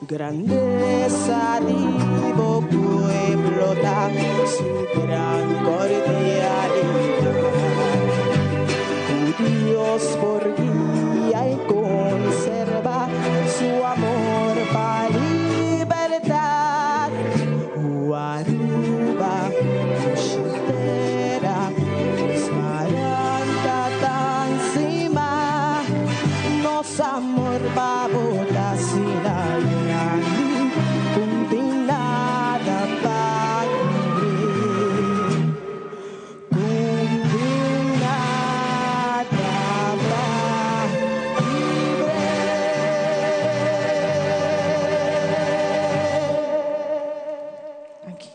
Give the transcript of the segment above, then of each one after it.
Grandesa di bo pueblo ta su gran cordialidad. Cu Dios por guia y conserva su amor pa libertad. O Aruba, dushi tera, nos maranta tan stima. Nos amor pa bo ta asina grandi, cu no tin nada pa kibr'e. Cu no tin nada pa kibr'e. Danki.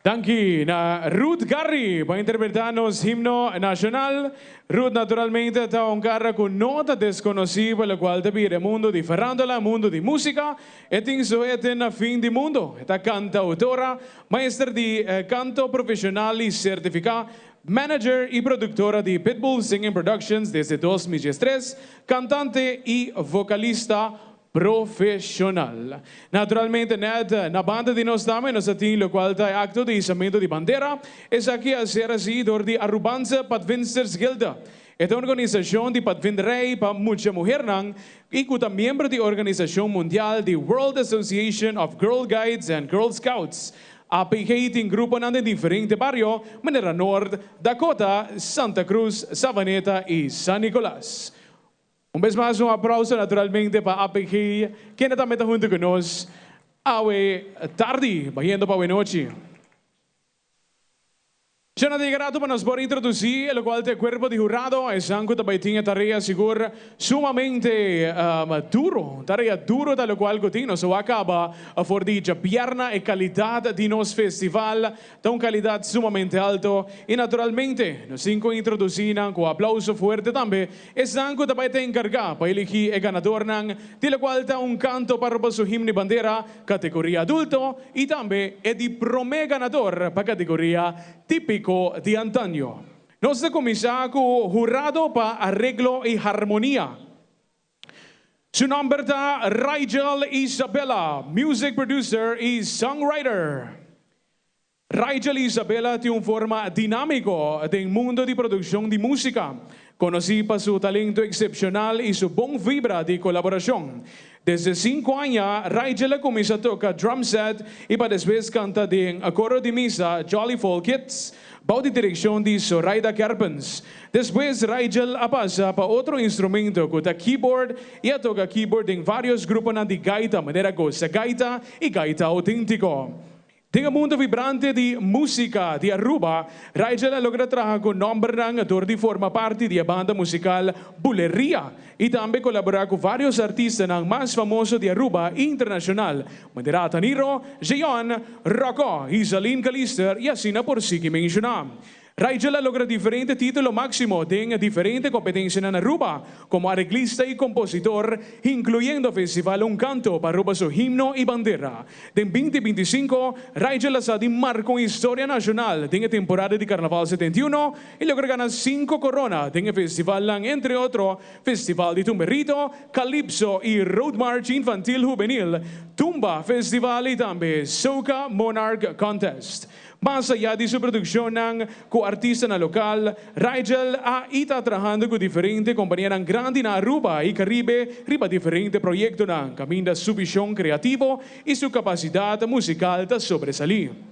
Danki na Ruth Garry pa interpreta nos himno nacional. Ruth naturalmente ta un cara cu no ta desconoci pa locual ta bira e mundo di farandola, mundo di musica. E tin su hete na fin di mundo. E ta cantautora, maestra di canto profesional y certifica, manager y productora di Pitbull Singing Productions desde 2013, cantante y vocalista profesional. Naturalmente net na banda di nos tambe nos a tin locual ta e acto di izamento di bandera. Esaki a ser haci dor di Arubaanse Padvindersgilde. E ta un organisacion di padvinderij pa mucha muhernan y cu ta miembro di organisacion mundial di World Association of Girl Guides and Girl Scouts. APG tin gruponan den diferente bario, manera Noord, Dakota, Santa Cruz, Savaneta y San Nicolas. Un bes mas un aplauso naturalmente pa APG, kende tambe ta hunto cu nos awe tardi, bayendo pa awe nochi. Ya na ta yega rato pa nos por introduci e locual ta e cuerpo di hurado, esan cu ta bay tin e tarea sigur sumamente duro, tarea duro ta locual cu tin. Nos a wak caba for di djabierna e calidad di nos festival Ta un calidad sumamente alto y naturalmente nos tin cu introduci nan cu aplauso fuerte tambe esnan cu ta bay ta encarga pa eligi e ganadornan di locual ta un canto pa roba su himno y bandera categoria adulto y tambe e di prome ganador pa categoria tipico di antaño. Nos ta cuminsa cu hurado pa areglo y harmonia. Su nomber ta Rigel Isabella, music producer y songwriter. Rigel Isabella tin un forma dinámiko den mundo di produkshon di músika, konosí pa su talento eksepshonal i su bon vibra di kolaborashon. Desde sinku aña, Rigel a kuminsá toka drum set i pa despues kanta den koro di misa Jolly Folk Kids, Bou di direkshon di Zoraida Kerpens. Despues Rigel a pasa pa otro instrumento ku ta keyboard i a toka keyboard den vários gruponan di gaita manera Goza Gaita i Gaita Auténtiko. Den e mundo vibrante di músika di Aruba, Rigel a logra traha ku nòmbernan dor di forma parti di e banda musikal Buleria i tambe kolaborá ku vários artistanan mas famoso di Aruba i internashonal manera Taniro, Jeon, Rocco, Izaline Calister i asina por sigui menshoná. Rigel a logra diferente título máksimo den diferente kompetensianan na Aruba komo areglista i kompositor, inkluyendo Festival Un Kanto pa Aruba su Himno i Bandera. Den 2025, Rigel a sa di marka un historia nashonal den e temporada di Karnaval 71 i logra gana sinku korona den e festivalnan, entre otro Festival di Tumberito, Calypso i Road March Infantil Hubenil, Tumba Festival i tambe Soca Monarch Contest. Mas ayá di su produkshonnan ku artistanan lokal, Rigel a i ta trahando ku diferente kompanianan grandi na Aruba i Karibe riba diferente proyektonan kaminda su vishon kreativo i su kapasidat musikal ta sobresalí.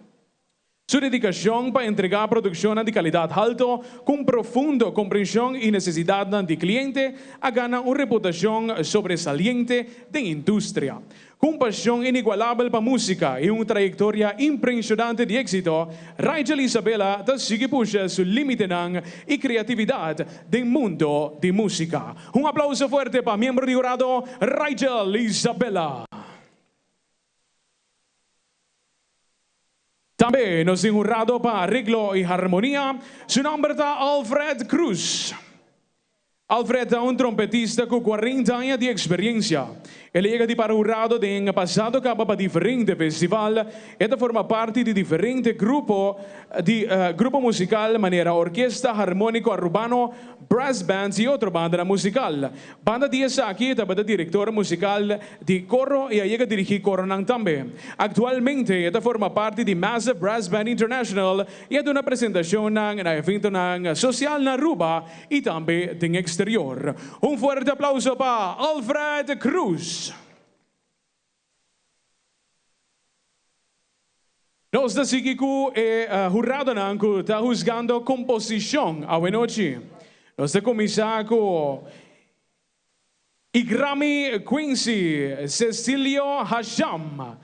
Su dedikashon pa entregá produkshonnan di kalidat halto ku un profundo komprenshon i nesesidatnan di kliente a gana un reputashon sobresaliente den industria. Ku un pashon inigualabel pa músika i un trayektoria impreshonante di éksito, Rigel Isabella ta sigui pusha su límitenan i kreatividat den mundo di músika. Un aplauso fuerte pa miembro di hurado Rigel Isabella! Tambe nos tin hurado pa areglo i harmonia. Su nomber ta Alfred Cruz. Alfred ta un trompetista ku 40 aña di eksperensia. El a yega di para hurado den pasado kaba pa diferente festival. E ta forma parti di diferente grupo di grupo musikal manera Orkesta Harmonico Arubano, Brass Bands i otro bandanan musikal. Banda di esaki e tabata direktor musikal di koro i a yega dirigí koronan tambe. Aktualmente e ta forma parti di Massive Brass Band International i a duna presentashonnan na eventonan sosial na Aruba i tambe den eksterior. Un fuerte aplauso pa Alfred Cruz. Nos ta sigui ku e huradonan ku ta husgando komposishon awenochi. Nos ta kuminsá ku Igrami Quincy Cecilio Hasham.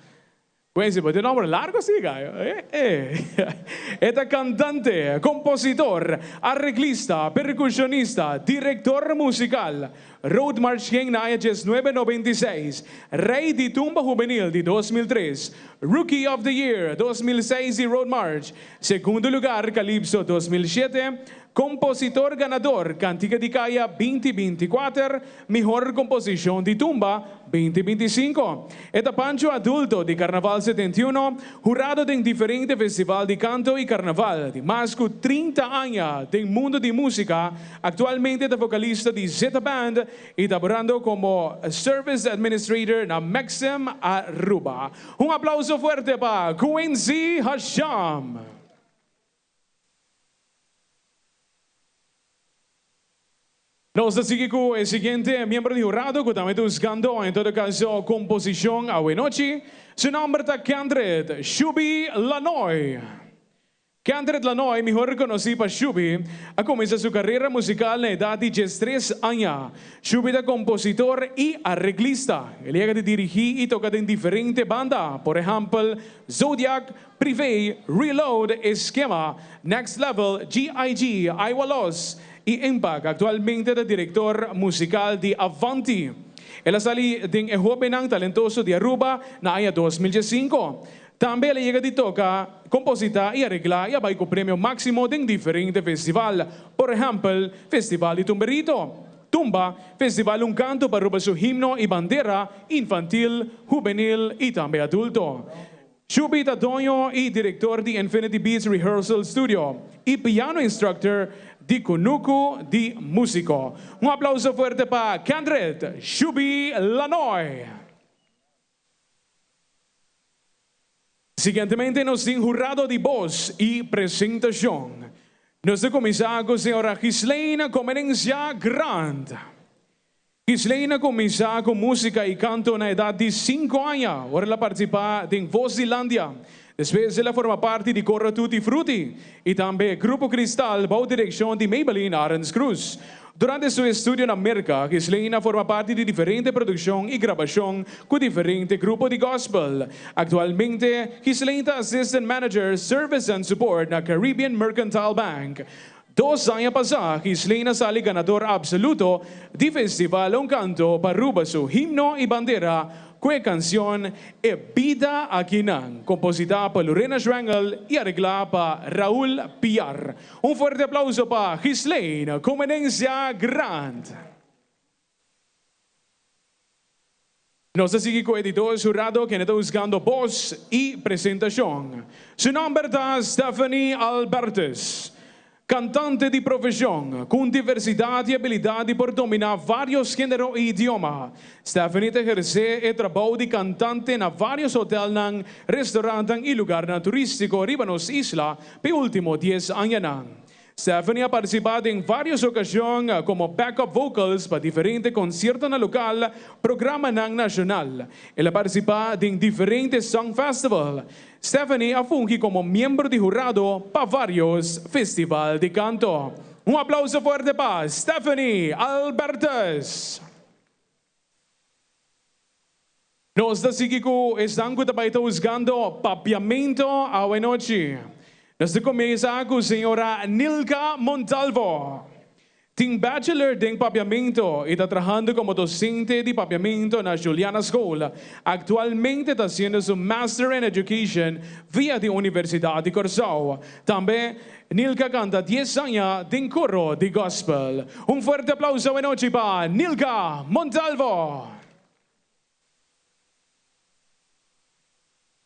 Quincy, bo tin nomber largo si, gayo. Eh, eh. E ta cantante, compositor, arreglista, percusionista, director musical. Road March King na aña 1996, Rey di Tumba Hubenil di 2003, Rookie of the Year 2006 di Road March, segundo lugar Calypso 2007, Compositor ganador Cantica di Caya 2024, Mihor Composicion di Tumba 2025. E ta Pancho Adulto di Carnaval 71, hurado den diferente festival di canto y carnaval di mas cu 30 aña den mundo di musica. Actualmente ta vocalista di Zeta Band y ta laborando como Service Administrator na Maxim Aruba. Un aplauso fuerte pa Quincy Hasham. Nos ta sigui ku e siguiente miembro di hurado ku tambe ta husgando en todo kaso komposishon awenochi. Su nòmber ta Kendred Shuby Lanoy. Kendred Lanoy, mihor rekonosí pa Shuby, a kuminsá su karera musikal na edat di 13 aña. Shuby ta kompositor i areglista. El yega di dirigí i toka den diferente banda, por ehèmpel Zodiac, Privé, Reload, Eskema, Next Level, GIG, Aiwalos i Impact. Aktualmente ta direktor musikal di Avanti. El a sali den e Hóbennan Talentoso di Aruba na aña 2015. Tambe el a yega di toka, kompositá i areglá i a bai ku premio máksimo den diferente festival, por ehèmpel Festival di Tumberito, Tumba, Festival Un Kanto pa Aruba su Himno i Bandera, Infantil, Hubenil i tambe Adulto. Shuby ta doño i direktor di Infinity Beats Rehearsal Studio i piano instructor di Kunuku di Músiko. Un aplauso fuerte pa Kendred Shuby Lanoy. Siguientemente nos tin hurado di bos i presentashon. Nos ta kuminsá ku señora Ghislaine Comenencia Grant. Ghislaine a kuminsá ku músika i kanto na edat di 5 aña, ora el a partisipá den Voz di Landia. Despues el a forma parti di Coro Tutti Frutti i tambe Grupo Cristal bou direkshon di Maybelline Arends Cruz. Durante su estudio na Merka, Ghislaine a forma parti di diferente produkshon i grabashon ku diferente grupo di gospel. Aktualmente, Ghislaine ta Assistant Manager Service and Support na Caribbean Mercantile Bank. 2 aña pasá, Ghislaine a sali ganador absoluto di Festival Un Canto pa Aruba su Himno y Bandera cu e cancion E Bida Akinan, composita pa Lorena Schwengel y aregla pa Raul Piar. Un fuerte aplauso pa Ghislaine Comenencia Grant. Nos ta sigui cu e di dos hurado kende ta husgando bos y presentacion. Su nomber ta Stephanie Albertus. Cantante di profesion, cu un diversidad di habilidad di por domina varios genero y idioma. Stephanie ta eherce e trabou di cantante na varios hotelnan, restaurantnan y lugarnan turistico riba nos isla p'e ultimo 10 añanan. Stephanie a partisipá den vários okashon komo backup vocals pa diferente konsiertonan lokal, programanan nashonal. El a partisipá den diferente song festival. Stephanie a fungi komo miembro di hurado pa vários festival di kanto. Un aplauso fuerte pa Stephanie Albertus! Nos ta sigui ku esnan ku ta bai ta husgando papiamento awenochi. Nos ta kuminsá ku señora Nilka Montalvo. Tin bachelor den papiamento y ta trahando como docente di papiamento na Juliana School. Actualmente ta haciendo su Master in Education via di Universidad di Corsou. Tambe Nilka a canta 10 aña den coro di gospel. Un fuerte aplauso awe nochi pa Nilka Montalvo!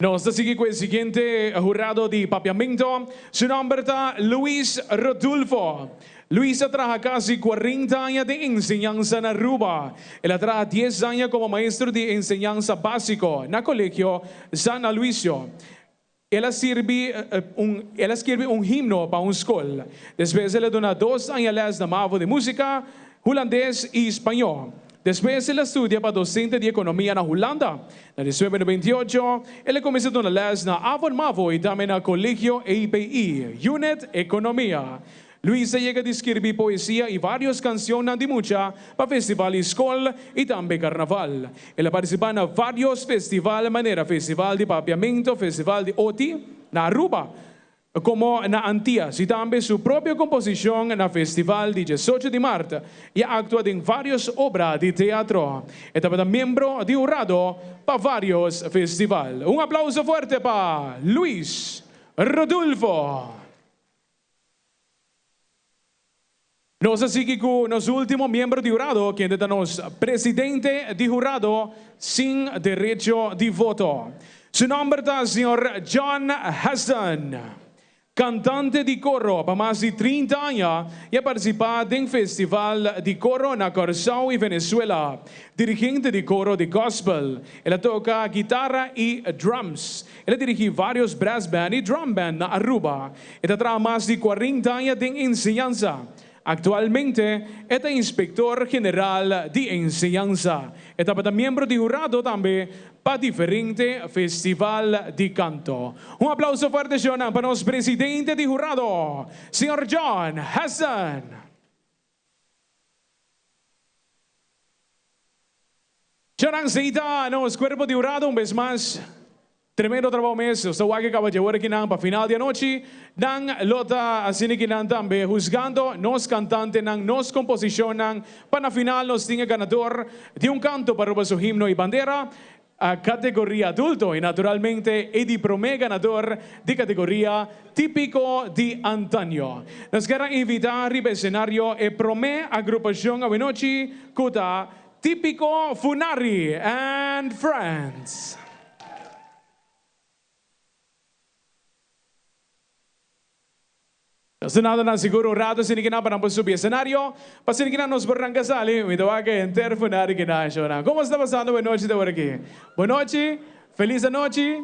Nos ta sigui cu e siguiente hurado di Papiamento. Su nomber ta Luis Rodulfo. Luis a traha casi 40 aña den enseñansa na Aruba. El a traha 10 aña como maestro di enseñansa basico na Colegio San Aloisio. El a sirbi un el a skirbi un himno pa un skol. Despues el a duna dos aña les na mavo di músika, hulandes i spañó. Despues el a studia pa dosente di ekonomia na Hulanda. Na 1998 el a kuminsá duna les na Avon Mavo i tambe na Kolegio API, Unit Ekonomia. Luis a yega di skirbi poesia i vários kansionnan di mucha pa festival di skol i tambe karnaval. El a partisipá na vários festival manera Festival di Papiamento, Festival di Oti na Aruba, komo na Antias i tambe su propio komposishon na Festival di 18 di mart i a aktua den vários obra di teatro. E tabata miembro di hurado pa vários festival. Un aplauso fuerte pa Luis Rodulfo! Nos a sigui cu nos ultimo miembro di hurado, kende ta nos presidente di hurado sin derecho di voto. Su nomber ta señor John Heston. Cantante di coro pa mas di 30 aña y a participa den festival di coro na Corsou y Venezuela. Dirigente di coro di gospel. El a toca guitarra y drums. El a dirigí vários brass band i drum band na Aruba. E ta traha mas di 40 aña den enseñansa. Aktualmente e ta inspektor general di enseñansa. E tabata miembro di hurado tambe pa diferente festival di kanto. Un aplauso fuerte shownan pa nos presidente di hurado, señor John Hessen. Shownan seita nos cuerpo di hurado un bes mas. Tremendo trabou mes. Nos ta wak e caba dje ora kinan pa final di anochi. Nan lo ta asina kinan tambe husgando nos cantantenan, nos composicionnan pa na final nos tin e ganador di un canto pa Aruba su himno y bandera a categoria adulto y naturalmente e di prome ganador di categoria tipico di antaño. Nos kier a invita riba escenario e prome agrupacion awenochi cu ta Tipico Funari and Friends. Nos ta nada nan sigur un rato asina kinan pa nan por subi escenario. Pa asina kinan nos por ranca sali. Mi ta wak henter Funari kinan shownan. Como sta pasando bo nochi ta ora aki? Bo nochi, feliz anochi.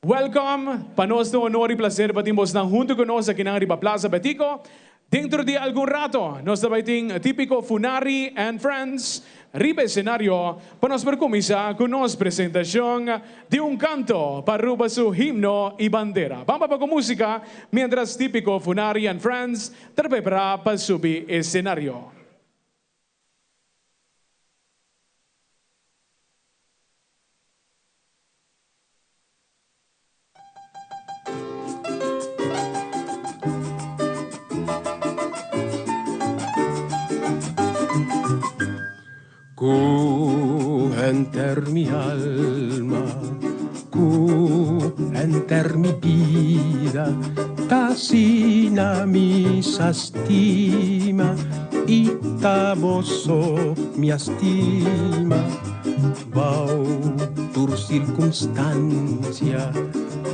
Welcome! Pa nos ta un honor y placer pa tin bosnan hunto cu nos akinan riba Plaza Betico. Dentro di algun rato nos ta bay tin Tipico Funari and Friends riba escenario pa nos por cuminsa cu nos presentacion di un canto pa Aruba su himno y bandera. Ban papa cu musica mientras Tipico Funari and Friends ta prepara pa subi escenario. Ku henter mi alma, ku henter mi bida, ta asina mi sa stima i ta bo so mi a stima. Bou tur circunstancia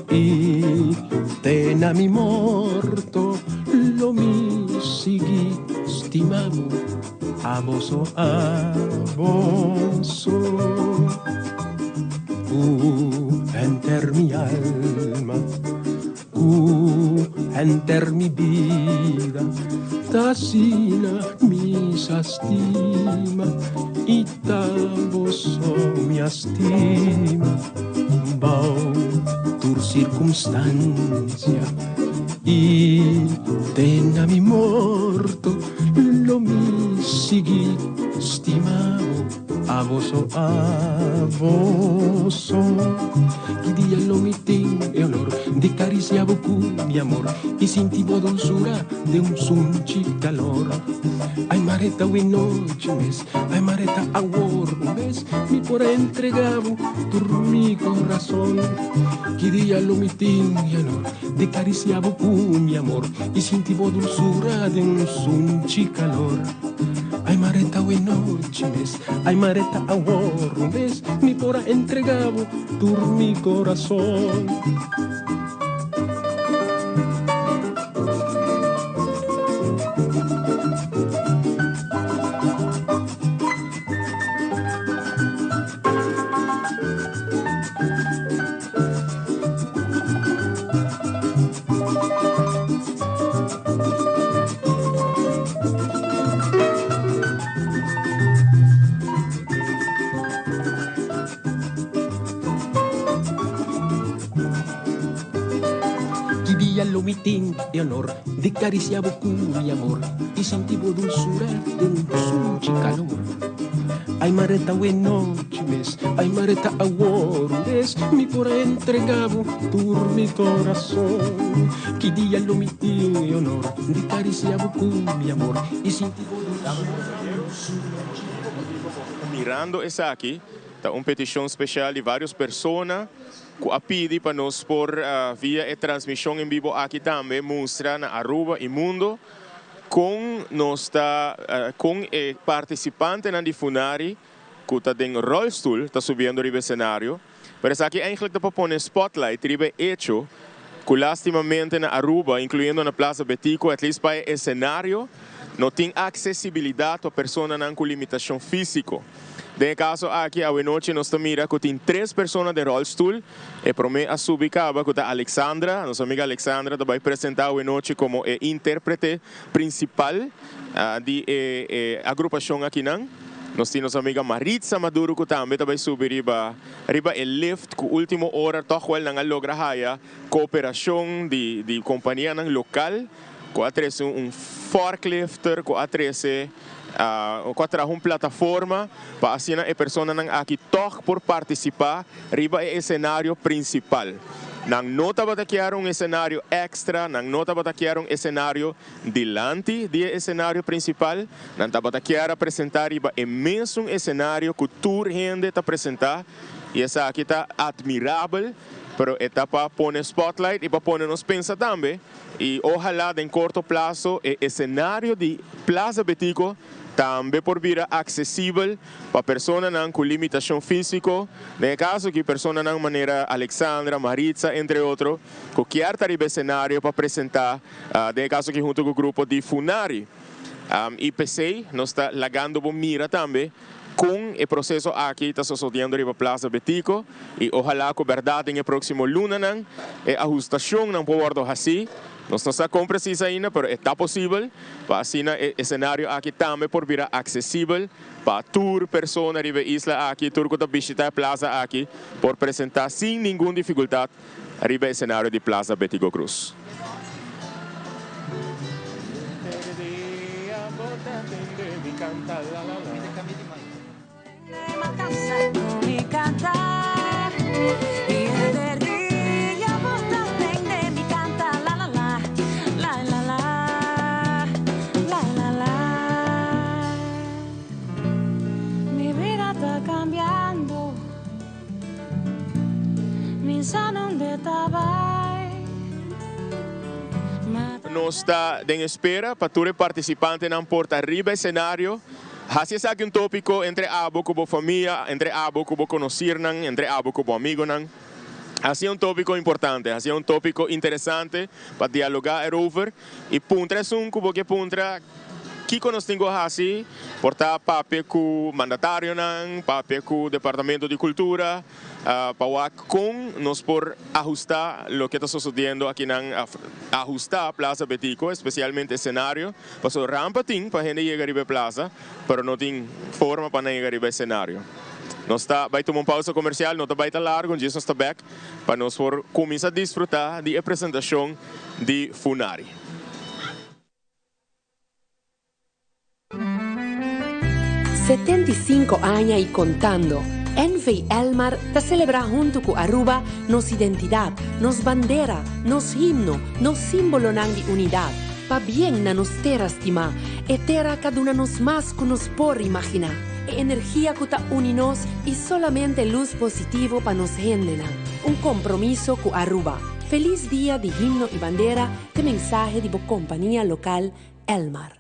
y te na mi morto lo mi sigui stima bo, abo so, abo so. Cu henter mi alma, cu henter mi bida, ta asina mi sa stima i ta bo so mi a stima. Bou tur circunstancia i te na mi morto lo mi sigui stima bo. Abo so, abo so. Ki dia lo mi tin e honor di cariciabo cu mi amor y sinti bo dulzura de un sunchi calor. Ay mareta awe nochi mes, ay mareta awor un bes mi por a entregabo tur mi corazon. Ki dia lo mi tin e honor di cariciabo cu mi amor y sinti bo dulzura de un sunchi calor. Ay mareta awe nochi mes, ay mareta awor un bes mi por a entregabo tur mi corazon. Ki dia lo mi tin e honor di cariciabo cu mi amor y sinti bo dulzura den un sunchi calor. Ay mareta awe nochi mes, ay mareta awor un bes mi por a entregabo tur mi corazon. Ki dia lo mi tin e honor di cariciabo cu mi amor y sinti bo dulzura den un sunchi calor. Mirando esaki ta un peticion special di varios persona cu a pidi pa nos por via e transmision en bibo aki tambe mustra na Aruba y mundo con nos ta con e participantenan di Funari cu ta den rolstoel ta subiendo riba escenario. Pero esaki eigenlijk ta pa pone spotlight riba e hecho cu lastimamente na Aruba, incluyendo na Plaza Betico, at least pa e escenario, no tin accesibilidad pa personanan cu limitacion fisico. Den e caso aki awenochi nos ta mira cu tin tres persona den rolstoel. E prome a subi caba cu ta Alexandra. Nos amiga Alexandra ta bay presenta awenochi como e interprete principal di e agrupacion akinan. Nos tin nos amiga Maritza Maduro cu tambe ta bay subi riba riba e lift cu ultimo ora toch wel nan a logra haya cooperacion di di companianan local cu a trece un forklifter cu a trece cu a traha un plataforma pa asina e personanan aki toch por participa riba e escenario principal. Nan no tabata kier un escenario extra, nan no tabata kier un escenario dilanti di e escenario principal, nan tabata kier a presenta riba e mesun escenario cu tur hende ta presenta y esaki ta admirabel, pero e ta pa pone spotlight y pa pone nos pensa tambe. Y ojalá den corto plazo e escenario di Plaza Betico tambe por bira accesibel pa personanan cu limitacion fisico, den e caso aki personanan manera Alexandra, Maritza entre otro, cu kier ta riba escenario pa presenta, den e caso aki hunto cu grupo di Funari. Y p'esey nos ta lagando bo mira tambe con e proceso aki ta sosodiendo riba Plaza Betico y ojalá cu berdad den e proximo lunanan e ahustacionnan por wordo haci. Nos no sa con precies ainda, pero e ta posibel pa asina e escenario aki tambe por bira accesibel pa tur persona riba e isla aki, tur cu ta bishita e plaza aki por presenta sin ningun dificultad riba e escenario di Plaza Betico Croes. Nos ta den espera pa tur e participantenan por ta riba escenario. Haci esaki un topico entre abo cu bo famia, entre abo cu bo conocirnan, entre abo cu bo amigonan. Haci un topico importante, haci un topico interesante pa dialoga erover y puntra esun cu bo ke puntra kico nos tin cu haci, por ta papia cu mandatarionan, papia cu Departamento di Cultura, pa wak con nos por ahusta loke ta sosodiendo akinan, ahusta Plaza Betico, especialmente escenario, pasobra rampa tin pa hende yega riba e plaza, pero no tin forma pa nan yega riba escenario. Nos ta bay tuma un pausa comercial, no ta bay ta largo, djis nos ta bek pa nos por cuminsa disfruta di e presentacion di Funari. 75 aña y contando, NV Elmar ta celebra hunto cu Aruba nos identidad, nos bandera, nos himno, nos simbolonan di unidad. Pabien na nos tera stima, e tera cu a duna nos mas cu nos por imagina. E energia cu ta uni nos y solamente luz positivo pa nos hendenan. Un compromiso cu Aruba. Feliz dia di himno y bandera, ta mensahe di bo compania local Elmar.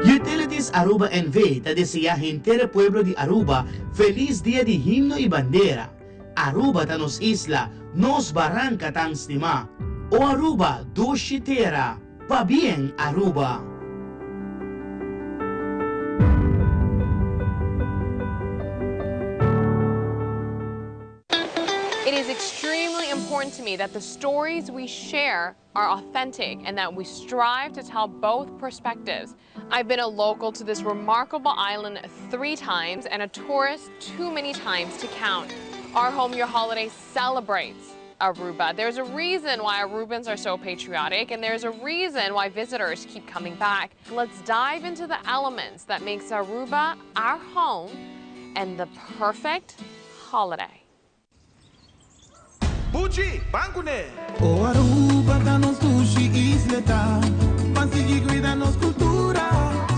Utilities Aruba NV ta desea henter e pueblo di Aruba feliz dia di himno y bandera. Aruba ta nos isla, nos baranca tan stima. O Aruba, dushi tera, pabien Aruba! It is extremely important to me that the stories we share are authentic and that we strive to tell both perspectives. I've been a local to this remarkable island three times and a tourist too many times to count. Our Home Your Holiday celebrates Aruba. There's a reason why Arubans are so patriotic and there's a reason why visitors keep coming back. Let's dive into the elements that makes Aruba our home and the perfect holiday. Buchi, ban cune! O Aruba ta nos dushi isla ta Ban sigui cuida nos cultura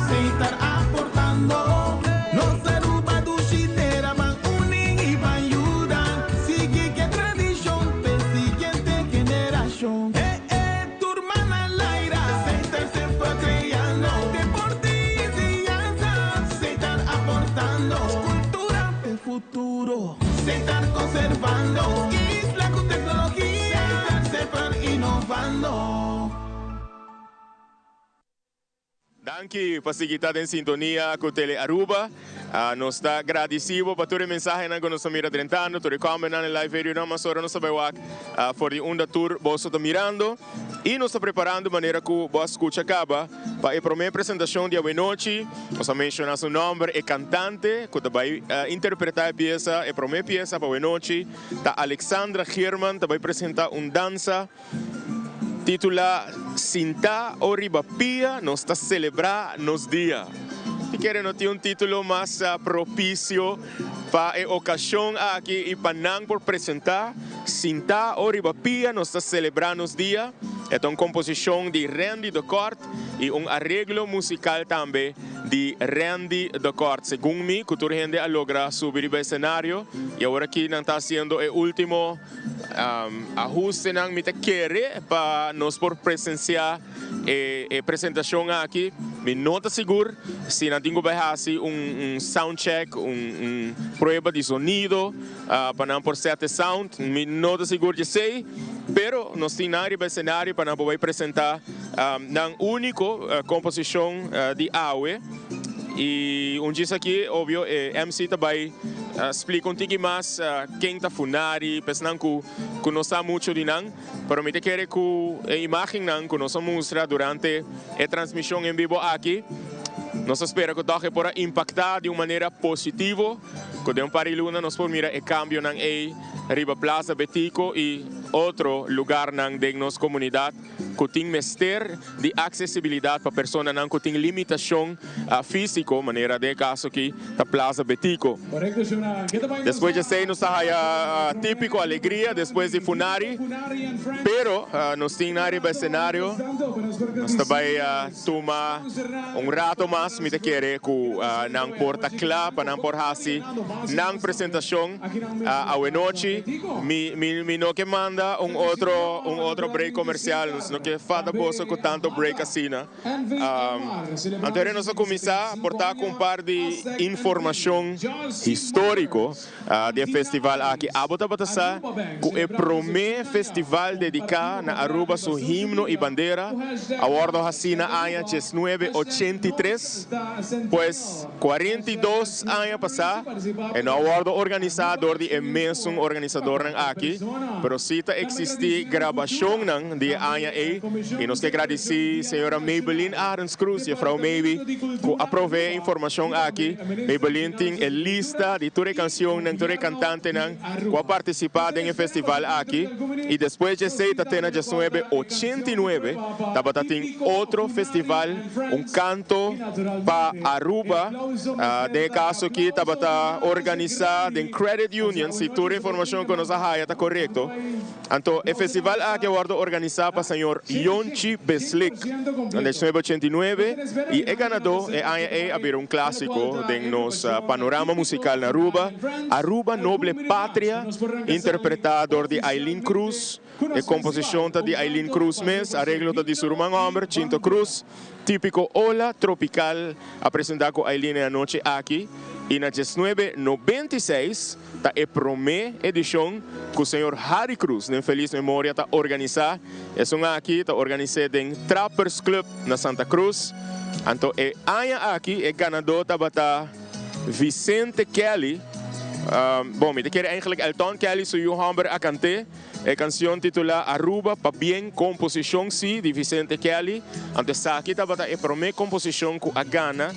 Setar aportando Nos Aruba dushi tera Ban uni y ban yuda Sigui cu e tradicion P'e siguiente generacion Eh eh tur man na laira Setar semper creando Deporte y enseñanza Setar aportando Cultura p'e futuro. Setar conservando isla cu tecnologia. Setar semper innovando. Danki pa sigui ta den sintonia cu Tele Aruba. Nos ta gradicibo pa tur e mensahenan cu nos ta mira drentando, tur e commentnan, e live videonan, mas ora nos ta bay wak for di unda tur boso ta mirando. Y nos ta preparando manera cu bo a scucha caba pa e prome presentacion di awenochi. Nos a menciona su nomber, e cantante cu ta bay interpreta e pieza, e prome pieza pa awenochi ta Alexandra Geerman ta bay presenta un danza titula Sinta o riba pia nos ta celebra nos dia. Mi kere no tin un titulo mas propicio pa e ocasion aki y pa nan por presenta Sinta o riba pia nos ta celebra nos dia. E ta un composicion di Randy de Kort y un areglo musical tambe di Randy de Kort. Segun mi cu tur hende a logra subi riba escenario y awor aki nan ta haciendo e ultimo ahustenan mi ta kere pa nos por presencia e presentacion aki. Mi no ta sigur si nan tin cu bay haci un sound check, un prueba di sonido pa nan por set e sound. Mi no ta sigur di esey, pero nos tin nan riba escenario pa nan por bay presenta nan unico composicion di awe. Y un djis aki, obvio, e MC ta bay splica un tiki mas ken ta Funari, pesnan cu no sa mucho di nan. Pero mi ta kere ku e imágennan ku nos a mustra durante e transmishon en bibo aki, nos ta spera ku tòg e por a impaktá di un manera positivo, ku den un par di luna nos por mira e kambionan ei riba Plaza Betico i otro lugarnan den nos komunidat ku tin mester di aksesibilidat pa personanan ku tin limitashon físiko, manera den e kaso aki ta Plaza Betico. Despues di esei nos ta haya típiko alegria despues di Funari, pero nos tin nan riba esenario, nos ta bai tuma un rato mas, mi ta kere ku nan por ta kla pa nan por hasi nan presentashon awenochi. Mi mi no ke manda un otro un otro break komersial, nos no ke fada boso ku tanto break asina. Anto nos a kuminsá por ta ku un par di informashon históriko di e festival aki. Abo tabata sa ku e promé festival dediká na Aruba su himno i bandera a wòrdu hasí na aña diesnuebe ochenta i tres? Pues 42 aña pasá e no a wòrdu organisá dor di e mesun organisadornan aki, pero sí ta. ta eksistí grabashonnan di e aña ei i nos ke gradisí señora Maybelline Arends Cruz, Jefrouw Maybe, ku a proveé e informashon aki. Maybelline tin e lista di tur e kansionnan, tur e kantantenan ku a partisipá den e festival aki i despues dje esei ta te na diesnuebe ochenta i nuebe tabata tin otro festival, un kanto pa Aruba, den e kaso aki tabata organisá den Credit Union, si tur e informashon ku nos a haya ta korekto. Anto e festival aki a wòrdu organisá pa señor Yonchi Beslik na diesnuebe ochenta i nuebe i e ganadó e aña ei a bira un klásiko den nos panorama musikal na Aruba, Aruba Noble Patria, interpretá dor di Aileen Cruz. E komposishon ta di Aileen Cruz mes, areglo ta di su ruman hòmber, Chinto Cruz. Típiko Ola Tropical a presentá ku Aileen e anochi aki i na diesnuebe nobenta i seis ta e promé edishon ku señor Harry Cruz den felis memoria ta organisá. Esun aki ta organis'é den Trappers Club na Santa Cruz. Anto e aña aki e ganadó tabata Vicente Kelly. Bon, mi ta kere eigenlijk Elton Kelly su yu hòmber a kant'é. E kansion titulá Aruba pa bien, komposishon sí di Vicente Kelly. Anto esaki tabata e promé komposishon ku a gana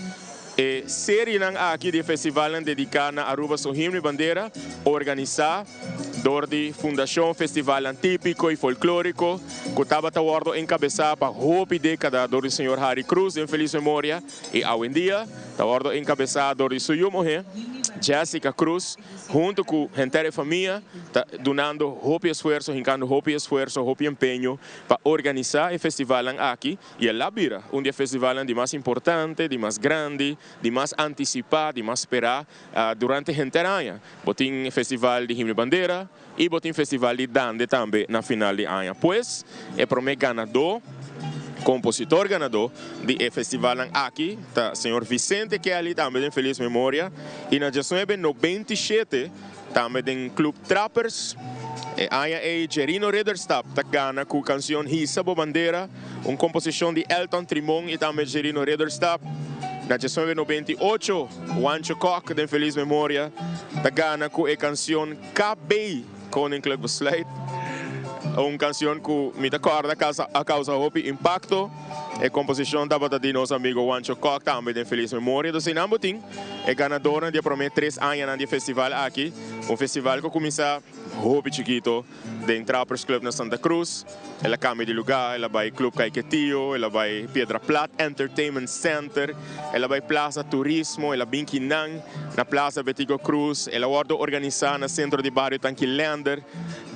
e serienan aki di e festivalnan dediká na Aruba su himno i bandera, organisá dor di Fundashon Festivalnan Típiko i Folklóriko, ku tabata wòrdu enkabesá pa hopi dékada dor di señor Harry Cruz den felis memoria i awendia ta wòrdu enkabesá dor di su yu muhé, Jessica Cruz. Hunto cu henter e famia ta dunando hopi esfuerso, hincando hopi esfuerso, hopi empeño pa organisa e festivalnan aki y el a bira un di e festivalnan di mas importante, di mas grandi, di mas anticipa, di mas spera durante henter aña. Bo tin festival di Himno y Bandera y bo tin festival di Dande tambe na final di aña. Pues e prome ganador. Kompositor ganadó di e festivalnan aki ta señor Vicente Kelly, tambe den felis memoria, i na diesnuebe nobenta i shete tambe den Club Trappers. E aña ei Jerino Ridderstap ta gana ku kansion Hisa bo bandera, un komposishon di Elton Trimon i tambe Jerino Ridderstap. Na 1998 Juancho Kock den felis memoria ta gana ku e kansion KB. Koninklijk Besluit, un kansion ku mi ta kòrda a kousa hopi impakto. E komposishon tabata di nos amigo Juancho Kok, tambe den felis memoria. Dus einan bo tin e ganadornan di e promé tres añanan di e festival aki. Un festival ku a kuminsá hopi chikito den Trappers Club na Santa Cruz. El a kambia di lugá, el a bai Club Caiquetio, el a bai Piedra Plat Entertainment Center, el a bai Plaza Turismo, el a bin kinan na Plaza Betico Croes, el a wòrdu organisá na Sentro di Bario Tanki Leander.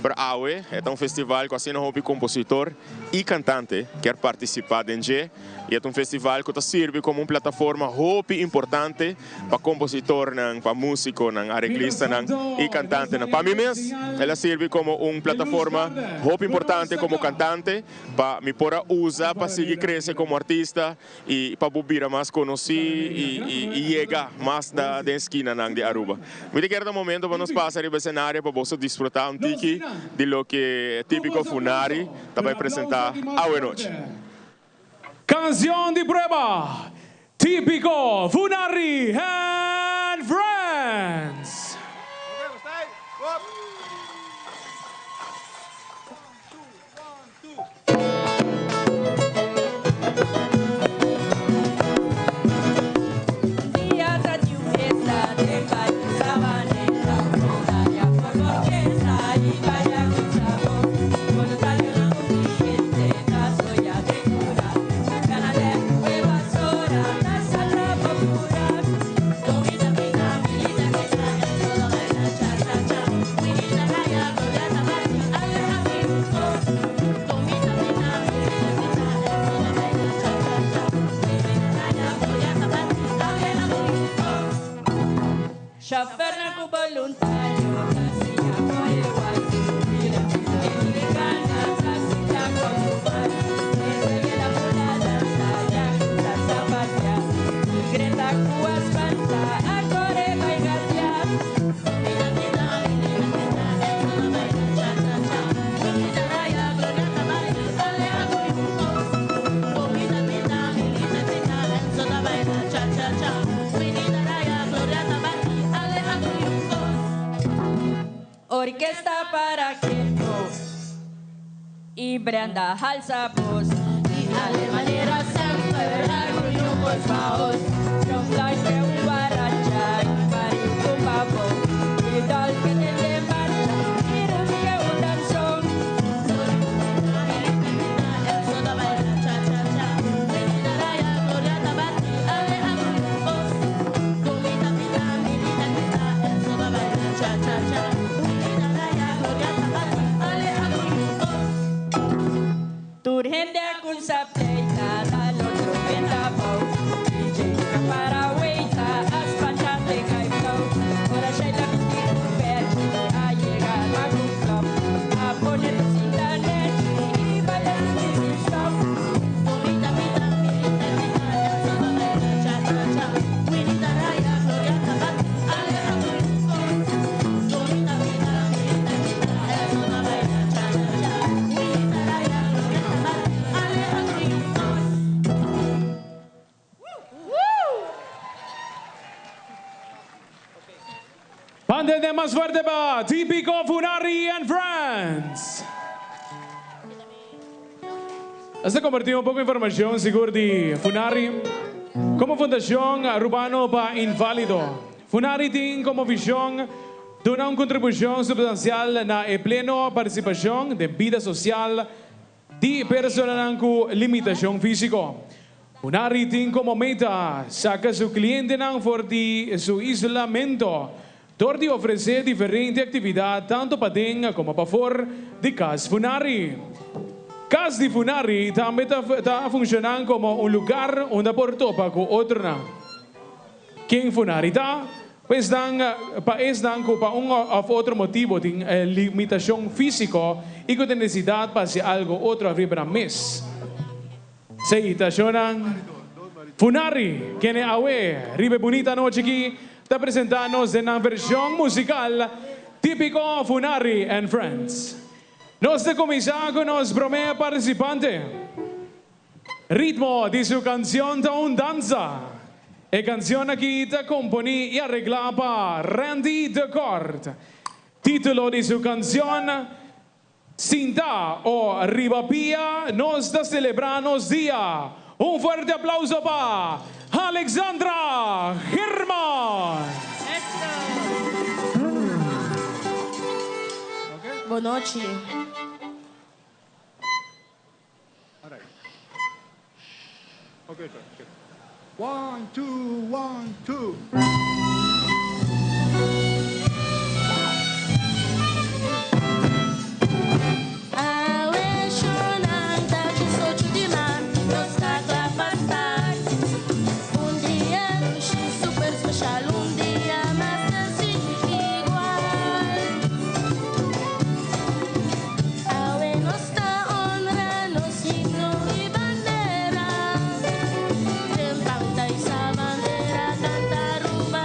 Pero awe e ta un festival ku asina hopi kompositor i kantante kier partisipá den dje i e ta un festival ku ta sirbi komo un plataforma hopi importante pa kompositornan, pa músikonan, areglistanan i kantantenan. Pa mi mes, el a sirbi komo un plataforma hopi importante komo kantante pa mi por a usa pa sigui krese komo artista i pa bo bira mas konosí i yega mas na den skinanan di Aruba. Mi ta kere ta momento pa nos pasa riba esenario pa boso disfrutá un tiki di loke Típiko Funari ta bai presentá awenochi. Canción di prueba, Típico Funari and Friends. Chauffeur cu voluntario ta siña coge guayo Mira e gana ta sinta como man Desde la mulada ya ta zapatea Greta cu a spanta a core bay gatea Orquesta para keto. Y Brenda halsa voz. Y ale manera semper por favor. Que guaracha y marico pavo. Y dal que te marcha y que un danzón. Turhende kun sa pleita, dalo trupenta po. DJ para weita, aspachate kai flow. Ora shaila kuti pechi, a llegar a club. A poner tu internet y bailar sin stop. Pande de más fuerte pa Típico Funari and Friends. Hasta compartir un poco de información seguro de Funari. Como Fundación Urbano pa Inválido. Funari tiene como visión donar una contribución sustancial na e pleno participación de vida social de personas con limitación físico. Funari tiene como meta saca su cliente nan for di su isolamento. Dor di ofrecer diferente actividad tanto pa den como pa for de Cas Funari. Cas di Funari también está funcionando como un lugar donde por topa con otro na. Quem Funari está? Pues dan pa es dan ko pa un of otro motivo tin limitación físico y con necesidad pa hacer algo otro arriba mes. Se itacionan Funari, quien es awe, ribe bonita noche aquí, está presentando en una versión musical típico Funari and Friends. Nos de comenzar con nos bromea participante. Ritmo de su canción ta un danza. E canción aquí ta componí y arregla pa Randy de Cort. Título de su canción Cinta o Ribapía nos da celebranos día. Un fuerte aplauso para Alexandra Germán. Boa noite. Okay, sir. Okay. 1, 2, 1, 2. Un día más sin igual. Awe nos honra, nos himno y bandera. Tempanta y esa bandera, canta rumba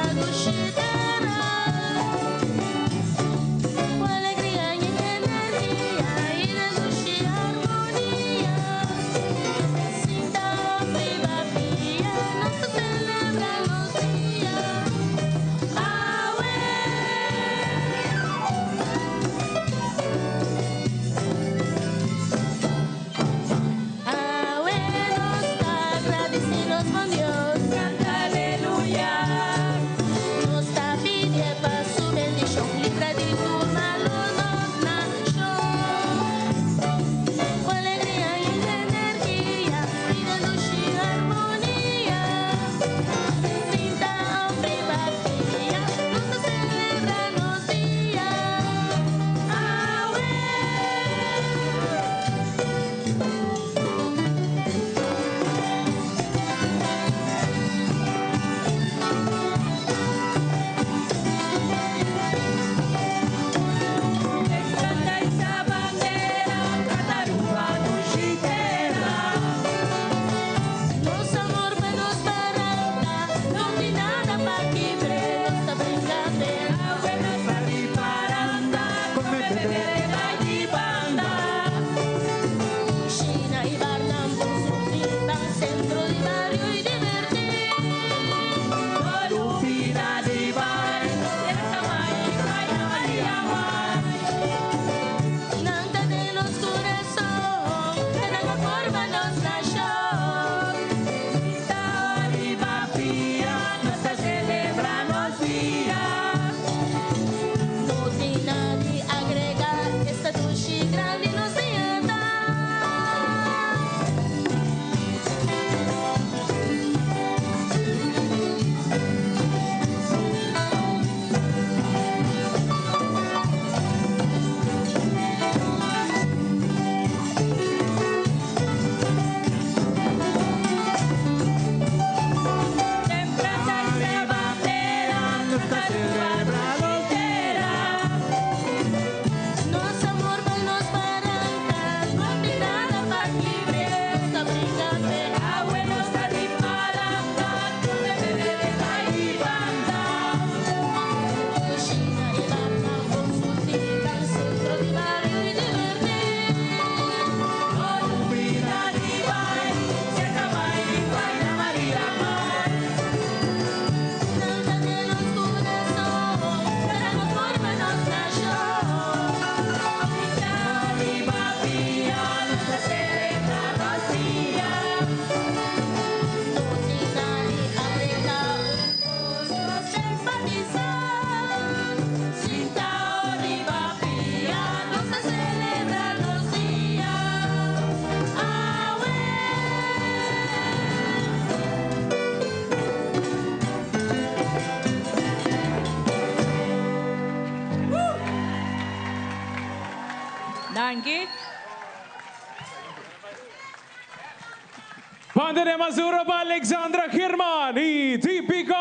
Aplauso mas duro pa Alexandra German y Tipico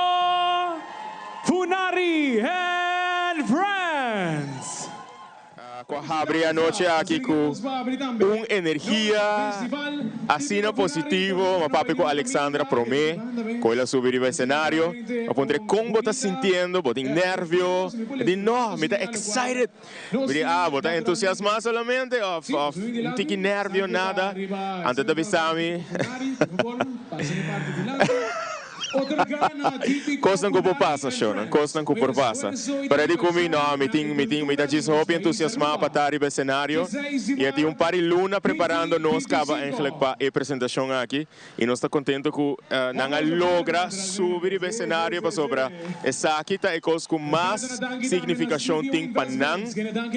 Funari and Friends. Cu a habri anochi aki cu un energia asina positivo. M'a papia cu Alexandra prome cu el a subi riba escenario. A puntra e con bo ta sintiendo, bo tin nervio? E di no, mi ta excited. Mi di ah, bo ta entusiasma solamente of of un tiki nervio nada? Anto e ta bisa mi. Kosnan ku por pasa, shownan, kosnan ku por pasa. Pero e di ku mi, no, mi tin, mi tin, mi ta djis hopi entusiasmá pa ta riba esenario. I e tin un par di luna preparando nos kaba eigenlijk pa e presentashon aki. I nos ta kontento ku nan a logra subi riba esenario pasobra esaki ta e kos ku mas signifikashon tin pa nan,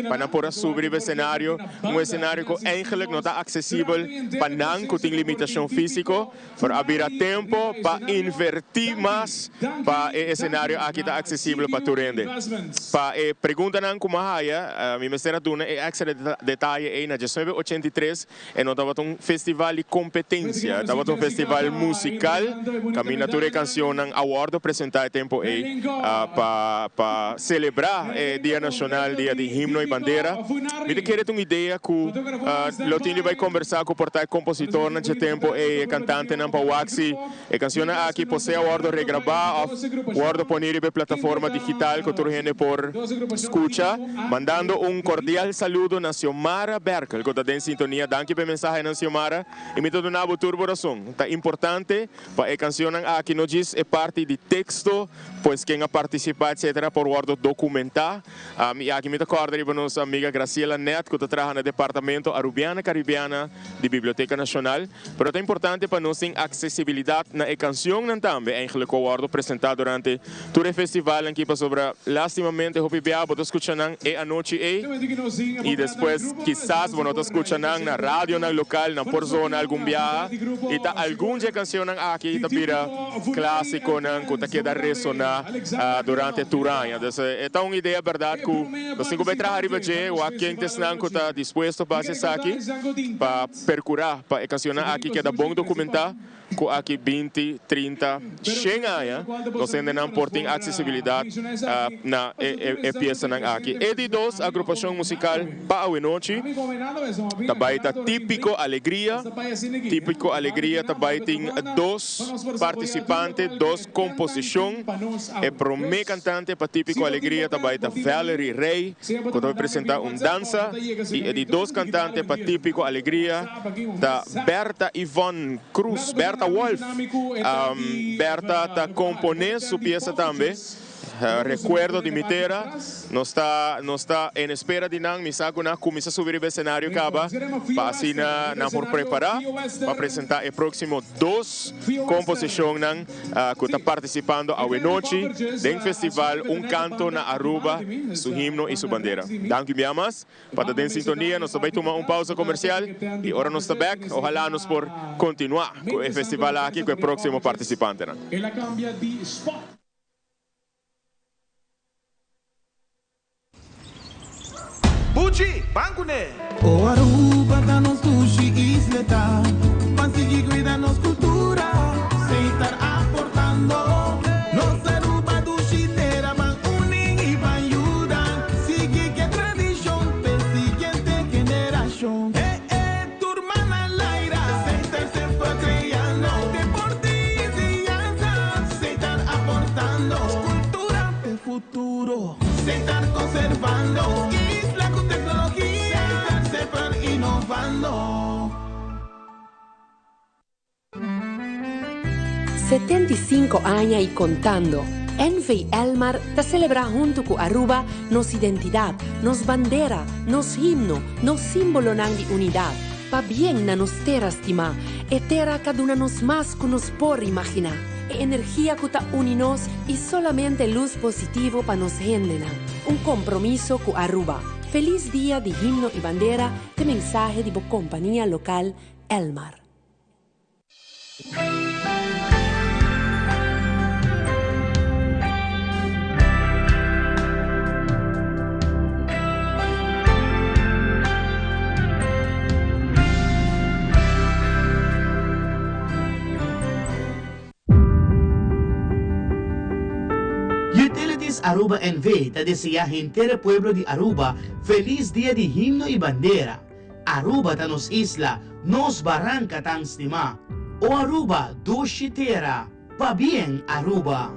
pa nan por a subi riba esenario, un esenario ku eigenlijk no ta aksesibel pa nan ku tin limitashon físiko. Pero a bira tempo pa inverti mas pa e escenario aki ta accesible pa tur hende. Pa e preguntanan cu mi a haya, mi mester a duna e extra detaye ey na diesnuebe ochenta i tres e no tabata un festival di competencia, e tabata un festival musical caminda tur e cancionnan a wordo presenta e tempo ey pa pa celebra e Dia Nacional, Dia di Himno y Bandera. Mi ta kere ta un idea cu lo tin di bay combersa cu por ta e compositornan dje tempo ey, e cantantenan pa wak si e cancionnan aki por sea wordo regraba of wordo poni riba e plataforma digital cu tur hende por scucha. Mandando un cordial saludo na Xiomara Berkel cu ta den sintonia. Danki pa e mensahenan Xiomara y mi ta duna bo tur bo razon. Ta importante pa e cancionnan aki no djis e parti di texto, pues ken a participa etc. Por wordo documenta. I aki mi ta kòrda riba nos amiga Graciela Net ku ta traha na Departamento Arubiana Caribiana di Biblioteca Nacional. Pero ta importante pa nos tin aksesibilidat na e kansionnan tambe eigenlijk ku a wòrdu presentá durante tur e festivalnan aki pasobra lastimamente hopi bia bo ta skucha nan e anochi ei i despues kisas bo no ta skucha nan na radionan lokal, nan por zona algun biaha i ta algun dje kansionnan aki ta bira klásikonan ku ta keda resoná durante tur aña. Dus e ta un idea berdad ku nos tin ku bai traha riba dje, wak ken ta esnan ku ta dispuesto pa hasi esaki, pa perkurá pa e kansionnan aki keda bon dokumentá, ku aki binti, trinta, shen aña nos hendenan por tin aksesibilidat na e piesanan aki. E di dos agrupashon musikal pa awenochi ta bai ta Típiko Alegria. Típiko Alegria ta bai tin dos partisipante, dos komposishon. E promé kantante pa Típiko Alegria ta bai ta Valerie Rey, ku ta bai presentá un dansa, i e di dos kantante pa Típiko Alegria ta Bertha Yvonne Cruz, Bertha Wolff. Bertha ta komponé su piesa tambe. Recuerdo di mi tera. Nos ta nos ta en espera di nan. Mi sa cu nan a cuminsa subi riba escenario caba pa asina nan por prepara pa presenta e proximo dos composicionnan cu ta participando awenochi den festival Un Canto na Aruba, su himno y su bandera. Danki un bia mas pa ta den sintonia. Nos ta bay tuma un pausa comercial y ora nos ta bek ojalá nos por continua cu e festival aki cu e proximo participantenan. Buchi, ban kuné! O Aruba ta nos dushi isleta, ban sigui cuida nos cultura, Setar aportando. Nos Aruba dushi tera, ban uni y ban yuda, sigui ke tradicion p'e siguiente generacion. E e tur man al aire, Setar semper creando, deporte y enseñanza, Setar aportando, cultura p'e futuro. Setar conservando, isla cu tecnologia, Setar semper innovando. 75 aña y contando, NV Elmar ta celebra hunto cu Aruba nos identidad, nos bandera, nos himno, nos simbolonan di unidad. Pabien na nos tera stima, e tera cu a duna nos mas cu nos por imagina. E energia cu ta uni nos y solamente luz positivo pa nos hendenan. Un compromiso cu Aruba. Feliz Dia di Himno y Bandera t'e mensahe di bo compania local Elmar. Utilities Aruba NV ta desea henter e pueblo di Aruba feliz dia di himno y bandera. Aruba ta nos isla, nos baranca tan stima. O Aruba, dushi tera, pabien Aruba!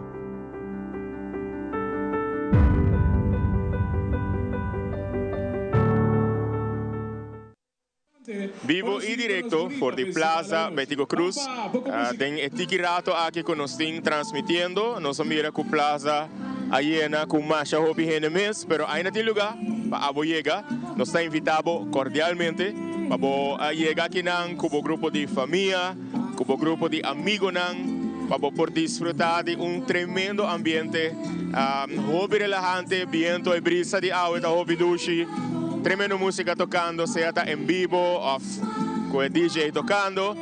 Bibo y directo for di Plaza Betico Cruz. Den e tiki rato aki cu nos tin transmitiendo, nos a mira cu plaza a yena cu masha hopi hende mes, pero ainda tin luga pa abo yega. Nos ta invita bo cordialmente pa bo yega akinan cu bo grupo di famia, cu bo grupo di amigonan, pa bo por disfruta di un tremendo ambiente hopi relahante, biento e brisa di awe ta hopi dushi, tremendo musica tocando, sea ta en bibo of cu e DJ tocando,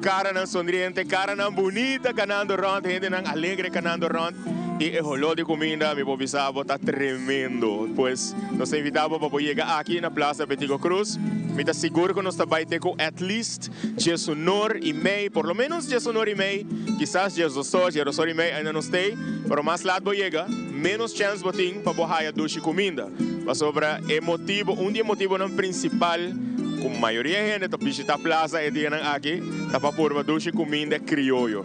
caranan sonriente, caranan bunita canando rond, hendenan alegre canando rond y e holor di cuminda mi por bisa bo ta tremendo. Pues nos ta invita bo pa bo yega aki na Plaza Betico Croes, mi ta sigur cu nos ta bay te cu at least Djesunor i mei, por lo menos djesunor i mei, kisas djesdosor, djedosor i mei ainda no stay, pero mas lat bo yega, menos chèns bo tin pa bo haya dushi kuminda. Pasobra e motibo, un di e motibonan prinsipal ku mayoria hende ta bishita plaza e dianan aki ta pa purba dushi kuminda krioyo.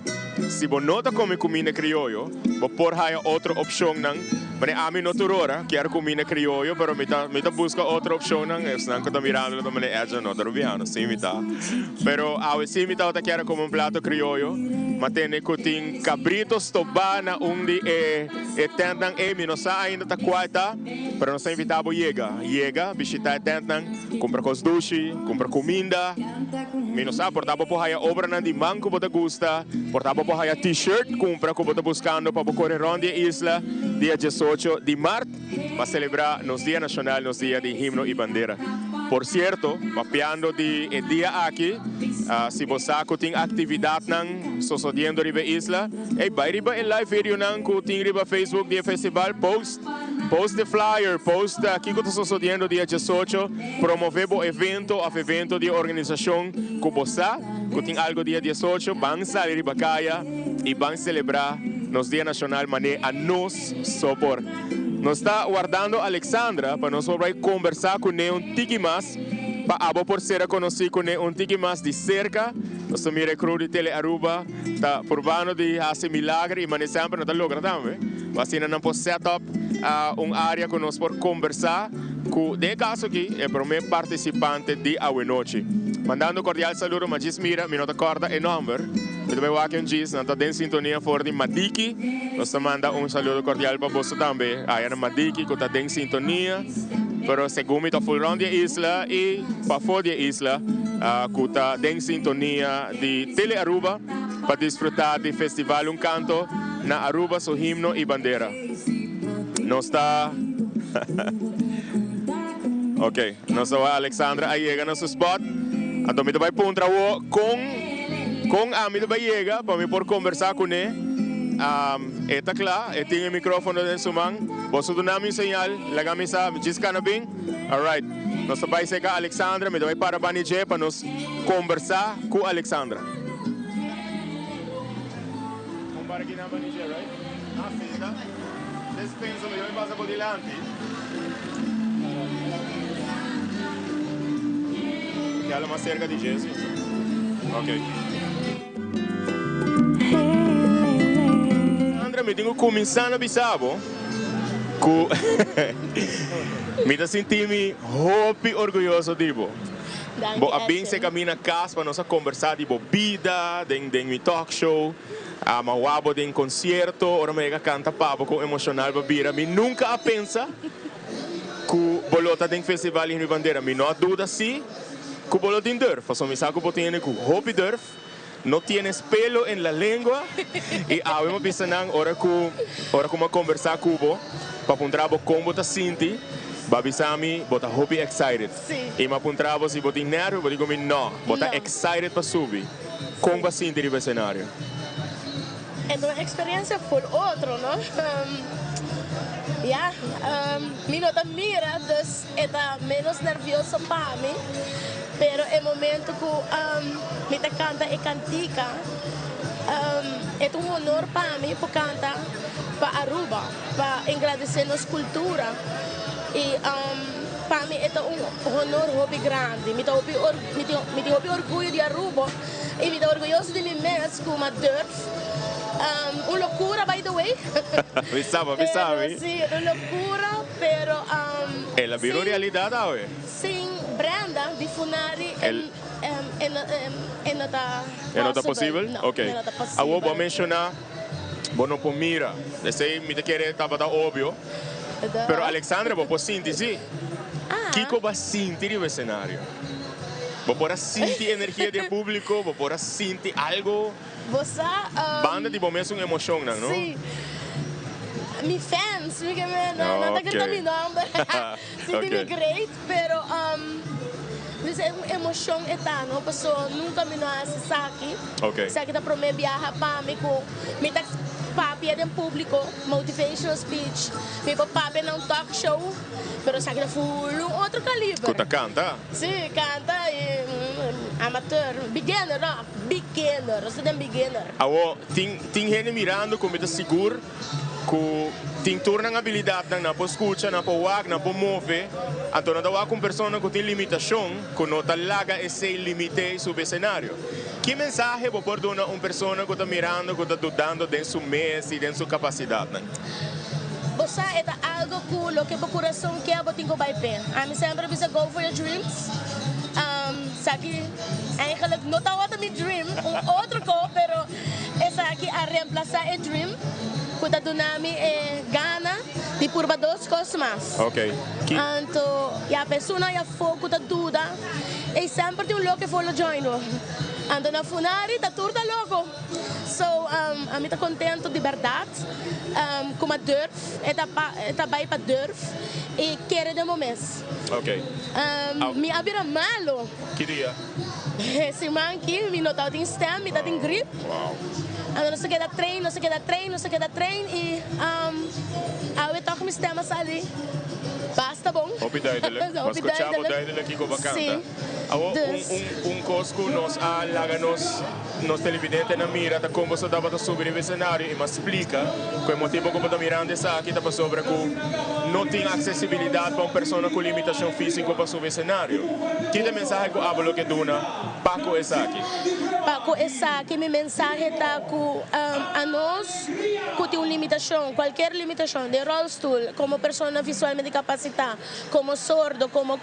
Si bo no ta kome kuminda krioyo, bo por haya otro opshonnan. Manera ami no tur ora kier kuminda krioyo, pero mi ta mi ta buska otro opshonnan. Esnan ku ta mirando lo ta manera Edson no ta rubiano. Sí mi ta. Pero awe sí mi tabata kier a kome un plato krioyo. M'a tende ku tin kabrito stobá na un di e e tèntnan ei. Mi no sa ainda ta kua e ta, pero nos ta invitá bo yega. Yega, bishitá e tèntnan, kumpra kos dushi, kumpra kuminda. Mi no sa, por ta bo por haya obranan di man ku bo ta gusta, por ta bo por haya T-shirt kumpra ku bo ta buskando pa bo kore rònt di e isla dia diesocho di mart pa selebrá nos Dia Nashonal, nos Dia di Himno i Bandera. Por sierto, papiando di e dia aki, si bo sa ku tin aktividatnan sosodiendo riba e isla, ey bai riba e live videonan ku tin riba Facebook di e festival, post, post e flyer, post kiko ta sosodiendo dia diesocho. Promove bo evento of evento di organisacion cu bo sa cu tin algo dia 18, ban sali riba caya y ban celebra nos Dia Nacional mane a nos so por. Nos ta wardando Alexandra pa nos por bay combersa cune un tiki mas pa abo por cera conoci cune un tiki mas di cerca. Nos ta mira e crew di Tele Aruba ta purbando di haci milager y mane semper no ta logra tambe. Pa asina nan por set up un area cu nos por combersa. Cu den e caso aki e prome participante di awenochi. Mandando cordial saludo ma djis mira mi no ta corda e nomber. Mi ta bay wak un djis nan ta den sintonia for di Madiki. Nos ta manda un saludo cordial pa boso tambe aya na Madiki cu ta den sintonia. Pero segun mi ta full rond di e isla y pafo di e isla cu ta den sintonia di Tele Aruba pa disfruta di Festival Un Canto na Aruba su himno y bandera. Nos ta Ok, nos ta wak Alexandra a yega na su spot. Anto mi ta bai puntra awo kon kon ami ta bai yega pa mi por kombersá kuné. E ta kla, e tin e mikrófono den su man. Boso duna mi un señal, laga mi sa, mi djis kana bin. Alright, nos ta bai serka Alexandra, mi ta bai para bani dje pa nos kombersá ku Alexandra. Un para kinan bani dje, right? Ah, sinta. Despensa, mi ta pasa bo dilanti. Keda mas cerca di Jesse. Ok. Sandra, mi tin ku kuminsá na bisa bo ku mi ta sinti mi hopi orguyoso di bo. Bo a bin serka mi na kas pa nos a kombersá di bo bida den mi talk show. Ama wak bo den concierto, ora mi yega canta pa bo con emocional bo bira. Mi nunca a pensa cu bo lo ta den festival di Henry Bandera. Mi no a duda si cu bo lo tin durf, pasobra mi sa cu bo tin hende cu hopi durf, no tienes pelo en la lengua. Y awe mi a bisa nan ora cu ora cu mi a conversa cu bo pa puntra bo con bo ta sinti, bo a bisa mi bo ta hopi excited. Y mi a puntra bo si bo tin nervio, bo di cu mi no, bo ta excited pa subi. Kon bo a sinti riba esenario? E ta un experiencia full otro, no? Ya, mi no ta mira, dus e ta menos nervioso pa mi, pero e momento cu mi ta canta e cantica, e ta un honor pa mi por canta pa Aruba. engrandesé nos kultura i pa mi e ta un honor hopi grandi. Mi ta hopi mi tin mi tin hopi orguyo di Aruba i mi ta orguyoso di mi mes ku m'a durf. Un lokura by the way. Mi sa, mi sa. Pero si, un lokura pero El a bira un realidat awe. Sin Brenda di Funari El e no e no ta E no ta posibel? No, Ok. e no ta posibel. Awor bo a menshoná bo no por mira. Esei mi ta kere tabata obvio. Pero Alexandra bo por sinti si. Kiko bo a sinti riba e senario? Bo por a sinti energia di e públiko? Bo por a sinti algo? Bo sa. Banda di bo mesun emoshonnan, no? Si. Mi fans, mi ke men, nan ta grita mi nomber. Sinti mi great, pero dus e un emoshon e ta, no? Paso nunka mi no a hasi esaki. Esaki ta prome biaha pa mi ku mi ta papia den públiko, motivational speech, mi por papia na un talk show, pero esaki ta full un otro kaliber. Ku ta kanta? Si, kanta i amateur, beginner, no. Beginner, nos ta den beginner. Awor, tin tin hende mirando ku mi ta sigur ku tin tur nan abilidatnan, nan por skucha, nan por wak, nan por move, anto nan ta wak un persona ku tin limitashon ku no ta laga esei limit'é subi esenario. Ki mensahe bo por duna un persona ku ta mirando ku ta dudando den su mes i den su kapasidatnan? Bo sa e ta algo ku loke bo kurason ke bo tin ku bai p'e. Ami semper a bisa go for your dreams. Esaki eigenlijk no tabata mi dream, un otro ko, pero esaki a reemplasa e dream ku ta duna mi e gana di purba dos kos mas. Anto ya persona ya afo ku ta duda ey semper tin un loke for lo join bo. Anto na Funari ta tur ta loko. So ami ta kontento di bèrdat ku mi a durf, e ta bai pa durf i kere den bo mes. Mi a bira malo. Ki dia? E siman ki mi no tabatin stem, mi tabatin grip. Anto nos a keda train, nos a keda train, nos a keda train i awe tòg mi stem a sali basta bon. Hopi duidelijk. Bo a skucha bo duidelijk kiko bo a kanta. Awor un kos ku nos a laga nos. Nos televidentenan mira ta kon boso tabata subi riba e senario i mas splika ku e motibu ku bo ta mirando esaki ta pasobra ku no tin aksesibilidat pa un persona ku limitashon físiko pa subi e senario. Ki ta e mensahe ku abo lo ke duna pa ku esaki? Pa ku esaki mi mensahe ta ku anos ku tin un limitashon, kualkier limitashon, den ròlstul, komo persona visualmente kapasitá, komo sordo, komo.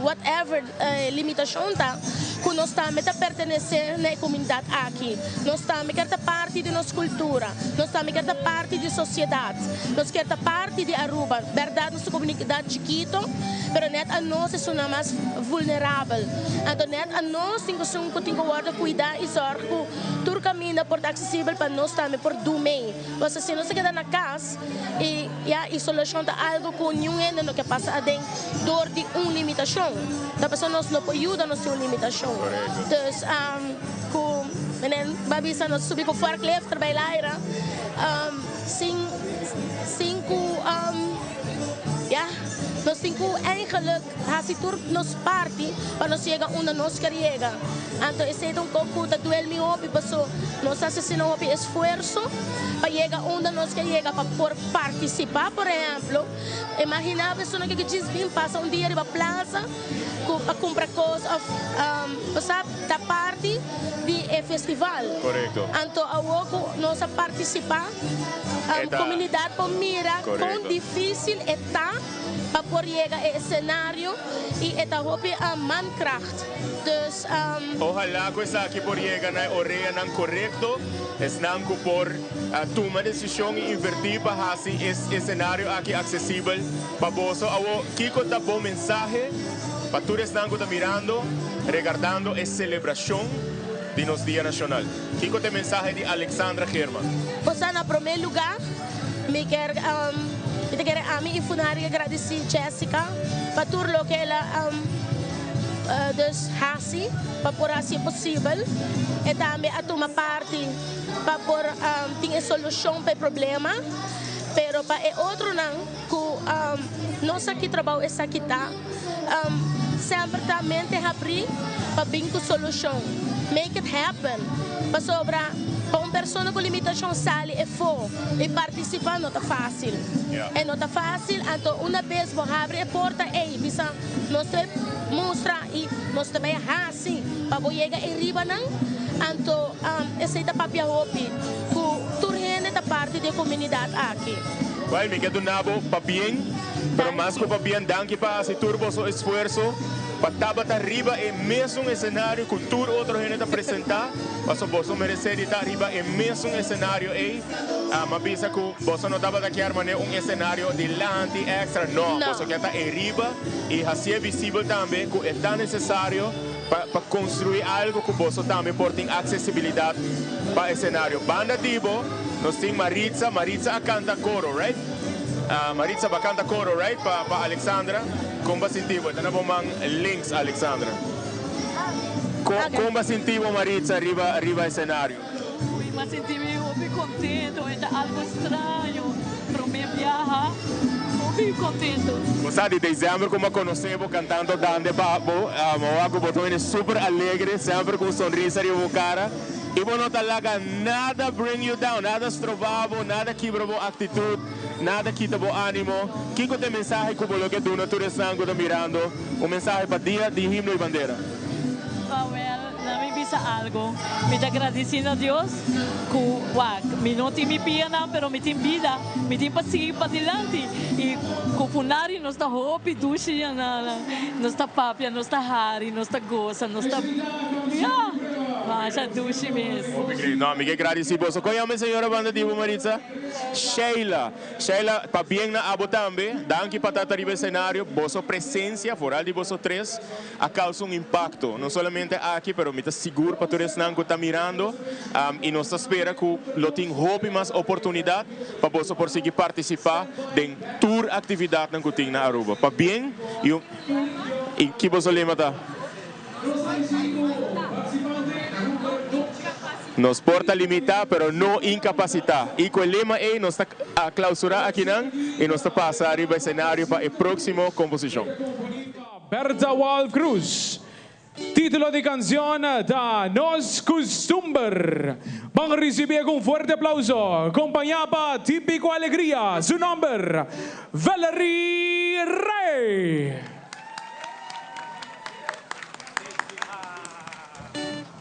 Whatever e limitashon ta, ku nos tambe ta pertenesé na e komunidat aki. Nos tambe kier ta parti di nos kultura. Nos tambe kier ta parti di sosiedat. Nos kier ta parti di Aruba. Bèrdat nos ta komunidat chikito, pero nèt anos esunnan mas vulnerabel. Anto nèt anos tin ku esun ku tin ku wòrdu kuidá i sòrg ku tur kaminda por ta aksesibel pa nos tambe por du mei. Pasobra si nos ta keda na kas i ya isolashon ta algu ku niun hende no ke pasa aden. Dor di un limitashon. Ta pasobra nos no por yuda nos tin un limitashon. Dus ku menen ba bisa nos subi ku forklift trabay laira sin sin ku ya nos tin ku eigenlijk hasi tur nos parti pa nos yega unda nos ker yega. Anto esei ta un kos ku ta duel mi hopi paso nos hasi asina hopi esfuerso pa yega unda nos ker yega pa por partisipa por ehemplo. Imaginá persona ku djis bin pasa un dia riba plaza ku pa kumpra kos òf bo sa ta parti di e festival. Korekto. Anto awor ku nos a partisipá komunidat por mira kon difísil e ta pa por yega e esenario i e ta hopi mankracht. Dus. Ohalá ku esaki por yega na e oreanan korekto, esnan ku por. A tuma desishon i invertí pa hasi e esenario aki aksesibel pa boso. Awor, kiko ta bo mensahe pa tur esnan ku ta mirando regardando e selebrashon di nos Dia Nashonal? Kiko ta e mensahe di Alexandra Geerman? Bosa, na promé lugá mi kier mi ta kere ami i Funari a gradisí Jessica pa tur loke el a dus hasi pa por hasi e posibel. E tambe a tuma parti. pa por tin e solucion pa e problema, pero pa e otronan cu no sa ki trabao esaki ta, semper ta mente habri pa bin cu solucion, make it happen, pasobra Pa un persona ku limitashon sali efó i partisipá no ta fásil. E no ta fásil, anto una bes bo habri e porta ei bisa nos ta bai mustra i nos ta bai hasi pa bo yega ei riba nan, anto esei ta papia hopi ku tur hende ta parti di e komunidat aki. Bai, mi ke duna bo pabien, pero mas ku pabien danki pa hasi tur boso esfuerso pa tabata riba e mesun esenario ku tur otro hende ta presentá, pasobra boso meresé di ta riba e mesun esenario ei. M'a bisa ku boso no tabata kier manera un esenario dilanti èkstra, no, boso kier ta ei riba i hasié visibel tambe ku e ta nesesario pa konstruí algu ku boso tambe por tin aksesibilidat pa esenario. Banda di bo nos tin Maritza, Maritza a kanta koro, right? Maritza bo a kanta koro, right, pa Alexandra? Kon bo a sinti bo? E ta na bo man links, Alexandra. Kon bo a sinti bo, Maritza, riba riba esenario? Ui, mi a sinti mi hopi kontento, e ta algo straño, prome biaha, hopi kontento. Bo sa di december ku mi a konosé bo kantando Dande pa bo, mi a wak ku bo ta un hende super alegre, semper ku un sonrisa riba bo kara. I bo no ta laga nada bring you down, nada stroba bo, nada kibra bo actitud, nada kita bo animo. Kico ta e mensahe cu bo lo ke duna tur esnan cu ta mirando? Un mensahe pa Dia di Himno y Bandera. Awel, na mi bisa algo. Mi ta gradici na Dios cu, wak, mi no tin mi pianan, pero mi tin bida. Mi tin pa sigui padilanti. Y cu Funari nos ta hopi dushi na, nos ta papia, nos ta hari, nos ta goza, nos ta, ya! Masha dushi mes. Hopi great. No, mi ke gradisi boso. Kon yama e señora banda di bo, Maritza? Sheila. Sheila, pabien na abo tambe. Danki pa ta ta riba escenario. Boso presencia, foral di boso tres, a causa un impacto. No solamente aki, pero mi ta sigur pa tur esnan cu ta mirando. Y nos ta spera cu lo tin hopi mas oportunidad pa boso por sigui participa den tur actividadnan cu tin na Aruba. Pabien y un y ki boso lema ta? Nos por ta limitá, pero no inkapasitá. I ku e lema ei nos ta klausurá akinan i nos ta pasa riba esenario pa e próksimo komposishon. Bertha Wolf Cruz. Título di kanshon ta Nos Kustumber. Ban risibié ku un fuerte aplauso, kompañá pa Típiko Alegria. Su nòmber, Valerie Rey.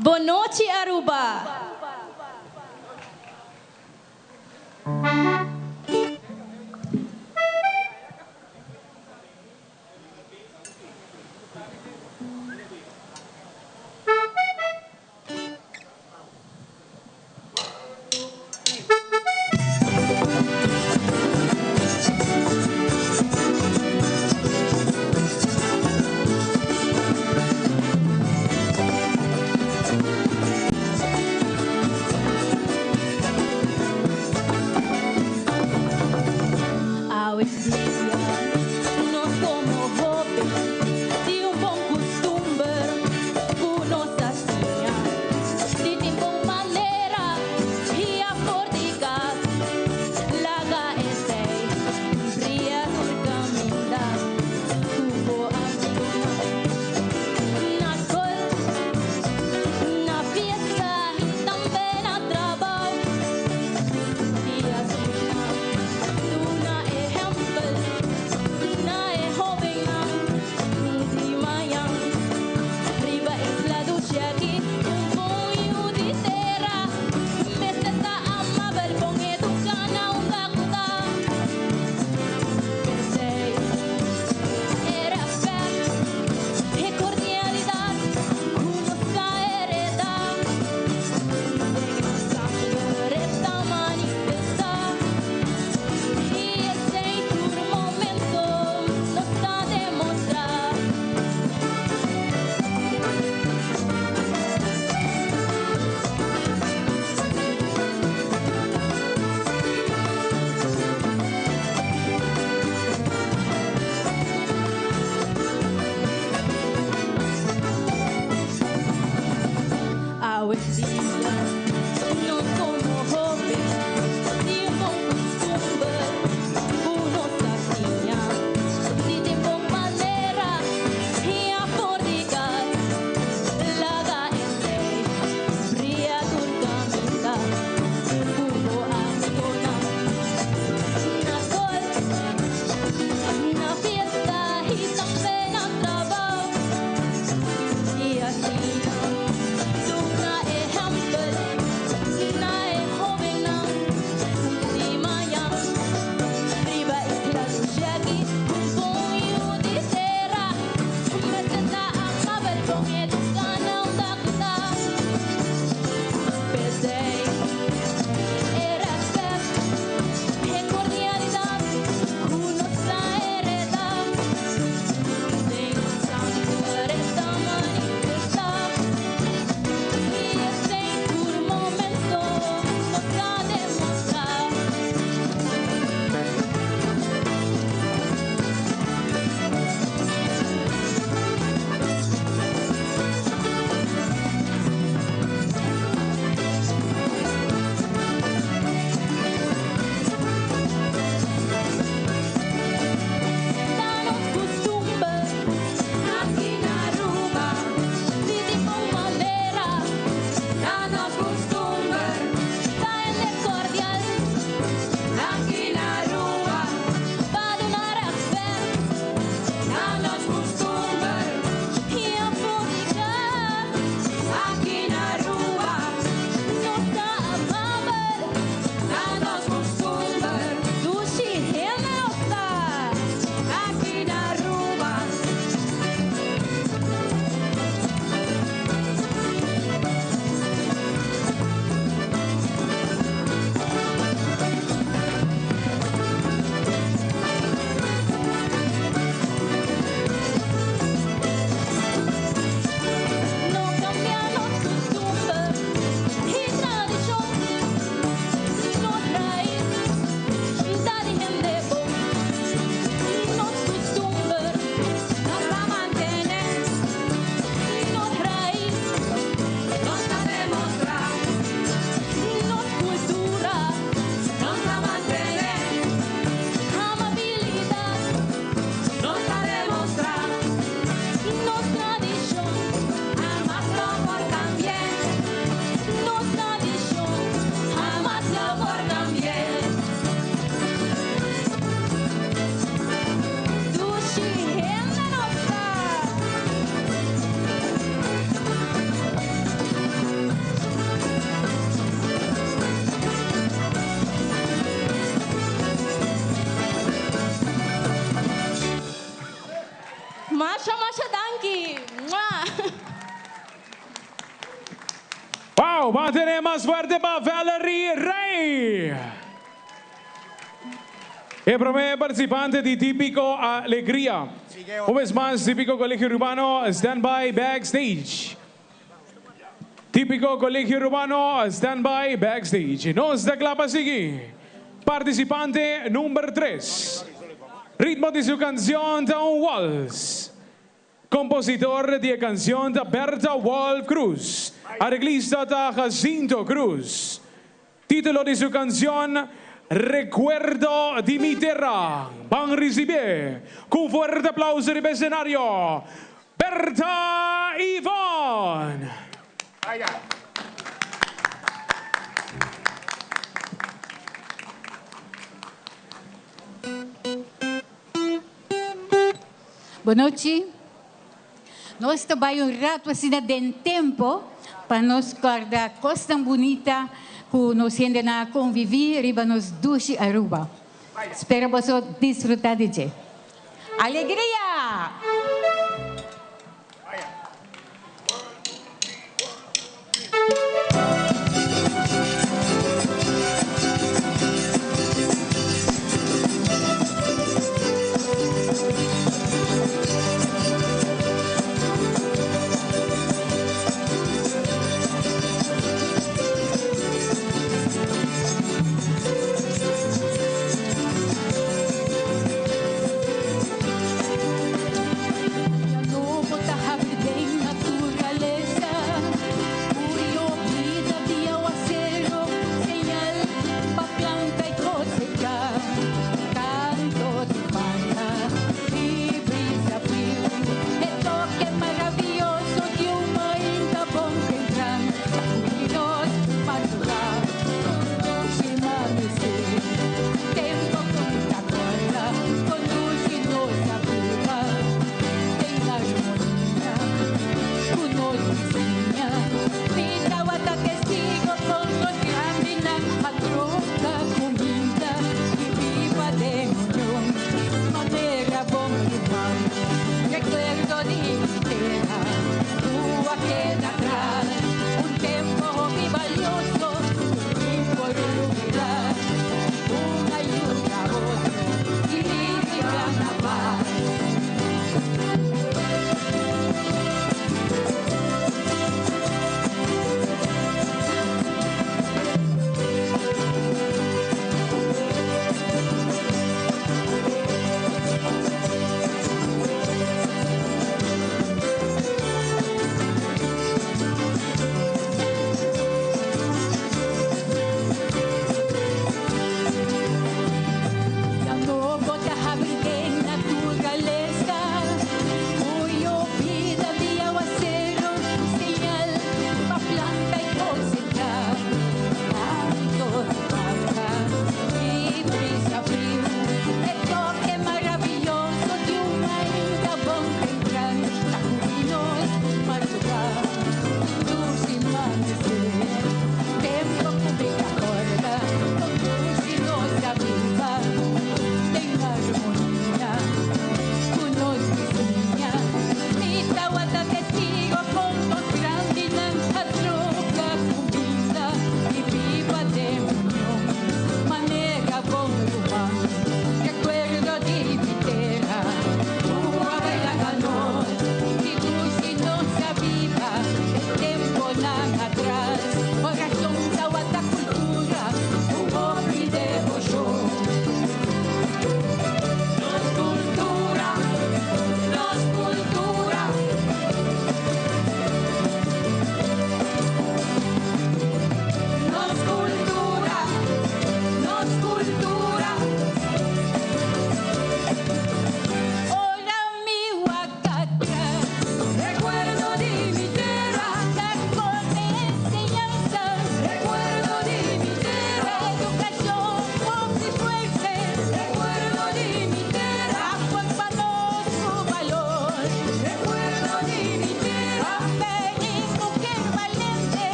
Bonochi Aruba! Ban tene mas fuerte pa Valerie Rey. E prome participante di Tipico Alegria. Un bes mas Tipico Colegio Urbano stand by backstage. Tipico Colegio Urbano stand by backstage. Nos ta cla pa sigui. Participante number tres. Ritmo di su cancion ta un wals. Compositor di e cancion ta Bertha Wolf Cruz. Areglista ta Jacinto Cruz. Titulo di su cancion Recuerdo di mi tierra. Ban ricibié cu un fuerte aplauso riba escenario Bertha Yvonne. Bon nochi. Nos ta bai un rato asina den tempo pa nos corda cosnan bunita cu nos hendenan a convivi riba nos dushi Aruba. Spera boso disfruta di dje. Alegria!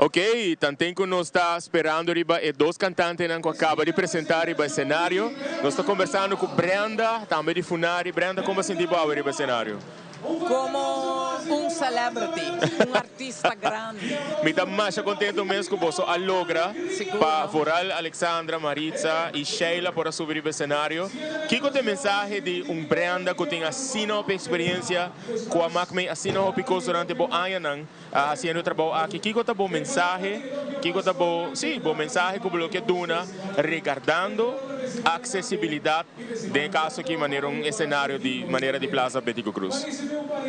Ok, tanten ku nos ta sperando riba e dos kantantenan ku a kaba di presentá riba esenario, nos ta kombersando ku Brenda, tambe di Funari. Brenda, kon bo a sinti bo awe riba esenario? Komo un celebrity, un artista grandi. Mi ta masha contento mes cu boso a logra pa vooral Alexandra, Maritza y Sheila por a subi riba escenario. Kico ta e mensahe di un Brenda cu tin asina hopi experiencia, cu a mak mey asina hopi cos durante bo añanan haciendo e trabou aki? Kico ta bo mensahe, kico ta bo, si, bo mensahe cu bo lo ke duna regardando accesibilidad Den e kaso aki manera un esenario di manera di Plaza Betico Croes.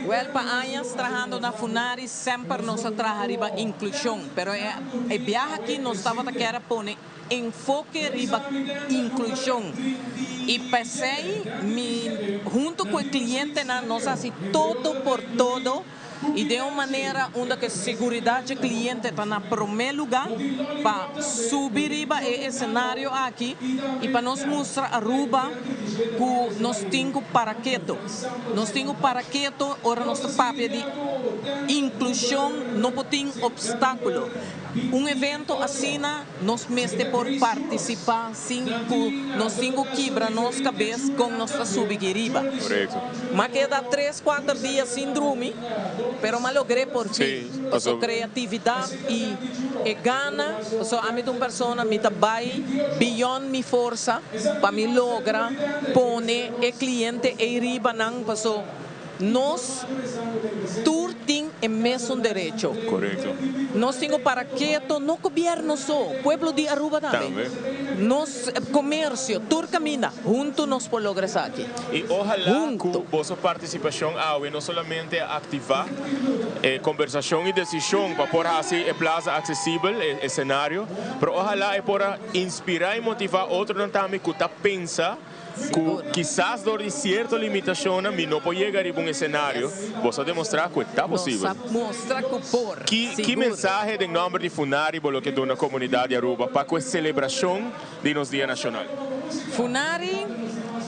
Wèl, pa añas trahando na Funari semper nos a traha riba inklushon, pero e e biaha aki nos tabata kier a pone enfoke riba inklushon i p'esei mi hunto ku e klientenan nos a hasi todo por todo I den un manera unda ku e seguridat dje kliente ta na promé lugá pa subi riba e esenario aki i pa nos mustra Aruba ku nos tin ku para keto. Nos tin ku para keto ora nos ta papia di inklushon, no por tin opstákulo. Un evento asina nos mester por partisipá sin ku nos tin ku kibra nos kabes kon nos ta subi ki riba. M'a keda tres kuater dia sin drumi, pero m'a logr'é por fin. Pasobra kreatividat i e gana, pasobra ami ta un persona mi ta bai beyond mi forsa pa mi logra pone e kliente ei riba nan, pasobra Nos tur tin e mesun derecho. Korekto. Nos tin ku para keto, no gobierno so, pueblo di Aruba tambe. Tambe. Nos komersio, tur kaminda, huntu nos por logra esaki. I ohalá ku boso partisipashon awe no solamente a aktivá e kombersashon i desishon pa por hasi e plaza aksesibel, e esenario, pero ohalá e por a inspirá i motivá otronan tambe ku ta pensa Ku kisas dor di sierto limitashonnan mi no por yega riba un esenario, boso a demostrá ku e ta posibel. Nos a mostra ku por, Ki sigur. mensahe den nòmber di Funari bo lo ke duna komunidat di Aruba pa ku e selebrashon di nos Dia Nashonal? Funari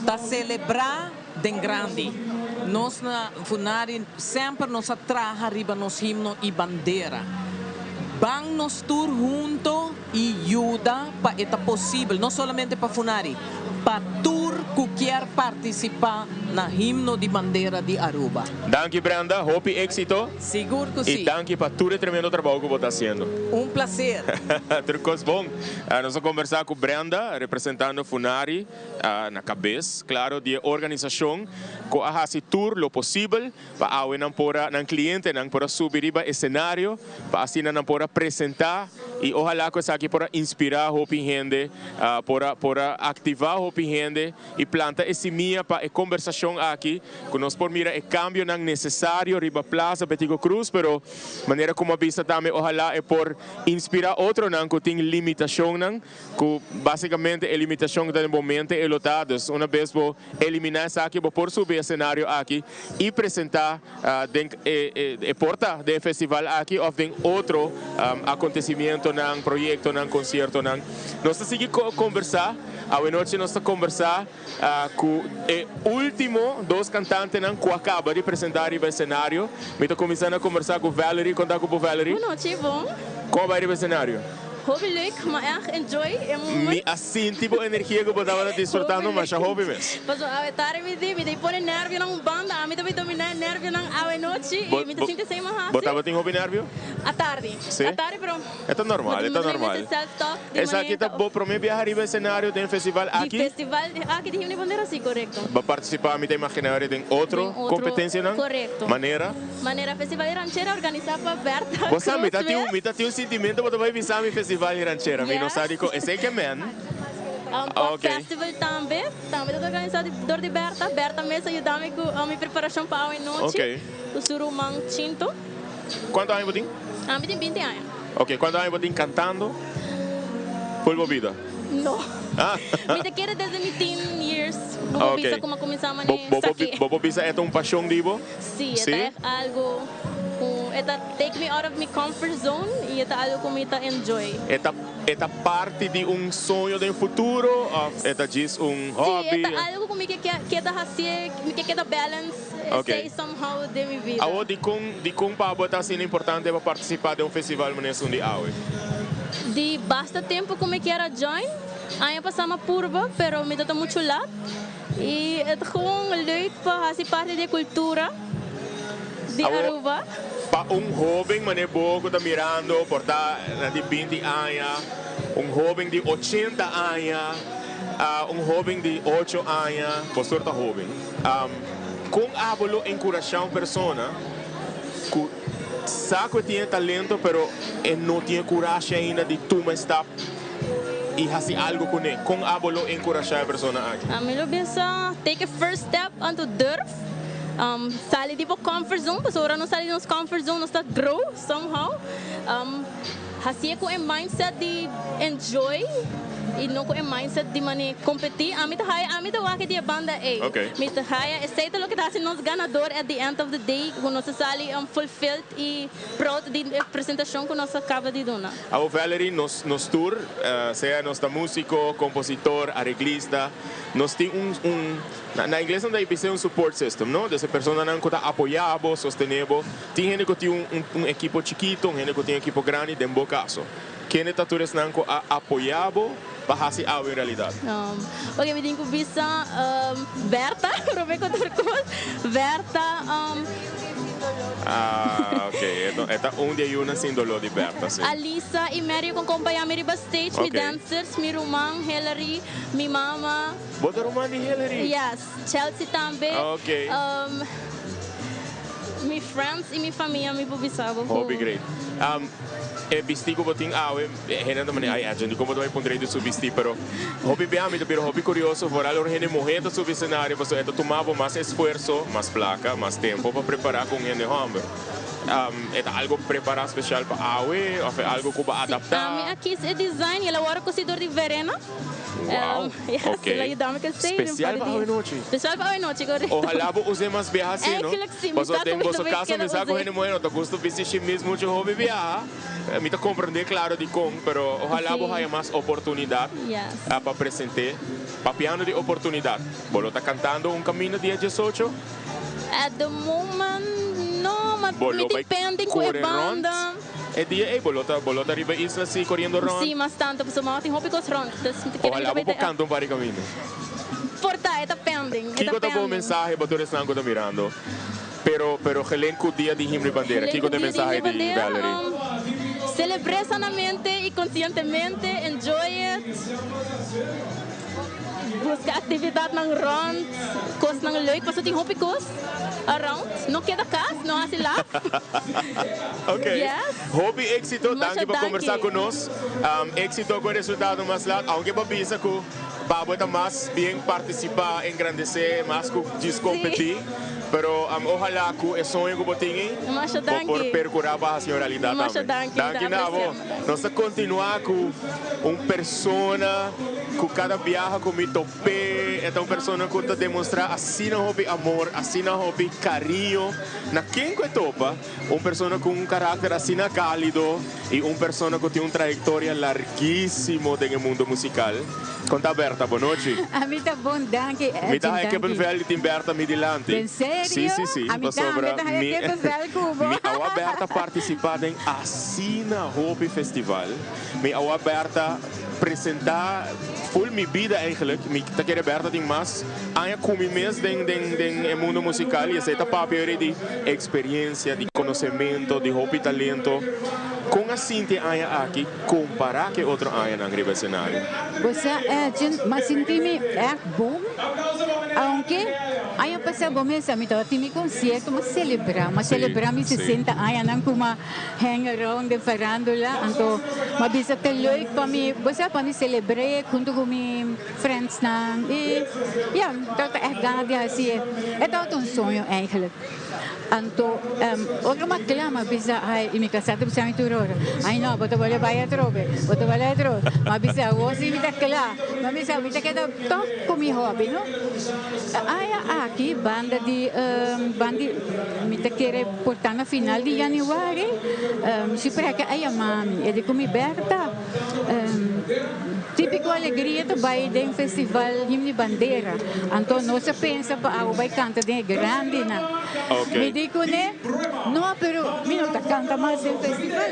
ta selebrá den grandi. Nos na Funari semper nos a traha riba nos himno i bandera. Ban nos tur hunto i yuda pa e ta posibel, no solamente pa Funari, pa tur cu kier participa na Himno di Bandera di Aruba. Danki Brenda, hopi exito. Sigur cu I si. danki pa tur e tremendo trabou cu bo ta haciendo. Un placer. Tur cos bon. Nos a conversa cu Brenda, representando Funari na cabes, claro, di e organisacion cu a haci tur lo posibel Pa awe nan por a, nan clientenan por a subi riba escenario pa asina nan por a presenta y ohala cu esaki por a inspira hopi hende, por a por a activa hopi hende y planta e simia pa e conversacion aki cu nos por mira e cambionan necesario riba Plaza Betico Croes, pero manera como a bisa tambe ohala e por inspira otronan cu tin limitacionnan. Ku básikamente e limitashon ku ta den bo mente e lo ta. Dus una bes bo eliminá esaki bo por subi e senario aki i presentá den e porta den e festival aki òf den otro akontesimientonan, proyektonan, konsiertonan. Nos ta sigui kombersá. Awenochi nos ta kombersá ku e último dos kantantenan ku a kaba di presentá riba e senario. Mi ta kuminsá na kombersá ku Valerie. Konta ku bo Valerie. Bonochi, bon. Kon a bai riba e senario? Hopi leuk, ma erg enjoy e moment. Mi a sinti bo energia ku bo tabata disfrutando masha hopi mes. Pasobra awe tardi mi di, mi ta pone nervionan un banda, ami ta bin domina e nervionan awe nochi i mi ta sinti esei mas hasi. Bo tabatin hopi nervio? Atardi. Si? Atardi pero. E ta normal, e ta normal. Esaki ta bo prome biaha riba escenario den festival aki? Di festival aki di Himno y Bandera, si, corecto. Bo participa, mi ta imagina ora den otro competencianan? Corecto. Manera? Manera Festival di Ranchera organisa pa Bertha Cruz. Bo sa, mi ta tin, mi ta tin un sintimento bo ta bay bisa mi Festival di Ranchera. Mi no sa dicon, esey ke men? Pop Festival tambe, tambe ta organisa dor di Bertha. Bertha mes a yuda mi cu mi preparacion pa awe nochi. Cu su ruman Chinto. Cuanto aña bo tin? Ami tin binti aña. Ok, cuanto aña bo tin cantando full bo bida? No. Mi ta kere desde mi teen years. Bo por bisa como a cuminsa mane saki. Bo por bisa e ta un pasion di bo? Si, e ta echt algo cu e ta take me out of mi comfort zone y e ta algo cu mi ta enjoy. E ta e ta parti di un soño den futuro of e ta djis un hobby? Si, e ta algo cu mi ke keda hacié, mi ke keda balance. Ok. Esey somehow den mi bida. Awo dikon dikon pa abo ta asina importante pa participa den un festival manera esun di awe? Di basta tempo cu mi kier a join. Aña pasa mi a purba pero mi ta ta mucho lat. Y e ta gewoon leuk pa haci parti di e cultura di Awo Aruba. pa un hoben manera bo cu ta mirando por ta na di binti aña, un hoben di ochenta aña, un hoben di ocho aña, bo sur ta hoben. Kon abo lo enkurashá un persona ku sa ku e tin e talento pero e no tin e kurashi ainda di tuma e stap i hasi algu kuné? Kon abo lo enkurashá e persona aki? Ami lo bisa take a first step anto durf sali di bo comfort zone pasobra ora nos sali di nos comfort zone nos ta grow somehow. Hasié ku e mindset di enjoy i no ku e mindset di manera kompetí. Ami ta haya, ami ta wak di e banda ei. Mi ta haya esei ta loke ta hasi nos ganador at the end of the day, ku nos ta sali fulfilled i proud di e presentashon ku nos a kaba di duna. Awo Valerie, nos nos tur, sea nos ta músiko, kompositor, areglista, nos tin un un, na ingles nan ta bisa un support system, no? Des e personanan ku ta apoyá bo, sostené bo. Tin hende ku tin un un ekipo chikito, un hende ku tin un ekipo grandi, den bo kaso, kende ta tur esnan ku a apoyá bo pa hasi awe un realidat? Oke, mi tin ku bisa Bertha, promé ku tur kos, Bertha. Ah, oke, e ta un di e yunan sin doló di Bertha, si. Alisa i Mary ku kompañá mi riba stage, mi dancers, mi ruman Hillary, mi mama. Bo ta ruman di Hillary? Yes, Chelsea tambe. Oke. Mi friends y mi famia mi por bisa bo cu. Hopi great. E bisti cu bo tin awe, hende ta manda, ay Edjean, dicon bo ta bay pon drey di su bisti? Pero hopi bia mi ta bira hopi curioso, vooral ora hende muhe ta subi escenario, pasobra e ta tuma bo mas esfuerso, mas placa, mas tempo pa prepara cu un hende homber. E ta algo prepara special pa awe of e algo cu bo a adapta? Si, ami a kies e design y el a worde cosi door di Verena. Wow, ok. Special pa awe nochi. Special pa awe nochi, correcto. Ojalá bo us'é mas biaha así, no? Eigenlijk sí, mi Pasobra sa den ku mi boso ta kaso keda mi sa ku us'é. hende muhé no ta gusta bisti shimis muchu hopi biaha. Mi ta komprendé klaro dikon, pero ojalá bo Sí. haya mas oportunidat Yes. pa present'é. Papiando di oportunidat, bo lo ta kantando un kaminda dia diesocho? At the moment no, ma Bo mi lo tin bai pending ku e kore rònt? banda. E dia ei bo lo ta bo lo ta riba isla si koriendo rònt? Sí, mas tantu, pasobra mama tin hopi kos rònt. Dus mi ta kere mi Ojalá ta bo bai por ta. kanta un par di kaminda. Por ta, e ta pending, e ta Kiko ta bo pending. mensahe pa tur esnan ku ta mirando? Pero pero gelen ku dia di himno i bandera, Gelen kiko ku ta e dia di himno mensahe i di bandera, Valerie? Selebr'é sanamente i konsientemente, enjoy it. Buska aktividatnan rònt, kosnan leuk, pasobra tin hopi kos around. No keda kas, no hasi laf. Ok. Yes. Hopi éxito, Masha danki pa kombersá danki. ku nos. Éxito ku e resultado mas lat, aunke bo bisa ku pa bo ta mas bien partisipá, engrandesé, mas ku djis kompetí. Pero ojalá ku e soño ku bo tin ei, Masha bo por danki. perkurá pa hasi un realidat Masha tambe. danki, mi ta Danki na bo. apresiá. Nos ta kontinuá ku un persona ku kada biaha ku mi top'é, e ta un persona ku ta demostrá asina hopi amor, asina hopi kariño na ken ku e topa. Un persona ku un karakter asina kálido i un persona ku tin un trayektoria largísimo den e mundo musikal. Kon ta Bertha? Bon nochi. Ami ta bon danki Edwin. Mi ta haya kippenvel di tin Bertha mi dilanti. Den serio? Si si si. Ami tambe ta haya kippenvel ku bo. Mi awa Bertha participa den asina hopi festival. Mi awa Bertha presenta full mi bida eigenlijk. Mi ta kere Bertha tin mas aña ku mi mes den den den e mundo musical y esey ta papia ori di experiencia, di conocemento, di hopi talento. Kon a sinti e aña aki? Kompará ku e otro añanan riba e senario. Bo sa, Edjean, m'a sinti mi ègt bon, aunke aña pasá bo mes a mi tabata tin mi konsierto, m'a selebrá, m'a selebrá mi sesenta añanan ku m'a hang around den farándula, anto m'a bisa ta leuk pa mi, bo sa, pa mi selebr'é huntu ku mi friendsnan i ya, mi tabata ègt gana di hasié. E tabata un soño eigenlijk. Anto ora m'a kla m'a bisa ai i mi kasá ta bisa mi tur ora, ai no bo ta bole bai atrobe, bo ta bole atrobe. M'a bisa awor si mi ta kla, m'a bisa mi ta keda tòg ku mi hòbi no. Aya aki banda di banda di mi ta kere por ta na final di yanüari, mi si preke a yama mi, e di ku mi Bertha. Típiko Alegria ta bai den Festival Himno di Bandera. Anto nos a pensa pa abo bai kanta den e grandinan. Mi di kuné, No, pero mi no ta kanta mas den festival.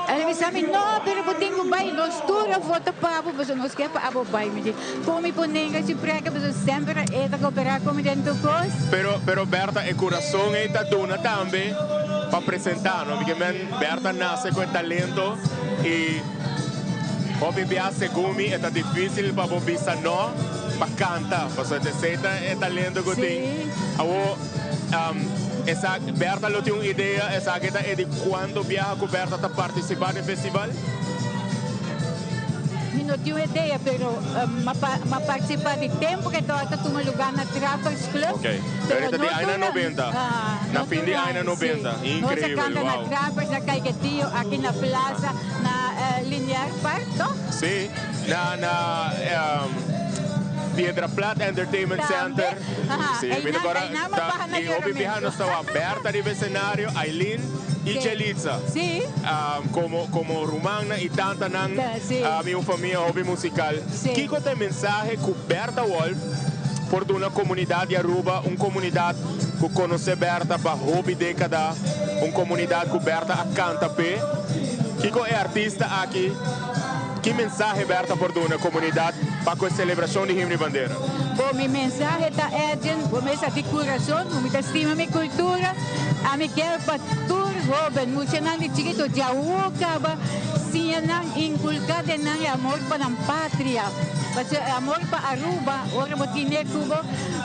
El a bisa mi, No, pero bo tin ku bai. Nos tur a vota pa bo pasobra nos ke pa abo bai. Mi di, Kon mi por nenga si preka pasobra semper e ta koperá ku mi den tur kos. Pero, pero Bertha, e kurason ei ta duna tambe pa presentá, no? Porque men Bertha nase ku e talento i hopi bia segun mi e ta difísil pa bo bisa no pa kanta, pasobra esei ta e talento ku tin. Awor, esa Bertha lo tin un idea esaki ta e di kuantu biaha ku Bertha ta partisipá den festival? Mi no tin un idea, pero m'a partisipá di tempu ku e tabata tuma lugá na Trappers Club. Ok, pero e ta di aña 90, na fin di aña 90. Nos a kanta na Trappers, na Caiquetio, aki na Plaza, na Linear Park, toch? Sí, na Piedra Plat Entertainment Center. Sí, mi ta kòrda ta e hopi biaha nos tawa Bertha riba escenario, Aileen y Jelitza. Komo komo rumannan y tantanan mi un famia hopi musical. Kiko ta e mensahe ku Bertha Wolff por duna komunidat di Aruba, un komunidat ku konosé Bertha pa hopi dékada, un komunidat ku Bertha a kanta p'e? Kiko e artista aki, ki mensahe Bertha por duna komunidat pa ku e selebrashon di Himno i Bandera? Bo mi mensahe ta Edwin, bo mes a di kurason, bo mi ta stima mi kultura, ami kier pa tur hoben, muchanan di chikito djawo kaba siña nan, inkulká den nan e amor pa nan patria, pasobra e amor pa Aruba ora bo tine ku bo,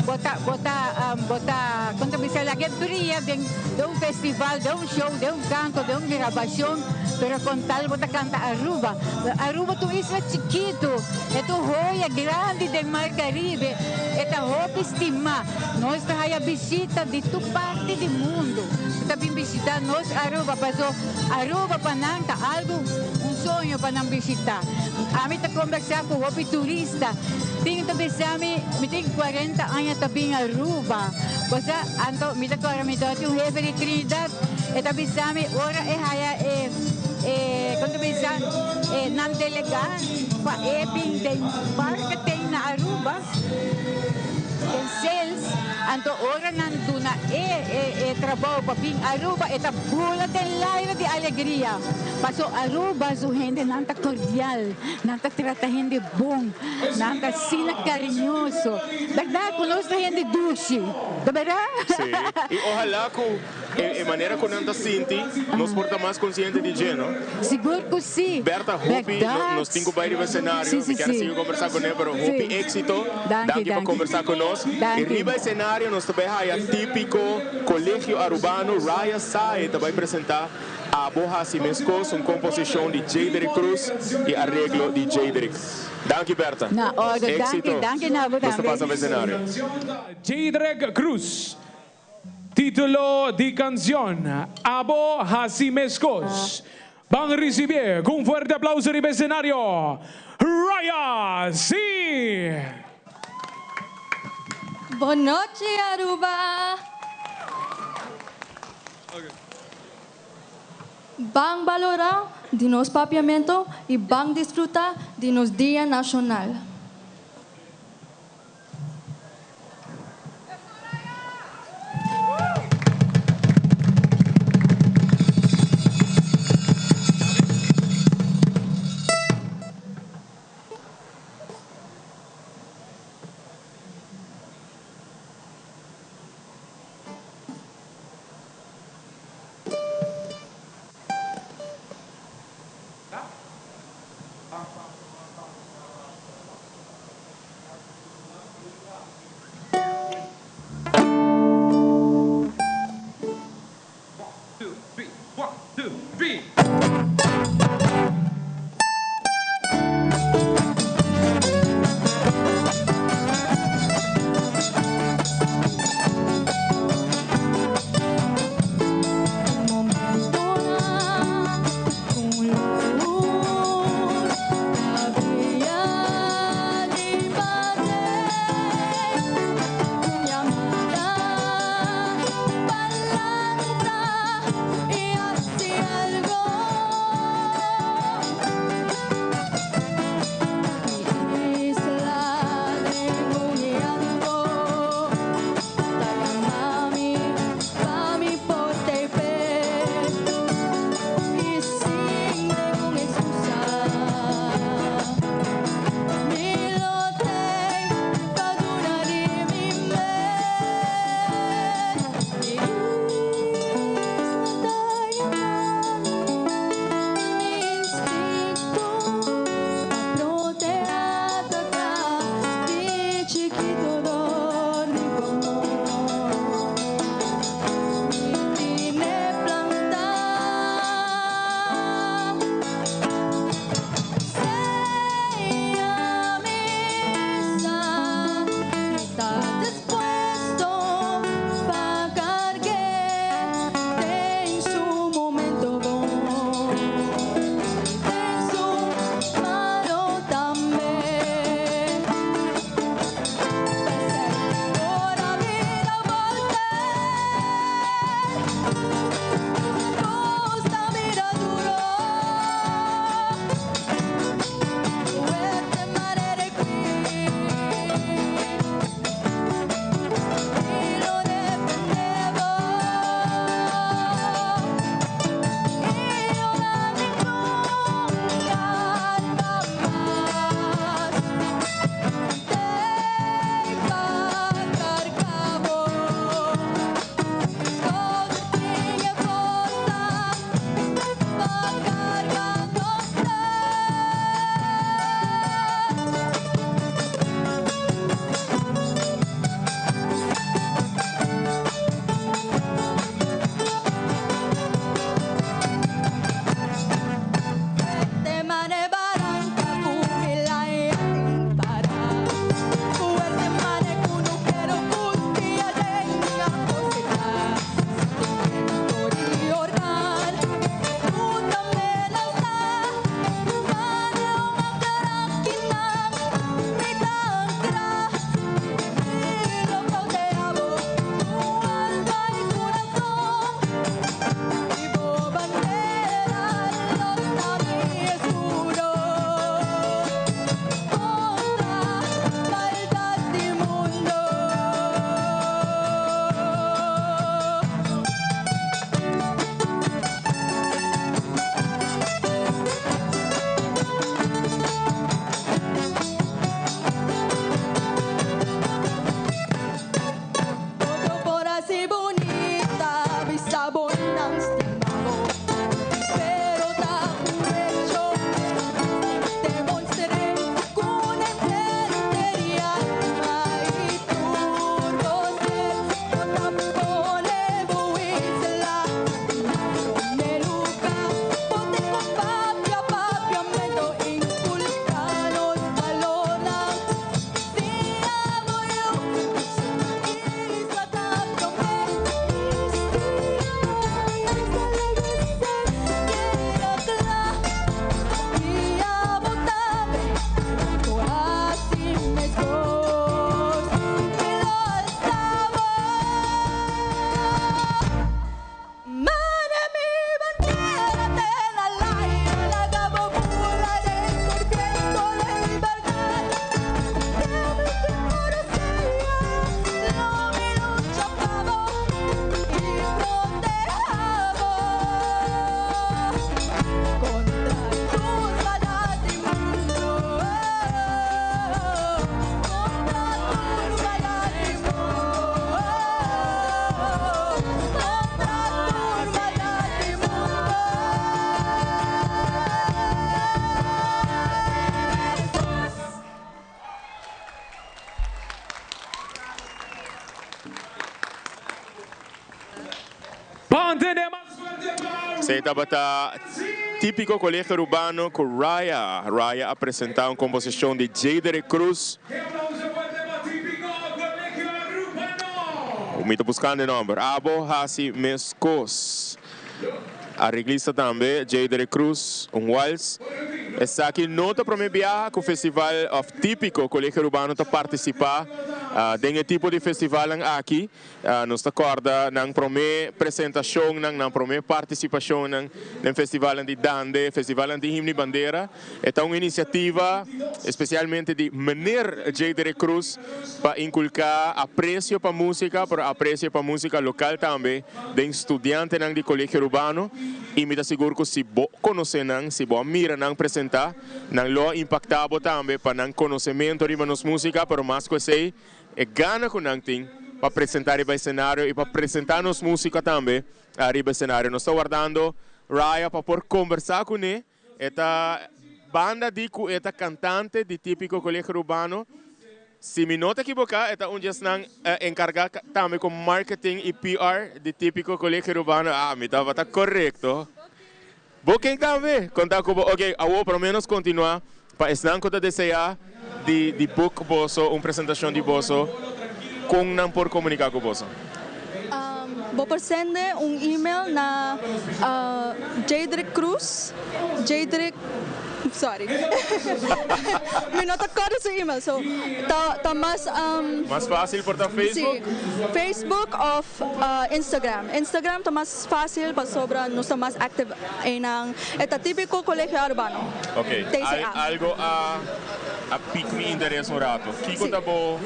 bo ta bo ta bo ta kon ta bisa laga e bria den un festival, den un show, den un kanto, den un grabashon, pero kon tal bo ta kanta Aruba. Aruba ta un isla chikitu. E ta un hoya grandi den Mar Caribe. E ta hopi stimá. Nos ta haya bishita di tur parti di mundu ku ta bin bishitá nos Aruba paso Aruba pa nan ta algu un soño pa nan bishitá. Ami ta kombersá ku hopi turista. Tin ta bisa mi, mi tin kuarenta aña ta bin Aruba. Bo sa, anto mi ta kòrda mi tabata un hefe di Trinidad, e ta bisa mi ora e haya e e kon ta bisa e nan delegá. Pa e bin den marketing na Aruba, den sales, anto ora nan duna e e trabou pa bin Aruba e ta bula den laira di alegria. Paso Aruba su hendenan ta cordial, nan ta trata hende bon, nan ta asina cariñoso. Berdad cu nos ta hende dushi, ta berdad? Sí, y ojalá cu E manera ku nan ta sinti, nos por ta mas konsiente di dje, no? Sigur ku si. Bertha, hopi nos tin ku bai riba esenario. Mi kier a sigui kombersá kuné, pero hopi éksito. Danki pa kombersá ku nos. I riba esenario nos ta bai haya Típiko Kolegio Arubano, Raya Sae ta bai presentá Abo Hasi Meskos, un komposishon di Jaderick Cruz i areglo di Jaderick. Danki Bertha. Na orde. Danki, danki na bo tambe. Nos ta pasa pa esenario. Jaderick Cruz. Título di canción, Abo Hasi Meskos. Ban ricibié cu un fuerte aplauso riba escenario, Raya Sí! Bon nochi Aruba! Ban balora di nos papiamento y ban disfruta di nos Dia Nacional. Esey tabata Tipico Colegio Arubano cu Raya. Raya a presenta un composicion di Jadere Cruz. Mi ta buscando e nomber. Abo haci mescos. Areglista tambe, Jadere Cruz, un wals. Esaki no ta prome biaha cu festival of Tipico Colegio Arubano ta participa den e tipo di festivalnan aki. Nos ta kòrda nan promé presentashonnan, nan promé partisipashonnan den festivalnan di Dande, festivalnan di Himno i Bandera. E ta un inisiativa espesialmente di Meneer J. Cruz pa inkulká apresio pa músika, pero apresio pa músika lokal tambe den studiantenan di Kolegio Arubano. I mi ta sigur ku si bo konosé nan, si bo a mira nan presentá, nan lo a impaktá bo tambe pa nan konosementu riba nos músika, pero mas ku esei, E gana ku nan tin pa presentá riba esenario i pa presentá nos músika tambe riba esenario. Nos ta wardando Raya pa por kombersá kuné. E ta banda di ku e ta kantante di Típiko Colegio Arubano. Si mi no ta ekiboká e ta un di esnan enkargá tambe ku marketing i PR di Típiko Colegio Arubano. Ah, mi tabata korekto. Bo ken tambe? Konta ku bo. Ok, awor promé nos kontinuá pa esnan ku ta deseá di di book boso, un presentashon di boso, kon nan por komuniká ku boso? Bo por sende un email na Jadrick Cruz, Jadrick, sorry, mi no ta kòrda su email, so ta ta mas. Mas fásil por ta Facebook? Sí, Facebook òf Instagram. Instagram ta mas. Fácil pasobra nos ta mas active einan. E ta típico Colegio Arubano. Ok, TCA. algo a a pique mi interes un rato. Kiko ta bo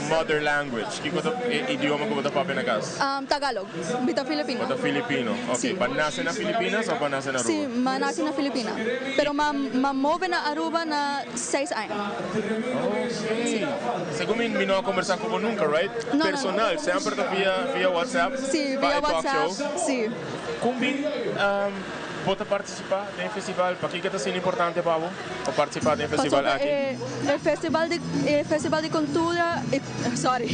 mother language? Kiko ta e idioma ku bo ta papia na kas? Tagalog. Mi ta Filipino. Bo ta Filipino. Ok, Sí. Bo a nace na Filipinas of bo a nace na Aruba? Sí, m'a nace na Filipina. Pero m'a m'a move na Aruba na seis aña. Ok. Segun mi mi no a combersa ku bo nunca, right? No, no, no. Personal, semper ta via via WhatsApp. Sí, Pa via e talk WhatsApp, show. sí. Kon bin bo ta partisipá den e festival? Pakiko ta asina importante pa bo pa partisipá den e festival Pasobra aki? e e festival di e festival di kultura e sorry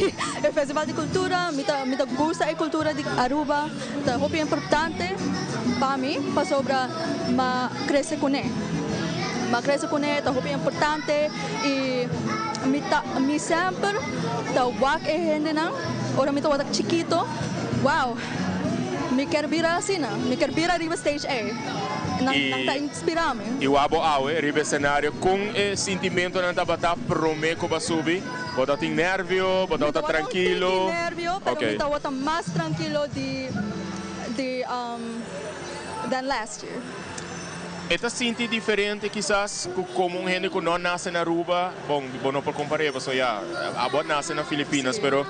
e festival di kultura mi ta mi ta gusta e kultura di Aruba ta hopi importante pa mi pasobra m'a krese kuné m'a krese kuné ta hopi importante i mi ta mi semper ta wak e hendenan. Ora mi tabata chikito, wow, mi kier bira asina, mi kier bira riba stage ey. Nan nan ta inspira mi. I wak bo awe riba e scenario, con e sintimentonan tabata prome cu bo a subi? Bo tabatin nervio? Bo tabata trankilo? Mi tabata un tiki nervio, pero mi tabata mas trankilo di di than last year. E ta sinti diferente kisas ku komo un hende ku no a nase na Aruba, bon bo no por kompar'é pasobra ya abo a nase na Filipinas, pero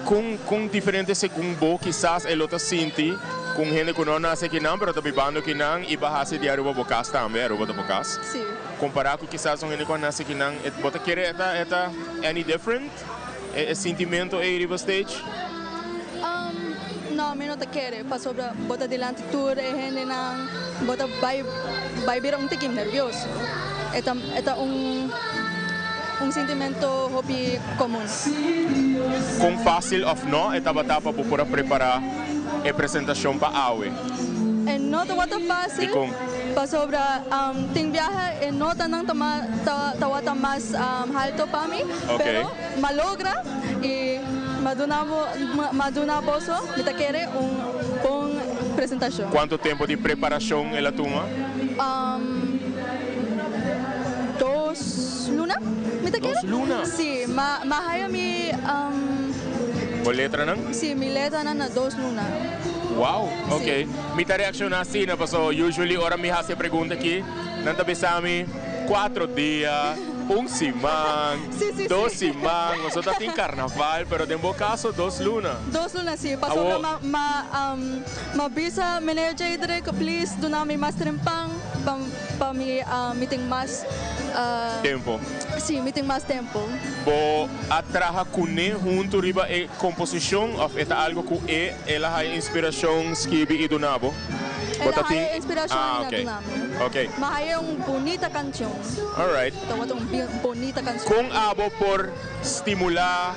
kon kon diferente segun bo kisas e lo ta sinti ku un hende ku no a nase akinan pero ta bibando akinan i ba hasi di Aruba bo kas tambe, Aruba ta bo kas, kompará ku kisas un hende ku a nase akinan, bo ta kere e ta e ta any different e sintimento ei riba stage? No, mi no ta kere pasobra bo ta dilanti tur e hendenan, bo ta bai bai bira un tiki nervioso. E ta e ta un un sintimento hopi komun. Kon fásil òf no e tabata pa bo por a prepará e presentashon pa awe? E no tabata fásil Dikon? pasobra tin biaha e notanan ta ta tabata mas halto pa mi, pero m'a logra i m'a duna bo m'a duna boso, mi ta kere, un bon presentashon. Kuantu tempu di preparashon el a tuma? Dos luna, mi ta kere. Dos luna? Sí, m'a m'a haya mi. Bo letranan? Sí, mi letranan na dos luna. Wow, ok. Mi ta reakshoná asina pasobra usually ora mi hasi e pregunta aki, nan ta bisa mi kuatro dia. Un siman, dos siman, nos ta tin carnaval, pero den bo caso dos luna. Dos luna si, pasobra ma ma ma bisa meneer Jadrick please duna mi mas trempan pa pa mi mi tin mas Tempo. Si, mi tin mas tempo. Bo a traha cune hunto riba e composicion of e ta algo cu e el a haya inspiracion skibi y duna bo? El a haya inspiracion Ah, y a ok. duna mi. Ok. Ma haya un bunita cancion. Alright. Tabata un bonita cancion. Con abo por stimula,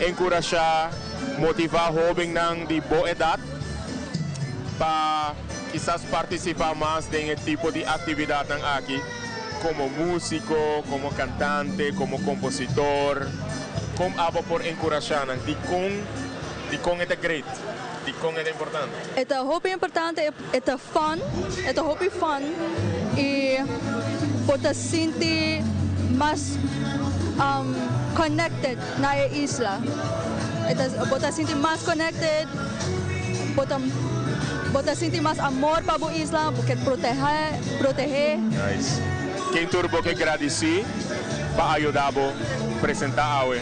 encurasha, motiva hobennan di bo edad Pa kisas participa mas den e tipo di actividadnan aki como musico, como cantante, como compositor? Con abo por encurasha nan? Dicon dicon e ta great? Dicon e ta importante? E ta hopi importante, e ta fun, e ta hopi fun y bo ta sinti mas connected na e isla. E ta bo ta sinti mas connected, bo ta bo ta sinti mas amor pa bo isla, bo ke proteha proteh'é. Nice. Ken tur bo ke gradisí pa a yuda bo presentá awe?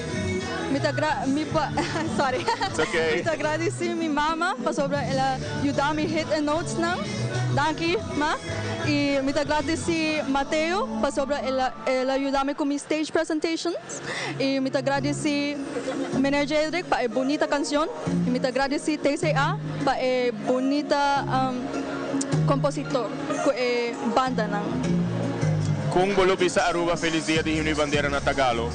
Mi ta gra mi pa sorry It's okay. Mi ta gradisí mi mama pasobra el a yuda mi hit e notesnan. Danki ma. Y mi ta gradisí Mateo pasobra el a el a yuda mi ku mi stage presentations. Y mi ta gradisí Meneer Jedrick pa e bunita cancion. Y mi ta gradisí TCA pa e bunita compositor cu e bandanan. Con bo lo bisa Aruba Feliz Dia di Himno y Bandera na Tagalo?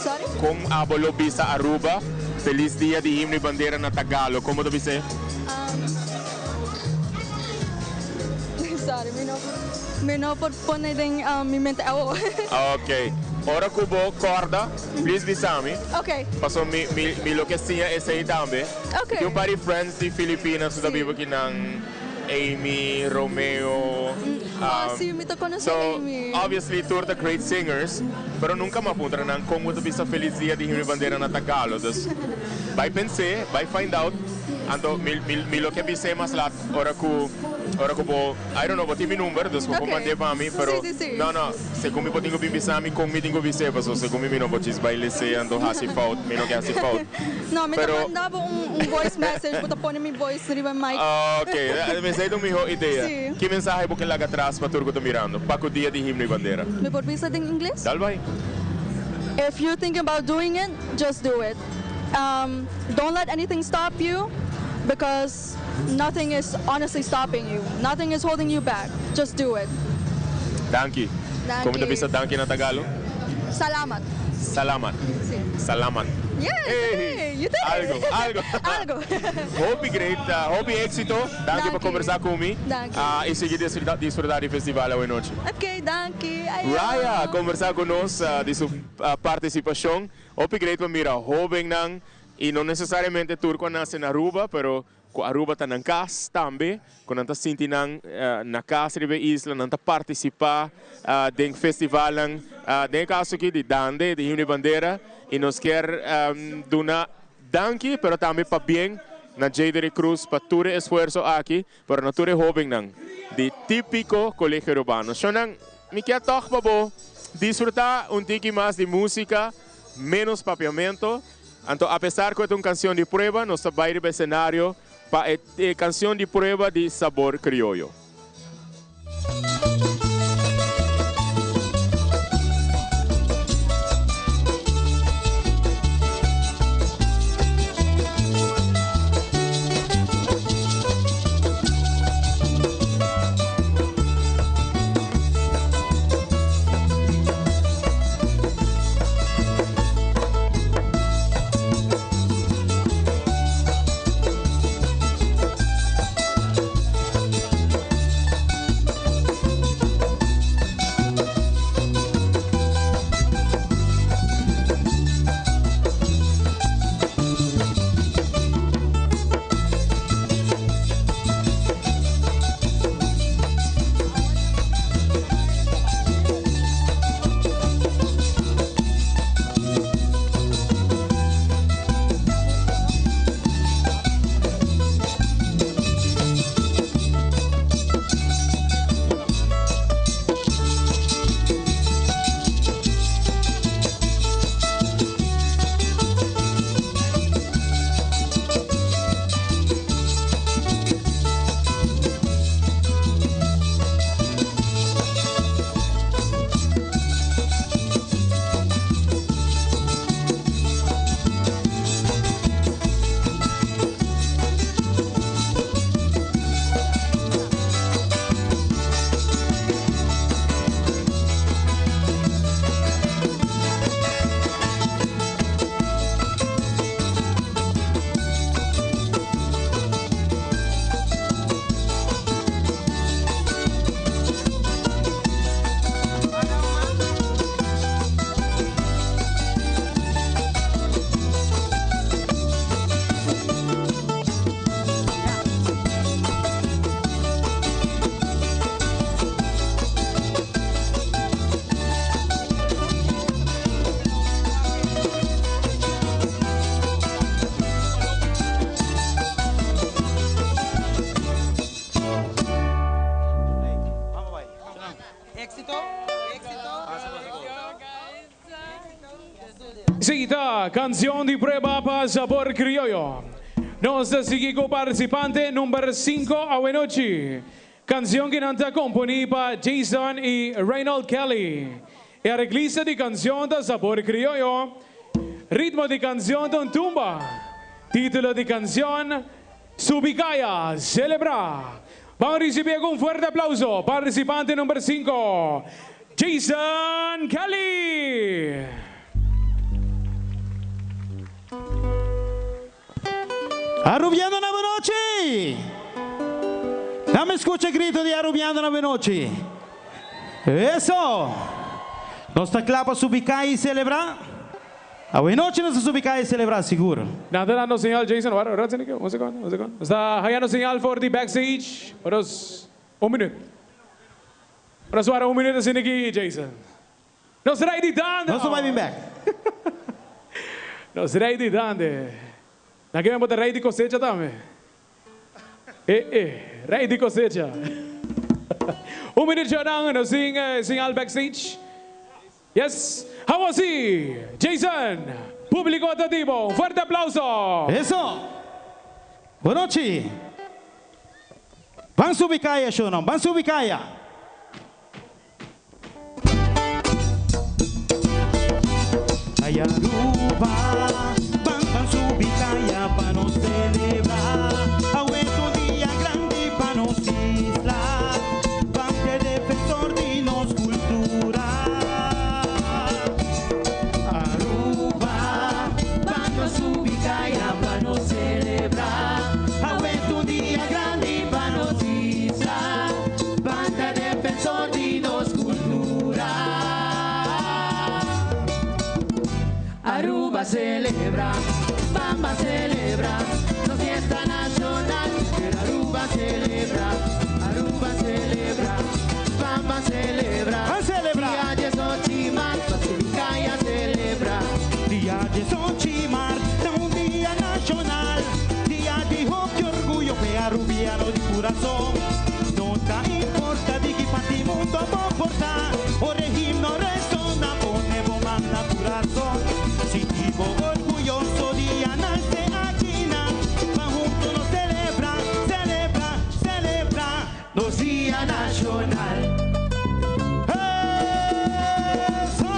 Sorry? Con abo lo bisa Aruba Feliz Dia di Himno y Bandera na Tagalo? Con bo ta bis'é? Sorry, mi no, mi no por pone den mi mente awo. Ok. Ora cu bo corda, please bisa mi. Ok. Paso mi, mi, mi lo ke siña esey tambe. Ok. Mi tin un par di friends di Filipinas cu ta biba aki nan, Amy, Romeo. Oh, si, mi ta conoce So, Amy. obviously tur ta great singers, pero nunca mi a puntra nan con bo ta bisa Feliz Dia di Himno y Bandera na Tagalo. Dus, bay pens'e, bay find out. Anto mi, mi, mi lo ke bis'e mas lat. Ora cu ora cu bo I don't know bo tin mi number dus bo por mand'e pa mi pero no no segun mi bo tin cu bin bisa mi con mi tin cu bis'e paso segun mi mi no por djis bay lese anto haci fout mi no ke haci fout No mi ta pero manda bo un voice message bo ta pone mi voice riba e mic. Ok esey ta un miho idea. Ki mensahe bo ke laga atras pa tur cu ta mirando pa cu dia di himno y bandera? Mi por bisa den ingles? Dal bay. If you're thinking about doing it just do it don't let anything stop you because Nothing is honestly stopping you, nothing is holding you back, just do it. Danki. Danki. Como ta bisa danki na Tagalo? Salamat. Salamat. Si. Salamat. Yes, Hey, hey, you did it. Algo, algo. Algo. Hopi great, hopi exito. Danki pa Danki. conversa cu mi. Danki. Y sigui disfruta, disfruta di festival awe nochi. Ok, danki. Ayo. Raya a conversa cu nos di su participacion. Hopi great pa mira hobennan Y no necesariamente tur cu a nace na Aruba, pero cu Aruba ta nan cas tambe, cu nan ta sinti nan na cas riba e isla, nan ta participa den festivalnan, den e caso aki di Dande, di Himno y Bandera, y nos kier duna danki, pero tambe pabien na Jadere Cruz pa tur e esfuerzo aki, pero na tur e hobennan di Tipico Colegio Arubano. Shonnan, mi kier tog pa bo disfruta un tiki mas di musica, menos papiamento. Anto apesar ku e ta un kansion di prueba, nos ta bai riba e senario pa e kansion di prueba di Sabor Krioyo. Cita, canción di prueba pa Sabor Criollo. Nos ta sigui cu participante number 5 awenochi. Cancion cu nan ta componi pa Jason y Reynold Kelly. E areglista di cancion ta Sabor Criollo. Ritmo di cancion ta un tumba. Titulo di cancion, Subi Caya, Celebra. Ban ricibi cu un fuerte aplauso participante number 5, Jason Kelly. Arubianonan bonochi! Nan mi scucha grito di Arubianonan bonochi. Eso! Nos ta cla pa subi caya y celebra? Awenochi nos ta subi caya y celebra sigur. Nan ta dando señal Jason, wara, wara, un secondo, un secondo. Nos ta hayando señal for di backstage. Nos, un minuut. Nos wara un minuut asina aki Jason. Nos rey di dande! Nos ta bai bin bek. Nos rey di dande. Na ke men bo ta rey di kosecha tambe. E e, rey di kosecha. Un minuut nan, nos tin señal backstage. Yes, how was he? Jason, publico ta di bo. Un fuerte aplauso! Eso! Bonochi! Ban subi kaya, shownan, ban subi kaya! Ay Aruba, ban ban subi kaya pa nos celebra. Awe ta un dia grandi pa nos isla. Ban te defensor di nos cultura. Aruba, ban nos subi kaya pa nos celebra. Awe ta un dia grandi pa nos isla. Ban ta defensor di nos cultura. Aruba celebra, Bamba celebra, nos fiesta nacional. Pero Aruba celebra, Aruba celebra, Bamba celebra. Ban celebra. Dia 18 maart, Basilicaya celebra. Dia 18 maart, ta un dia nacional. Dia di hopi orguyo p'e Arubiano di curason. No ta importa di ki parti mundo bo por ta, ora e himno resona, pone bo man na curason. Sinti bo orguyoso di a nace aki nan. Ban hunto nos celebra, celebra, celebra nos dia nacional. Eso!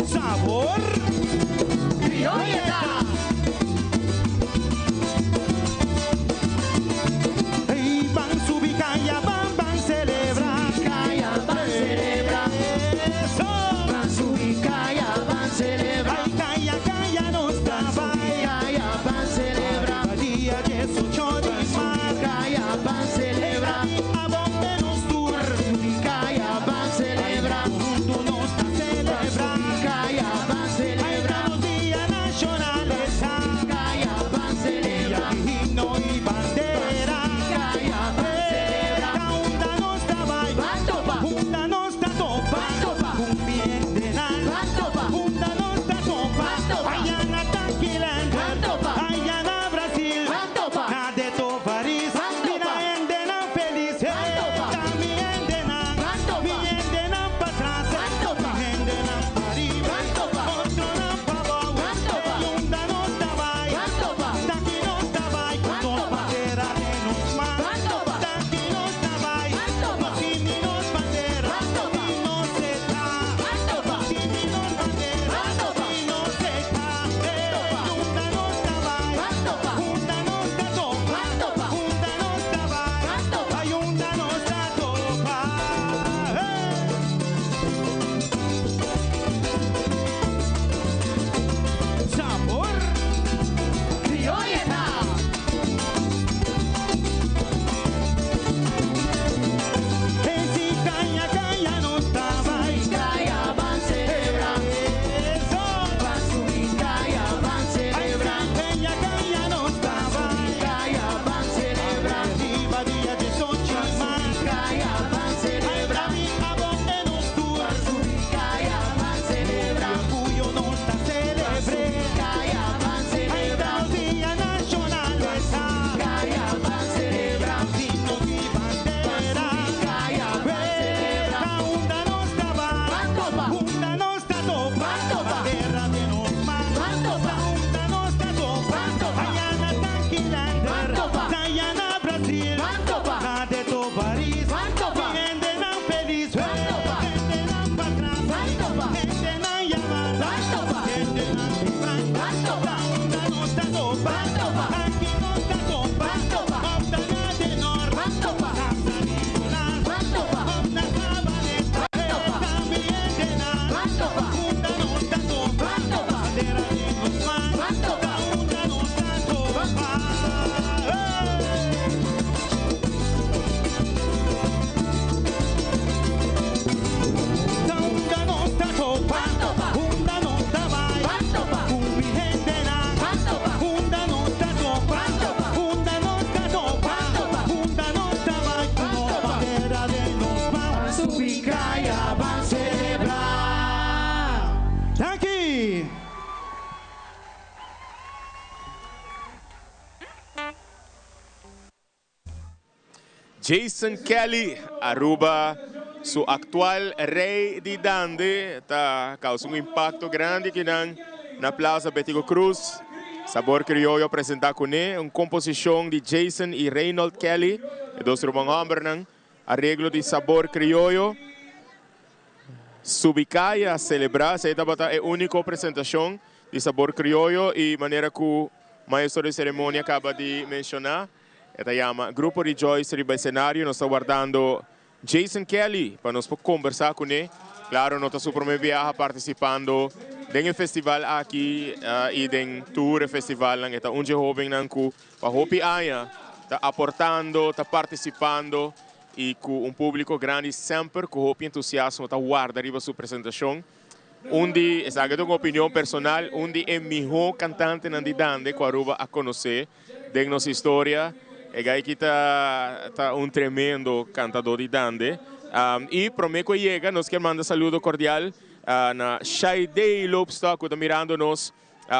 Sabor Criolla! Ey, ban subi caya, ban, ban celebra. Caya, ban celebra. Eso! Ban subi caya, ban celebra. Ay, caya, caya, nos Ban subi trabaja. caya, ban celebra. Dia 18 di maart. Caya, ban celebra. topa. Aki nos ta topa. Of ta na de Noord. Na San Nicolas. Of na Sabaneta. También de na. Unda nos ta topa. Bandera den nos man. Ta unda nos ta topa. Ta unda nos ta topa. Unda nos ta bai. Ku mi hendenan. Unda nos ta topa. Unda nos ta topa. Unda nos ta bai. Ku nos bandera den nos man. Subi kaya ban selebrá. Danki! Jason Kelly, Aruba su actual Rey di Dande, ta causa un impacto grandi akinan na Plaza Betico Croes. Sabor Criollo a presenta cune un composicion di Jason y Reynold Kelly, e dos ruman hombernan. Areglo di Sabor Criollo. Subi caya celebra, esey tabata e unico presentacion di Sabor Criollo y manera cu maestro di ceremonia caba di menciona, E ta yama Grupo Rejoice riba escenario. Nos ta wardando Jason Kelly pa nos por conversa cune. Claro, no ta su prome biaha participando den e festival aki y den tur e festivalnan. E ta un dje hobennan cu pa hopi aña ta aportando, ta participando y cu un publico grandi semper cu hopi entusiasmo ta warda riba su presentacion. Un di, esaki ta un opinion personal, un di e miho cantantenan di dande cu Aruba a conoce den nos historia. E guy aki ta ta un tremendo cantador di dande. Y prome cu e yega nos kier manda saludo cordial na Shaidey Loopstok cu ta mirando nos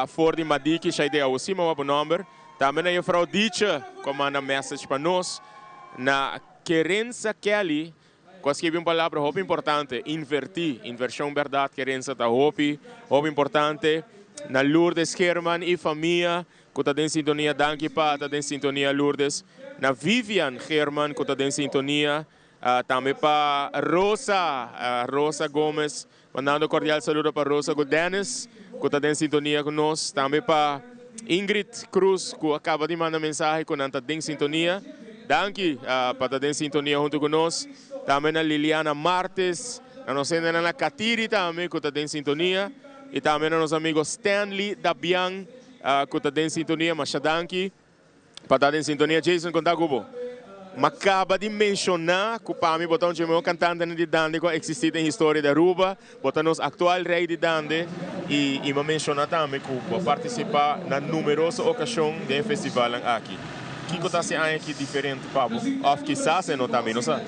for di Madiki. Shaidey, awo si mama bo nomber. Tambe na juffrouw Dietje cu a manda message pa nos. Na Kerensa Kelly Cu a skibi un palabra hopi importante, inverti. Inversion berdad kerensa ta hopi, hopi importante. Na Lourdes Geerman y famia cu ta den sintonia, danki pa ta den sintonia Lourdes. Na Vivian Geerman cu ta den sintonia, tambe pa Rosa, Rosa Gomez, mandando cordial saludo pa Rosa cu Dennis cu ta den sintonia cu nos. Tambe pa Ingrid Cruz cu a caba di manda mensahe cu nan ta den sintonia. Danki pa ta den sintonia hunto cu nos. Tambe na Liliana Martes, na nos hendenan na Catiri tambe cu ta den sintonia. Y tambe na nos amigo Stanley Dabian cu ta den sintonia. Masha danki pa ta den sintonia. Jason, conta cu bo. M'a caba di menciona cu pa mi bo ta un dje mehor cantantenan di dande cu a existi den historia di Aruba. Bo ta nos actual rey di dande y y m'a menciona tambe cu bo a participa na numeroso ocasion den e festivalnan aki. Kico ta haci aña aki diferente pa bo? Of kisas e no ta, mi no sa.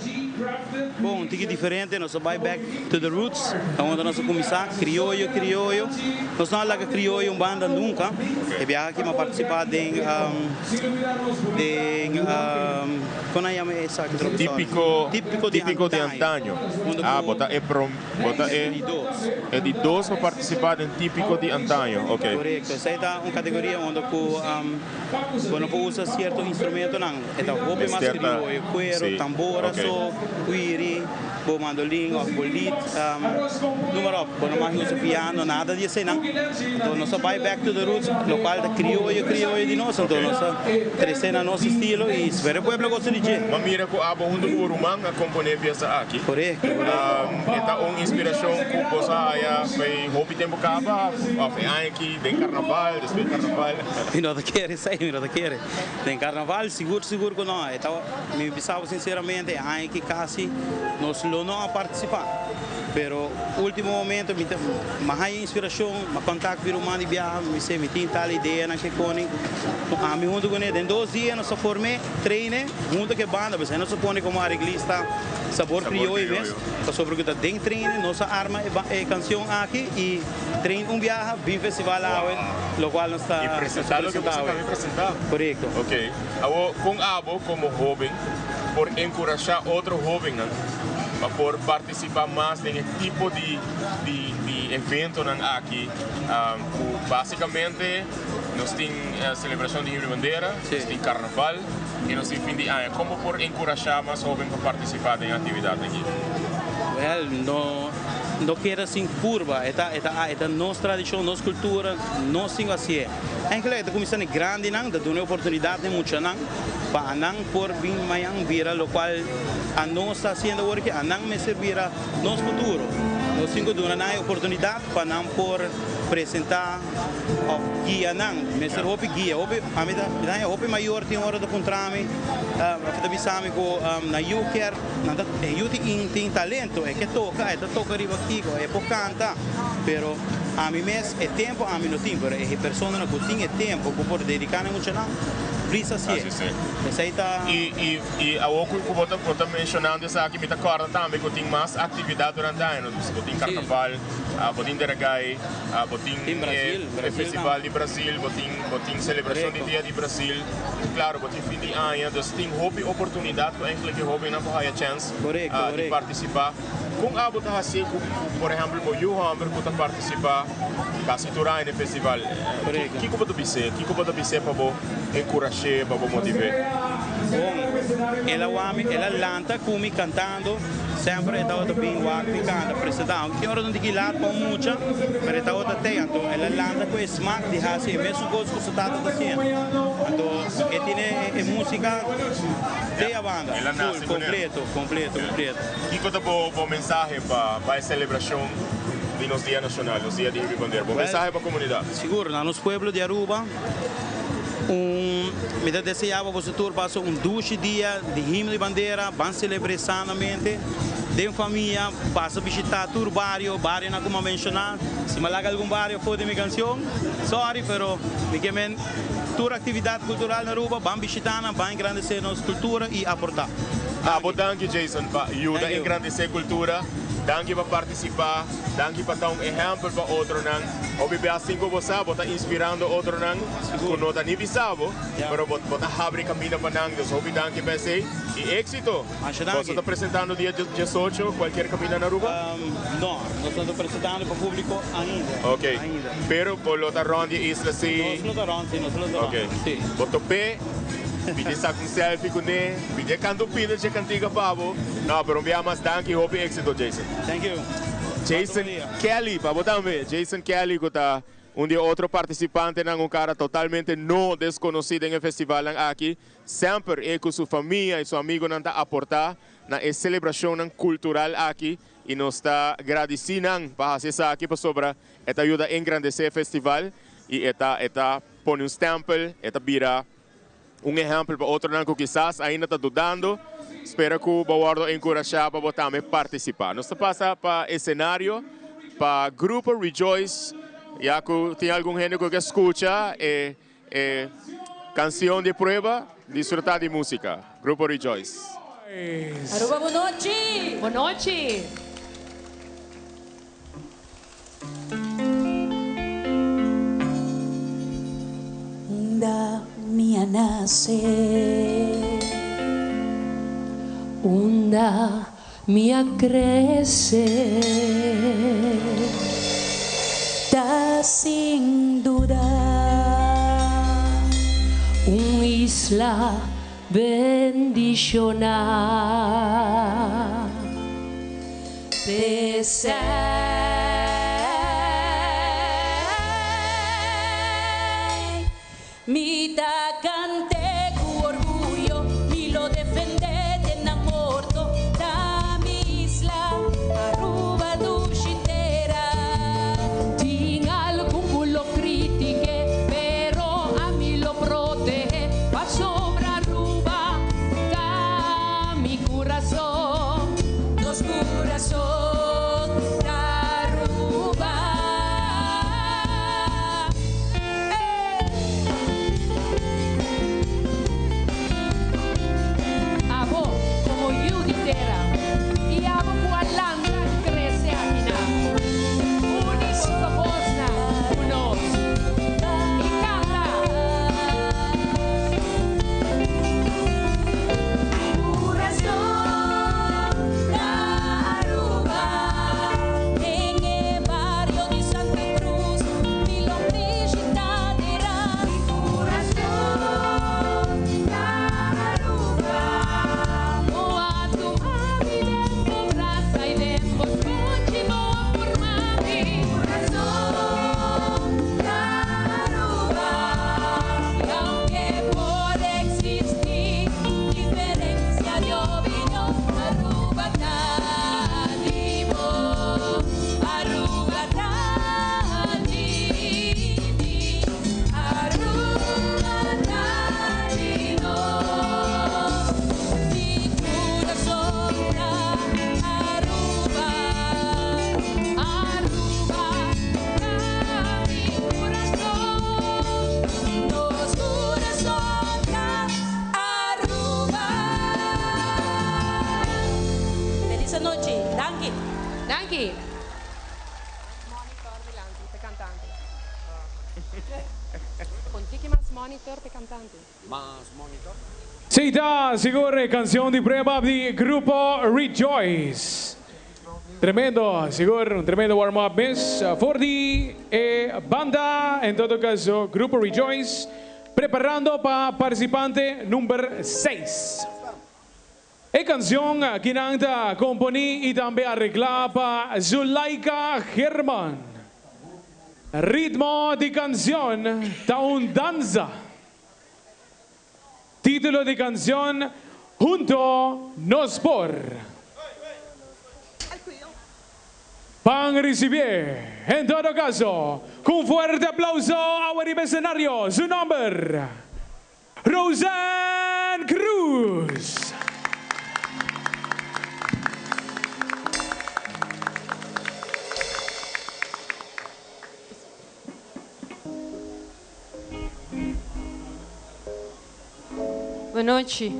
Bon, un tiki diferente, nos a bai back to the roots, ta unda nos a cuminsa, crioyo, crioyo. Nos no a laga crioyo un banda nunca. E biaha aki m'a participa den, den, con nan yama esaki otro? Tipico, Tipico di tipico di antaño. antaño. Unda Ah, cu bo ta e prom, bo ta e, di dos. e di dos pa participa den tipico di antaño, ok. Corecto, esey ta un categoria unda cu bo no por usa cierto instrumentonan, e ta hopi mas Mester ta, crioyo, cuero, si, tambora ok. so, cuiri, bo mandolin of bo lied, noem maar op, bo no mag usa piano, nada di eseynan. Anto nos a bay back to the roots, locual ta crioyo, crioyo di nos, anto nos a trece na nos estilo y spera e pueblo goza di dje. M'a mira cu abo hunto cu bo ruman a compone e pieza aki. Corecto, corecto. E ta un inspiracion cu boso a haya p'e hopi tempo caba of e aña aki den carnaval, despues di carnaval? Mi no ta kere esey, mi no ta kere. Den carnaval sigur sigur cu no. E ta, mi bisa bo sinceramente e aña aki casi nos lo no a participa. Pero ultimo momento mi ta, mi a haya inspiracion, mi a contact mi ruman di biaha, mi bis'e mi tin tal ideanan ke koni. Ami hunto cune den dos dia nos a form'e, train'e hunto cu e banda, pasobra nos a pone como areglista Sabor Crioyo mes, pasobra cu ta den train'e nos a arma e cancion aki y train un biaha bin festival awe, locual nos ta Y presenta loke boso awe. tambe presenta. Corecto. Ok. Awor con abo como hoben por encurasha otro hobennan pa por participa mas den e tipo di di di eventonan aki cu basicamente nos tin celebracion di Himno y Bandera, nos tin carnaval y nos tin fin di aña. Con bo por encurasha mas hoben pa participa den e actividad aki? Well, no. No keda sin purba, e ta e ta e ta nos tradishon, nos kultura, nos tin ku hasié. Eigenlijk e ta kuminsá na e grandinan, ta duna e oportunidat na e muchanan pa anan por bin mañan bira lokual anos ta hasiendo awor aki, anan mester bira nos futuro. Nos tin ku duna nan e oportunidat pa nan por presentá òf guia nan. Mester hopi guia, hopi, ami ta mi ta haña hopi mayor tin ora ta puntra mi, òf ta bisa mi ku nan yu kier. Nan ta e yu tin tin talento, e ke toka, e ta toka riba kiko, e por kanta, pero ami mes e tempo ami no tin, pero e personanan ku tin e tempo ku por dediká na e muchanan, please hasié. Esei ta. I i i awor ku ku bo ta bo ta menshonando esaki mi ta kòrda tambe ku tin mas aktividat durante aña, no? Bo tin karnaval, bo tin Deragai, bo tin e e festival di Brasil, bo tin bo tin selebrashon di dia di Brasil. Claro, bo tin fin di aña, dus tin hopi oportunidad cu eigenlijk e hobennan por haya chance di participa. Con abo ta haci cu, por ehempel, bo yu homber cu ta participa casi tur aña den festival? Kico bo ta bis'é? Kico bo ta bis'é pa bo encurash'é, pa bo motiv'é? Bon, el a wami, el a lanta cu mi cantando. Semper e tabata bin wak mi canta, presenta. Aunke tin ora no tin ki laat pa un mucha, pero e tabata tey. Anto el a lanta cu e smak di haci e mesun cos cu su tata ta haciendo. Anto e tene e musica tey a banda, full, completo, completo, completo. Kico ta bo mensahe pa e celebracion di nos Dia Nacional, nos Dia di Hibi Bandera? Bo mensahe pa comunidad? Sigur, na nos pueblo di Aruba, un mi ta desea pa boso tur pasa un dushi dia di himno di bandera, ban celebre sanamente den famia, pasa bishita tur bario, barionan cu mi a menciona, si mi a laga algun bario afo di mi cancion, sorry, pero mi ke men tur actividad cultural na Aruba, ban bishita nan, ban engrandece nos cultura y aporta. Abo danki Jason pa yuda engrandece cultura, danki pa participa. Danki pa ta un ehèmpel pa otronan. Hopi bia sin ku bo sa, bo ta inspirando otronan ku no ta ni bisa bo, pero bo ta habri kaminda pa nan. Dus hopi danki pa esei i éksito! Boso ta presentando dia diesocho kualkier kaminda na Aruba? No, nos no ta presentando pa públiko ainda. Ok, pero bo lo ta rònt di e isla si? Nos lo ta rònt, si, nos lo ta rònt. Ok, bo top'é, pidi saka un selfie kuné, pidi e kanta un pida dje kantiga pa bo. No, pero un bia mas danki i hopi éksito, Jason. Thank you. Jason Kelly, pa bo tambe. Jason Kelly cu ta un di e otro participantenan, un cara totalmente no desconoci den e festivalnan aki. Semper e cu su famia y su amigonan ta aporta na e celebracionnan cultural aki y nos ta gradici nan pa haci esaki pasobra e ta yuda engrandece e festival y e ta e ta pone un stempel, e ta bira Un ehèmpel pa otronan ku kisas ainda ta dudando, spera ku bo wòrdu enkurashá pa bo tambe partisipá. Nos ta pasa pa e senario pa Grupo Rejoice, ya ku tin algun hende ku ke skucha e e kansion di prueba, disfrutá di músika. Grupo Rejoice. Aruba bon nochi! Bon nochi! Unda mi a nase. Unda mi a krese. Ta sin duda. Un isla bendishoná. P'esei mi ta kant'é ku orguyo, mi lo defendé te na morto, ta mi isla, Aruba dushi tera. Tin algun ku lo kritik'é, pero ami lo protehé, pasobra Aruba ta mi kurason. Nos kurason ta Aruba. monitor pa cantante. Mas monitor. Si ta, sigur e cancion di prueba di Grupo Rejoice. Tremendo, sigur un tremendo warm up mes for di e banda, en todo caso Grupo Rejoice preparando pa participante number seis. E cancion ki nan ta componi y tambe aregla pa Zulaika Geerman. Ritmo di cancion ta un danza. Titulo di cancion Hunto Nos Por. Pan ricibié. En todo caso, cu un fuerte aplauso awe riba escenario, su nomber, Roseanne Cruz. Bon nochi.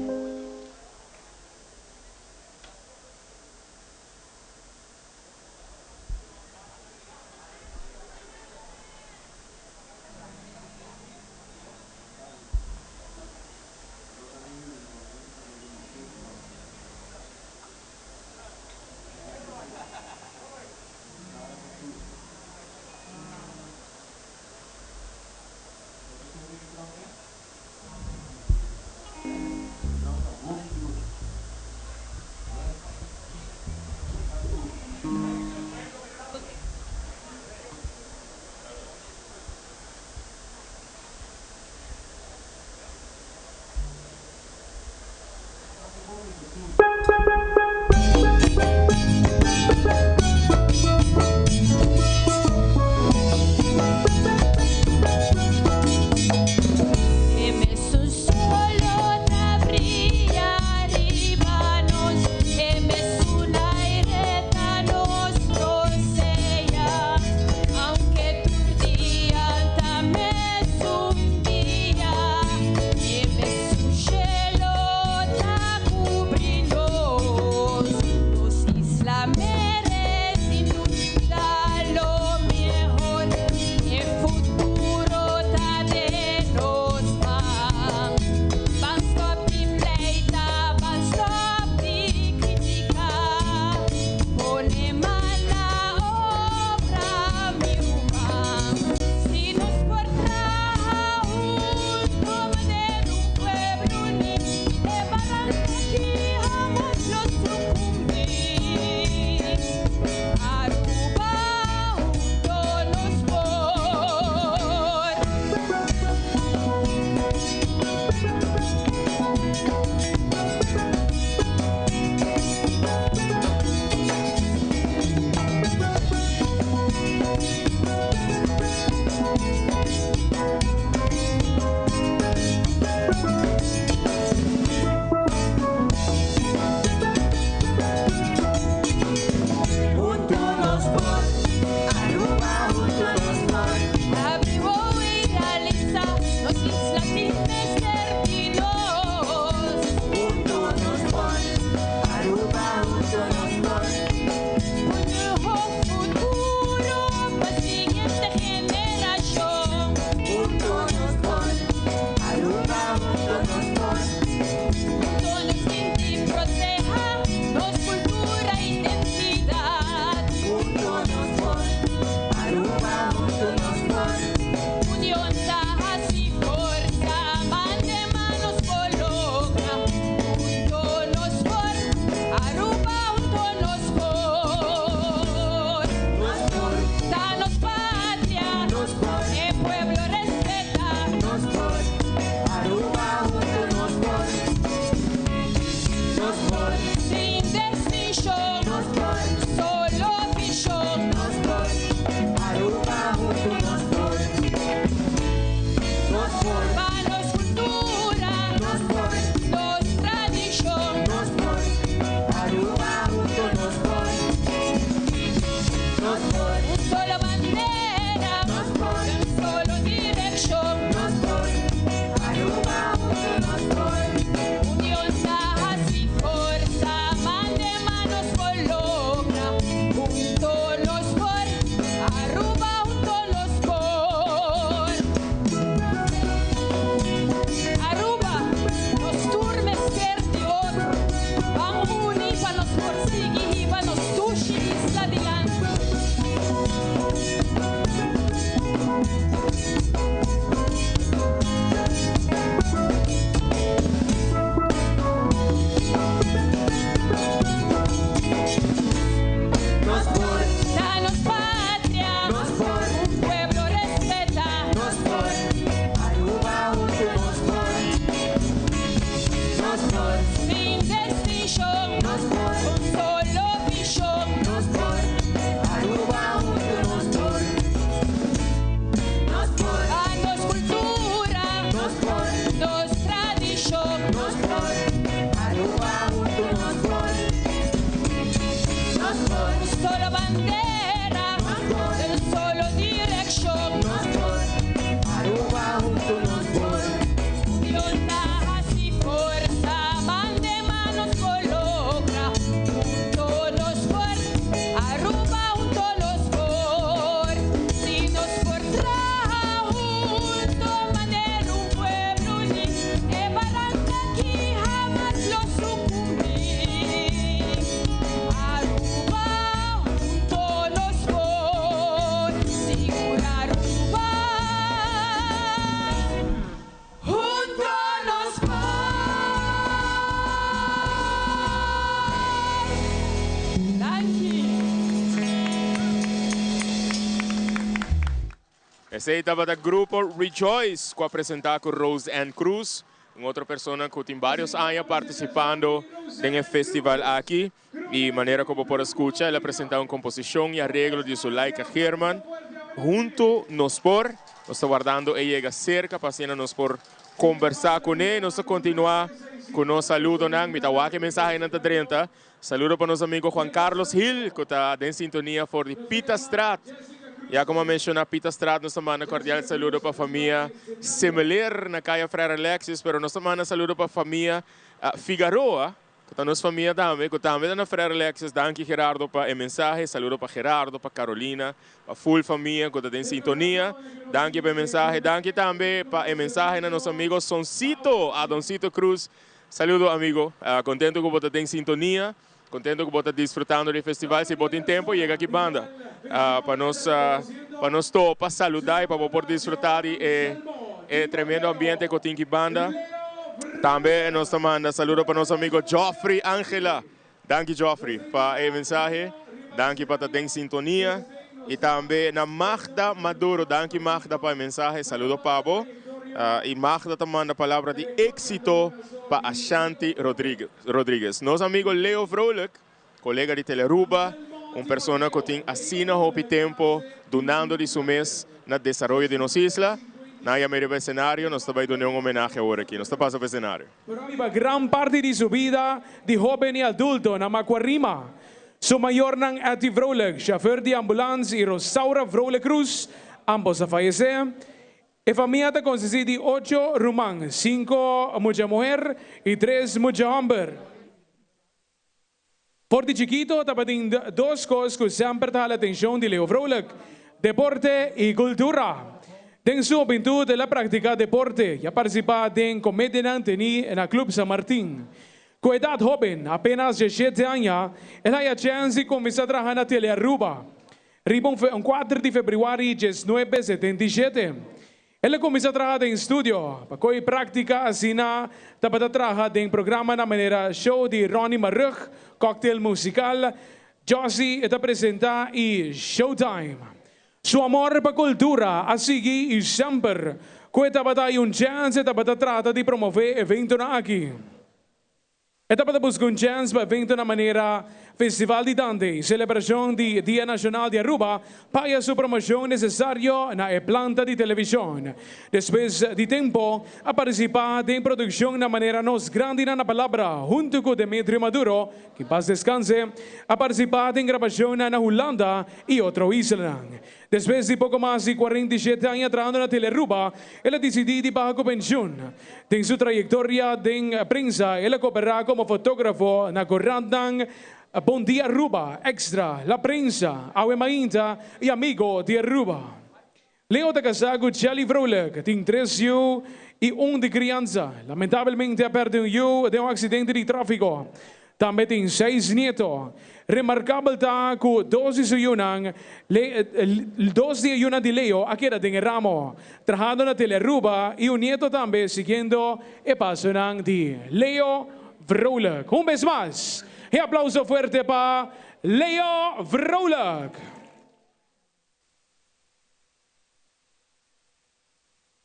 bandera, un solo direccion. Aruba hunto nos por. Union ta haci forza, banda man nos por logra. Hunto nos por, Aruba hunto nos por. Si nos por traha hunto, manera un pueblo uni, e baranca aki hamas lo sucumbi. Aruba hunto nos por, sigur Aruba hunto nos por. Danki. Esey tabata grupo Rejoice cu a presenta cu Rose Ann Cruz, un otro persona cu tin varios aña participando den e festival aki. Y manera cu bo por a scucha, el a presenta un composicion y areglo di Zulaika Geerman, Hunto Nos Por. Nos ta wardando e yega cerca pa asina nos por conversa cune. Nos ta continua cu nos saludonan. Mi ta wak e mensahenan ta drenta. Saludo pa nos amigo Juan Carlos Gil cu ta den sintonia for di Pitastraat. Ya como a menciona Pitastraat nos ta manda cordial saludo pa famia Semeleer na Caya Frere Alexis, pero nos ta manda saludo pa famia Figaroa cu ta nos famia tambe, cu tambe ta na Frere Alexis. Danki Gerardo pa e mensahe. Saludo pa Gerardo, pa Carolina, pa full famia cu ta den sintonia. Danki pa e mensahe. Danki tambe pa e mensahe na nos amigo Soncito, Adoncito Cruz. Saludo amigo, contento cu bo ta den sintonia, contento cu bo ta disfrutando di e festival. Si bo tin tempo yega aki banda pa nos pa nos topa, saluda y pa bo por disfruta di e e tremendo ambiente cu tin aki banda. Tambe nos ta manda saludo pa nos amigo Geoffrey Angela. Danki Geoffrey pa e mensahe, danki pa ta den sintonia y tambe na Magda Maduro, danki Magda pa e mensahe, saludo pa bo y Magda ta manda palabra di exito pa Ashanti Rodriguez. Nos amigo Leo Vrolijk, colega di Telearuba, un persona cu tin asina hopi tempo dunando di su mes na desaroyo di nos isla, nan a yama riba escenario, nos ta bay dune un homenahe awor aki, nos ta pasa pa escenario. Riba gran parti di su bida di hoben y adulto na Macuarima. Su mayornan Etty Vrolijk, chauffeur di ambulans y Rosaura Vrolijk Cruz, ambos a fayece. E famia ta consisti di ocho ruman, cinco mucha muher y tres mucha homber. For di chikito tabatin dos kos ku semper ta hala atenshon di Leo Vrolijk, deporte i kultura. Den su hobentut el a praktiká deporte i a partisipá den komedianan tení na Club San Martin. Ku edat hóben, apenas diesshete aña, el haya chèns di kuminsá traha na Telearuba. Riba un kuater di febrüari diesnuebe setenta i shete, El a kuminsá traha den studio. Pa koe práktika asina tabata traha den programanan manera Show di Ronnie Marugg, Cocktail Musical, Jossy e ta presentá i Showtime. Su amor pa kultura a sigui i semper ku e tabata hay un chèns e tabata trata di promové eventonan aki. E tabata buska un chèns pa eventonan manera Festival di Dande i selebrashon di Dia Nashonal di Aruba paya su promoshon nesesario na e planta di televishon. Despues di tempo a partisipá den produkshonnan manera Nos Grandinan na Palabra huntu ku Demetrio Maduro, ki pas deskanse, a partisipá den grabashonnan na Hulanda i otro islanan. Despues di poko mas di 47 aña trahando na Telearuba, el a disidí di baha ku penshun. Den su trayektoria den prensa, el a koperá komo fotógrafo na korantnan Bon Dia Aruba, Extra, La Prensa, Awe Mainta i Amigo di Aruba. Leo ta kasá ku Jelly Vrolijk, tin tres yu i un di kriansa. Lamentabelmente a pèrdè un yu den un aksidente di tráfiko. Tambe tin seis nieto. Remarkabel ta ku dos di su yunan, dos di e yunan di Leo a keda den e ramo, trahando na Telearuba i un nieto tambe siguiendo e pasonan di Leo Vrolijk. Un bes mas, e aplauso fuerte pa Leo Vrolijk!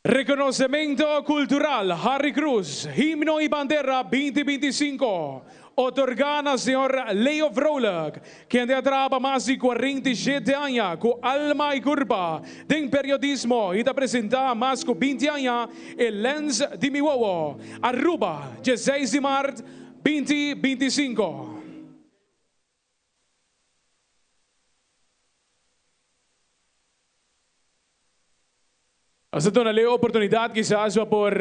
Reconocemento Cultural Harry Cruz, Himno y Bandera 2025, otorga na señor Leo Vrolijk, kende a traha pa mas di 47 aña cu alma y curpa den periodismo y ta presenta mas cu 20 aña e Lens di mi Wowo, Aruba, 16 di maart 2025. Nos ta duna Leo oportunidad kisas pa por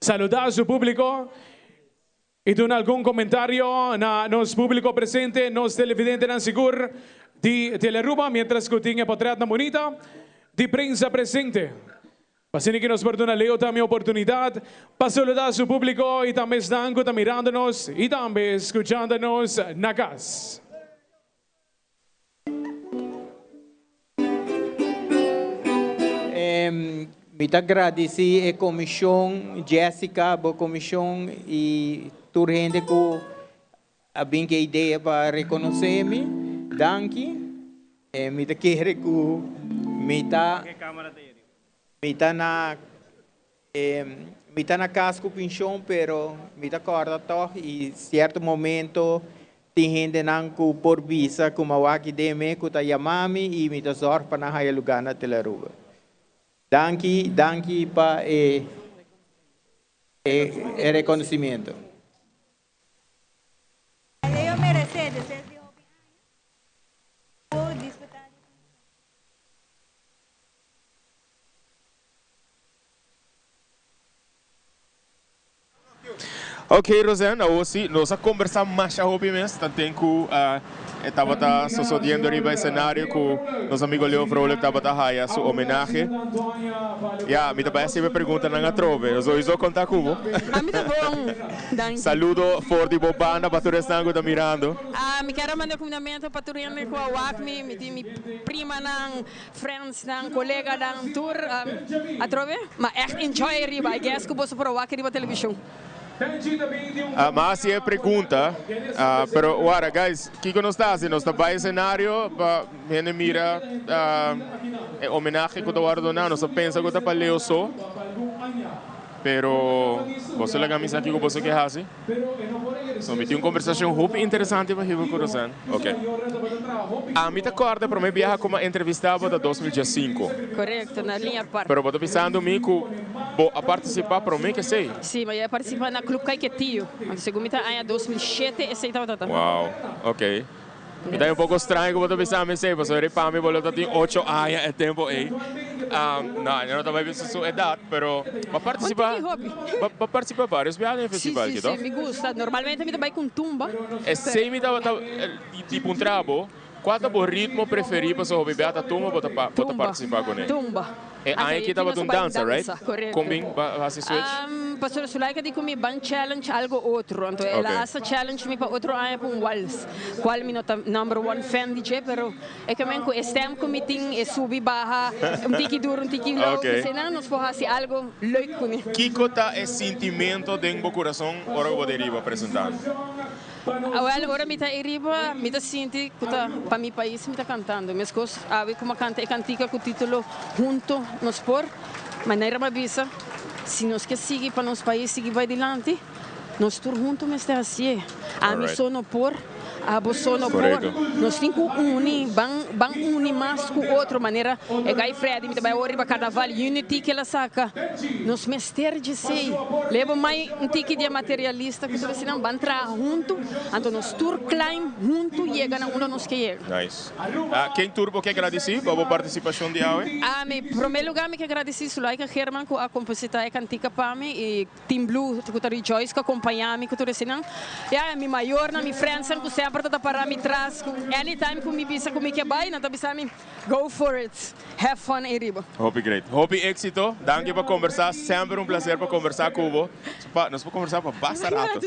saluda su publico y duna algun comentario na nos publico presente, nos televidentenan sigur di Telearuba, mientras cu tin e potretnan bunita di prensa presente. Asina ki nos por duna Leo tambe oportunidad pa saluda su publico y tambe esnan cu ta mirando nos y tambe scuchando nos na cas. Mi ta gradici e comision, Jessica, bo comision y tur hende cu a bin cu e idea pa reconoce mi. Danki. Mi ta kere cu mi ta mi ta na mi ta na cas cu pension pero mi ta corda toch y cierto momento tin hendenan cu por bisa cu mi a wak den me cu ta yama mi y mi ta zorg pa nan haya lugar na Telaruba. Danki, danki pa e e reconocimiento. Leo merece despues di hopi aña por disfruta di pensioen. Ok Roseanne, awor si nos a combersa masha hopi mes, tanten cu e tabata sosodiendo riba escenario cu nos amigo Leo Vrolijk tabata haya su homenahe. Ya, mi ta bay haci mi preguntanan atrobe. Nos sowieso conta cu bo. A mi ta bon, danki. Saludo for di bo banda pa tur esnan cu ta mirando. A mi kier a manda cumindamento pa tur hende cu a wak mi, mi tin mi primanan, friendsnan, coleganan, tur atrobe. Ma echt enjoy riba, I guess cu boso por a wak riba television. Ma haci e pregunta, pero wara guys, kico nos ta haci? Nos ta bay escenario pa hende mira e homenahe cu ta wordo duna. Nos ta pensa cu ta pa Leo so, pero boso laga mi sa kico boso ke haci. So mi tin un conversacion hopi interesante pa hiba cu Rosanne. Ok. Ami ta corda prome biaha cu mi a entrevista bo ta 2015. Correcto, na Linear Park. Pero bo ta bisando mi cu bo a participa prome cu esey. Si, mi a participa na Club Caiquetio. Anto segun mi ta aña 2007 esey tabata ta. Wow, ok. Mi ta un poco straño cu bo ta bisa mi esey, pasobra riba mi bo lo ta tin ocho aña e tempo ey. No, yo no ta bay bisa su edad, pero bo a participa, Un tiki hopi. bo a participa varios biaha den e festival Si, aki, si, to? si, mi gusta. Normalmente mi ta bay cu un tumba. Esey mi tabata di puntra bo, cua ta bo ritmo preferi pasobra hopi biaha ta tumba bo ta bo ta participa cu ne? Tumba. E aña aki tabata un dansa, right? Kon bin ba hasi switch? Pastor Sulaika di ku mi ban challenge algo otro. Anto el a hasta challenge mi pa otro aña pa un wals. Kual mi no ta number one fan di dje, pero e ke men ku e stem ku mi tin, e subi baha, un tiki duro, un tiki low, p'esei nos por hasi algo leuk kuné. Kiko ta e sintimento den bo kurason ora ku bo ta e riba presentando? Awel, ora mi ta ei riba, mi ta sinti ku ta pa mi pais mi ta kantando. Meskos awe ku mi a kanta e kantika ku titulo Hunto nos por, manera mi a bisa, si nos ke sigui pa nos pais sigui bai dilanti, nos tur hunto mester hasié. Ami so no por, abo so no por. Nos tin ku uni, ban ban uni mas ku otro, manera e Guy Freddy, mi ta bai awor riba Carnaval Unity ku el a saka. Nos mester djesei. Leba mai un tiki di e materialista ku ta bisa nan ban traha huntu, anto nos tur climb huntu yega na unda nos ke yega. Nice. Ken tur bo ke gradisí pa bo partisipashon di awe? Ami, promé lugá mi ke gradisí Sulaika German ku a kompositá e kantika pa mi i Team Blue ku ta Rejoice ku a kompañá mi ku tur eseinan. Ya, mi mayornan, mi friendsnan ku semper ta ta pará mi tras ku anytime ku mi bisa ku mi ke bai nan ta bisa mi go for it, have fun ei riba. Hopi great. Hopi éxito. Danki pa conversa. Semper un placer pa conversa cu bo. Nos por conversa pa basta rato.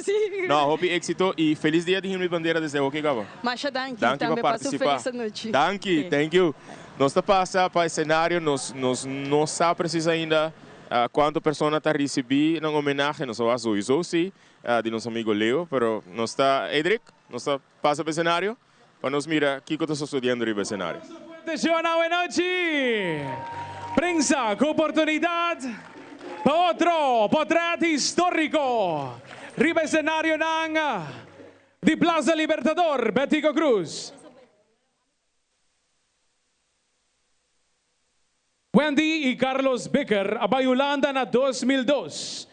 No, hopi éxito y feliz dia di Himno y Bandera desde hoki caba. Masha danki. Danki pa Tambe pasa un participa. feliz anochi. Danki. Thank you. Nos ta pasa pa escenario. Nos nos no sa precies ainda cuanto persona ta ricibi nan homenahe. Nos a wak sowieso si di nos amigo Leo. Pero nos ta, Edric, nos ta pasa pa escenario. Pa nos mira kiko ta sosodiendo riba esenario. Atencion awe nochi! Prensa cu oportunidad pa otro potret historico riba esenarionan di Plaza Libertador Betico Croes. Wendy y Carlos Bikker a bay Hulanda na 2002.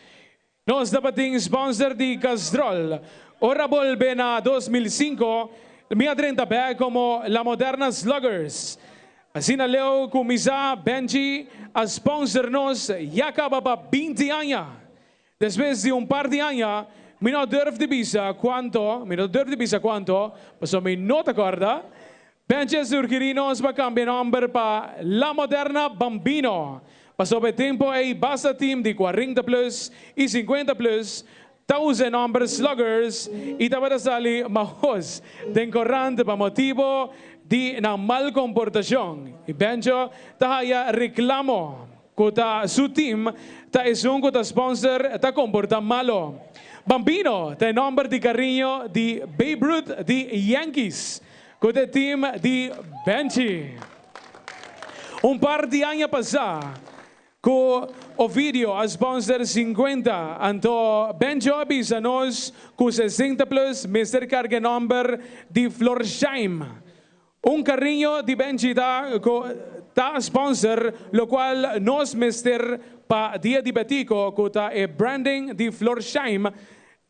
Nos tabatin sponsor di Castrol. Ora bolbe na 2005, mi a drenta bek como La Moderna Sluggers. Asina leu cuminsa Benji a sponsor nos ya caba pa 20 aña. Despues di un par di aña, mi no durf di bisa cuanto, mi no durf di bisa cuanto, pasobra mi no ta corda, Benji a surgiri nos pa cambia nomber pa La Moderna Bambino, pasobra e tempo ey basta team di cuarenta plus y cincuenta plus ta usa e nomber Sluggers y tabata sali mahos den corant pa motibo di nan mal comportacion y Benjo ta haya reclamo cu ta su team ta esun cu ta sponsor ta comporta malo. Bambino ta e nomber di cariño di Babe Ruth di Yankees cu ta e team di Benchi. Un par di aña pasa Ku Ovidio a sponsor 50, anto Benjo a bisa nos ku 60 plus mester karga e nòmber di Florsheim. Un kariño di Benji ta ku ta sponsor lokual nos mester pa Dia di Betico ku ta e branding di Florsheim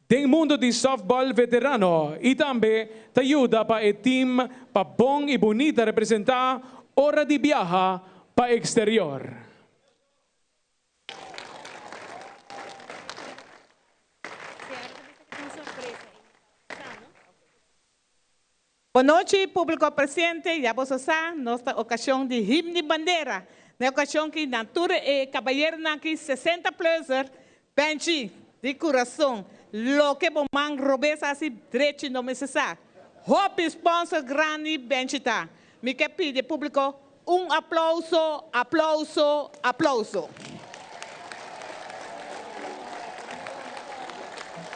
den mundu di softball veterano i tambe ta yuda pa e team pa bon i bunita representá ora di biaha pa eksterior. Bonochi publico presente, ya boso sa, nos ta ocasion di himno di bandera. Na e ocasion ki nan tur e caballeronan ki 60 pluser, Benchi, di curason, loke bo man robes haci drechi no mester sa. Hopi sponsor grandi Benchi ta. Mi ke pidi e publico un aplauso, aplauso, aplauso.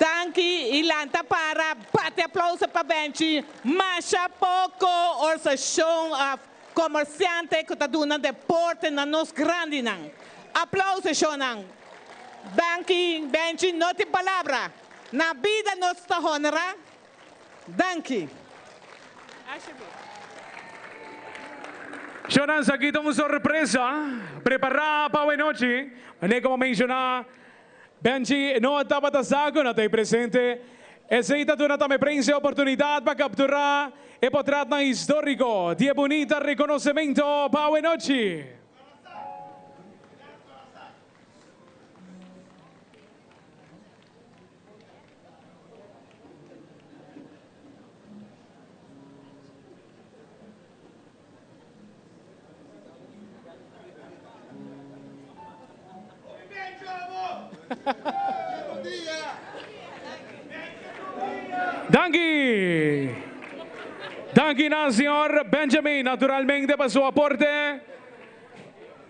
Danki y lanta para bati aplauso pa Benchi. Masha poco organisacion of comerciante cu ta duna deporte na nos grandinan. Aplauso shownan. Danki Benchi no tin palabra. Na bida nos ta honra. Danki. Shownan sa aki ta un sorpresa prepara pa awe nochi. Manera como menciona, Benchi no tabata sa cu no ta presente. Esey ta duna tambe prensa e oportunidad pa captura e potretnan historico di e bunita reconocimento pa awe nochi. Danki! Danki na señor Benjamin, naturalmente, pa su aporte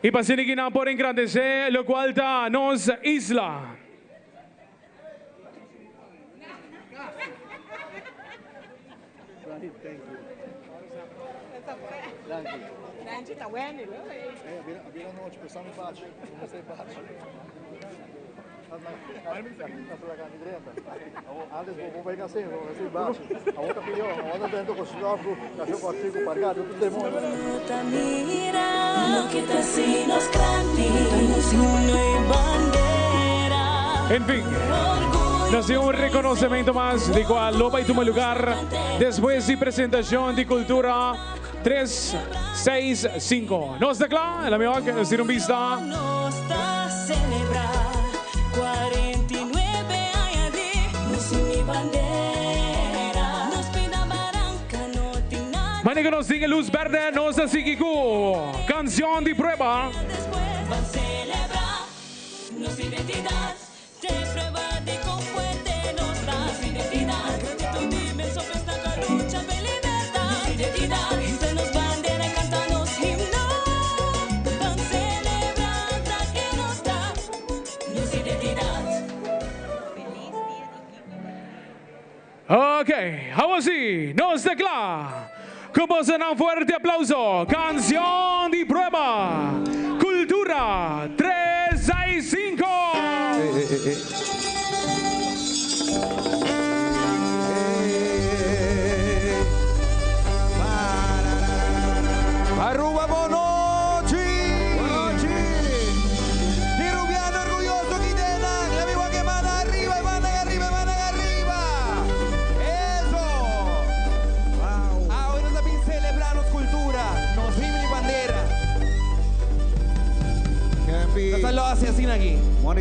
y pa asina ki nan por engrandece locual ta nos isla. En fin, nos tin un reconocimento mas di cual lo bay tuma lugar despues di presentacion di Cultura 3, 6, 5. Nos ta cla? La mihor nos tira un bista. Mane cu nos tin e luz berde, nos ta sigui cu Cancion di Prueba. Nos identidad te prueba di con fuerte nos ta. Nos identidad, gratitud inmenso pues na ka lucha pe libertad. Nos identidad, hisa nos bandera, canta nos himno. Ban celebra ta que nos ta. Nos identidad. Ok, awor si, nos ta kla! Ku bosonan fuerte aplauso, Kansion di Prueba, Kultura 365! Aruba bo nochi! Di Rubiano orguyoso ki denan! La mi wak e mana ariba, e manan ariba, e manan ariba! Eso! Awe nos a bin celebra nos cultura, nos himno y bandera.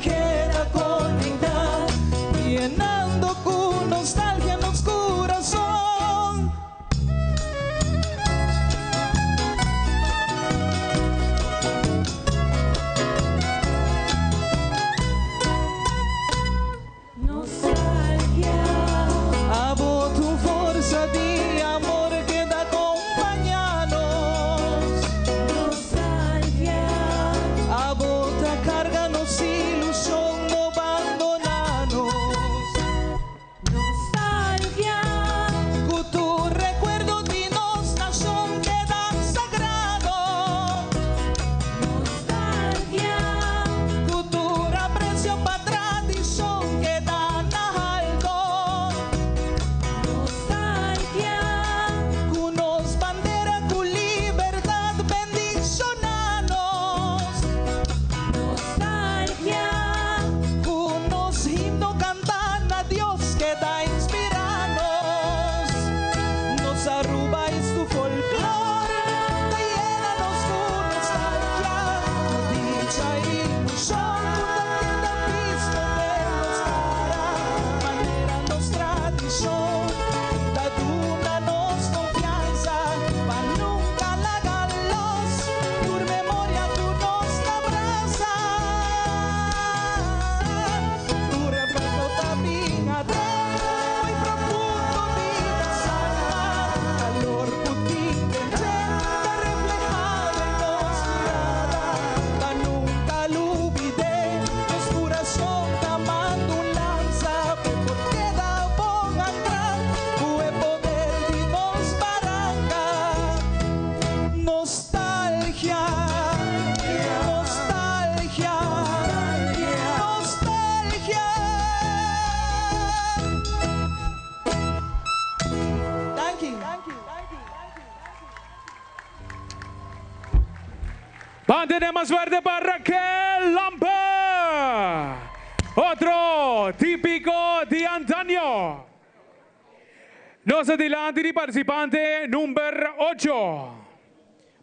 queda conectada, llenando con nostalgia nos corazón. Nostalgia. Abo tu forza di amor queda acompañarnos. Nostalgia. Abo ta carga nos ilusión no abandonanos. Nostalgia. Cu tu recuerdo di nos nación queda sagrado. Nostalgia. Cultura, aprecio pa tradición queda na alto. Nostalgia. Cu nos bandera, cu libertad, bendicionanos. Nostalgia. Cu nos himno cantan a Dios queda inspiranos. Nos Aruba es tu folclore, te llena con nostalgia, dicha ilusión, tu visto de nos cara, manera nos tradición, da duna nos confianza, pa nunca la los, tu memoria tu nos abraza. Tu recuerdo también atrás, muy profundo vida sana, calor putín reflejado en nos mirada, pa nunca olvidé, nos corazón tamando un lanza, pe por queda bon atrás, fue poder di nos barranca. Nostalgia, nostalgia, nostalgia. Thank you. Mantene más fuerte para Raquel Lampa. Otro típico de antaño. Nos adelante di participante número 8.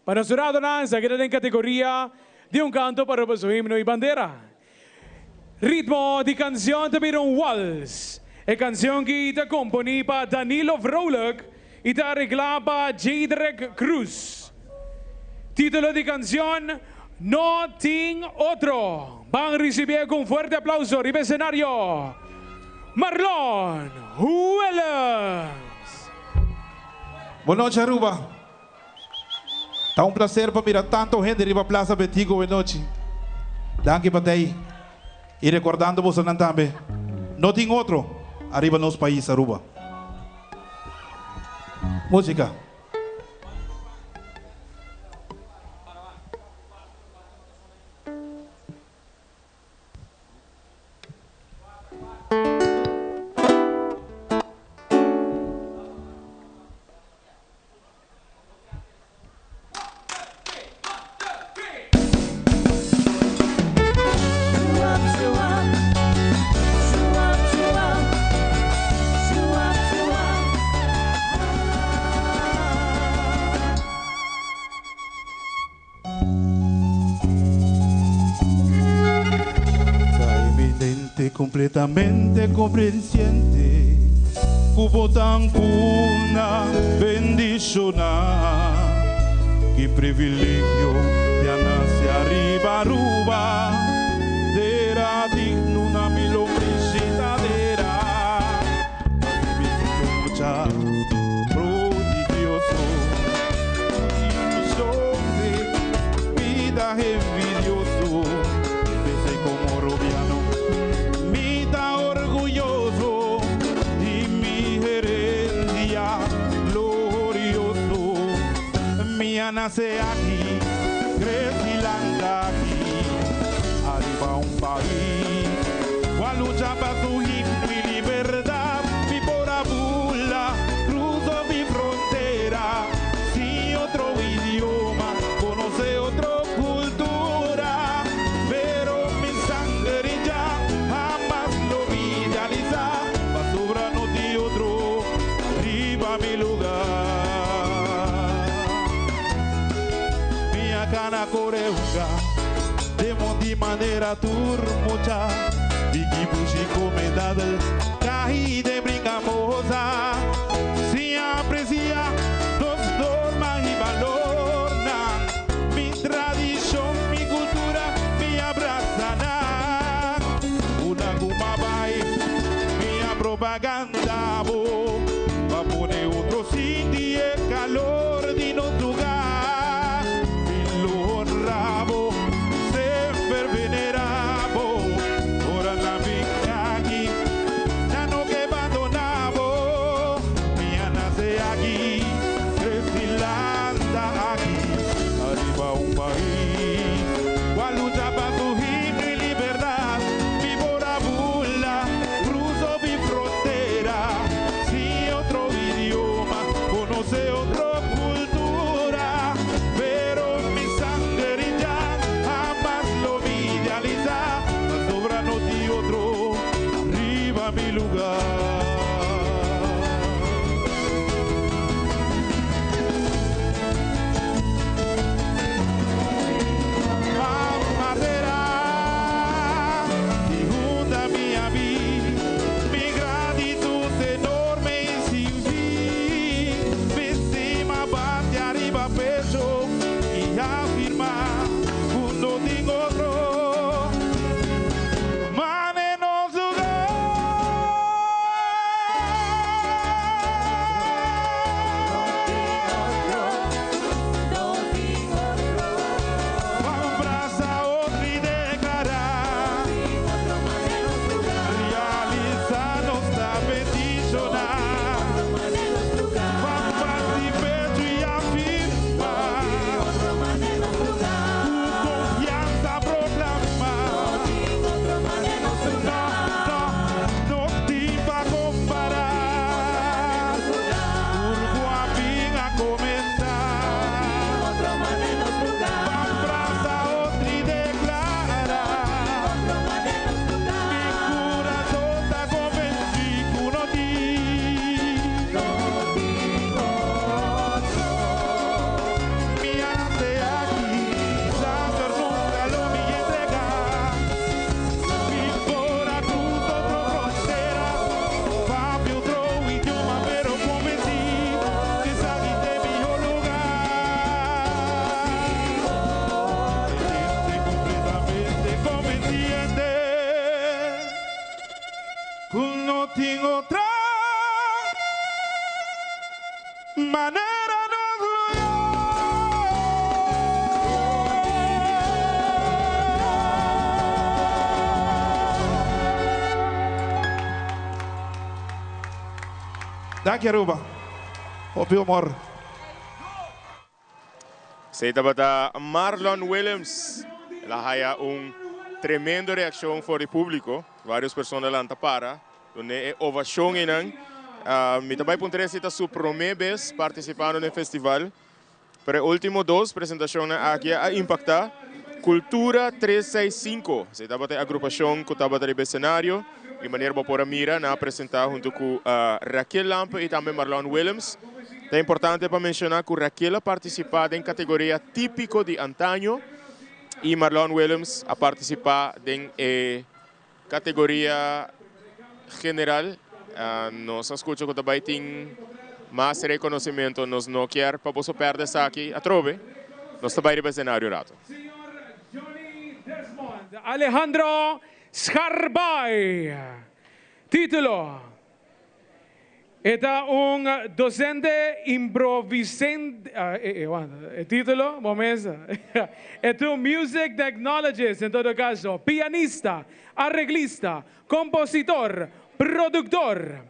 Para su lanza queda en categoría de un canto para su himno y bandera. Ritmo de canción también un waltz. E canción que ita compone pa Danilo Vrolijk y ta arregla pa Jadrek Cruz. Título de canción No Tin Otro. Van a recibir con fuerte aplauso arriba escenario Marlon Willems. Buenas noches, Aruba. Ta un placer pa mira tanto hende riba Plaza Betico awe nochi. Danki pa t'ey. Y recordando boso tambe. No tin otro. Ariba nos pais Aruba. Musica. Ta evidente, completamente comprensible, Cubo tan cuna bendicionar. Qué privilegio de nace arriba Aruba, era digno una mi lombricitadera. Mucha prodigioso, ilusión de vida envidioso, desde como rubiano, mi ta orgulloso y mi herencia glorioso. Mia nace aquí, crecí landa aquí, arriba un país, cual lucha para su himno y libertad, mi por bula, cruzo mi frontera, sin otro idioma, conoce otra cultura, pero mi sangre ya jamás lo idealiza, pa sobra no di otro, arriba mi lugar. Minha cana coreuga, de monte Bistí manera tur mucha, Biki bushi come dadel, Cahi de brinca moza, Siña aprecia nos norma y balornan, Mi tradicion, mi cultura, mi a brasa nan. Unda cu m'a bay, mi a propaganda bo, Pa pone otro sinti e calor di nos lugar. Mi lo honra bo, semper venera bo, Ora nan bin aki, nan no ke bandona bo. Mi a nace aki, crece y lanta aki, Ariba un pais cu a lucha pa su himno y libertad. Mi por a bula, cruzo mi frontera, sin otro idioma, conoce otro cultura, pero mi sanger y ya jamás lo mi idealiza, pasobra no tin otro riba mi lugar. Mama tera di unda mi a bin, mi gratitud enorme y sin fin. P'esei m'a bati ariba pecho y afirma cu no tin otro mane nos lugar. Abraza otro y declara, Realiza nos ta bendiciona. Bati pecho y afirma, Tu confianza proclama. No, no, no tin pa compara. Urguapin a comenzar. Abraza otro y declara, Mi corazón ta convencí cu no tin. Mi a nace aki, sanger nunca lo mi entrega. Mi por a cruza otro frontera, papia otro idioma, pero convencí cu esaki ta mihor lugar. Completamente convenciente cu no tin otro manera nos lugar. Danki Aruba. Hopi humor. Esey tabata Marlon Willems. El a haya un tremendo reaccion for di publico. Varios persona lanta para dune e ovacion eynan. Mi ta bay puntra si ta su prome bes participando den festival. Pero e ultimo dos presentacionnan aki a impacta. Cultura 365, esey tabata e agrupacion cu tabata riba e scenario. Di manera bo por a mira, nan a presenta hunto cu Raquel Lampe y tambe Marlon Willems. Ta importante pa menciona cu Raquel a participa den categoria tipico di antaño y Marlon Willems a participa den e categoria general. Nos a scucha cu ta bay tin mas reconocimento. Nos no kier pa boso perde esaki atrobe. Nos ta bay riba escenario un rato. Alejandro Scharbaai. Título, E ta un docente improvisent, e título, bo mes, e ta un music technologist, en todo caso, pianista, arreglista, compositor, productor.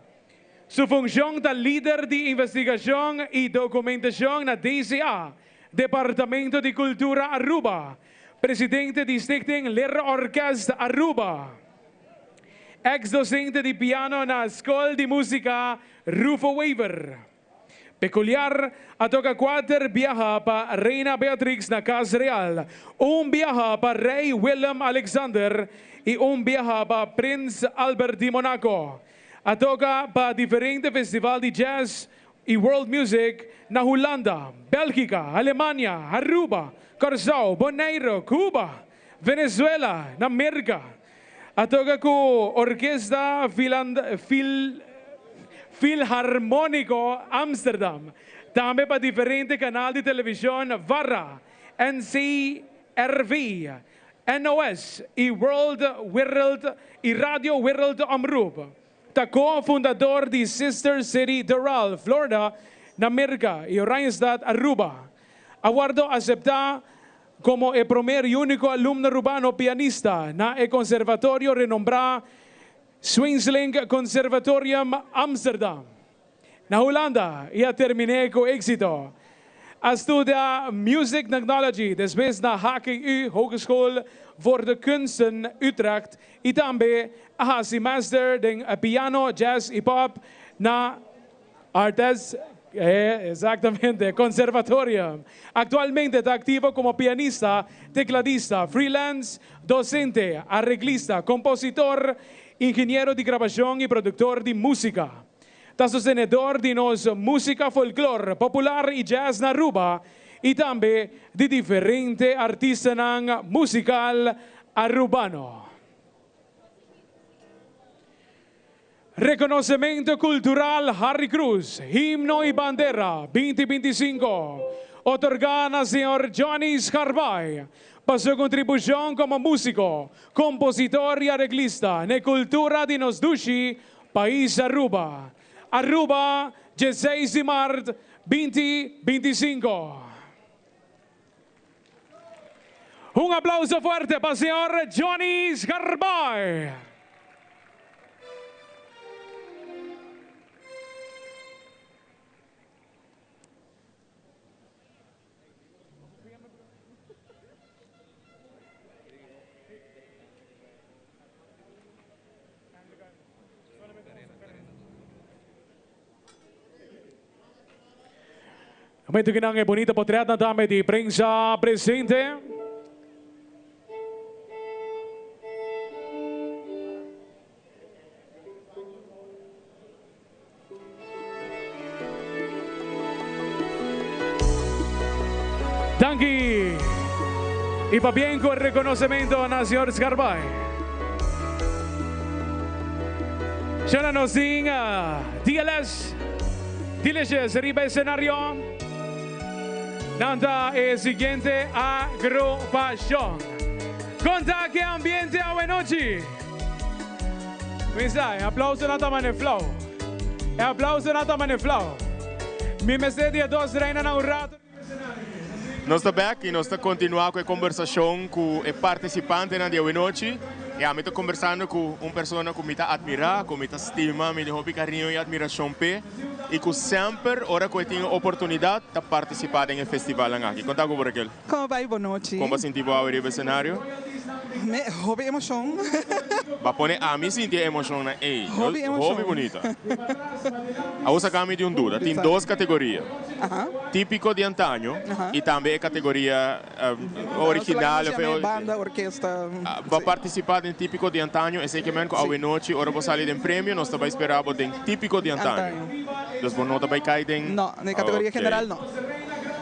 Su funcion ta lider di investigacion y documentacion na DCA, Departamento di Cultura Aruba, presidente di Stichting Leerorkest Aruba. Ex docente di piano na Skol di Musica Rufo Wever. Peculiar a toca cuater biaha pa Reina Beatrix na Cas Real, un biaha pa Rey Willem Alexander y un biaha pa Prins Albert di Monaco. A toca pa diferente festival di jazz y world music na Hulanda, Belgica, Alemania, Aruba, Corsou, Bonaire, Cuba, Venezuela, na Merca. A toca cu Orkesta Filand, Fil, Filharmonico Amsterdam. Tambe pa diferente canal di television Varra, NCRV, NOS y World Wereld y Radio Wereld Omroep. Ta co-fundador di Sister City Doral, Florida, na Merca y Oranjestad, Aruba. A wordo acepta como e promer y unico alumno Arubano pianista na e conservatorio renombra Sweelinck Conservatorium Amsterdam, na Hulanda, y a termina cu exito. A studia Music Technology despues na HKU, Hogeschool voor de Kunsten Utrecht, y tambe a haci master den piano, jazz y pop na Artes, exactamente, Conservatorium. Actualmente ta activo como pianista, tecladista, freelance, docente, arreglista, compositor, ingeniero di grabacion y productor di musica. Ta sostenedor di nos musica folklore popular y jazz na Aruba y tambe di diferente artista musical Arubano. Reconocimento Cultural Harry Croes, Himno y Bandera 2025. Otorga na señor Johnny Scarbay pa su contribucion como musico, compositor y arreglista na cultura di nos dushi, pais Aruba. Aruba, 16 di maart 2025. Un aplauso fuerte pa señor Johnny Scarbay. Momento cu nan bunita portret tambe di prensa presente. Danki. Y pabien cu e reconocimento na señor Scarbay. Shana nos tin DLS Delicious riba escenario. Nan ta e siguiente agrupacion. Con ta e ambiente anochi. Misa, aplauso no ta mane flow. Aplauso no ta mane flow. Mi mester di dos reina na un rato. Nos ta back y nos ta continua cu e conversacion cu e participantenan di anochi. Y ami ta conversando cu un persona cu mi ta admira, cu mi ta stima, mi tin hopi cariño y admiracion p'e. Y cu semper, ora cu tin oportunidad, ta participa den e festival aki. Con ta cu Raquel? Con ta bay? Bon nochi. Con bo a sinti bo riba escenario? Mi, hopi emocion. Bo a pone ami sinti emocion na ey. Hopi emocion. Hopi bunita. Awor saca mi di un duda. Tin dos categoria. Tipico di antaño y tambe e categoria original. Banda, orkesta. Bo a participa den Tipico di antaño, esey kiermen cu anochi, ora bo sali den premio, nos ta bay spera bo den Tipico di antaño. Dus bo no ta bay cay den No, den categoria general no.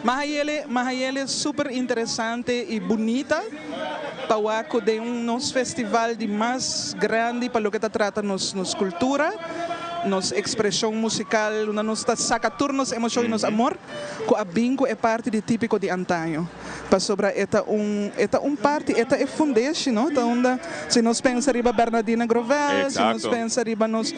M'a hay'ele super interesante y bunita pa den un festival di mas grandi pa loke ta trata nos cultura, nos expresion musical, unda nos ta saca tur nos emocion y nos amor, cu a bin cu e parti di Tipico di antaño. Pasobra e ta un parti, e ta e fundeshi, no? Ta unda, si nos pensa riba Bernardina Grovel, si nos pensa riba nos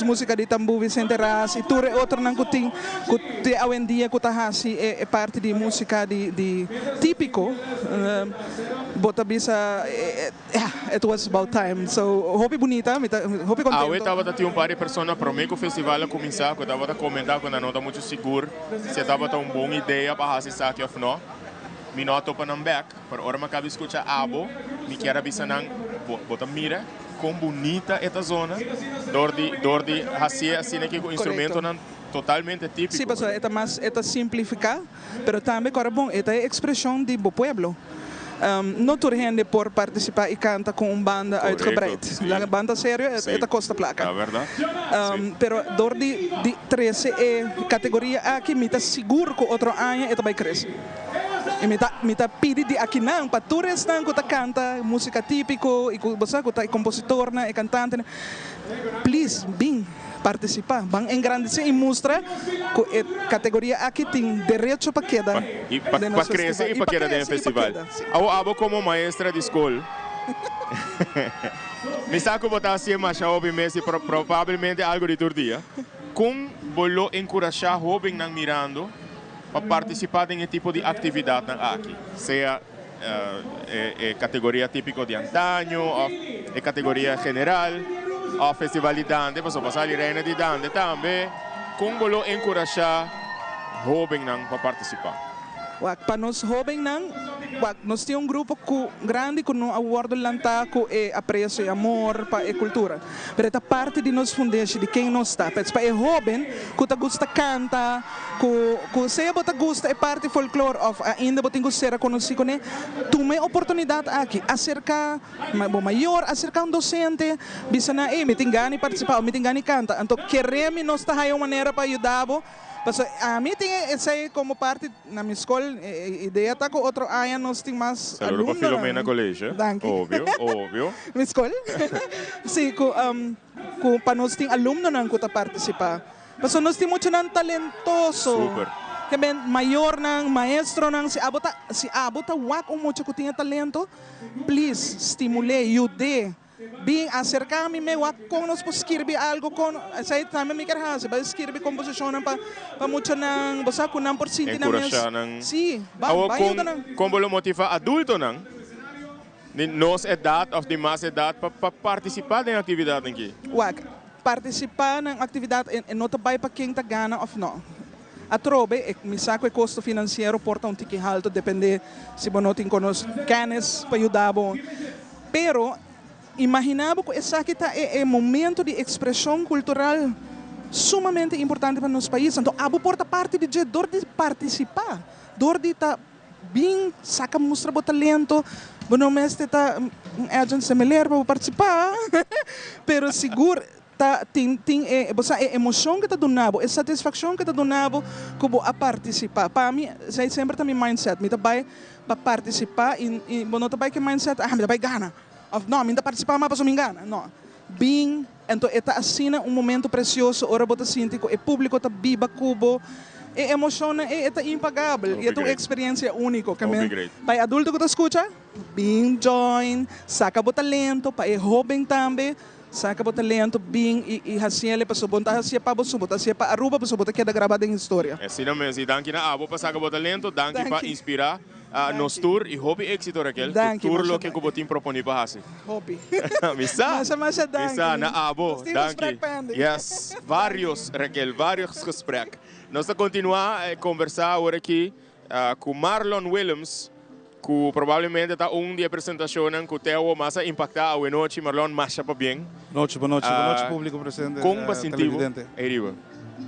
musica di Tambu Vicente Ras, y tur otronan cu tin, cu te awendia cu ta hasi e parti di musica di tipico, bo ta bisa, yeah, it was about time. So, hopi bunita, hopi contento. Awe tabata tin un par di persona prome cu e festival a cuminsa, cu tabata comenta cu no ta mucho sigur si tabata un bon idea pa hasi esaki of no. Mi no topa nan back, pero ora mi a caba scucha abo, mi kier bisa nan, bo ta mira con bunita e zona, dor di hasi asina aki cu instrumentonan totalmente tipico. Si, pasobra e ta mas, e ta simplifica, pero tambe awor bon, e ta expresion di bo pueblo. No tur hende por participa y canta cu un banda uitgebreid. E banda serio, e costa placa. Ta berdad. Pero dor di 13 e categoria aki, mi ta sigur cu otro aña e ta bay crece. I mi ta mi ta pidi di akinan pa tur esnan ku ta kanta músika típiko i ku bo sa ku ta e kompositornan, e kantantenan, please bin partisipá, ban engrandesé i mustra ku e kategoria aki tin derecho pa keda I pa den pa nos krese festival. i I pa pa keda den e krese i pa festival. keda, si. Awo abo komo maestra di skol, mi sa ku bo ta hasié masha hopi mes i probablemente algu di tur dia. Kon bo lo enkurashá hóbennan mirando pa partisipá den e tipo di aktividatnan aki, sea e kategoria típiko di antaño òf e kategoria general òf festival di dande, pasobra bo sa di Reina di Dande tambe. Kon bo lo enkurashá hóbennan pa partisipá? Wak, pa nos hóbennan, wak, nos tin un grupo ku grandi ku no a wòrdu lantá ku e apresio i amor pa e kultura. Pero e ta parti di nos fundeshi, di ken nos ta. P'es pa e hóben ku ta gusta kanta, ku ku sea bo ta gusta e parti folklor òf ainda bo tin ku sera konosí kuné, tuma e oportunidat aki, aserká bo mayor, aserká un dosente, bisa nan, ey, mi tin gana di partisipá òf mi tin gana di kanta. Anto keré mi nos ta haña un manera pa yuda bo. Pasobra ami tin esei komo parti na mi skol, e idea ta ku otro aña nos tin mas Saludo pa alumnonan. Filomena College. Danki. Obvio, obvio. Mi skol. Si, ku ku pa nos tin alumnonan ku ta partisipá. Pasobra nos tin muchanan talentoso. Super. Ke men mayornan, maestronan, si abo ta si abo ta wak un mucha ku tin e talento, please stimul'é, yud'é. Bin aserká mi me wak kon nos por skirbi algo kon esei tambe mi ker hasi bai skirbi komposishonnan pa pa muchanan bo sa ku nan por sinti nan mes Enkurashá nan. si ban Awor ban kon yuda nan. kon bo lo motivá adultonan di nos edat òf di mas edat pa pa partisipá den aktividatnan aki? Wak partisipá na un aktividat e no ta bai pa ken ta gana òf no. Atrobe e mi sa ku e kosto finansiero por ta un tiki haltu dependé si bo no tin konos kènis pa yuda bo. Pero, imaginá bo ku esaki ta e e momento di ekspreshon kultural sumamente importante pa nos pais. Anto abo por ta parti di dje dor di partisipá, dor di ta bin saka mustra bo talento. Bo no mester ta un agent semeler pa bo partisipá, pero sigur Ta tin tin e bo sa e emocion ke ta duna bo, e satisfaccion ke ta duna bo ku bo a participa. Pa mi esei semper ta mi mindset, mi ta bai pa participa i i bo no ta bai ku e mindset ah mi ta bai gana of no mi no ta participa mas pasobra mi gana, no. Bin anto e ta asina un momento precioso ora bo ta sinti ku e publico ta biba ku bo, e emocionnan ei e ta impagabel i e ta un experiencia unico. Ke men pa e adulto ku ta scucha, bin join, saca bo talento, pa e hoben tambe. Saca bo talento, bin y y haciele pasobra bo no ta hacié pa bo su, bo ta hacié pa Aruba pasobra bo ta keda graba den historia. Asina mes y danki na abo pa saca bo talento, danki pa Danki. inspira nos tur y hopi exito Raquel cu Danki, tur masha loke cu bo tin proponi pa haci. Hopi. Mi sa! Masha masha Mi danki. sa, na abo. Nos tin Danki. gesprek pending. Yes, varios Raquel, varios gesprek. Nos ta continua conversa awor aki cu Marlon Willems. Ku probablemente ta un di e presentashonnan ku Teo mas a impaktá awenochi. Marlon, masha pabien. Nochi, bon nochi. Bon nochi públiko presente, Kon bo sinti bo televidente. ei riba?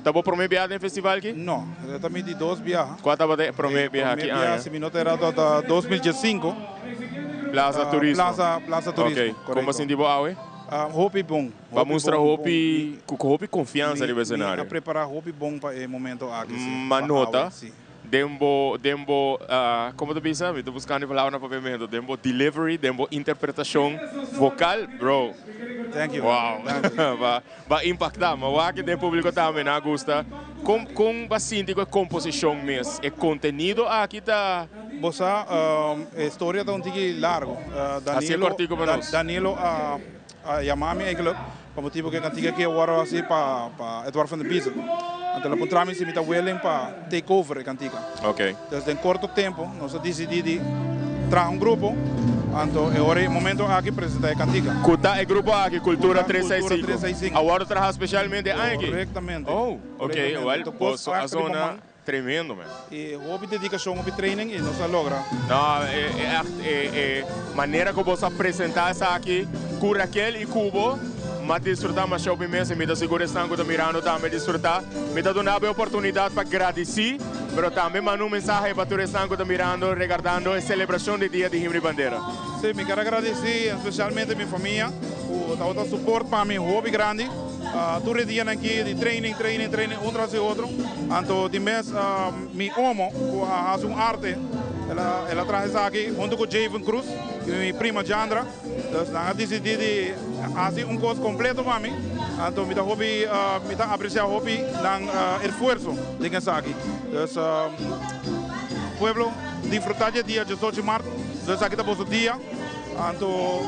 Ta bo promé biaha den festival aki? No, e ta mi di dos biaha. Kua tabata e promé biaha E ki promé aña? biaha, si mi no ta erado, ta 2015. Plaza Turismo. Plaza, Plaza Turismo, Ok. Kon bo korekto. sinti bo awe? Hopi bon. Bo a Hopi mustra bon, hopi, ku hopi konfiansa riba esenario. Mi a prepará hopi bon pa e momento aki, si. Ma Pa nota. awe, si. Den bo, den bo, como ta bisa? Mi ta buscando e palabra na papiamento. Den bo delivery, den bo interpretacion vocal, bro. Thank you. Wow. Thank you. Ba, ba impacta. Ma wak den publico tambe nan a gusta. Con, con bo a sinti cu e composicion mes? E contenido aki ta. Bo sa, e storia ta un tiki largo. Haci e cortico pa nos. Danilo a. A yama mi eigenlijk pa motibo ku e kantika aki a wòrdu hasi pa pa Edward van der Biezen. Anto el a puntra mi si mi ta willing pa take over e kantika. Oké. Dus den korto tempo nos a disidí di traha un grupo, anto e ora e momento aki presentá e kantika. Ku ta e grupo aki, Cultura Ku ta tres seis Cultura sinku? tres seis sinku. A wòrdu traha spesialmente aña aki? Korektamente. Oh, oké. Korektamente. Wèl, Anto kos boso a prakta riba zona man. Tremendo man. E hopi dedicacion, hopi training y nos a logra. No, e echt e e manera cu boso a presenta esaki cu Raquel y Cubo, m'a disfruta masha hopi mes y mi ta sigur esnan cu ta mirando tambe a disfruta. Mi ta duna bo e oportunidad pa gradici, pero tambe manda un mensahe pa tur esnan cu ta mirando regardando e celebracion di Dia di Himno y Bandera. Si, mi kier a gradici especialmente mi famia cu tabata support pa mi hopi grandi. Tur e dianan aki di training, training, training, un tras di otro. Anto di mes mi omo ku a hasi un arte El a el a traha esaki hunto ku Javen Cruz i mi prima Jandra. Dus nan a disidí di hasi un kos kompleto pa mi. Anto mi ta hopi mi ta apresiá hopi nan esfuerso den esaki. Dus pueblo disfrutá di e dia diesocho di mart. Dus esaki ta boso dia. Anto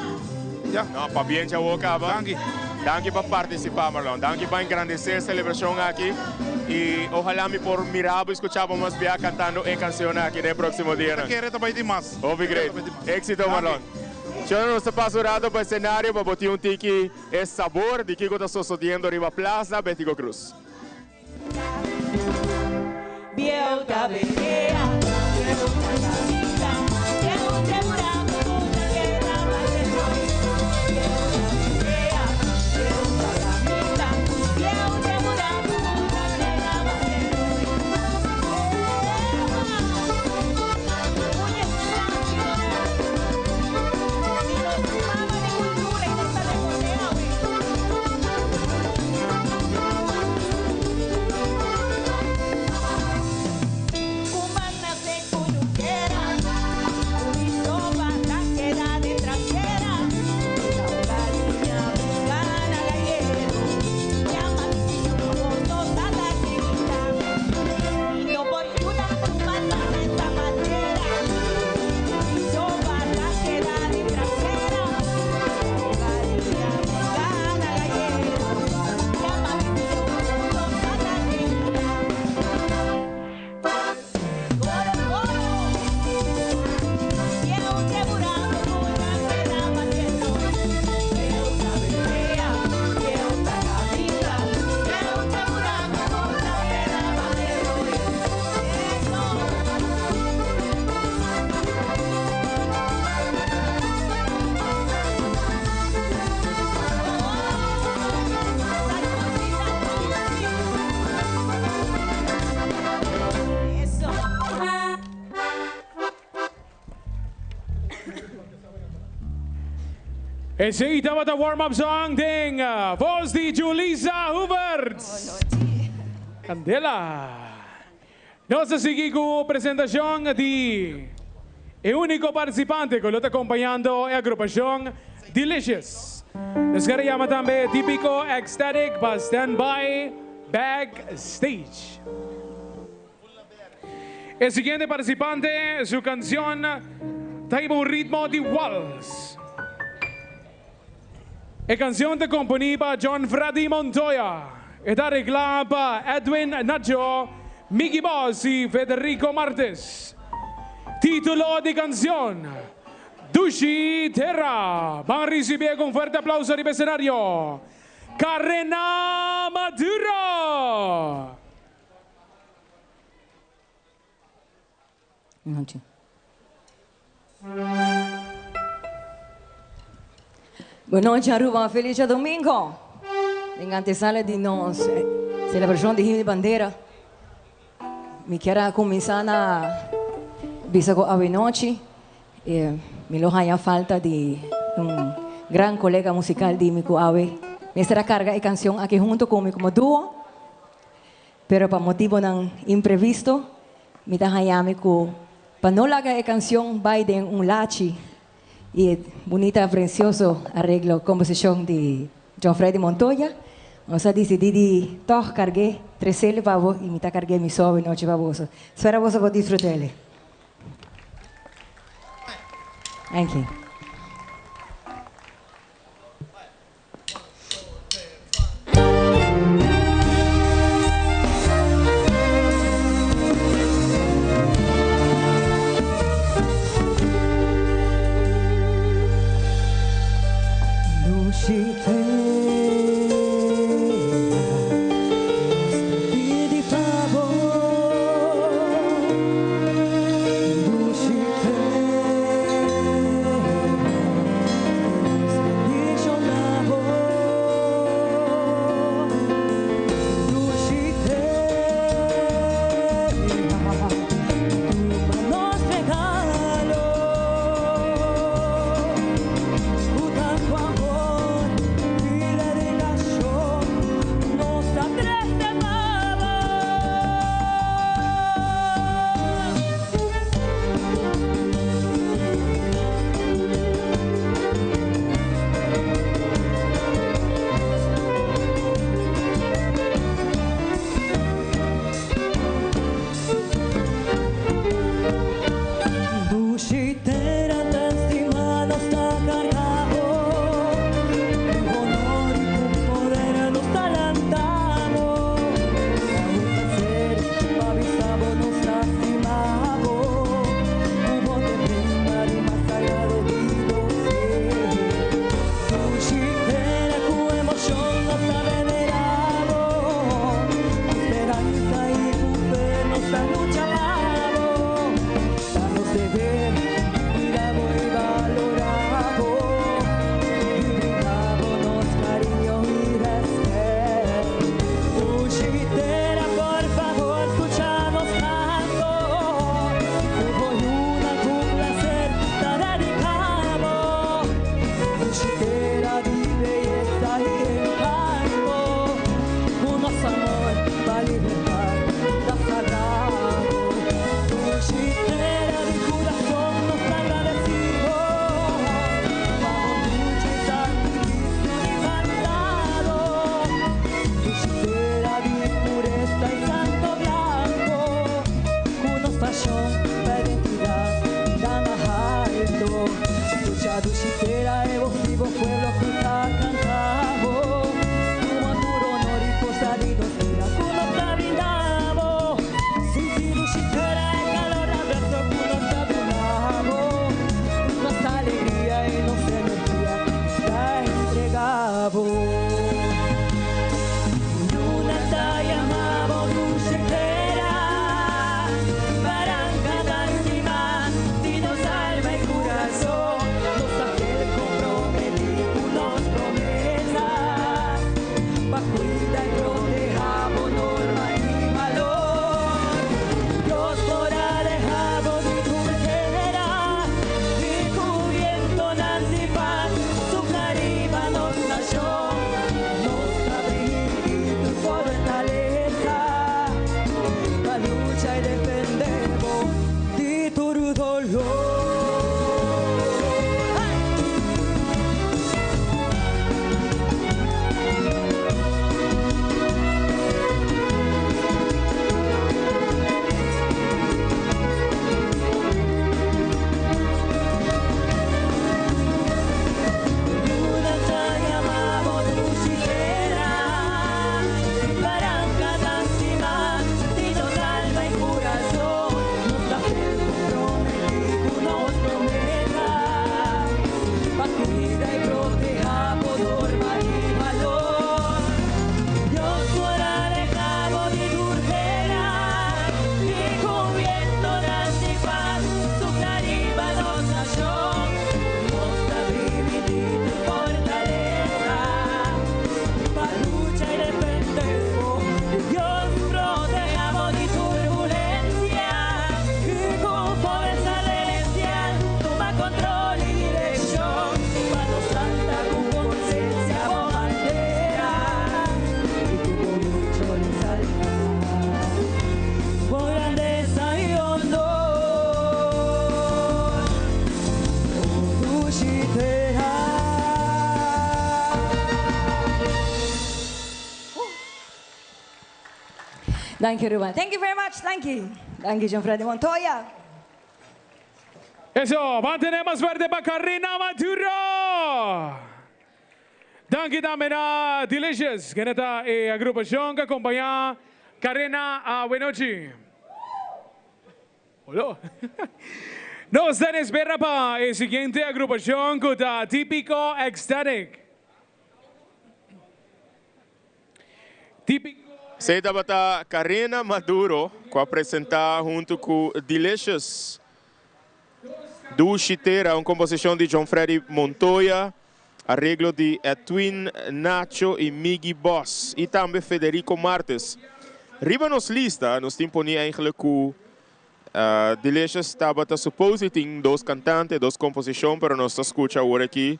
ya. No, pabien djawo kaba. Danki. Danki pa partisipá Marlon. Danki pa engrandesé e selebrashon aki. I ohalá mi por mira bo i skucha bo mas bia kantando e kanshonnan aki den e próksimo dianan. Mi ta kere ta bai tin mas. Hopi great. Éksito Marlon. Shona nos ta pasa un rato pa esenario pa bo tin un tiki e sabor di kiko ta sosodiendo riba Plaza Betico Croes. Esey tabata warm up song den voz di Julisa Hoevertsz. Candela. Nos ta sigui cu presentacion di e unico participante cu lo ta acompañando e agrupacion Delicious. Nos ker a yama tambe Tipico Ecstatic pa stand by backstage. E siguiente participante su cancion ta hiba un ritmo di wals. E cancion ta componi pa John Freddy Montoya. E ta arregla pa Edwin Nacho, Mickey Boss y Federico Martes. Titulo di cancion, Dushi Tera. Ban ricibié cu un fuerte aplauso riba escenario, Karena Maduro! Nochi. Buenochi Aruba, feliz djadomingo. Den antesala di nos celebracion di Himno di Bandera, mi kier a cuminsa na bisa cu awenochi mi lo haya falta di un gran colega musical di mi cu awe mester a carga e cancion aki hunto cu mi como duo. Pero pa motibonan imprevisto mi ta haña mi ku pa no laga e kansion bai den un lachi i e bunita precioso areglo komposishon di John Freddy Montoya, nos a disidí di tòg karg'é, tres'el pa bo i mi ta karg'é mi so awenochi pa boso. Spera boso por disfrut'el. Danki. Dushi tera, nos ta pidi pa bo. Dushi tera. Thank you, Ruben. Thank you very much. Thank you. Thank you, John Freddy Montoya. Eso, mantener mas fuerte pa Karina Maduro. Danki tambe na Delicious, kende ta e agrupacion cu acompaña Karina awenochi. Olo. Nos ta espera pa e siguiente agrupacion cu ta Tipico Ecstatic. Tipico. Esey tabata Karina Maduro cu a presenta hunto cu Delicious. Dushi Tera, un composicion di John Freddy Montoya, areglo di Edwin Nacho y Miggy Boss y tambe Federico Martes. Riba nos lista nos tin poni eigenlijk cu Delicious tabata supposedly tin dos cantante, dos composicion, pero nos ta scucha awor aki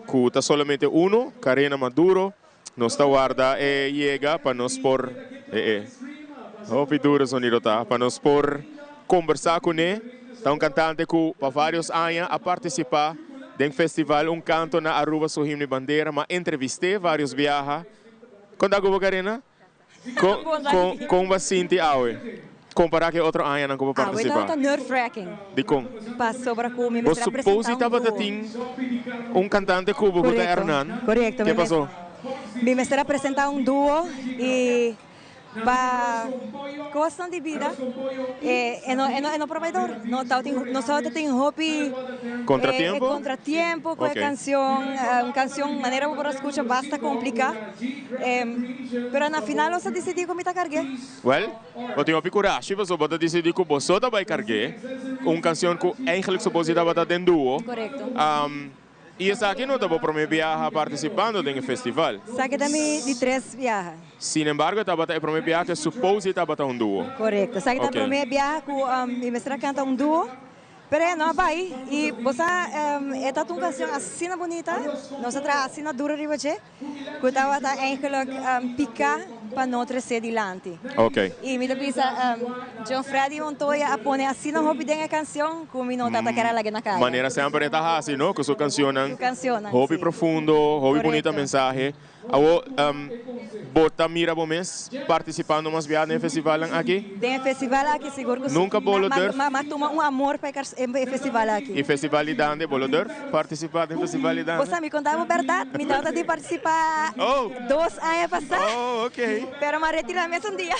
cu ta solamente uno, Karina Maduro. Nos ta warda e yega pa nos por, e e, hopi duro sonido ta, pa nos por combersa cune. Ta un cantante cu pa varios aña a participa den festival Un Canto na Aruba Su Himno y Bandera, ma entreviste varios biaha. Con ta cu bo, Karina? Con, con, con bo a sinti awe? Compara cu e otro añanan cu bo Awe participa. tabata nerve wracking. Dicon? Pasobra cu mi Bo mester a presenta supposi un tabata duo. tin un cantante cu bo cu ta Correcto, Hernan. correcto. Ke Mi mes- pasó? Mi mester a presenta un duo y pa cosnan di bida e e no e no e no proveedor. No tabatin nos tabatin hopi Contratiempo? e contratiempo cu e Ok. cancion, un cancion manera bo por a scucha basta complica. Pero na final nos a disidí ku mi ta karg'é. Wèl, bo tin hopi kurashi pasobra bo ta disidí ku bo so ta bai karg'é un kansion ku eigentlik supos di tabata den duo. Korekto. I esaki no ta bo promé biaha partisipando den e festival. Esaki ta mi di tres biaha. Sin embargo e tabata e promé biaha ku supos di tabata un duo. Korekto. Esaki ta e promé biaha ku mi mester a kanta un duo. Pero e no a bai i bo sa e ta un kansion asina bunita, nos a traha asina duro riba dje. Ku tabata eigenlijk piká pa no tresé dilanti. I mi ta bisa, John Freddy Montoya a pone asina hopi den e kansion ku mi no tabata kere a lag'é na kaya. Manera semper e ta hasi, no? Ku su kansionnan. Su kansionnan, Hopi si. profundo, hopi bunita mensahe. Awor, bo ta mira bo mes partisipando mas bia den e festivalnan aki? Den e festival aki sigur ku si. Nunka bo lo durf? Ma tuma un amor pa e festival aki. E festival di dande bo lo durf participa den festival di dande? Bo sa mi conta bo berdad, mi tabata di participa dos aña pasa. Oh, ok. Pero m'a retira mes un dia.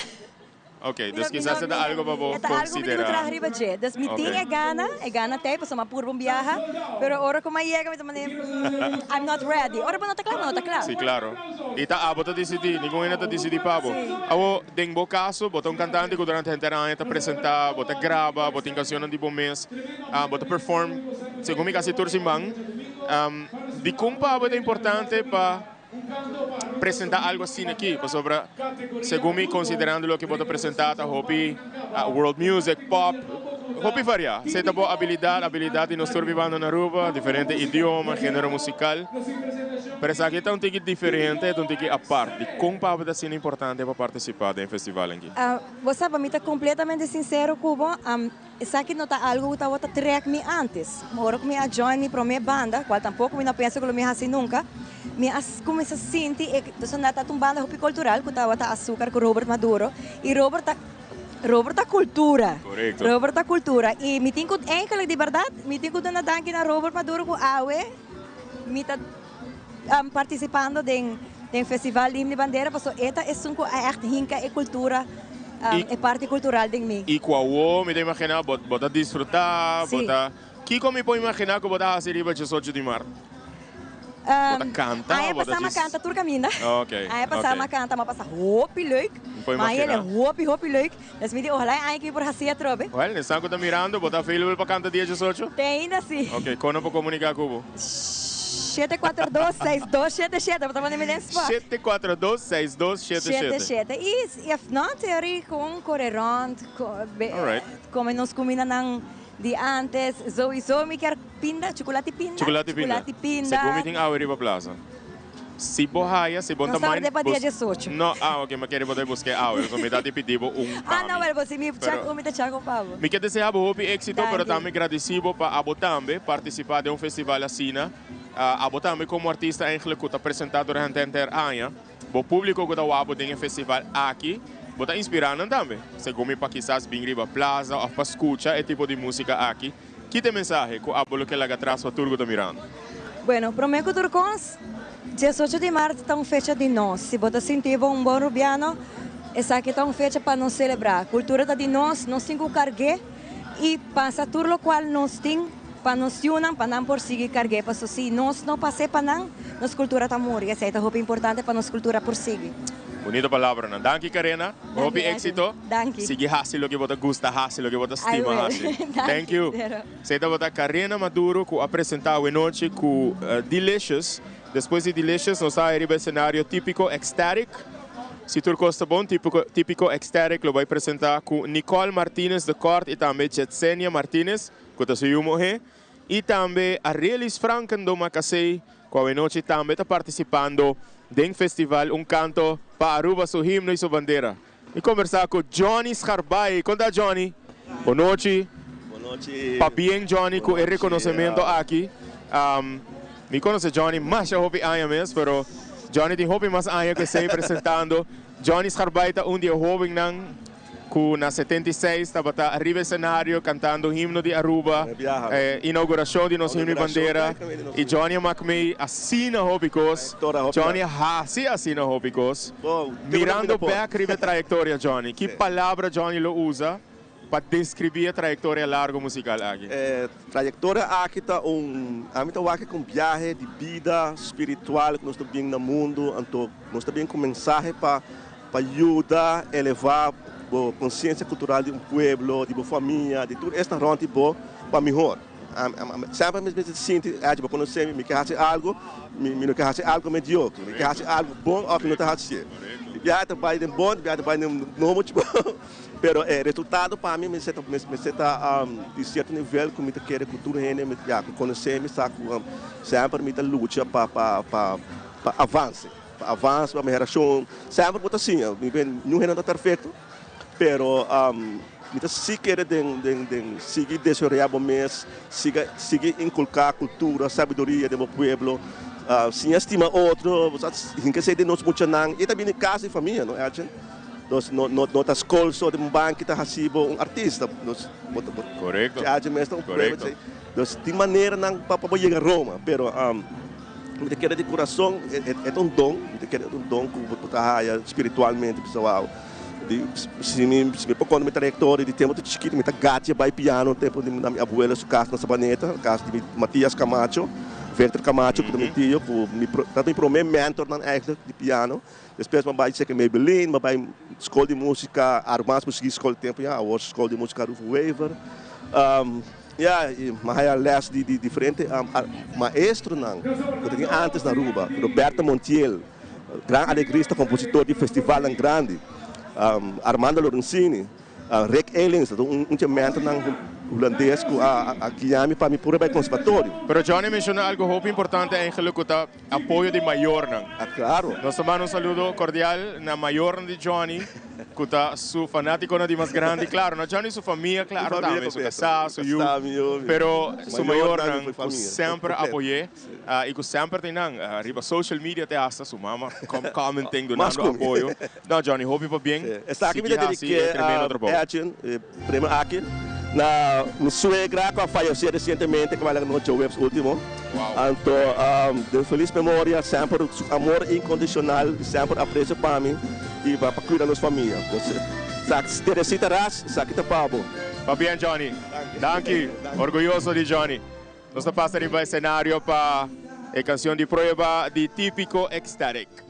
Ok, dus kisas e ta algo pa bo E ta algo mi tin ku traha riba dje. Dus mi tin e gana, e gana t'ei pasobra m'a purba un biaha, pero ora ku m'a yega mi ta manera, I'm not ready. Ora bo no ta kla, bo no ta kla. Si, claro. I ta abo ta disidí, ningun hende ta disidí pa bo. Awor, den bo kaso, bo ta un kantante ku durante henter aña ta presentá, bo ta graba, bo tin kansionnan di bo mes, bo ta perform segun mi kasi tur siman. Dikon pa abo ta importante pa presentá algu asina aki? Pasobra segun mi konsiderando loke bo ta presentá ta hopi world music, pop, hopi variá. Esei ta bo abilidat, abilidat di nos tur bibando na Aruba, diferente idioma, género musikal. Pero esaki ta un tiki diferente, ta un tiki apart. Dikon pa bo ta asina importante pa partisipá den e festival aki? Bo sa, pa mi ta kompletamente sinsero ku bo, esaki no ta algu ku tabata trèk mi ántes. Ora ku mi a join mi promé banda, kual tampoko mi no pensa ku lo mi hasi nunka, mi a kuminsá sinti e, pasobra ta un banda hopi kultural ku tabata Azúcar ku Robert Maduro, i Robert ta Robert ta kultura. Korekto. Robert ta kultura. I mi tin ku, eigenlijk di bèrdat, mi tin ku duna danki na Robert Maduro ku awe mi ta partisipando den den Festival di Himno di Bandera pasobra e ta esun ku a ègt hinka e kultura, e parti kultural den mi. I ku awo mi ta imaginá bo bo ta disfrutá, bo ta. Kiko mi por imaginá ku bo ta hasi riba diesocho di mart? Bo ta kanta Aña o bo ta pasá mi a djis. kanta tur kaminda. Ok, Aña pasá ok. mi a kanta, mi a pasa hopi leuk. Mi por Ma aña imaginá. el hopi hopi leuk. Dus mi di ojalá e aña aki mi por hasi atrobe. Wèl, esnan ku ta mirando, bo ta available pa kanta dia diesocho? Te ainda si. Ok, kon no por komuniká ku bo? 742 6277, bo ta pone mi den spot. 742 6277. 77. I if not, teorie kon kore rond, Alright. kome nos kumindanan di antes. Souiso mi kier pinda, chukulati pinda. Chukulati pinda. Chukulati pinda. Segun mi tin awe riba plaza. Si bo haya, si bo Nos ta ta mind. orde pa dia diesocho. No, ah ok, mi kere bo ta buske awe, so mi ta di pidi bo un pa Ah no, mi. wel bo si mi Pero chak un mi ta chak un pa bo. Mi ke desea bo hopi exito, pero Danki. tambe gradisi bo pa abo tambe participa den un festival asina. Abo tambe como artista eigenlijk cu ta presenta durante henter aña, bo publico cu ta wak bo den e festival aki. Bo ta inspira nan tambe, segun mi pa kisas bin riba plaza of pa scucha e tipo di musica aki. Ki ta e mensahe cu abo lo ke laga atras pa tur cu ta mirando? Bueno, prome cu tur cos, 18 di maart ta un fecha di nos. Si bo ta sinti bo un bon Rubiano, esaki ta un fecha pa nos celebra. Cultura ta di nos, nos tin cu cargu'e y pasa tur locual nos tin pa nos yunan pa nan por sigui cargu'e. Paso si nos no pas'e pa nan, nos cultura ta muri. Esey ta hopi importante pa nos cultura por sigui. Bunito palabranan. Danki Karena. Hopi éxito. Danki. Sigui hasi loke bo ta gusta hasi, loke bo ta I stima will. hasi. Danki, Thank you. Zero. Esei tabata Karena Maduro ku a presenta awenochi ku Delicious. Despues di Delicious nos ta riba escenario Típico Ecstatic. Si tur kos ta bon, Típico, Típico Ecstatic lo bai presenta ku Nicole Martinez de Kort i tambe Jetsenia Martinez, ku ta su yu muhé. I tambe Arelis Franken Domacassé cu awenochi tambe ta participando den festival Un Canto pa Aruba su himno y su bandera. Mi conversa cu Johnny Scharbaai. Con ta Johnny? Bonochi. Bonochi. Pabien Johnny cu e reconocemento aki. Mi conoce Johnny masha hopi aña mes, pero Johnny tin hopi mas aña cu esey presentando. Johnny Scharbaai ta un di e hobennan cu na 76 tabata ariba escenario cantando himno di Aruba, inauguracion di nos himno y bandera, y Johnny a mak mey asina hopi cos, Johnny a haci asina hopi cos. Mirando bek riba e trayectoria Johnny, ki palabra Johnny lo usa pa describi e trayectoria largo musical aki? E trayectoria aki ta un, ami ta wak cu un biahe di bida spiritual cu nos ta bin na mundo, anto nos ta bin cu mensahe pa Pa yuda elevá bo konsiensia kultural di un pueblo, di bo famia, di tur esnan rònt di bo pa mihor. Semper mi ta sinti, Edge, bo konosé mi, mi ke hasi algu, mi no ke hasi algu mediokre, mi ke hasi algu bon òf mi no ta hasié. Di biaha ta bai den bon, di biaha ta bai den no muchu bon, pero e resultado pa mi mester ta mester ta di sierto nivel ku mi ta kere ku tur hende ya ku konosé mi sa ku semper mi ta lucha pa pa pa avanse. Pa avans, pa mehorashon, semper bo ta siña. Mi ben, niun hende no ta perfekto, pero mi ta si kere den den den sigui desaroyá bo mes, siga sigui inkulká kultura, sabiduria den bo pueblo, siña stima otro, bo sa hinka esei den nos muchanan i ta bini kas di famia no Elchin. Nos no no no ta skol so den un banki ta hasi bo un artista, nos bo ta bo Elchin mes ta un prueba di esei. Nos tin maneranan pa pa bo yega Roma, pero. Mi ta kere di kurason, e ta un don, mi ta kere e ta un don ku bo ta haya spiritualmente, bisa wou, di si mi si mi por konta mi trayektoria di tempu ta chikitu mi ta gatia bai piano tempu di na mi abuela su kas na Sabaneta, kas di mi Matias Camacho, Victor Camacho ku ta mi tio ku mi ta mi prome mentornan eigenlijk di piano, despues mi a bai Cheque Maybelline, mi a bai skol di musika Arubaans Muziek School tempu ya, awor skol di musika Rufo Wever. Ya, i mi a haya les di di diferente maestronan ku ta tin antes na Aruba, Roberto Montiel, gran alegrista, kompositor di festivalnan grandi, Armando Lorenzini, Rick Elings, ta un un di e mentornan hulandes ku a a guia mi pa mi por a bai konservatorio. Pero Johnny a menshoná algu hopi importante eigenlijk ku ta apoyo di mayornan. Ah, claro. Nos ta manda un saludo cordial na mayornan di Johnny, cu ta su fanaticonan di mas grandi. Claro, na Johnny su famia, claro tambe, su casá, su yu, pero su mayornan cu semper a apoy'é y cu semper ta einan riba social media te hasta su mama commenting, dunando apoyo. No, Johnny, hopi pabien. Esaki mi Sigui ta haci e dediké tremendo trabou. a Edgin, e premio aki. Na mi suegra cu a fayece recientemente, cu a laga nos djaweps ultimo. Anto den feliz memoria, semper su amor incondicional y semper aprecio pa mi y pa cuida nos famia. Sa Teresita Ras, esaki ta pa bo. Pabien Johnny. Danki. Orguyoso di Johnny. Nos ta pasa riba escenario pa e cancion di prueba di Tipico Ecstatic.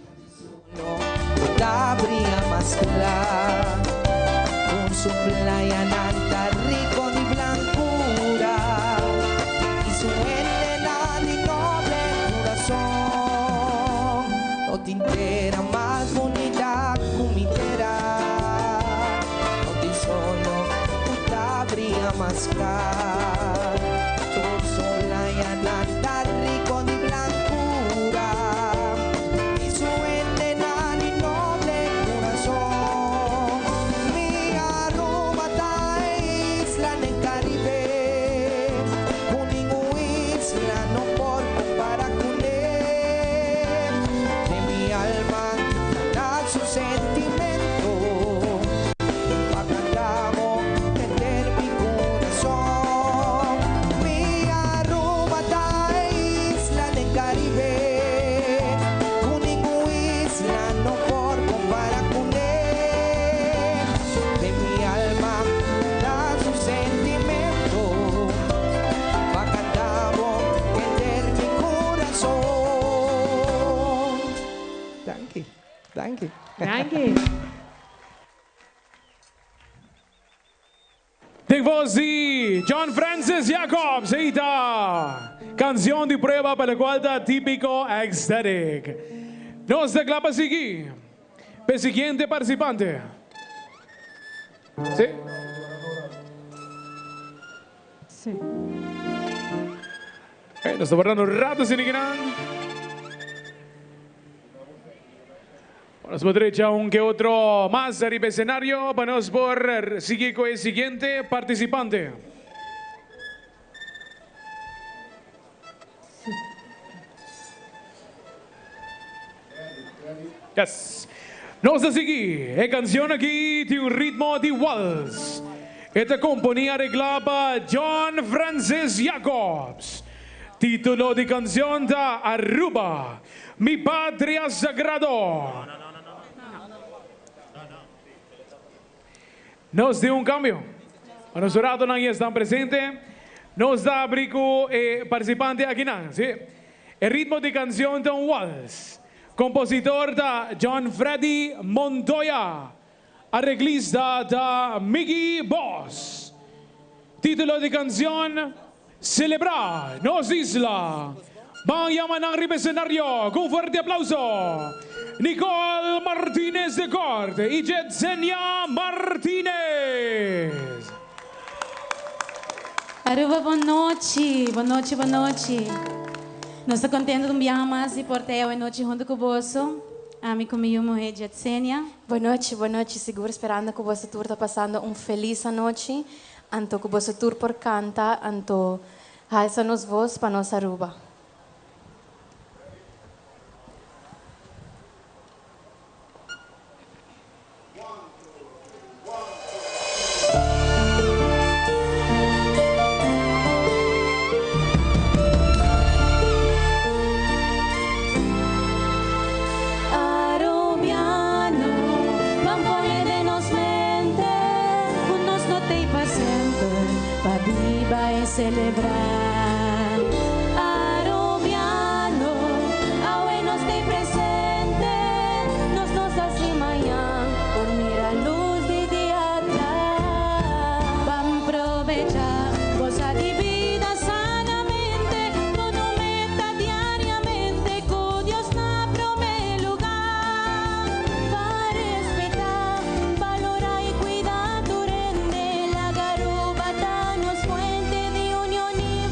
Danki. Danki. Den voz di John Francis Jacobs, ei ta cancion di prueba pa locual ta Tipico Ecstatic. Nos ta cla pa sigui p'e siguiente participante. Si. Si. Hey, nos ta wardando un rato sin kinan. Nos por drecha un que otro mas ariba escenario pa nos por sigui cu e siguiente participante. Yes. Nos ta sigui. E cancion aki tin un ritmo di wals. E ta componi aregla pa John Francis Jacobs. Titulo di cancion ta Aruba, mi patria sagrado. Nos tin un cambio. Pa nos ratonan y esnan presente, nos ta abri cu e participante akinan. Si. E ritmo di cancion ta un wals. Compositor ta John Freddy Montoya. Areglista ta Miggy Bos. Titulo di cancion, Celebra nos isla. Ban yama nan riba escenario cu un fuerte aplauso, Nicole Martinez de Kort y Jetsenia Martinez. Aruba bon nochi, bon nochi, bon nochi. Nos ta contento un biaha mas di por ta awe nochi hunto cu boso, ami cu mi yu muhe Jetsenia. Bon nochi, bon nochi, sigur sperando cu boso tur ta pasando un feliz anochi. Anto ku boso tur por kanta, anto halsa nos vos pa nos Aruba. Arubiano, ban pone den nos mente ku nos no t'ei pa semper, pa biba e selebrá. Arubiano, awe nos t'ei presente, nos no sa si mañan por mira lus di dia kla. Ban probechá, gosa di bida sanamente, con un meta diariamente ku Dios na promé lugá. Pa respetá, balorá i kuida tur hende, laga Aruba ta nos fuente di union i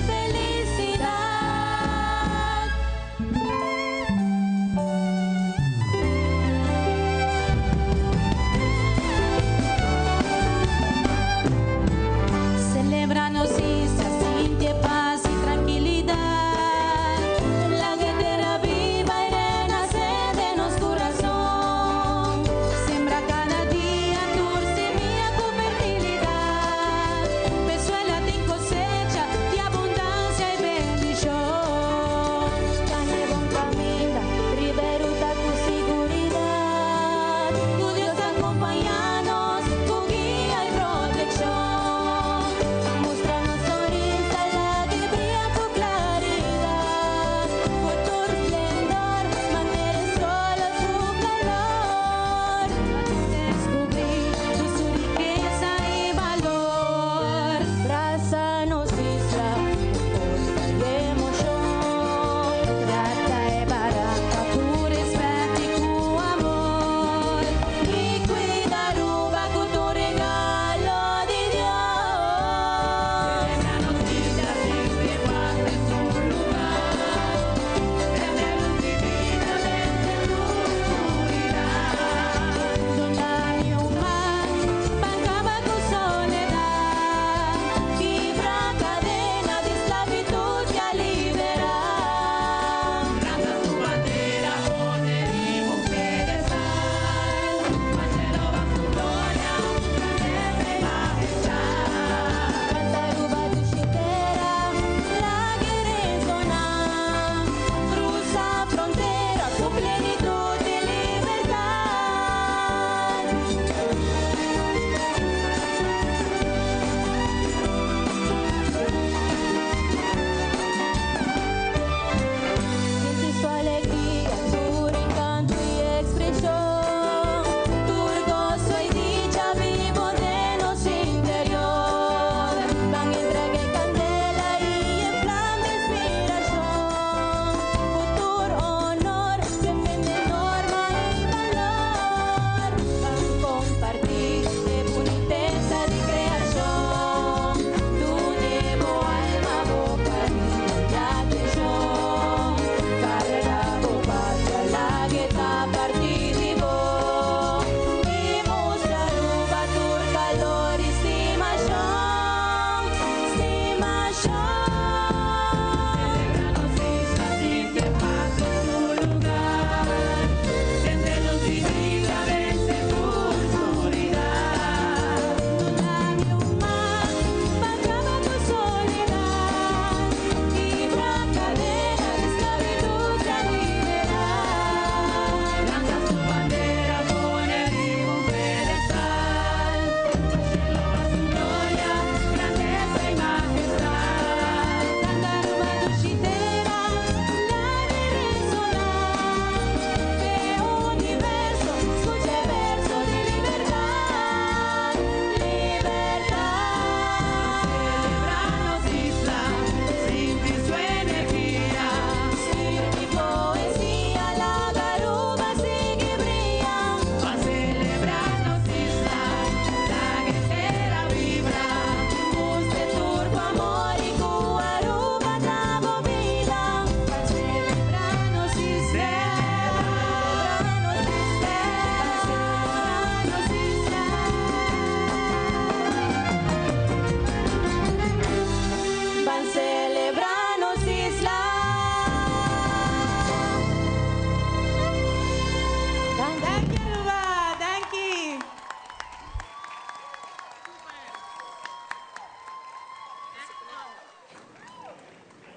Danki Aruba, danki.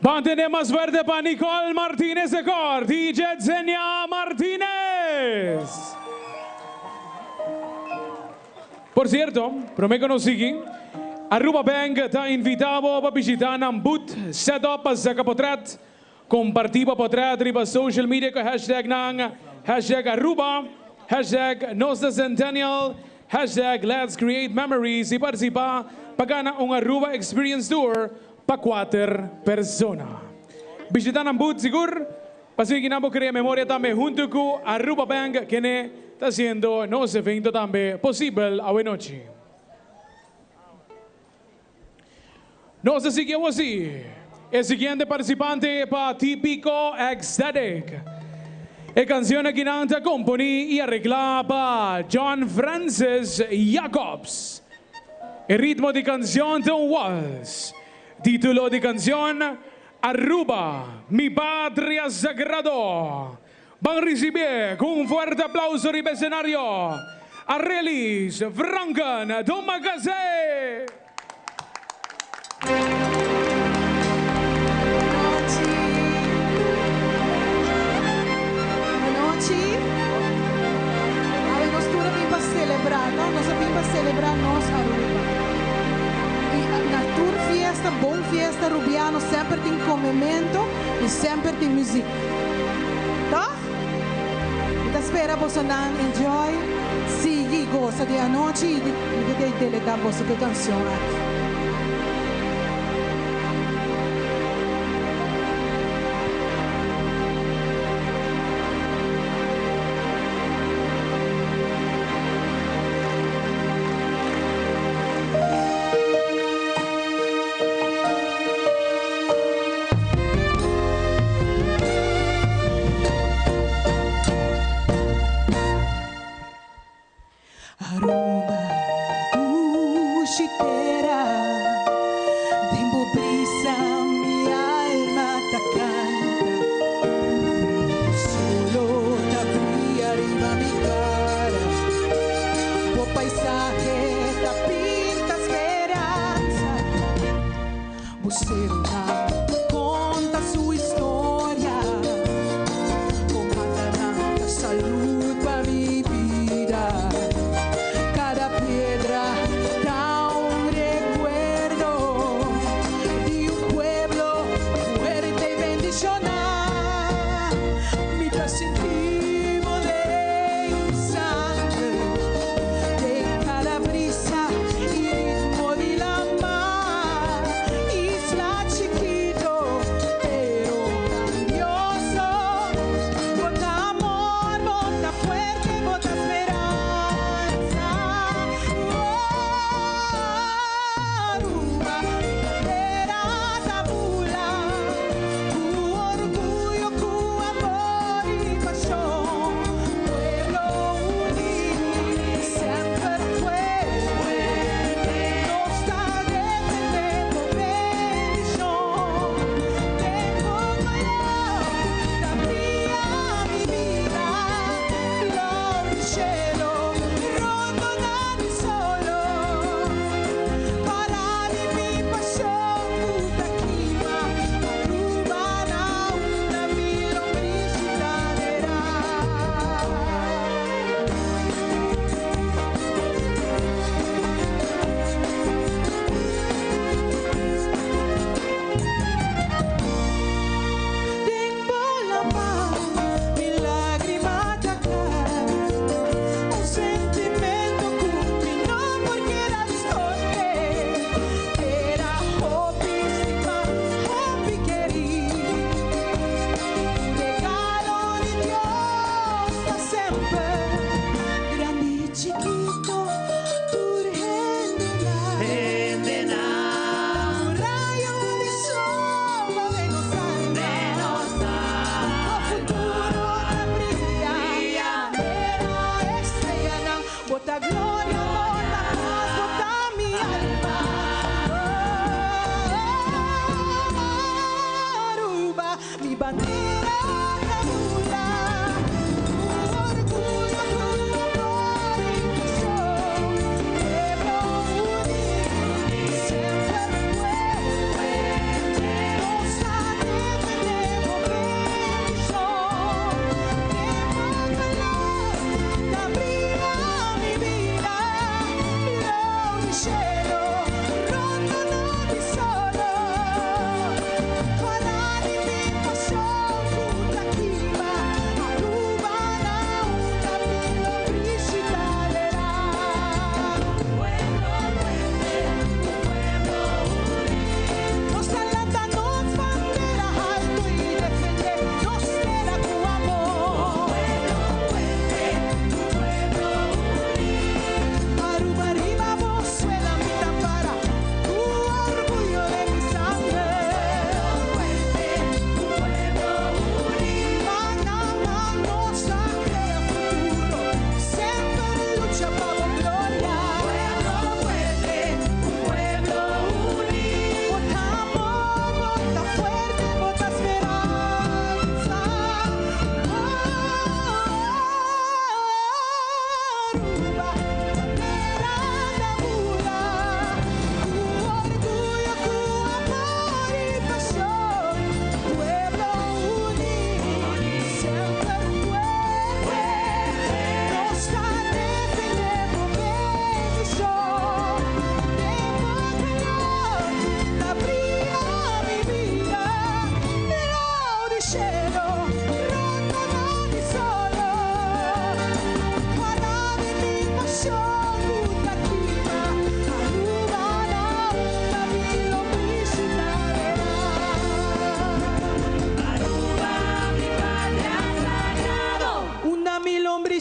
Ban tene mas fuerte pa Nicole Martinez de Kort y Jedzenia Martinez. Por cierto, prome cu nos sigui, Aruba Bank ta invita bo pa bishita nan booth set up pa saca potret. Comparti bo potret riba social media cu hashtag nan hashtag Aruba, hashtag nos ta Centennial, hashtag Let's Create Memories y participa pa gana un Aruba Experience Tour pa kuater persona. Bishita nan booth sigur pa sigui nan bo crea memoria tambe hunto cu Aruba Bank kende ta haciendo nos evento tambe posibel awenochi. Nos ta sigui awosi e siguiente participante pa Tipico Ecstatic. E cancion akinan ta componi y aregla pa John Francis Jacobs. E ritmo di cancion ta un wals. Titulo di cancion, Aruba, mi patria sagrado. Ban ricibié cu un fuerte aplauso riba escenario Arelis Franken Domacassé! Anochi, awe nos tur a bin pa celebra, no? Nos a bin pa celebra nos Aruba. Y na tur fiesta, bon fiesta Rubiano, semper tin comemento y semper tin muziek. Toch? Mi ta spera bosonan enjoy, sigui gosa di anochi y mi ta deleta boso cu e cancion aki. Aruba dushi tera, den bo brisa mi alma ta canta. Solo ta bria riba mi cara, bo paisahe ta pinta speranza. Bo cerunan conta su historia, bo matanan ta salud pa mi bida. Cada piedra ta un recuerdo di un pueblo fuerte y bendiciona. Mi ta sinti bo den mi sangre, den cada brisa y ritmo di lama. Isla chiquito, pero grandioso. Bo ta amor, bo ta fuerte, bo ta speranza. Oh, Aruba, bandera ta bula, cu orguyo, cu amor y pasion. Pueblo uni, semper fuerte, nos ta defende bendicion. Tengo color, ta bria mi bida, flor di cielo, rondo na mi solo. Para di mi pasion, puta quima, Aruba na una mi lombricita Tengo la paz, mi lágrima ta cai. Un sentimento cu mi no por keda sconde. Era hopi stima, hopi keri. Regalo di Dios pa semper. Grandi y chikito, tur hende na. Un rayo di sol den nos alma. O futuro ta bria. Bandera estrella bo ta gloria, bo ta paz, bo ta mi alma. Oh, Aruba, mi bandera ta bula. Cu orguyo,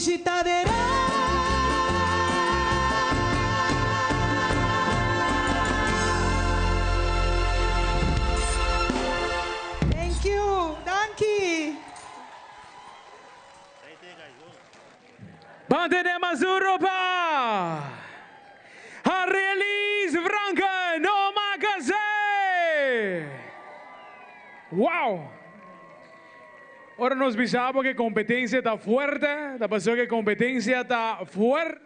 Fundishi ta derá. Thank you. Danki. Bante de Mazuro pa Arelis Franken Omakase! Wow! Ora nos bisabo que competencia ta fuerte, ta pasó que competencia ta fuerte.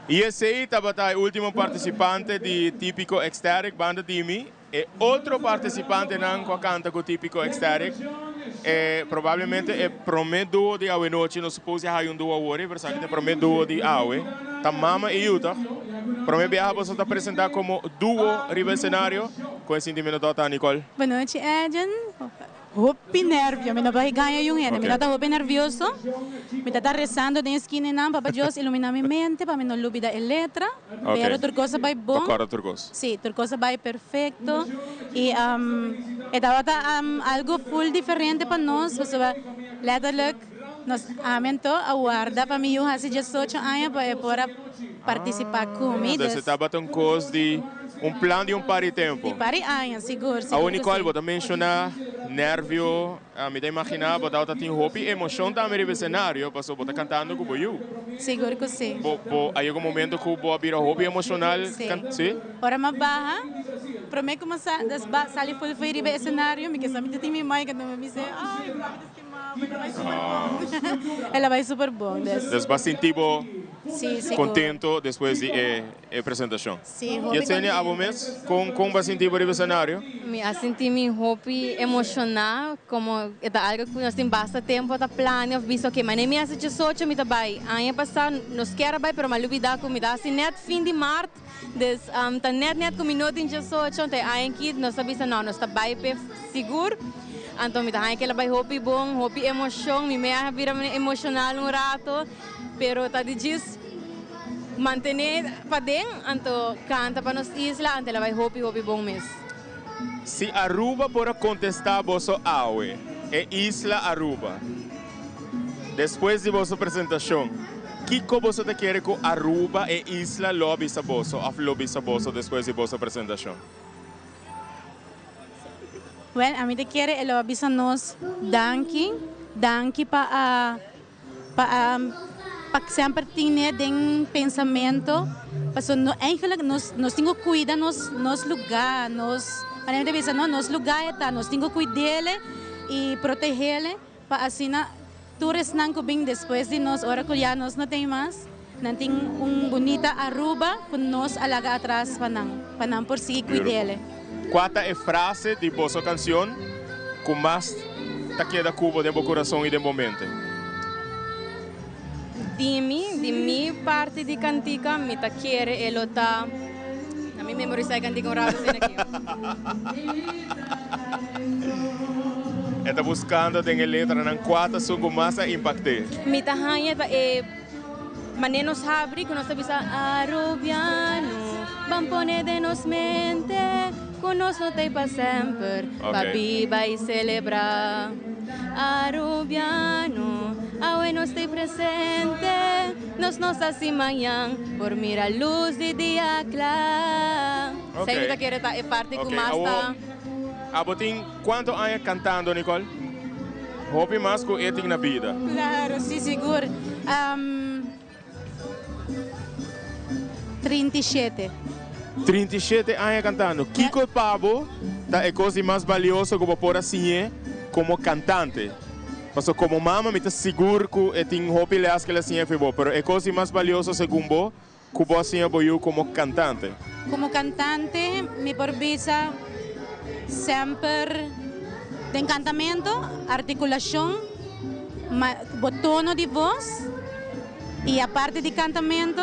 Y esey tabata e ultimo participante di Tipico Ecstatic banda di mi. E otro participantenan cu a canta cu Tipico Ecstatic, e probablemente e prome duo di awenochi, no suppose a haya un duo awor, pero esaki ta e prome duo di awe, ta Mama y Yuta. Prome biaha boso ta presenta como duo riba escenario, con e sintimento ta ta Nicole? Buenochi Edjean. Hopi nervio, mi no por gaña yun hende, mi ta hopi nervioso, mi ta ta rezando den esquina einan, Papa Dios ilumina mi mente pa mi no lubida e letra, pero tur cos a bay bon. Pa corda tur cos. Si, tur cos a bay perfecto y e tabata algo full diferente pa nos pasobra letterlijk nos ami anto a warda pa mi yu haci diesocho aña pa e por a participa cu mi. Entonces e tabata un cos di un plan di un par di tempo. Di par di aña, sigur, sigur Awor cu Nicole, si. bo ta menciona nervio, mi ta imagina bo tabata tin hopi emocion tambe riba escenario pasobra bo ta cantando cu bo yu. Sigur cu si. Bo, bo, a yega un momento cu bo a bira hopi emocional? Si. Si? Ora mi a baha, prome cu mi a sali full full riba escenario, mi ke sa mi ta tin mi mai cantando, mi bisa, ay, mi ta stima bo, el a bay super bon. El a bay super bon, dus. Dus bo a sinti bo Sí, sigur. contento despues di e e presentacion. Sí, hopi Yesenia, abo contento. mes, con con bo a sinti bo riba escenario? Mi a sinti mi hopi emociona, como e ta algo cu nos tin basta tempo ta plania of bisa ok, manera mi haci diesocho mi ta bay. Aña pasa nos kier a bay pero mi a lubida cu mi ta haci net fin di maart, dus ta net net cu mi no tin diesocho, anto e aña aki nos a bisa no, nos ta bay p'e sigur. Anto mi ta haña cu el a bay hopi bon, hopi emocion, mi me a bira emocional un rato. Pero ta di djis mantene paden anto canta pa nos isla anto el a bay hopi hopi bon mes. Si Aruba por a contesta boso awe, e isla Aruba, despues di boso presentacion, kico boso ta kere cu Aruba, e isla, lo a bisa boso of lo bisa boso despues di boso presentacion? Well, ami ta kere e lo a bisa nos danki, danki pa a Pa pa semper tine den pensamento paso no eigenlijk nos nos tin ku kuida nos nos luga nos manera mi ta bisa no nos luga e ta nos tin ku kuidele y protegele pa asina tur esnan ku bin despues di nos ora ku ya nos no tin mas nan tin un bunita Aruba ku nos a laga atras pa nan pa nan por sigui kuidele. Kua ta e frase di boso kansion ku mas ta keda ku bo den bo kurason i den bo mente? Di mi, di mi parti di kantika, mi ta kere e lo ta, na mi memorisá e kantika un rato asina aki. E ta buskando den e letranan kua ta esun ku mas a impakt'é. Mi ta haña ta e Mane nos habri ku nos ta bisa Arubiano ban pone den nos mente ku nos no ta ei pa semper pa biba i selebrá Arubiano awe nos ta ei presente nos no sa si mañan por mira lus di dia kla Esei mi ta kere ta e parti ku mas ta. Abo tin kuantu aña kantando Nicole? Hopi mas ku e tin na bida. Claro, si sigur. 37. 37 aña kantando. Kiko pa bo ta e kos di mas balioso ku bo por a siñ'é komo kantante? Pasobra komo mama mi ta sigur ku e tin hopi lès ku el a siña fi bo, pero e kos di mas balioso segun bo ku bo a siña bo yu komo kantante? Komo kantante mi por bisa semper den kantamentu, artikulashon, bo tono di bos i aparte di kantamentu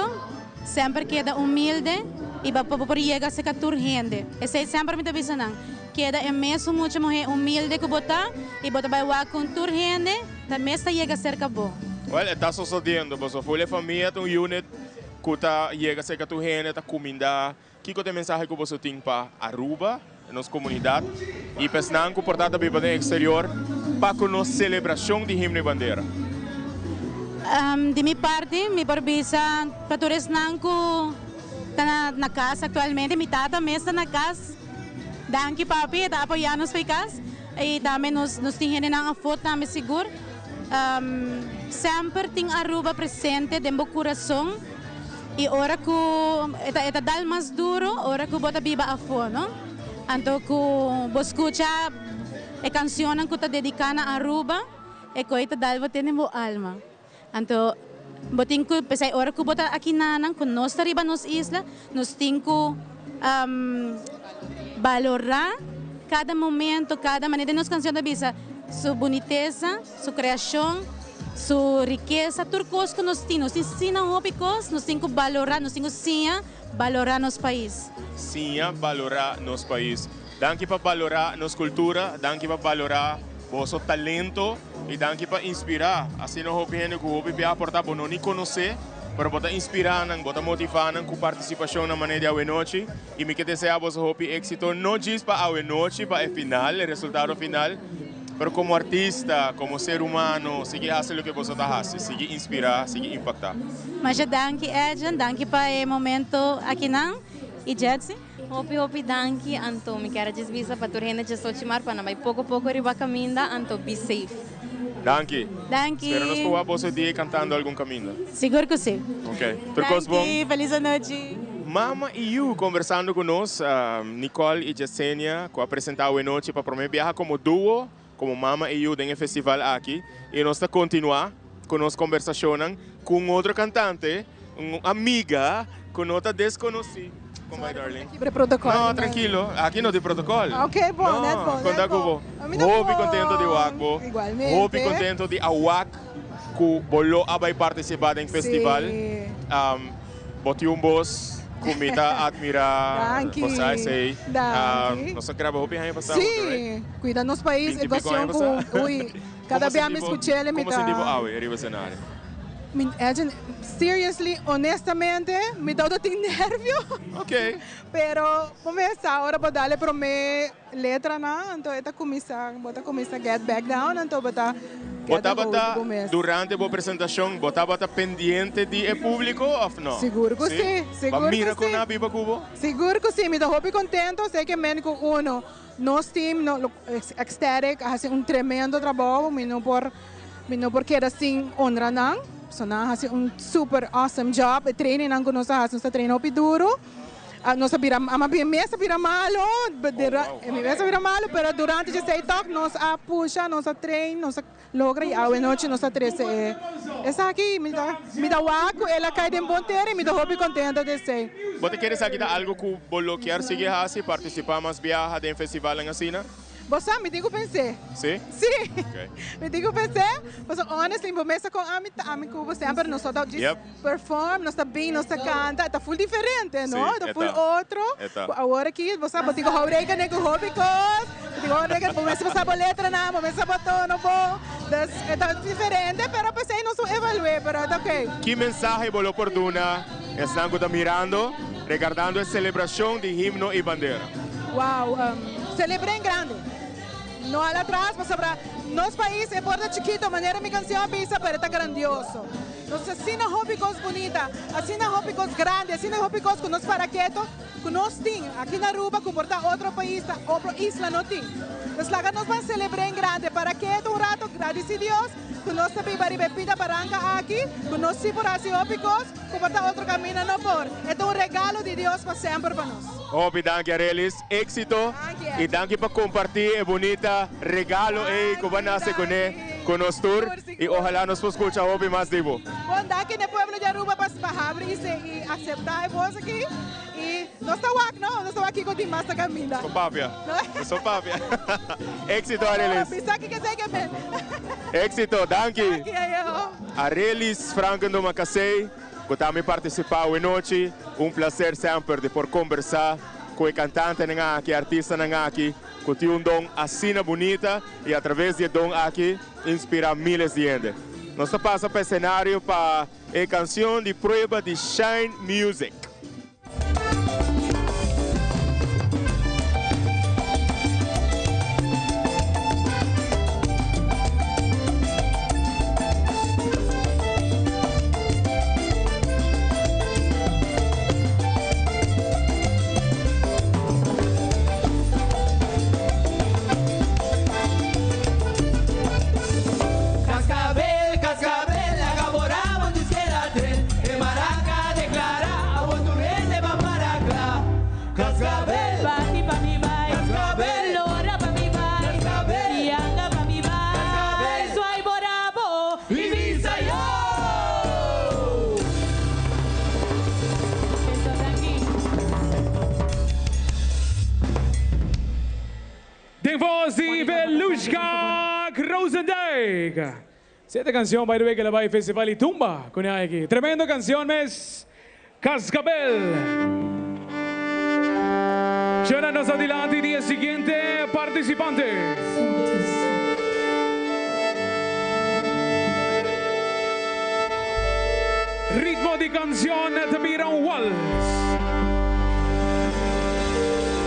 semper keda humilde i bo por yega serka tur hende. Esei semper mi ta bisa nan, keda e mesun mucha muhé humilde ku bo ta i bo ta bai wak ku tur hende ta mes ta yega serka bo. Wèl, e ta sosodiendo pasobra ful e famia ta un unit ku ta yega serka tur hende, ta kumindá. Kiko ta e mensahe ku boso tin pa Aruba, nos komunidat i pa esnan ku por ta ta biba den eksterior pa ku nos selebrashon di Himno i Bandera? Um, di mi parti, mi por bisa pa tur esnan ku ta na, na kas aktualmente, mi tata mes ta na kas. Danki papi, e ta apoyá nos pa e kas. I tambe nos, nos tin hendenan afó tambe sigur. Um, semper tin Aruba presente den bo kurason. I ora ku e ta, e ta dal mas duro ora ku bo ta biba afó, no? Anto ku bo skucha e kanshonnan ku ta dediká na Aruba, e koi ta dal bo te den bo alma. Anto bo tin ku, p'esei ora ku bo ta akinanan, ku nos ta riba nos isla, nos tin ku balorá kada momento, kada manera. Den nos kanshon ta bisa su bunitesa, su kreashon, su rikesa, tur kos ku nos tin. Nos tin asina hopi kos, nos tin ku balorá, nos tin ku siña balorá nos pais. Siña balorá nos pais. Danki pa balorá nos kultura, danki pa balorá boso talento i danki pa inspirá asina hopi hende ku hopi bia por ta bo no ni konosé, pero bo ta inspirá nan, bo ta motivá nan ku partisipashon na manera di awenochi i mi ke deseá boso hopi éksito no djis pa awenochi, pa e final, e resultado final, pero komo artista, komo ser humano, sigui hasi loke boso ta hasi, sigui inspirá, sigui impaktá. Masha danki Edjean, danki pa e momento akinan i Jetzy. Hopi hopi danki anto mi kier a djis bisa pa tur hende djesochi mar pa nan bai poko poko riba kaminda anto be safe. Danki. Danki. Spero nos por wak boso dia cantando algun caminda. Sigur cu si. Ok. Tur cos bon. Danki. Feliz anochi. Mama y yu conversando cu nos, Nicole y Jesenia cu a presenta awenochi pa prome biaha como duo, como mama y yu den e festival aki. Y nos ta continua cu nos conversacionnan cu un otro cantante. Un amiga cu no ta desconoci. Con bai darling? Kibre protocol. No, tranquilo. Aki no tin protocol. Ok, bon, net bon, No, conta net cu bon. bo. A mi ta Hopi bon. contento di wak bo. Igualmente. Hopi contento di a wak cu bo lo a bai participa den festival. Sí. Bo tin un bos cu mi ta admira. Danki. Bo sa esey. Danki. Nos a graba hopi aña pasa hunto, right? Sí. Cuida nos pais, Binti e pico aña cuestion cu, pasa. uy, cada Como bia mi sinti bo, scuch'el mi como sinti bo ta. awe riba escenario? Mi Edjean, seriously, honestamente, mi tabata tin nervio. Ok. Pero bo mester ora bo dal e prome letranan, anto e ta cuminsa, bo ta cuminsa get back down, anto bo ta Bo get a hold di tabata, bo mes. durante bo presentacion, bo tabata pendiente di e publico of no? Sigur cu si, sigur Bo cu mira con si. nan a biba cu bo? Sigur cu si, mi ta hopi contento, esey men cu uno, nos team, no, Ecstatic a haci un tremendo trabou, mi no por. Mi no por keda sin honra nan. So nan a hasi un super awesome job. E trainingnan ku nos a hasi, nos ta train hopi duru. Nos a bira, ama mi mes a bira malo, mi mes a bira malo, pero durante djesei tòg nos a pusha, nos a train, nos a logra i awe nochi nos a trese e esaki. Mi ta mi ta wak ku el a kai den bon tera i mi ta hopi kontento di esei. Bo ta kere esaki ta algu ku bo lo kier sigui hasi, partisipá mas biaha den festivalnan asina? Bo sa, mi tin ku pens'é. Sí? Sí. Ok. Mi tin ku pens'é, pasobra honestly, bo mester kon ami ta, ami ku bo semper nos no ta djis perform, nos ta bin, nos ta kanta, e ta ful diferente, no? Sí, E ta e ful ta. otro. E ta. Ku awor aki, bo sa, bo tin ku hou rekening ku hopi kos, bo tin ku hou rekening, bo mester sa bo letranan, bo mester sa bo tono bon. Dus, e ta diferente, pero p'esei nos lo evalu'é, pero e ta ok. Ki mensahe bo lo por duna esnan ku ta mirando regardando e selebrashon di himno i bandera? Wow, celebré en grande. No al atras pasobra nos pais e por ta chikito manera mi cancion a bisa pero e ta grandioso. Nos asina hopi cos bunita, asina hopi cos grandi, asina hopi cos cu nos para keto cu nos tin aki na Aruba cu por ta otro pais ta otro isla no tin. Nos laga nos ban celebré en grande para keto un rato gradici Dios cu nos ta biba riba e pida baranca aki cu nos si por haci hopi cos cu por ta otro caminda no por. E ta un regalo di Dios pa semper pa nos. Hopi danki Arelis, éxito y danki pa comparti e bunita regalo ey cu bo a nace cune cu nos tur y ojalá nos por scucha hopi mas di bo. Bon danki n'e pueblo di Aruba pa pa habri y se y acepta e bos aki y nos ta wak no, nos ta wak kico tin mas ta caminda. Nos papia, nos papia. Éxito Arelis. Bisa kico esey ke men. Éxito, danki. Danki ayo. Arelis Franken Domacassé. Cu ta mi participa awe nochi. Un placer semper di por combersa cu e cantantenan aki, artistanan aki, cu tin un don asina bunita y a traves di e don aki inspira miles di hende. Nos ta pasa pa escenario pa e cancion di prueba di Shine Music. Mariska Krozendijk. Sete canción, by the way, que la va a Festival y Tumba con aquí. Tremendo canción, mes. Cascabel. Llévanos adelante y el siguiente participante. Ritmo di canción de Miran Walls.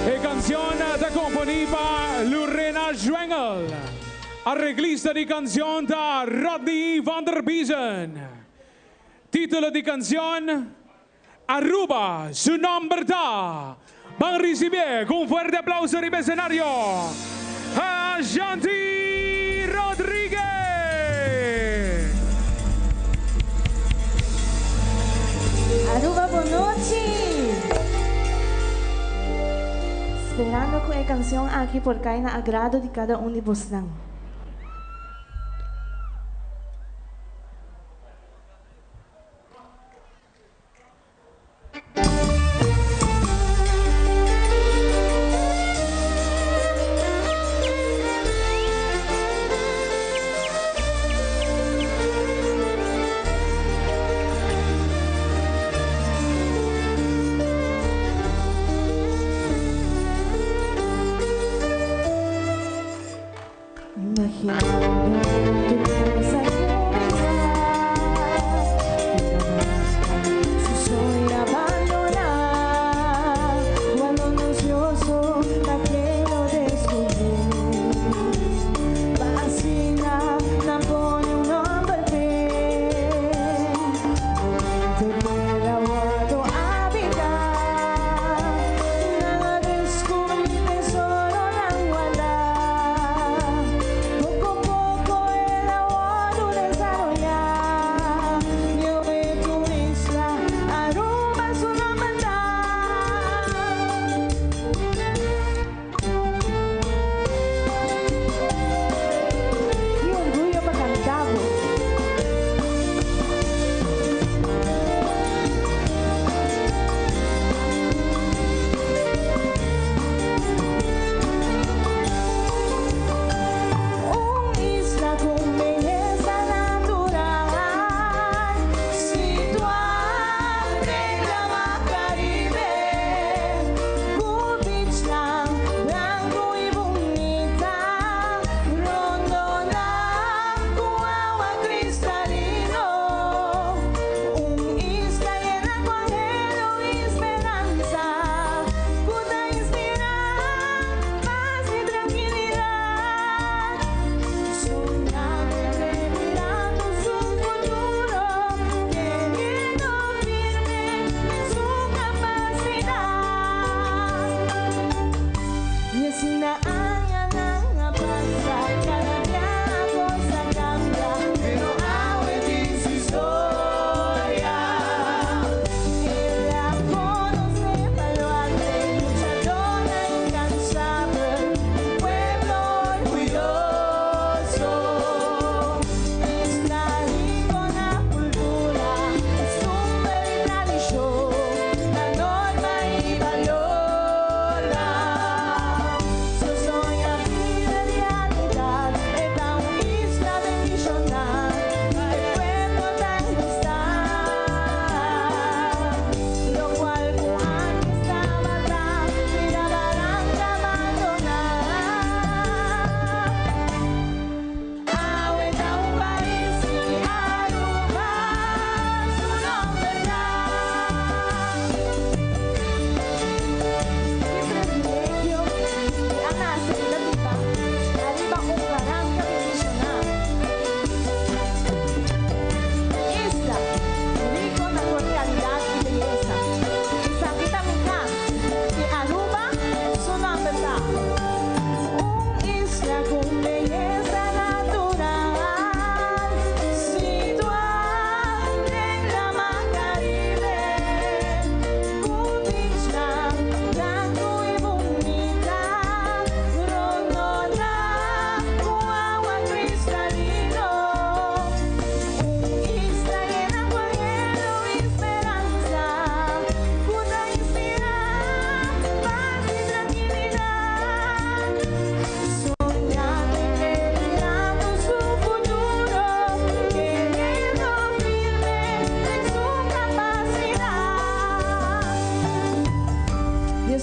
E canción da componiva Lorena Schwengel. Arreglista di canción da Rodney van der Biesen. Título di canción Aruba, su nombre da. Van a recibir con un fuerte aplauso en el escenario a Shanti Rodríguez. Aruba Bonochi! Sperando cu e cancion aki por cay na agrado di cada un di bosnan.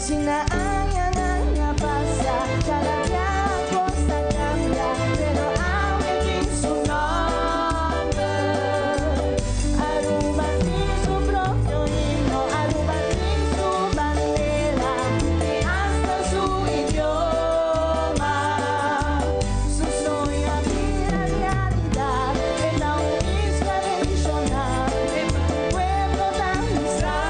Asina añanan a pasa, kada biaha kos ta kambia, pero awe tin su nòmber. Aruba tin su propio himno, Aruba tin su bandera i asta su idioma. Su soño a bira realidat, e ta un isla bendishoná, e pueblo ta mustra.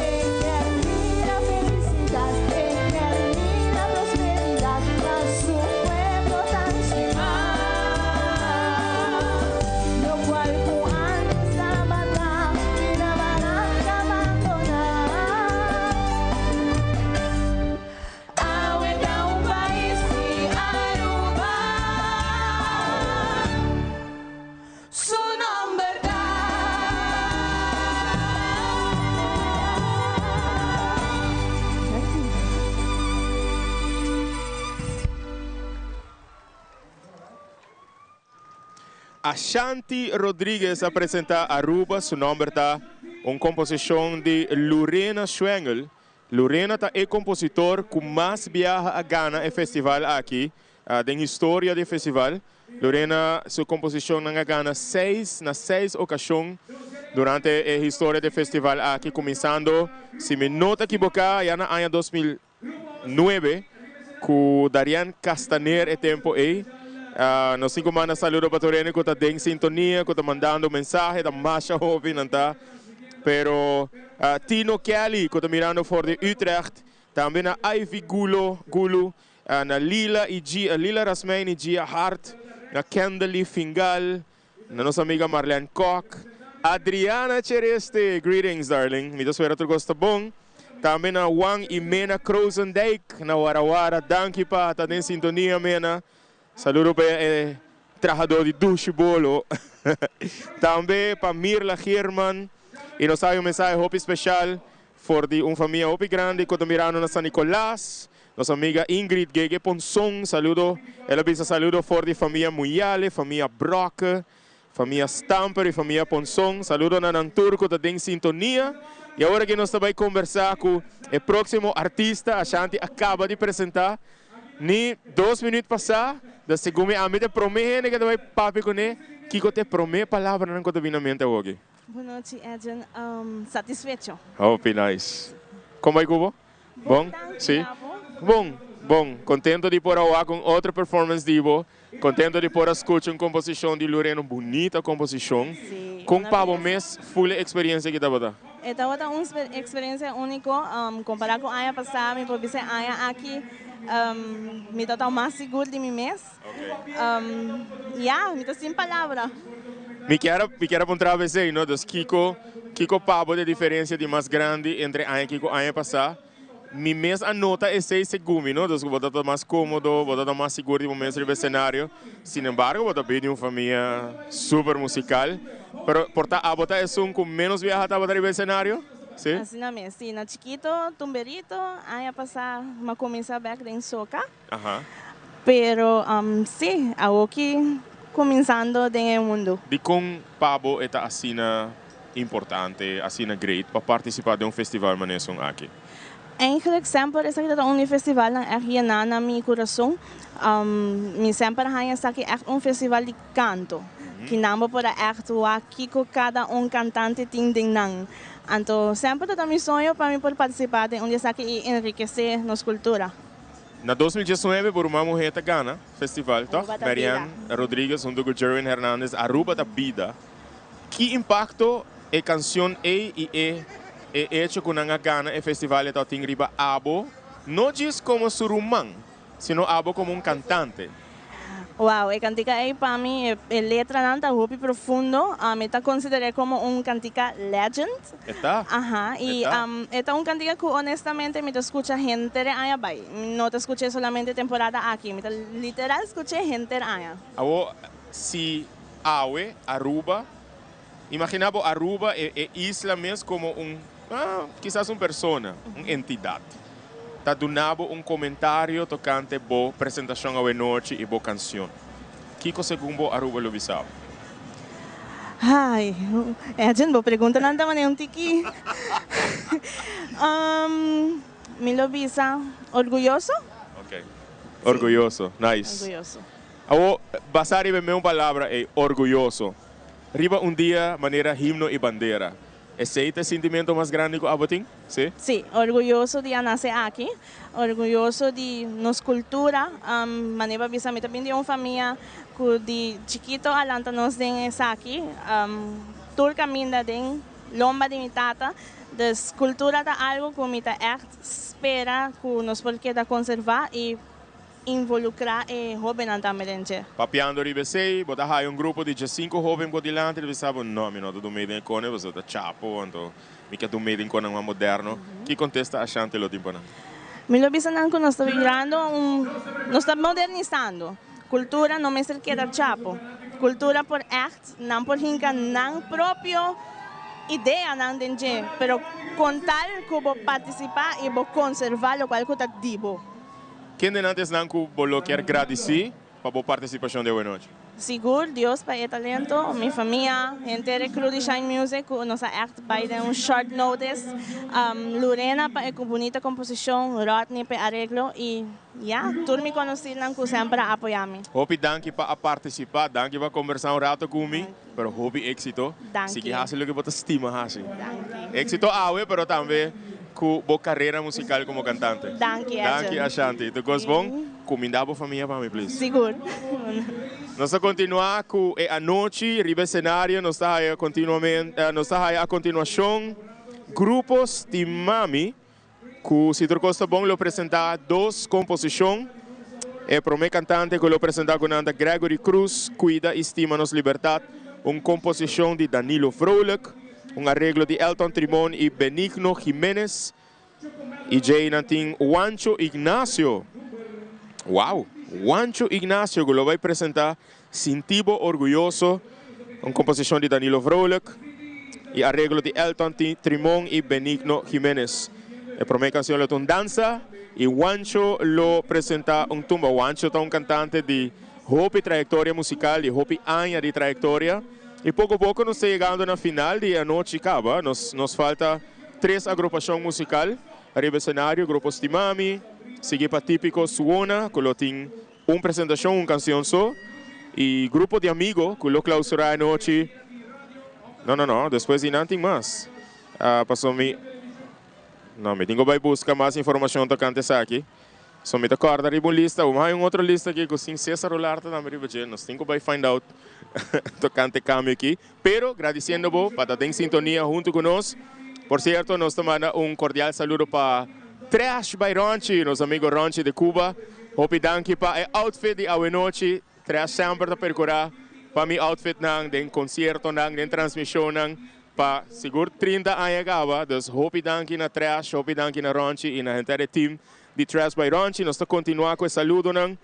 E kier mira felisidat, e kier mira prosperidat pa su pueblo tan stimá. Lokual ku antes tabata bira baranka bandoná, awe ta un pais di Aruba. Su nomber ta. Ashanti Rodriguez a presenta Aruba su nomber ta un composicion di Lurena Schwengel. Lurena ta e compositor cu mas biaha a gana e festival aki den historia di e festival. Lorena su composicionnan a gana seis na seis ocasion durante e historia di e festival aki cuminsando, si mi no ta ekiboca, ya na aña 2009 cu Darian Castaner e tempo ey. Nos tin cu manda saludo pa tur hende cu ta den sintonia, cu ta mandando mensahe, ta masha hopi nan ta. Pero Tino Kelly cu ta mirando for di Utrecht, tambe na Ivy Gulo, Gulu, Na Lila y Gia, Lila Rasmijn y Gia Hart, na Kendally Fingal, na nos amiga Marlene Kok, Adriana Chereste, greetings darling, mi ta spera tur cos ta bon. Tambe na Juan y Mena Krozendijk na Warawara, danki pa ta den sintonia Mena. Saludo pa e trahador di Dushi Bolo. Tambe pa Mirla Geerman y nos hay un mensahe hopi special for di un famia hopi grandi cu ta mirando na San Nicolas. Nos amiga Ingrid Gege Ponson, saludo. El a bisa saludo for di famia Muyale, famia Brokke, famia Stamper y famia Ponson. Saludo na nan tur cu ta den sintonia. Y awor aki nos ta bay combersa cu e proximo artista. Ashanti a caba di presenta. Ni dos minuut pasa, da segun mi ami ta e prome hende cu ta bay papia cune. Kico ta e prome palabranan cu ta bini na mente awoki? Bunochi Edjean, satisfecho. Hopi nice. Con bay cu bo? Bon, si. Bon, bon. Contento di por a wak un otro performance di bo. Contento di por a scucha un composicion di Lorena, un bunita composicion. Con pa bo mes full e experiencia ki tabata? E tabata un experiencia unico. Compara cu aña pasa, mi por bisa e aña aki mi ta mas sigur di mi mes. Ya, mi ta sin palabra. Mi kier a, mi kier a puntra bo esey, no? Dus kiko, kiko pa bo ta e diferencia di mas grandi entre aña aki cu aña pasa? Mi mes a nota esey segun mi, no? Dus cu bo ta ta mas comodo, bo ta ta mas sigur di bo mes riba escenario. Sin embargo, bo ta bin di un famia super musical. Pero por ta abo ta esun cu menos biaha tabata riba escenario? Si? Asina mes, si. Na chikito, tumberito, aña pasa mi a cuminsa bek den soca. Aha. Pero si, awoki kuminsando den e mundu. Dikon pa bo e ta asina importante, asina great pa partisipá den un festival manera esun aki? Eigenlijk semper esaki ta un di festivalnan ègt yená na mi kurason. Mi semper haña esaki ègt un festival di kanto. Kinan bo por a ègt wak kiko kada un kantante tin den nan. Anto semper ta ta mi soño pa mi por partisipá den un di esaki i enrikesé nos kultura. Na 2019 bo ruman muhé ta gana festival tòg? Aruba ta Marianne bida. Rodriguez huntu ku Jerwin Hernandez Aruba ta bida. Ki impakto e kansion ei i e e echo ku nan a gana e festival e tabatin riba abo, no djis komo su ruman, sino abo komo un kantante? Wow, e kantika ei pa mi, e letranan ta hopi profundo. Mi ta konsider'é komo un kantika legend. E ta. Aha, i E ta. e ta un kantika ku honestamente mi ta skucha henter e aña bai. Mi no ta skuch'é solamente temporada aki, mi ta literal skuch'é henter aña. Awor, si awe Aruba, imagina bo Aruba, e e isla mes komo un, kisas un persona, un entidat, ta duna bo un komentario tokante bo presentashon awe nochi i bo kansion. Kiko segun bo Aruba lo bisa bo? Ai, Edjean, bo preguntanan ta manera un tiki. Um, mi lo bisa orguyoso. Ok. Orguyoso, nice. Orguyoso. Awo, basa riba e meun palabra ei, orguyoso. Riba un dia manera himno i bandera. Esei ta e sintimento mas grandi ku abo tin? Sí? Sí, orguyoso di a nase aki, orguyoso di nos kultura. Manera bo a bisa mi ta bin di un famia ku di chikito a lanta nos den esaki, tur kaminda den lomba di mi tata. Dus kultura ta algu ku mi ta ègt spera ku nos por keda konservá i Involucra e hobennan tambe den dje. Papiando riba esey, bo ta haya un grupo di diescinco hoben bo dilanti ta bisa bo, no, mi no ta dun mee den e cone, pasobra ta chapo, anto mi ke dun mee den conan mas moderno. Ki contesta Ashanti lo tin pa nan? Mi lo bisa nan cu nos ta birando un, nos ta modernisando. Cultura no mester keda chapo. Cultura por echt, nan por hinca nan propio ideanan den dje, pero con tal cu bo participa y bo conserva locual cu ta di bo. Kendenan ta esnan ku bo lo kier gradisí pa bo partisipashon di awenochi? Sigur, Dios pa e talento, mi famia, henter e crew di Shine Music ku nos a ègt bai den un short notice, Lurena pa e bunita komposishon, Rodney pa e areglo i ya, tur mi konosínan ku semper a apoyá mi. Hopi danki pa a partisipá, danki pa kombersá un rato ku mi, pero hopi éksito. Danki. Sigui hasi loke bo ta stima hasi. Danki. Éksito awe, pero tambe Ku bo karera musikal komo kantante. Danki Edjean. Danki Ashanti. Tur kos bon? Kuminda bo famia pa mi please. Sigur. Nos ta kontinuá ku e anochi riba esenario nos ta haya kontinuamente nos ta haya a kontinuashon Grupo Stimami ku si tur kos ta bon lo presentá dos komposishon. E promé kantante ku lo presentá ku nan ta Gregory Cruz, Kuida i Stima Nos Libertat, un komposishon di Danilo Vrolijk. Un areglo di Elton Trimon i Benigno Jimenez. I djei nan tin Juancho Ignacio. Wow! Juancho Ignacio ku lo bai presenta Sinti Bo Orguyoso, un komposishon di Danilo Vrolijk i areglo di Elton Trimon i Benigno Jimenez. E promé kansion lo ta un dansa i Juancho lo presenta un tumba. Juancho ta un kantante di hopi trayektoria musikal, di hopi aña di trayektoria. Y poco poco nos ta yegando na final di e anochi caba. Nos nos falta tres agrupacion musical ariba escenario, Grupo Stimami, sigui pa Tipico Suona cu lo tin un presentacion, un cancion so, y Grupo di Amigo cu lo clausura e anochi. No, no, no, despues di nan tin mas. Pasobra mi, no, mi tin cu bay busca mas informacion tocante esaki. So mi ta kòrda riba un lista, bo haña un otro lista aki ku sin Cesar Olarte tambe riba dje. Nos tin ku bai find out tokante kambio aki. Pero gradisiendo bo pa ta den sintonia huntu ku nos. Por sierto nos ta manda un kordial saludo pa Trash by Ronchi, nos amigo Ronchi de Cuba. Hopi danki pa e outfit di awenochi. Trash semper ta perkurá pa mi outfitnan den konsiertonan, den transmishonnan. Pa sigur 30 aña kaba. Dus hopi danki na Trash, hopi danki na Ronchi i na henter e team di Trash by Ronchi. Nos ta kontinuá ku e saludonan.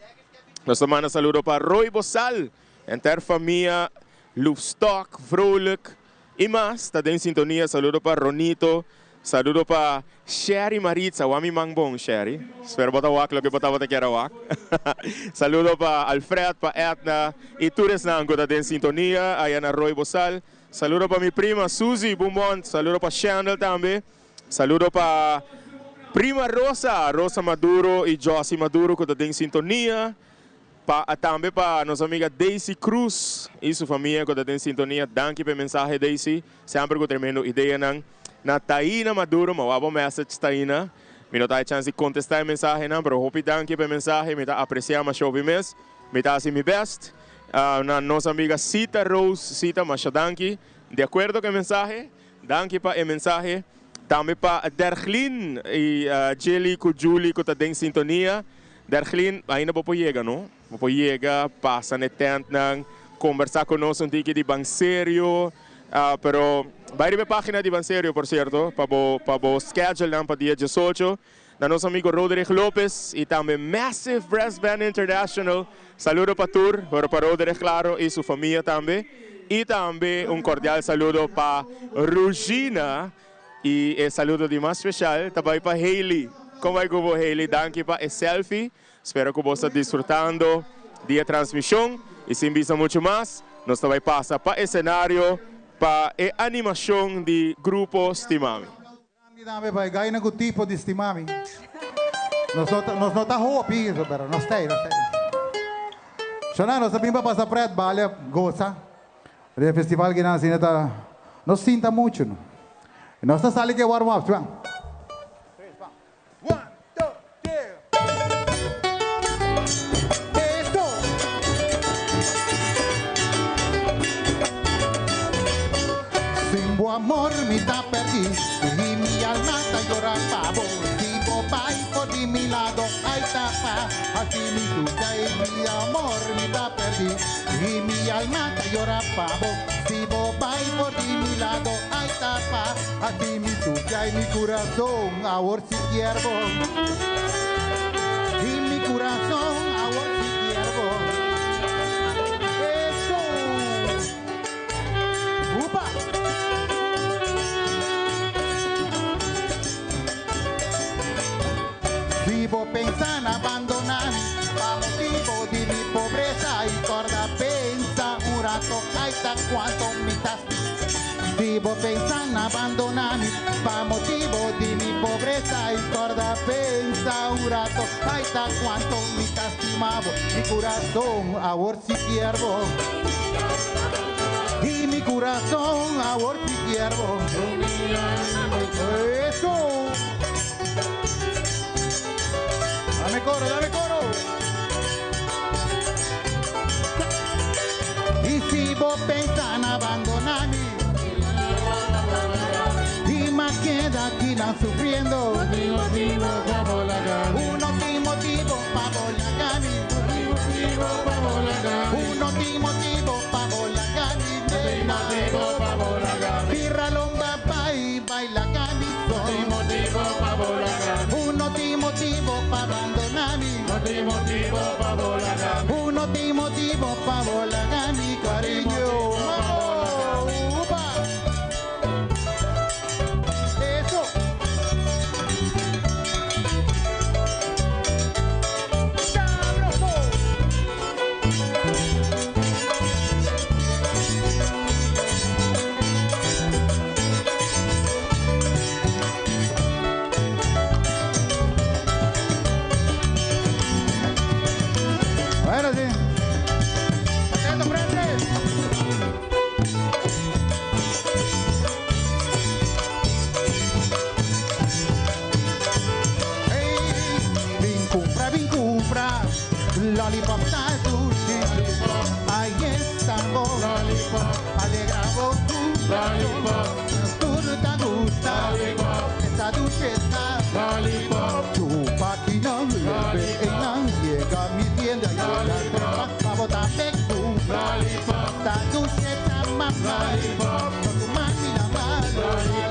Nos ta manda saludo pa Roy Bosal, henter famia Loefstok, Vrolijk i mas ta den sintonia. Saludo pa Ronito, saludo pa Sherry Maritza, wak mi man bon Sherry, spero bo ta wak loke bo tabata kier a wak. Saludo pa Alfred, pa Edna i tur esnan ku ta den sintonia aya na Roy Bosal. Saludo pa mi prima Suzy Beaumont, saludo pa Shandel tambe. Saludo pa Prima Rosa, Rosa Maduro y Jossy Maduro cu ta den sintonia. Pa tambe pa nos amiga Daisy Cruz y su famia cu ta den sintonia. Danki pa e mensahe Daisy, semper cu tremendo ideanan. Na Taina Maduro, mi a wak bo message Taina. Mi no ta hay chance di contesta e mensahenan, pero hopi danki pa e mensahe, mi ta aprecia masha hopi mes. Mi ta haci mi best. Na nos amiga Sita Rose, Sita masha danki. Di acuerdo cu e mensahe. Danki pa e mensahe. Tambe pa Derglin y Jelly cu Julie cu ta den sintonia. Derglin, ainda bo por yega no? Bo por yega, pasa n'e tentnan, combersa cu nos un tiki di Banserio. Pero bay riba e pagina di Banserio por cierto, pa bo pa bo schedule nan pa dia diesocho. Na nos amigo Roderich Lopez y tambe Massive Brass Band International. Saludo pa tur, pero pa Roderich claro y su famia tambe. Y tambe un cordial saludo pa Rugina y e saludo di mas special ta bay pa Hailey. Con bay cu bo Hailey? Danki pa e selfie. Spero cu bo sta disfrutando di e transmision y sin bisa mucho mas. Nos ta bay pasa pa escenario pa e animacion di Grupo Stimami. Grandi tambe pa e gainan cu tipo di Stimami. Nos no ta, nos no ta hopi, pero nos ta ei, nos ta ei. Shona, nos ta bin pa pasa pret, balia, goza. Den e festival kinan asina ta, no sinta mucho no. Nos ta sali ke warm up, Juan. Sin bo amor mi ta perdí y mi alma ta yora pa bo. Si bo bai for di mi lado, ay ta pa haci mi sufra. Y mi amor mi ta perdí y mi alma ta yora pa bo. Si bo bai for di mi lado, ay ta pa haci mi sufra. Y mi curazon awor si kier bo. Y mi curazon awor si kier bo. Eso! Upa! Si bo pensa na bandona mi pa motibo di mi pobresa y corda pensa un rato ay ta cuanto mi ta Si bo pensa na bandona mi pa motibo di mi pobresa y corda pensa un rato ay ta cuanto mi ta stima bo mi curazon awor si kier bo y mi curazon awor si kier bo Eso! Dame coro, dame coro. Y si bo pensa na bandona mi y ma queda aquí nan sufriendo. Un no tin motibo pa bola gami. Un no tin motibo pa bola gami. Birra lomba pa y baila gami. Un no tin motibo pa bandona mi. Un no tin motibo pa bola gami, cariño. Vamos, upa. Eso. Sabroso. Bueno, sí. Atento, frente. Hey, bin cumpra, bin cumpra, lollipop ta dulce. Ahí está vos, lollipop, alegra vos tu lollipop, tu te gusta, lollipop, esta dulce está, lollipop, chupa aquí no, leve en la llega a mi tienda y la pa botar pe cumpra, lollipop, ta dulce ta mamá, lollipop, con tu mami la mano,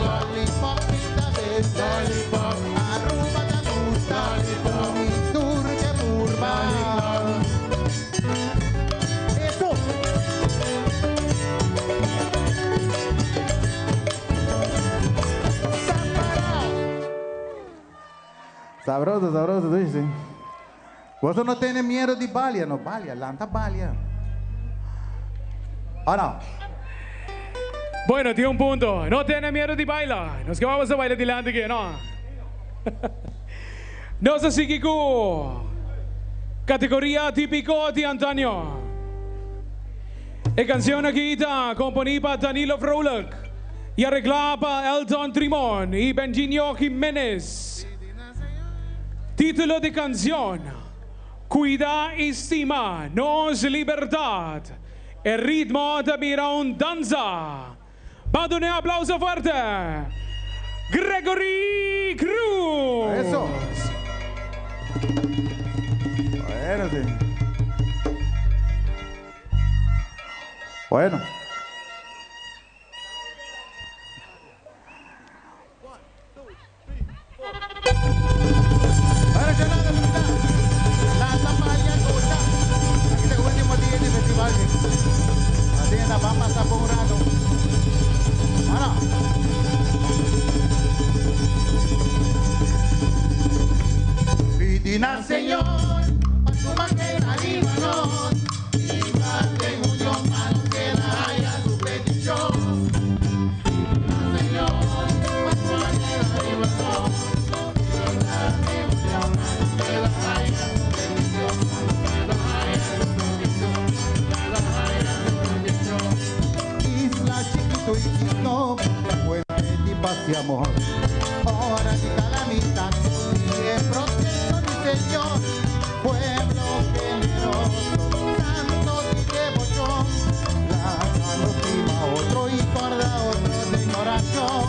lollipop, pita verde, lollipop, arruba te gusta, lollipop, mi turque burba. Eso. Sabroso, sabroso, dice. Vos no tiene miedo de balia, no balia, lanta balia. Ahora. Bueno, tiene un punto. No tiene miedo de bailar. Nos quedamos a bailar delante que no. Nos sigue con categoría típico de Antonio. E canción aquí está componida por Danilo Frolik y arreglada por Elton Trimón y Benginio Jiménez. Título de canción: Cuida y estima, nos libertad. El ritmo de Mirón Danza. Mando un aplauso fuerte. Gregory Cruz. Eso. Bueno, sí. Bueno. Aquí es el último día del festival. Así es, vamos a pasar por un rato. Ahora. Pidina, Señor, pa' tu manera, líbranos. Y mate unión pa' los que y amor. Hora de calamidad, y protección mi Señor, pueblo generoso, santo y devoción. La mano estima otro y guarda otro de corazón.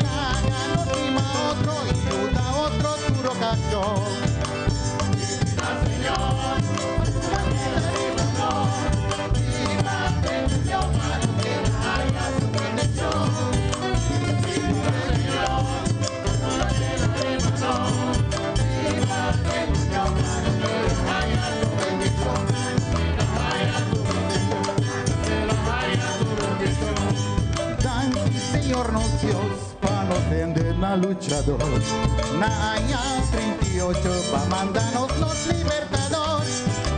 La mano estima otro y ayuda otro tu ocasión. Señor, Danki Señor nos Dios pa nos tende na luchador. Na aña 38 pa mandanos los libertador.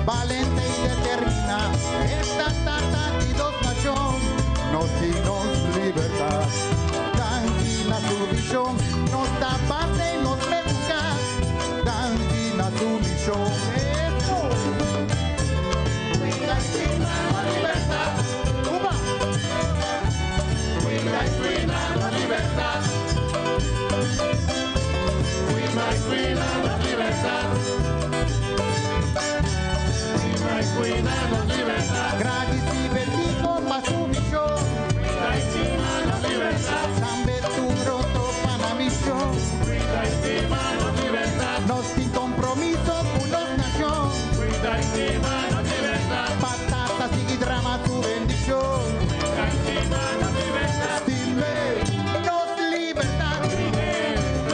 Valente y determina esta tata y dos nación. Nos y nos libertad. Tranquila su visión, nos da paz y nos educa. Tranquila su misión. Eso. Cuida y cuida la libertad. Cuba. Cuida y cuida la libertad. Cuida y cuida la libertad. Cuida y cuida la libertad. Gratis y bendigo pa' su misión. Cuida y cuida la libertad. San Beturo topa la misión. Cuida y cuida la libertad. Nos sin compromiso con los nación. Cuida y cuida la libertad. Patatas y drama tu bendición. Cuida y cuida la libertad. Dime, nos libertad.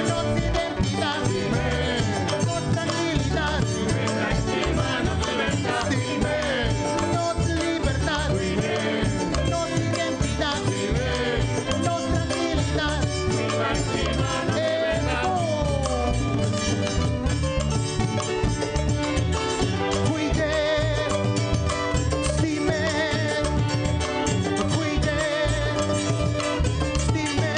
Nos identidad. Nos tranquilidad. Cuida y cuida la libertad. Dime, nos libertad. Nos identidad. Nos tranquilidad. Cuida y cuida la libertad. Cuide, si me cuide, si me.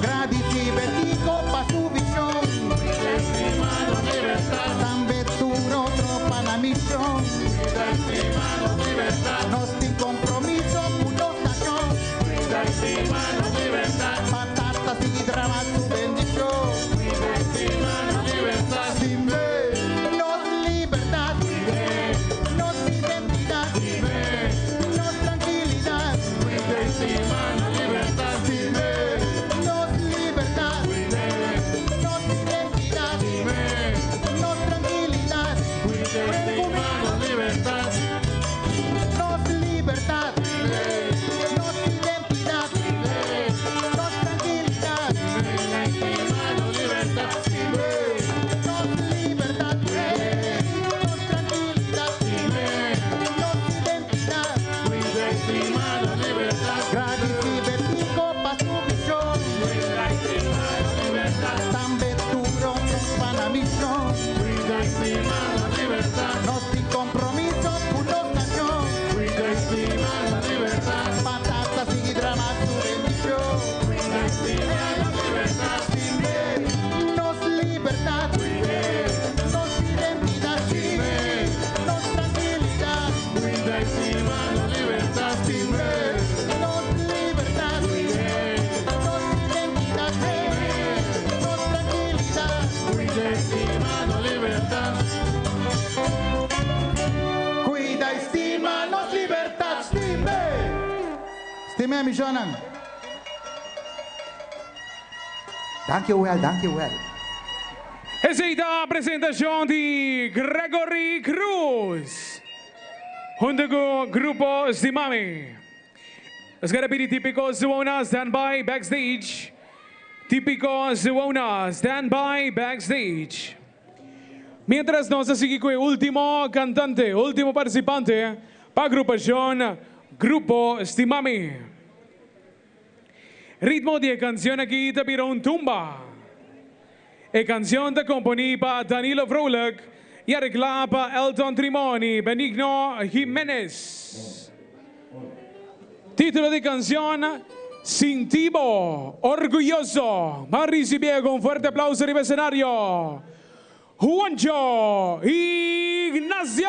Gratis y bendigo pa' su visión. Cuida y cuida la libertad. San Beturo tropa la misión. Cuida y cuida la libertad. Nos sin compromiso, unos nación. Cuida y cuida la libertad. Patatas y drama su bendición. Cuida y cuida la libertad. Dime, nos libertad, nos identidad, nos tranquilidad. Cuida y cuida la libertad. Dime, nos libertad, nos identidad, nos tranquilidad. Cuida y cuida la libertad. Nos libertad, nos identidad, nos tranquilidad. Cuida y cuida la libertad. Nos libertad, nos tranquilidad, nos identidad. Cuida y cuida la libertad. Gratis y bendigo pa' su misión. Cuida y cuida la libertad. San Beturo nos pa' la misión. Cuida y cuida la libertad. Nos sin compromiso, unos nación. Cuida y cuida la libertad. Patatas y drama su bendición. Cuida y cuida la libertad. Nos libertad, nos identidad, nos tranquilidad. Cuida y cuida la libertad. Nos libertad, nos identidad, nos tranquilidad. Cuida y estima la libertad. Cuida, estima, nos libertad, estime. Estime, mi Jonan. Dank je wel, dank je wel. Esey ta e presentacion di Gregory Cruz. Hunto cu Grupo Stimami. Nos kier pidi Tipico Zuona stand by backstage. Tipico Zuona stand by backstage. Mientras nos ta sigui cu e ultimo cantante, ultimo participante pa agrupacion Grupo Stimami. Ritmo di e cancion aki ta bira un tumba. E cancion ta componi pa Danilo Vrolijk y aregla pa Elton Trimoni, Benigno Jimenez. Titulo di e cancion Sintibo Orguyoso. Ban ricibi cu un fuerte aplauso riba escenario. Juancho Ignacio.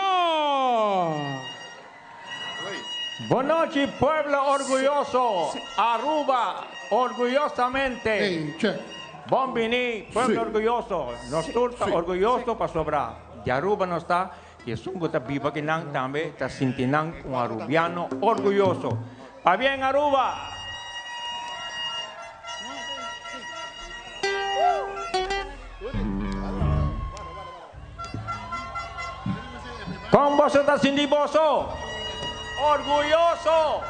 Buenas noches, pueblo orgulloso. Aruba, orgullosamente. Bombini, pueblo orgulloso. Nos turta orgulloso para sobrar. De Aruba no está. Y es un gusta viva que nan también está sintinan un arubiano orgulloso. Pa bien, Aruba. Con vos está sintiboso. Orgulloso.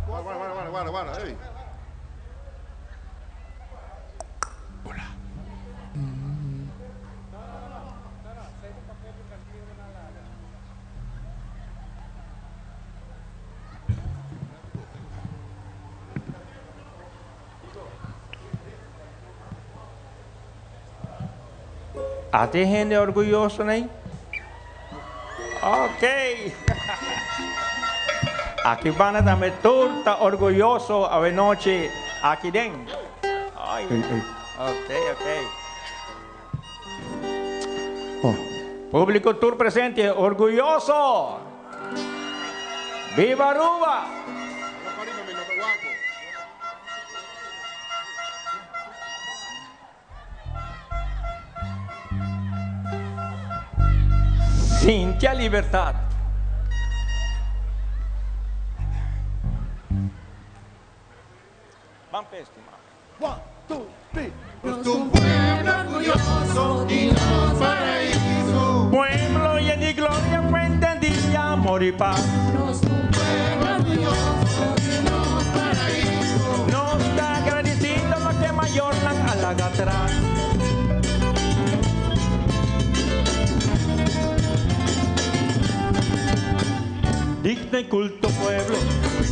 Guarda, guarda, guarda, guarda, ey. ¿A ti gente orgulloso, Ney? Ok. Aquí van a darme torta orgulloso a noche. Aquí den. Ay. Ok, ok. Público tour presente, orgulloso. ¡Viva Aruba! Cintia Libertad. Van pesti, One, two, three. Un pueblo orgulloso y nos paraíso. Pueblo lleno de gloria, fuente de amor y paz. Nos un pueblo orgulloso y nos paraíso. Nos está agradecido lo que mayor la halaga atrás. Digno y culto pueblo,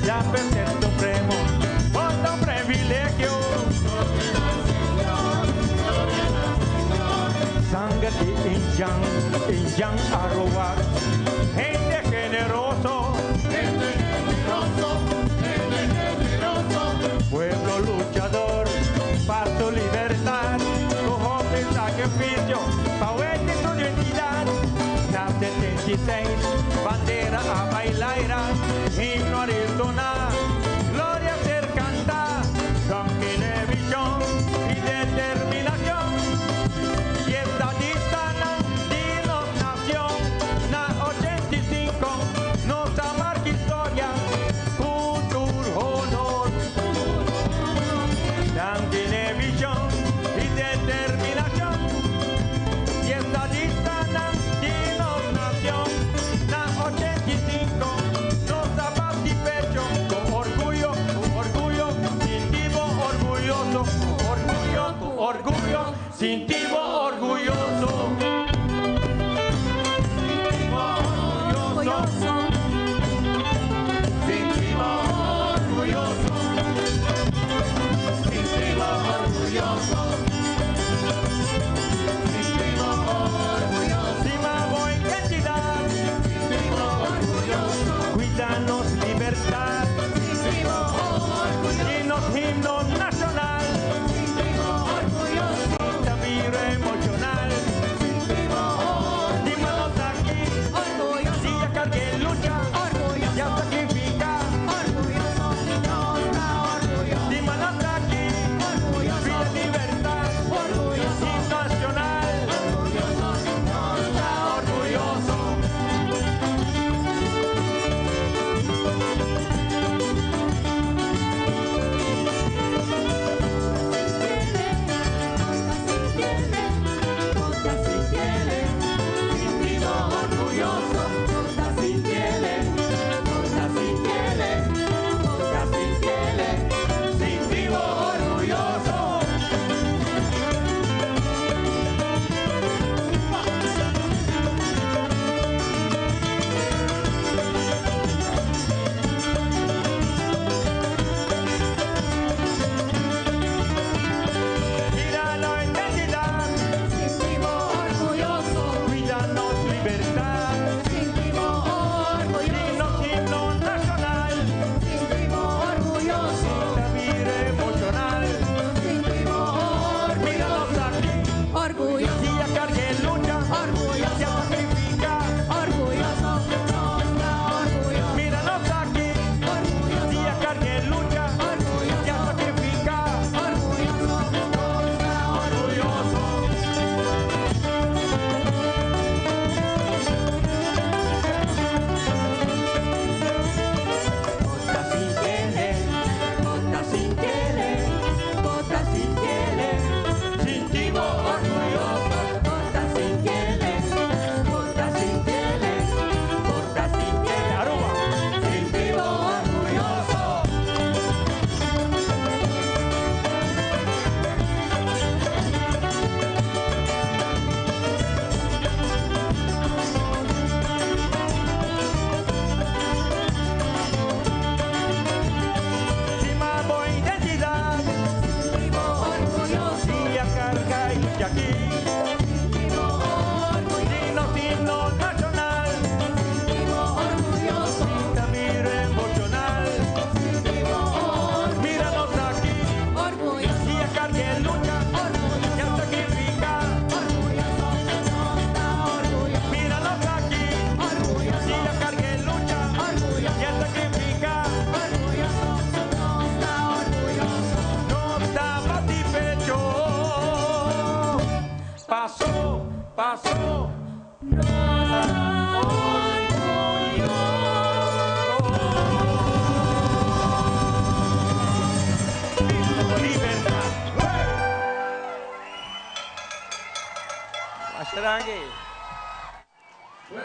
ya ser supremo, otro privilegio. Sangre de Injan, Injan Aruba, gente generoso, Gente generoso, gente generoso. pueblo luchador, para su libertad, con joven sacrificio, pa' de su identidad. La 76, bandera a bailar, himno a resonar, gloria a ser cantar, con televisión y determinación. Y esta distancia nación, na 85, nos amarga historia, futuro honor. Dan televisión y determinación. Y esta distancia nación, na 85, nos abate pecho, con orgullo, con orgullo, sentimos orgulloso, con orgullo, con orgullo, sentimos orgulloso. Sentimos orgulloso. Sentimos orgulloso. Sentimos orgulloso. Sentimos orgulloso. Sentimos identidad. Sentimos orgulloso. Cuídanos libertad. Sentimos orgulloso. Dinos himno nacional. Sentimos orgulloso. También Pasó.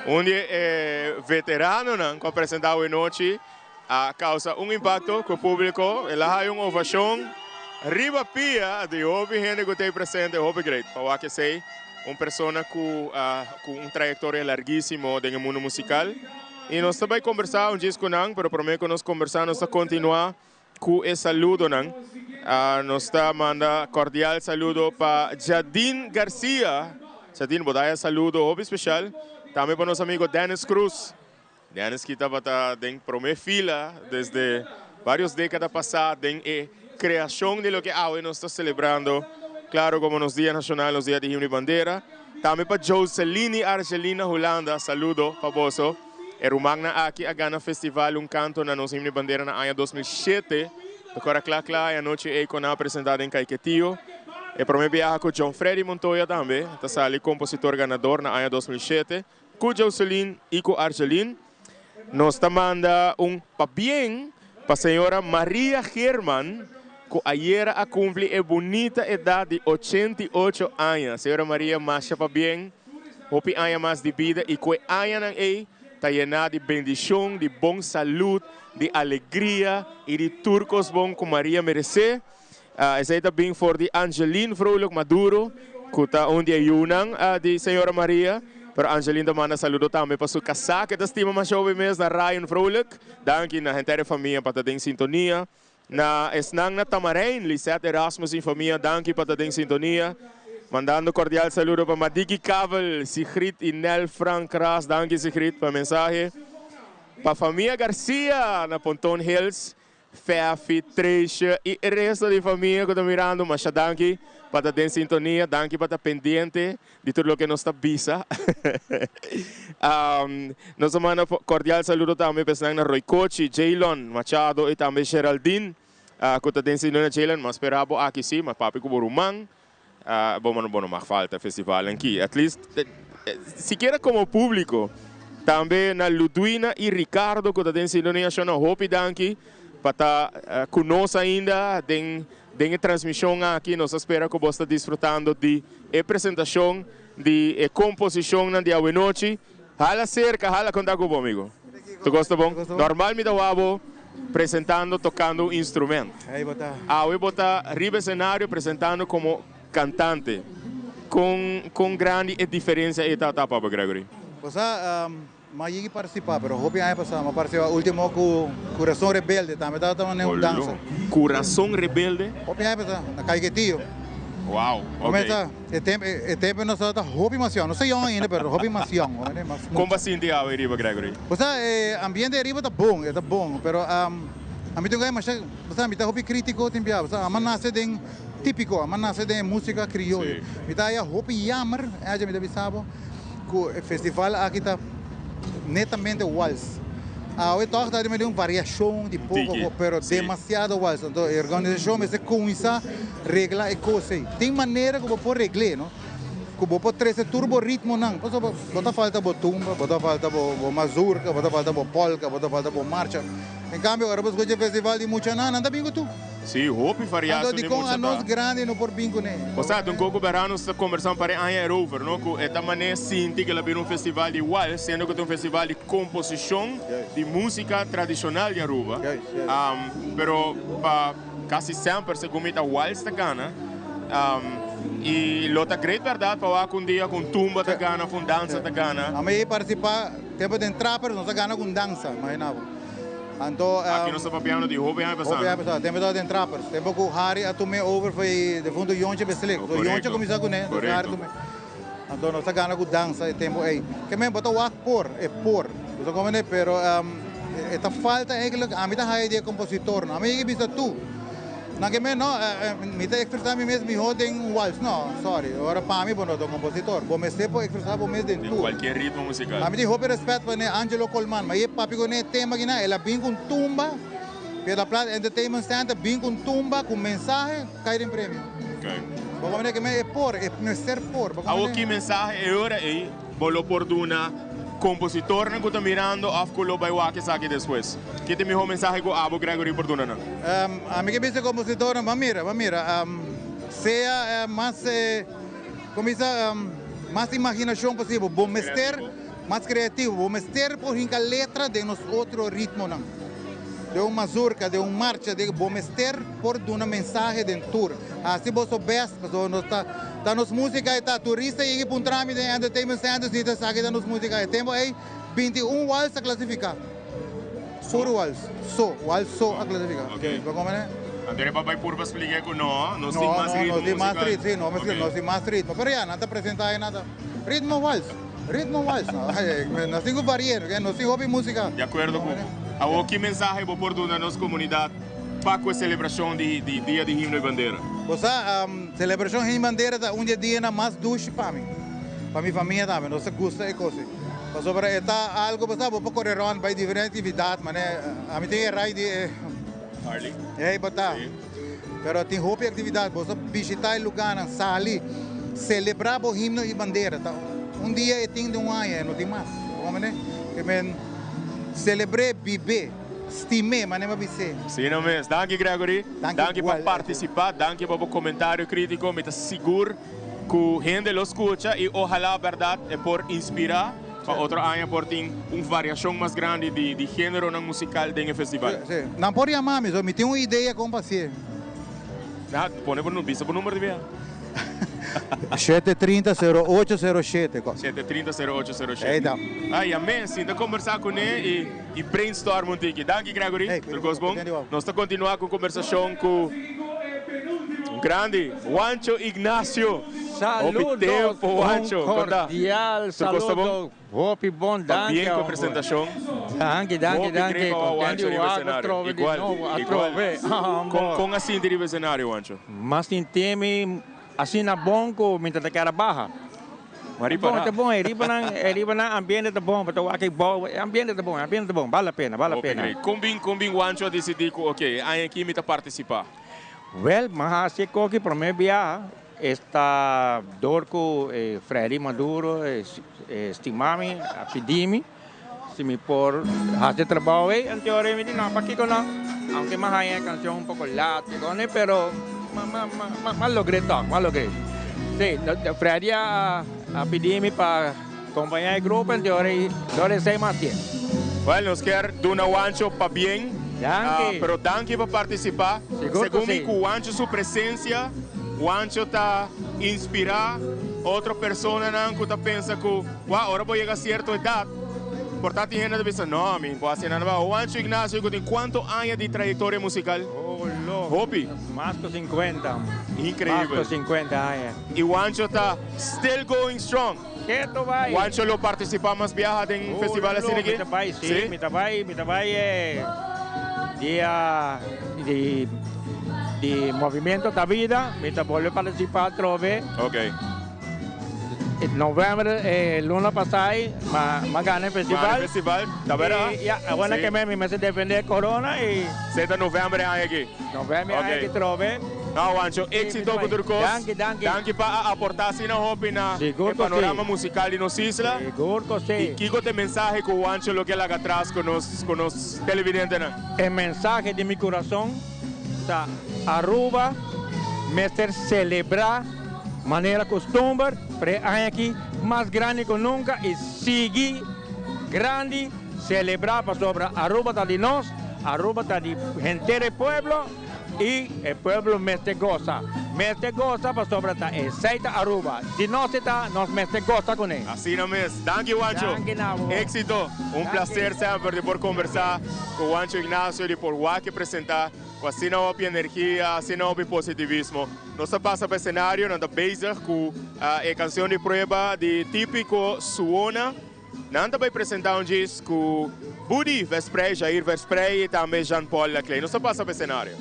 Un di e veteranonan ku a presentá awe nochi a kousa un impakto ku e públiko. El a haya un ovashon riba pia di hopi hende ku ta ei presente. Hopi great pa wak esei. Un persona ku ku un trayektoria largísimo den e mundu musikal. I nos ta bai kombersá un djis ku nan, pero promé ku nos kombersá nos ta kontinuá ku e saludonan. Nos ta manda kordial saludo pa Jadin Garcia. Jadin, bo ta haya saludo hopi speshal. Tambe pa nos amigo Dennis Cruz. Dennis ki tabata den prome fila desde varios dekada pasá den e kreashon di loke awe nos ta selebrando, klaro komo nos Dia Nashonal, nos Dia di Himno i Bandera. Tambe pa Joselini Argelina Hulanda, saludo pa boso. E rumannan aki a gana festival Un Canto na nos Himno y Bandera na aña 2007. Ta kora kla kla e anochi ei ku nan a presenta den Caiquetio. E prome biaha ku John Freddy Montoya tambe ta sali kompositor ganador na aña 2007 ku Joselin y ku Argelin. Nos ta manda un pabien pa señora Maria Geerman ku ayera a kumpli e bunita edat di 88 aña. Señora Maria masha pabien. Hopi aña mas di bida i ku e añanan ei ta yená di bendishon, di bon salud, di alegria i di tur kos bon ku Maria meresé. Esei ta bin for di Angeline Vrolijk Maduro, ku ta un di e yunan di señora Maria. Pero Angeline ta manda saludo tambe pa su kasá ku e ta stima masha hopi mes, na Ryan Vrolijk. Danki na henter e famia pa ta den sintonia. Na esnan na Tamarijn, Lisette Erasmus y famia danki pa ta den sintonia. Mandando cordial saludo pa Madiki Kavel, Sigrid y Nel Frank Ras, danki Sigrid pa mensahe. Pa famia Garcia na Ponton Hills, Fefi, Treisje y e resto di famia cu ta mirando, masha danki pa ta den sintonia, danki pa ta pendiente di tur loke nos ta bisa. Nos a manda cordial saludo tambe pa esnan na Roycochi, Jaylon Machado y tambe Geraldine cu ta den sintonia. Jaylon, mas spera bo aki si, mas papia cu bo ruman. Bo bo no mag falta festival aki, at least sikiera como publico. Tambe na Ludwina y Ricardo cu ta den sintonia. Shona, hopi danki pa ta cu nos ainda den Den e transmishon aki nos ta spera ku bos ta disfrutando di e presentashon di e komposishonnan di awenochi. Hala serka, hala konta ku bo amigo. Tu kos ta bon? Normal mi ta wak bo presentando tokando un instrument. Awe bo ta riba esenario presentando komo kantante. Kon kon grandi e diferensia ei ta ta pa bo Gregory? Bo sa, M'a yegi participá, pero hopi aña pasá m'a participá último ku Corazón Rebelde, tambe tabata manera un dansa. Corazón Rebelde? Hopi aña pasá, na Caiquetio. Wow, ok. E tempu, e tempu nos tabata hopi mas yòn, no sa yòn ainda, pero hopi mas yòn, mas mucha. Kon bo a sinti awe riba, Gregory? Bo sa, e ambiente ariba ta bon, e ta bon, pero ami tin un guy masha, bo sa, mi ta hopi krítiko tin bia, bo sa, ami a nase den típiko, ami a nase den e músika krioyo. Mi ta haya hopi yammer, aja mi ta bisa bo. Ku e festival aki ta netamente wals. Awe tòg ta den un variashon di poko poko, pero demasiado wals. Anto e organisashon mester kuminsá regla e kos ei. Tin manera ku bo por regl'é, no? Ku bo por trese tur bo ritmonan. Pasobra bo ta falta bo tumba, bo ta falta bo mazurka, bo ta falta bo polka, bo ta falta bo marcha. En kambio ora bo skucha festival di muchanan, nan ta bin ku tur. Sí, hopi variacion Anto di dikon mucha anos ta. grandi no por bin kuné? O sea, Don Coco Berano nos ta conversa un par di aña erover, no? Cu e ta manera sinti cu el a bira un festival di wals, siendo cu ta un festival di composicion di musica tradicional di Aruba. Pero pa casi semper, segun mi, ta wals ta gana. Y lo ta great berdad pa wak un dia cu un tumba ta gana of un danza ta gana. Ami participa tempo den Trappers, nos a gana cu un danza, imagina bo. Anto, Aki nos ta papiando di hopi aña pasá. Hopi aña pasá, tempo tabata den Trappers. Tempo ku Harry a tum'é over for e defunto Yontje Beslik. So Yontje a kuminsá kuné, despues Harry tum'é. Anto nos a gana ku dansa e tempo ei. Ke men bo ta wak por, e por. Bo ta komprendé? Pero e ta falta eigenlijk, ami ta haya di e kompositornan. Ami yega bisa tu. Nan ke men no, mi ta ekspresá mi mes mihó den un wals. No, sorry. Ora pa mi bo no ta un kompositor. Bo mester por ekspresá bo mes den Den tur. kualkier ritmo musikal. Ami tin hopi rèspèt pa ne Angelo Colman. Ma e papia ku ne tema aki nan, el a bin ku un tumba, Piedra Plata Entertainment Center bin ku un tumba ku mensahe, kai den premio. Ok. Bo comprende ke men e por, e mester por. Bo Awo comprende? ki mensahe e ora ei bo lo por duna kompositornan ku ta mirando òf ku lo bai wak esaki despues? Ki ta e mihó mensahe ku abo, Gregory, por duna nan? Ami ke bisa kompositornan, ban mira, ban mira, sea mas, kon bisa, mas imaginashon posibel. Bo mester mas kreativo, bo mester por hinka letra den nos otro ritmonan. Den un mazurka, den un marcha, den, bo mester por duna mensahe den tur. Hasi boso best, pasobra nos ta, ta nos músika e ta. Turista yega i puntra mi den Entertainment Center si ta esaki ta nos músika. E tempu ei 21 wals a klasifiká. Puru wals, so, wals so a klasifiká. Bo komprende? Anto e papá purba splika ku no, nos tin No, mas no, ritmo nos tin mas musikal. ritmo, si, no, nos tin mas ritmo. Pero ya, nan ta presentá e nan ta ritmo wals, ritmo wals. Nos tin ku varia, nos tin hopi músika. Di akuerdo ku bo. Awor ki mensahe bo por duna nos komunidat pa ku e selebrashon di Dia di Himno i Bandera? Bo sa, selebrashon Himno i Bandera ta un di e dianan mas dushi pa mi, pa mi famia tambe. Nos ta gusta e kos ei. Pasobra e ta algu, bo sa, bo por kore rònt bai diferente aktividat, manera ami tin e rai di e Harley. Ei bo ta. Pero tin hopi aktividat, bo sa bishitá e lugánan, sali, selebrá bo himno i bandera. Ta un dia e tin den un aña, e no tin mas. Bo komprendé? Ke men selebr'é, bib'é, stim'é, manera mi a bis'é. Sí no mes. Danki Gregory. Danki pa partisipá, danki pa bo komentario krítiko. Mi ta sigur ku hende lo skucha i ohalá bèrdat e por inspirá pa otro aña por tin un variashon mas grandi di géneronan musikal den e festival. Sí, sí. Nan por yama mi, so mi tin un idea kon pa hasié. Na, pone bo bisa bo number di bia. 730 0807. 730 0807. Ei ta. Ah, yam'é, sinta kombersá kuné i brainstorm un tiki. Danki Gregory, tur kos bon. Nos ta kontinuá ku kombersashon ku. Un grandi, Juancho Ignacio. Saludos, Hopi tempo, Juancho. Un Con ta? cordial Tur cos ta bon? saludo. Hopi bon, Ta danki. bien cu e hombre. presentacion. Danki, danki, Hopi danki. grepa wa Contento Juancho di riba wak escenario. atrobe di Igual, nobo, igual. atrobe. Con, Amor. con a sinti riba escenario, Juancho? Mas sinti mi asina bon cu mi ta ta keda baha. Maar riba Bon, na. ta bon, e riba nan, e riba nan ambiente ta bon, pa wak bou, e ambiente ta bon, e ambiente ta bon, bale la pena, bale la Hopi pena. great. Con bin, con bin Juancho a dicidi cu, ok, e aña aki mi ta participa? Wel, mi a haci e koki prome biaha, esta door cu Freddy Maduro stima mi, a pidi mi si mi por haci e trabao ey, anto ora mi di no, pakico no, aunke mi a haya e cancion un poco laat, pero mi a logr'e toch, mi a logr'e. Si, Freddy a pidi mi pa compaña e grupo, anto ora ey esey mi a haci'e. Wel, nos kier duna Juancho pabien. Danki. Pero danki pa participa. Sigur Segun cu mi si. cu Juancho su presencia, Juancho ta inspira otro personanan cu ta pensa cu, wao, ora bo yega cierto edad, por ta tin hende ta bisa, no, mi por haci nada. Juancho Ignacio cu tin cuanto aña di trayectoria musical? Oh, loco. Hopi. Mas cu 50. Increibel. Mas cu 50 aña. Y Juancho ta still going strong. Keto bai. Juancho lo participa mas biaha den Oh, festival lo, asina aki? Mi ta bai, si, Si? mi ta bai, mi ta bai eh, dia di, di Movimiento Ta Vida, mi ta bolbe participa atrobe. Ok. November, eh, luna pasai, ma, ma gana e festival. Gana e festival, ta bera? Y, ya, awor Si. ke mi mester defende corona y... Se ta november e aña aki? November e aña Ok. aki trobe. No, Juancho, éxito cu tur cos. Danki, danki. Danki pa a aporta asina hopi na Sigur e cu si. panorama musical di nos isla. Sigur cu si. Y kico ta e mensahe cu Juancho lo ke laga atras cu nos, cu nos televidentenan? E mensahe di mi curason ta Aruba mester celebra manera custumber, pero e aña aki mas grandi cu nunca y sigui grandi celebra pasobra Aruba ta di nos, Aruba ta di henter e pueblo. Y e pueblo mester goza. Mester goza pasobra ta esey ta Aruba. Di nos e ta, nos mester goza cune. Asina mes. Danki Juancho. Danki na bo. Exito. Un Danki. placer semper di por conversa cu Juancho Ignacio, di por wak e presenta cu asina hopi energia, asina hopi positivismo. Nos ta pasa pa escenario, nan ta bezig cu e cancion di prueba di Tipico Suona. Nan ta bai presenta un djis ku Budi Versprey, Jair Versprey i tambe Jean Paul Laclay. Nos ta pasa pa esenario.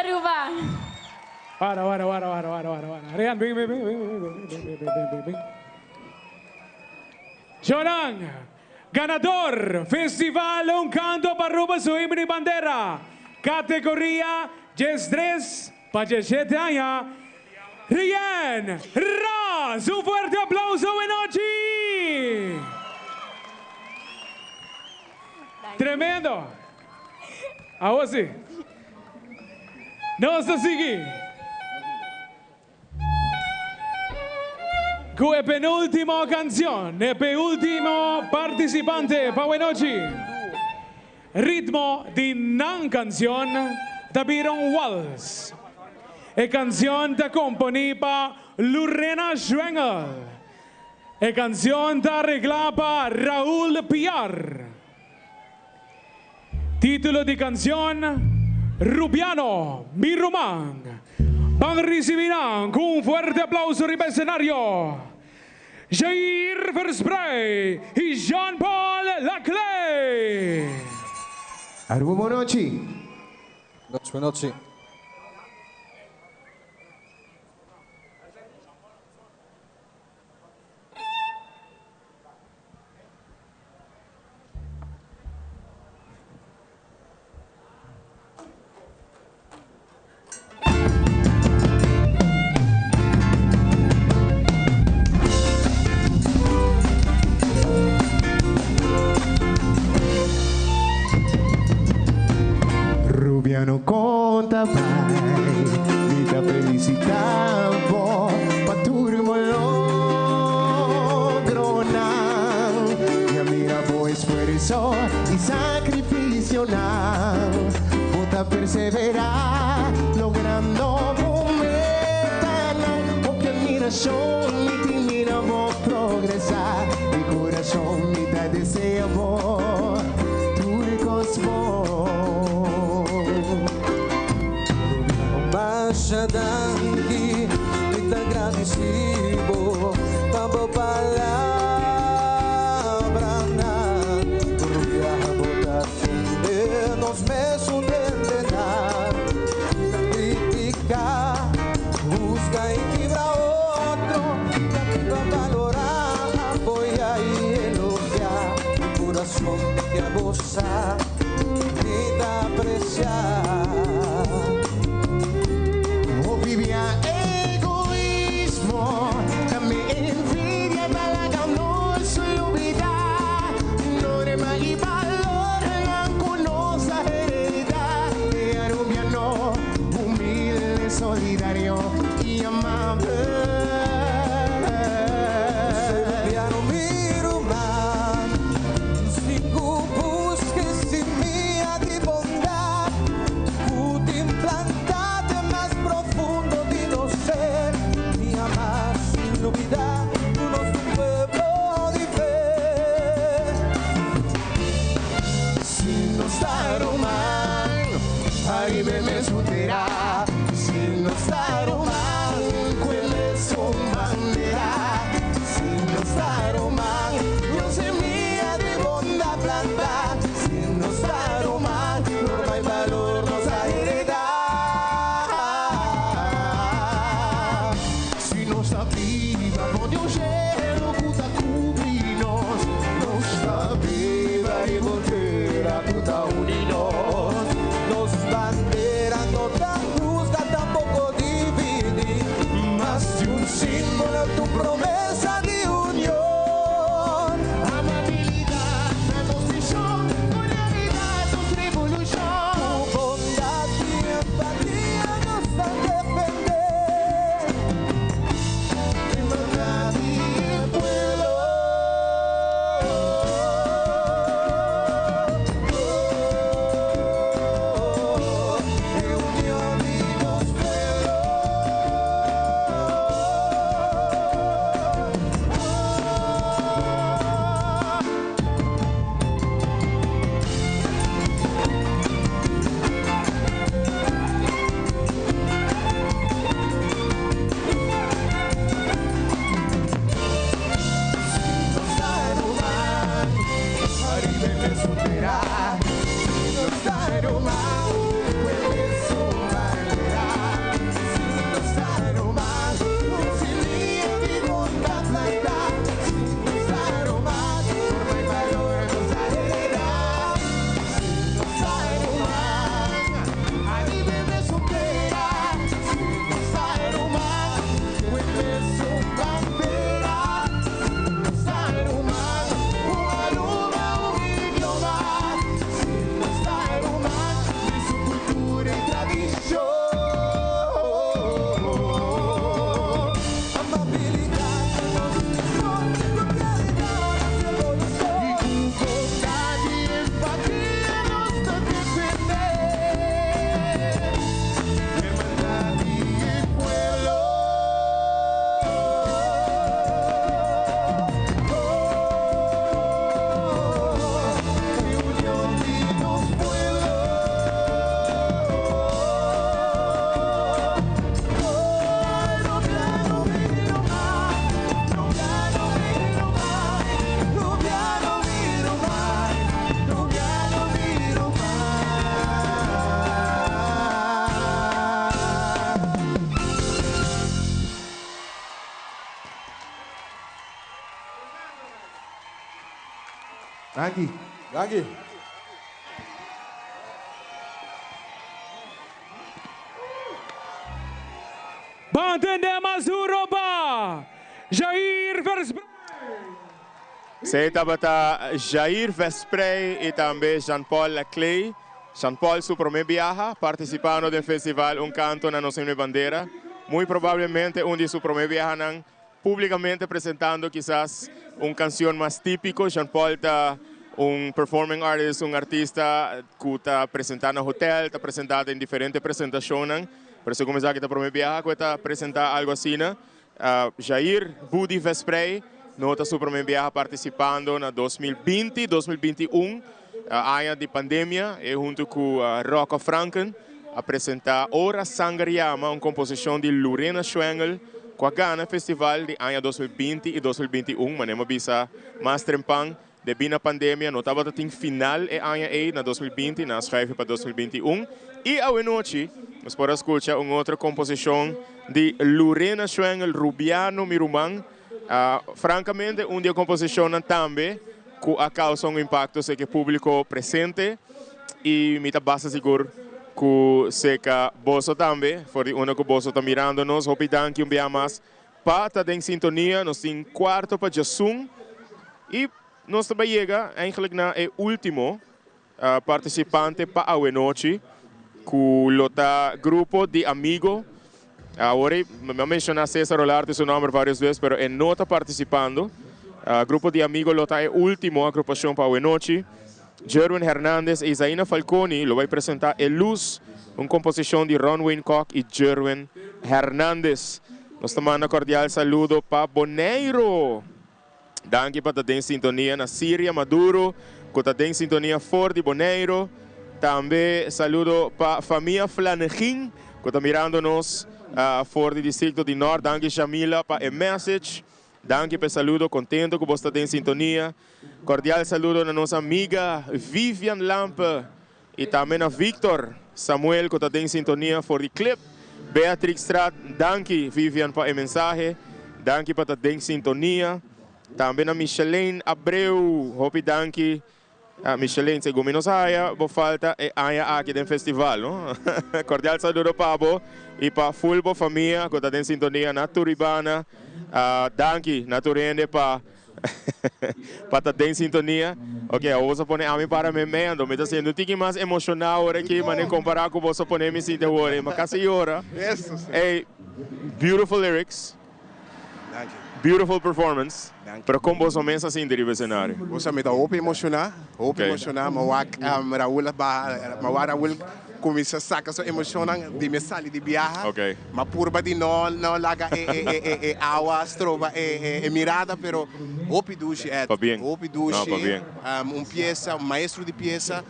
Aruba. Para, para, para, para, para, para, para. Rian, ven, ven, ven, ven, ven, ven, ven, ven, ven, ven. Jonan, ganador, Festival Un Canto para Aruba su himno y bandera. Categoría 13 pa 17 años. Rian Ras, un fuerte aplauso, buenas noches. Tremendo. Ahora sí. Nos sigue. Con la penúltima canción, el penúltimo participante, pa noche. Ritmo di nan canción, Tabiron Walls. E canción ta componi pa Lorena Schwengel. E canción ta arregla pa Raúl Piar. Título di canción, Rubiano, mi Román. Van recibirán con un fuerte aplauso riba escenario. Jair Versprey y Jean-Paul Laclay. Aruba Bonochi. Buenas noches. Rubiano conta pai, mi ta felicitavo, paturmo logronan. Mi mira bo esfuerzo y sacrificio nan, bota perseverar, logrando bo meta nan. Porque admiración mi te mira bo progresar, mi corazón mi ta desea bo, turcos bo. Basha danki, mi ta agradecido pa bo palabra nan. Rubia bota nos mesun endenar. Critica, busca y quebra otro. Pa valorar, apoyar y elogiar. Mi corazón te goza y te apreciar. O vivía egoísmo, también envidia, talaga no su vida. Norma y valor, la conoce heredad. De arubiano, humilde, solidario y amable. Rubiano mi ruman, si ku busques semilla de bondad, ku Danki. Danki. Ban tende mas duro pa Jair Versprey. Esei tabata Jair Versprey y tambe Jean Paul Laclay. Jean Paul su prome biaha participando den festival Un Canto na Nos Himno y Bandera. Muy probablemente un di su prome biahanan Publicamente presentando kisas un cancion mas tipico, Jean Paul ta un performing artist, un artista cu ta presenta na hotel, ta presenta den diferente presentacionnan, pero segun esaki ta prome biaha cu e ta presenta algo asina. Jair Budi Vesprey no ta su prome biaha participando na 2020, 2021, aña di pandemia, e hunto cu Rocco Franken a presenta Ora Sanger Yama, un composicion di Lurena Schwengel, cu a gana e festival di aña 2020 y 2021. Manera mi a bisa mas trempan, debi na pandemia no tabata tin final e aña ey na 2020, nan a schuifi pa 2021. Y awenochi nos por a scucha un otro composicion di Lurena Schwengel, Rubiano Mi Ruman. Francamente un di e composicionnan tambe cu a causa un impacto seca e publico presente y mi ta basta sigur cu seca boso tambe, for di unda cu boso ta mirando nos. Hopi danki un bia mas pa ta den sintonia. Nos tin cuarto pa djasun y nos ta bay yega eigenlijk na e ultimo Participante pa awenochi cu lo ta grupo di amigo. Awor ey mi a menciona Cesar Olarte su nomber varios bes pero e no ta participando. Grupo di amigo lo ta e ultimo agrupacion pa awenochi. Jerwin Hernandez y Zaina Falconi lo bay presenta E Luz, un composicion di Ron Wayne Kock y Jerwin Hernandez. Nos ta manda cordial saludo pa Boneiro. Danki pa ta den sintonia na Siria Maduro ku ta den sintonia for di Boneiro. Tambe saludo pa famia Flanegin ku ta mirando nos for di distrikto di Nort. Danki Shamila pa e message. Danki pa e saludo. Kontento ku bos ta den sintonia. Kordial saludo na nos amiga Vivian Lampe i tambe na Victor Samuel ku ta den sintonia for di Klip Beatrixstraat. Danki Vivian pa e mensahe. Danki pa ta den sintonia. Tambe na Micheline Abreu. Hopi danki Micheline. Segun mi nos haya bo falta e aña aki den festival no. Cordial saludo pa bo y pa full bo famia ku ta den sintonia na Turibana. Danki na tur hende pa Pa ta den sintonia. Ok, awor boso pone ami para me meando. Mi ta sinti un tiki mas emocioná awor aki, mane compará cu boso pone mi sinti awor. Mi casi yora. Eso sí. Ey, beautiful lyrics. Danki. Beautiful performance. Danki. Pero con boso mes a sinti riba escenario? Bo sa mi ta hopi emocioná, hopi emocioná. Mi wak Raul a baha, mi wak Raul cuminsa saca su emocionnan di mi sali di biaha. Ok. Ma purba di no no laga e e e e e awa stroba e e e mirada pero hopi dushi Ed. Pabien. Hopi No, dushi. pabien. Un piesa, un maestro di piesa,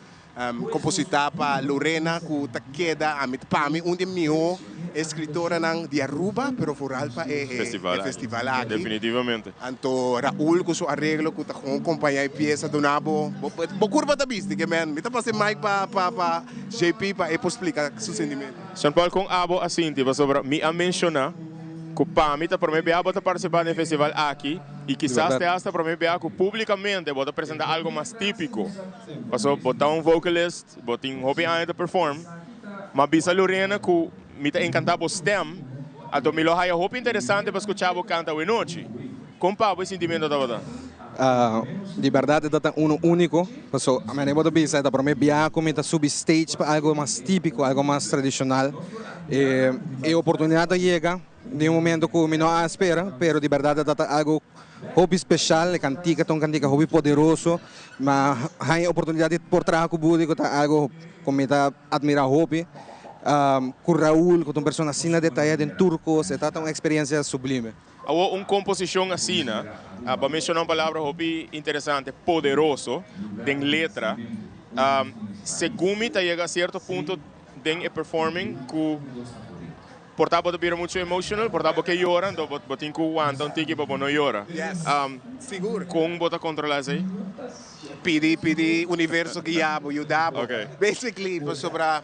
composita pa Lorena cu ta keda ami pa mi un di e miho escritoranan di Aruba pero vooral pa e e Festival e aki. festival aki. Definitivamente. Anto Raul cu su areglo cu ta gewoon compaña e piesa duna bo bo bo curpa ta bisti ke men. Mi ta pasa e mic pa pa pa JP pa e por splica su sentimento. San Paul kon abo a sinti? Pasobra mi a menshoná ku pa mi ta promé bia bo ta partisipá den e festival aki i kisas te asta promé bia ku públikamente bo ta presentá algu mas típiko. Pasobra bo ta un vocalist, bo tin hopi aña ta perform. M'a bisa Lorena ku mi ta enkantá bo stèm, anto mi lo haya hopi interesante pa skuchá bo kanta awenochi. Kon pa bo e sintimentu tabata? Di berdad e ta ta uno unico, paso manera bo ta bisa e ta prome biaha cu mi ta subi stage pa algo mas tipico, algo mas tradicional. E oportunidad a yega den un momento cu mi no a spera, pero di berdad e ta ta algo hopi special, e cantica ta un cantica hopi poderoso, mi a haña e oportunidad di por traha cu Budi cu ta algo cu mi ta admira hopi, cu Raul cu ta un persona asina detaya den tur cos, e ta ta un experiencia sublime. Awor un komposishon asina, bo a menshoná un palabra hopi interesante, poderoso, den letra. Segun mi ta yega a sierto punto den e performing ku por ta bo ta bira muchu emotional, por ta bo ke yora, anto bo tin ku wanta un tiki pa bo no yora. Kon bo ta kontrolá esei? Pidi, pidi universo guia bo, yuda bo. Basically, pasobra.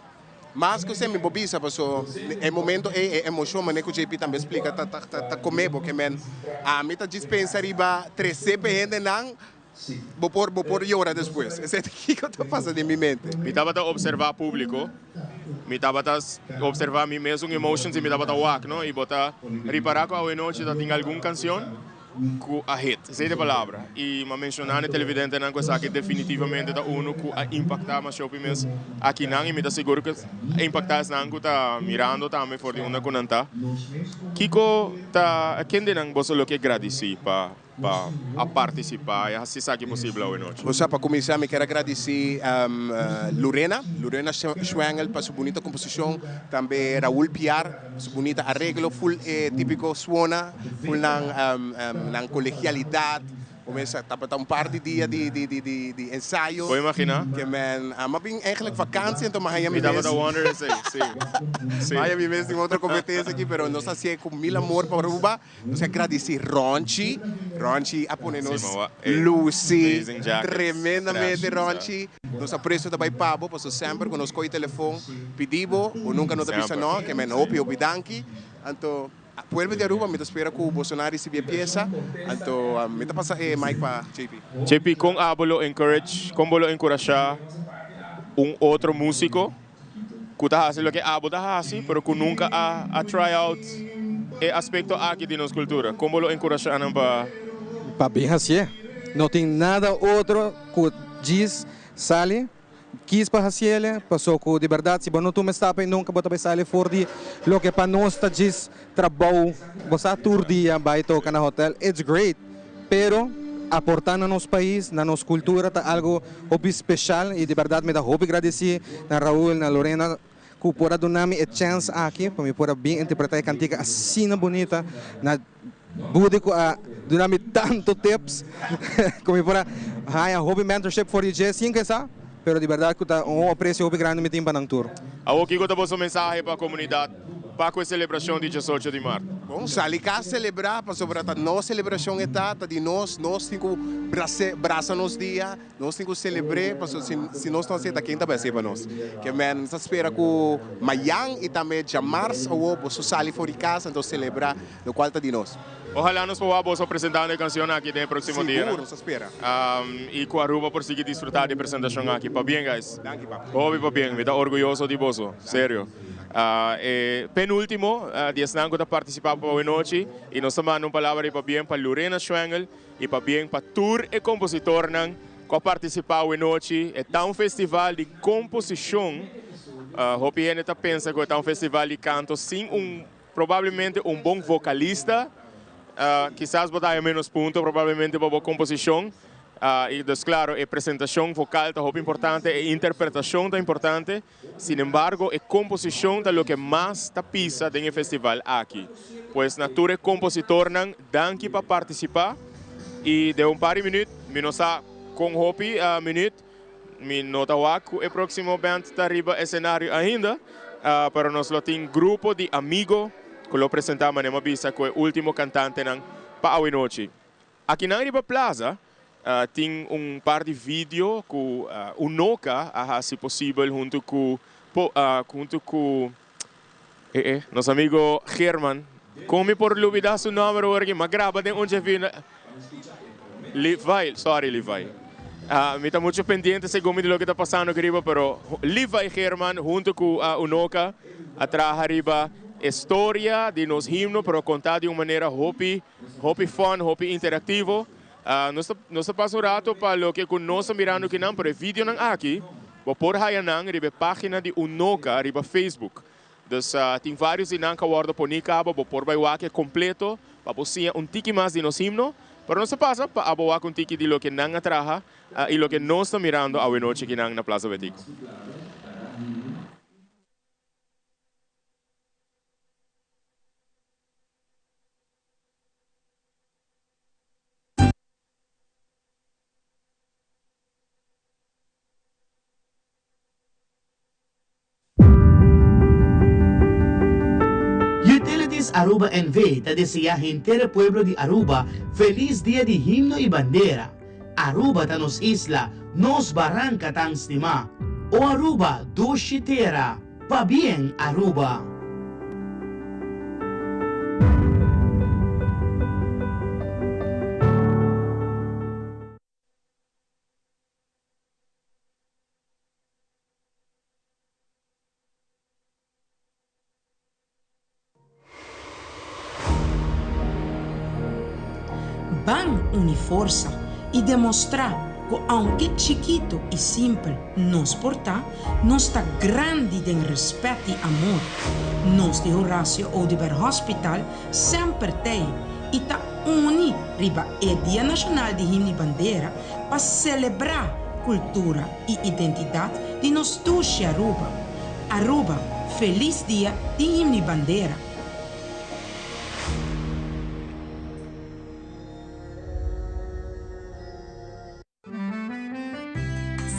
Mas ku esei mi por bisa paso e momento ei e emocion manera ku JP tambe splika ta ta ta kome bo ke men ami ta djis pensa riba trese pa e hendenan. Bo por bo por yora despues. Esei ta kiko ta pasa den mi mente. Mi tabata observa publico, mi tabata observa mi mesun emotions y mi tabata wak no y bo ta ripara cu awenochi ta tin algun cancion cu a hit, esei ta e palabra. Y mi a menciona na e televidentenan cu esaki definitivamente ta uno cu a impacta mas hopi mes akinan y mi ta sigur cu a impacta esnan cu ta mirando tambe for di unda cu nan ta. Kico ta kendenan boso lo ke gradici pa. pa a partisipá i a hasi esaki posibel awe nochi. Bo sa, pa kuminsá mi kier a gradisí Lorena, Lorena Schwengel pa su bunita komposishon, tambe Raul Piar pa su bunita areglo, ful e típiko suona, ful nan nan kolegialidat. Bo mester tabata un par di dia di di di di di ensayo. Por imaginá. Ke men a bin eigenlijk vakantie enton mi a haña mi Mi mes. tabata wonder esei, sí, sí. Mi a haña mi mes den otro kompetensia aki, pero nos a hasié ku mil amor pa Aruba. Nos a gradisí Ronchi. Ronchi a pone nos lusi tremendamente Ronchi. Nos aprecio ta bai pa bo pasobra semper ku nos kohe telefon pidi bo, bo nunka no ta bisa no. Ke men hopi hopi danki. Anto pueblo di Aruba mi ta spera ku boso nan a risibí e piesa. Anto mi ta pasa e mic pa JP. JP kon abo lo encourage, kon bo lo enkurashá un otro músiko ku ta hasi loke abo ta hasi pero ku nunka a try out e aspekto aki di nos kultura? Kon bo lo enkurashá nan pa. Pa bin hasié. No tin nada otro ku djis sali kis pa hasiele paso ku di bèrdat si bo no tuma e stap ei nunka bo ta bai sali for di loke pa nos ta djis trabou. Bo sa tur dia bai toka na hotel it's great pero aporta na nos pais, na nos cultura ta algo hopi special y di berdad mi ta hopi gradici na Raul, na Lorena cu por a duna mi e chance aki pa mi por a bin interpreta e cantica asina bunita na Budi cu a duna mi tanto tips cu mi por a haya hopi mentorship for di dje sin kesa pero di berdad cu ta un aprecio hopi grandi mi tin pa nan tur. Awor kico ta boso mensahe pa comunidad pa cu e celebracion di diesocho di mart? Bon, sali cas celebra pasobra ta nos celebracion e ta, ta di nos, nos tin cu brasa nos dia, nos tin cu celebre pasobra si si nos no haci ta ken ta bay haci pa nos? Ke men ta spera cu mayan y tambe djamars awo boso sali for di cas anto celebra locual ta di nos. Ojalá nos por wak boso presentando e cancion aki den e proximo dianan. Sigur, nos ta spera. Y cu Aruba por sigui disfruta di e presentacion aki. Pabien guys. Danki papi. Hopi pabien. Mi ta orguyoso di boso. Serio. E penultimo di esnan cu ta participa pa awe nochi y nos ta manda un palabra di pabien pa Lorena Schwengel y pabien pa tur e compositornan cu a participa awe nochi. E ta un festival di composicion. Hopi hende ta pensa cu e ta un festival di canto sin un Probablemente un bon vocalista, kisas bo ta haya menos punto probablemente pa bo composicion. Y dus claro e presentacion vocal ta hopi importante, e interpretacion ta importante. Sin embargo e composicion ta loke mas ta pisa den e festival aki. Pues na tur e compositornan danki pa participa y den un par di minuut, mi no sa con hopi minuut, Mi no ta wak ku e próksimo band ta riba esenario ainda, pero nos lo tin grupo di amigo ku lo presentá manera mi a bisa ku e último kantantenan pa awenochi. Akinan riba plaza tin un par di video ku Unoca a hasi posibel huntu ku huntu ku nos amigo German. Kon mi por lubida su nòmber awor aki? Mi a graba den un dje video. Levi, sorry Levi. Mi ta mucho pendiente segun mi di loke ta pasando aki riba, pero Levi German hunto cu Unoca a traha riba e storia di nos himno, pero conta di un manera hopi, hopi fun, hopi interactivo. Nos ta, nos ta pasa un rato pa loke cu nos ta mirando akinan, pero e videonan aki bo por haya nan riba e pagina di Unoca riba Facebook. Dus tin varios di nan ku a wòrdu poní kaba, bo por bai wak e kompleto pa bo siña un tiki mas di nos himno. Pero nos ta pasa pa abo wak un tiki di loke nan a traha i loke nos ta mirando awenochi kinan na Plaza Betico. Utilities Aruba NV ta desea henter e pueblo di Aruba feliz dia di himno y bandera. Aruba ta nos isla, nos baranca tan stima. O Aruba, dushi tera. Pabien Aruba! Ban uni forsa y demostra cu aunke chikito y simpel nos por ta, nos ta grandi den respet y amor. Nos di Horacio Oduber Hospital semper t'ey y ta uni riba e Dia Nacional di Himno y Bandera pa celebra cultura y identidad di nos dushi Aruba. Aruba, feliz Dia di Himno y Bandera!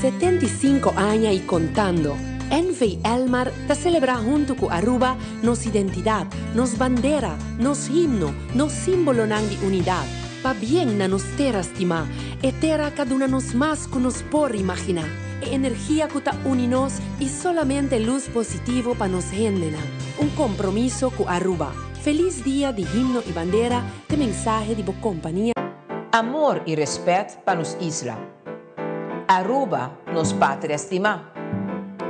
75 aña y contando, NV Elmar ta celebra hunto cu Aruba nos identidad, nos bandera, nos himno, nos simbolonan di unidad. Pabien na nos tera stima, e tera cu a duna nos mas cu nos por imagina. E energia cu ta uni nos y solamente luz positivo pa nos hendenan. Un compromiso cu Aruba. Feliz Dia di Himno y Bandera t'e mensahe di bo compania. Amor y respet pa nos isla. Aruba nos patria stima.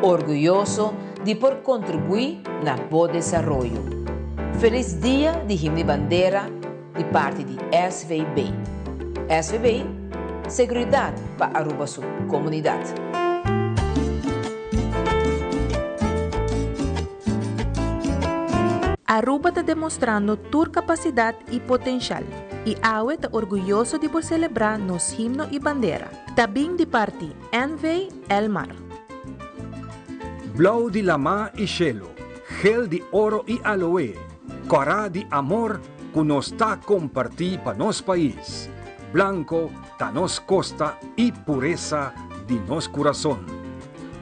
Orguyoso di por contribui na bo desaroyo. Feliz Dia di Himno y Bandera di parti di SVB. SVB, seguridad pa Aruba su comunidad. Aruba ta demostrando tur capacidad y potencial y awe ta orguyoso di por celebra nos himno y bandera. Ta bin di parti NV Elmar. Blauw di lamá i shelu, gel di oro i aloe, kòrá di amor ku nos ta kompartí pa nos pais. Blanko ta nos kosta i puresa di nos kurason.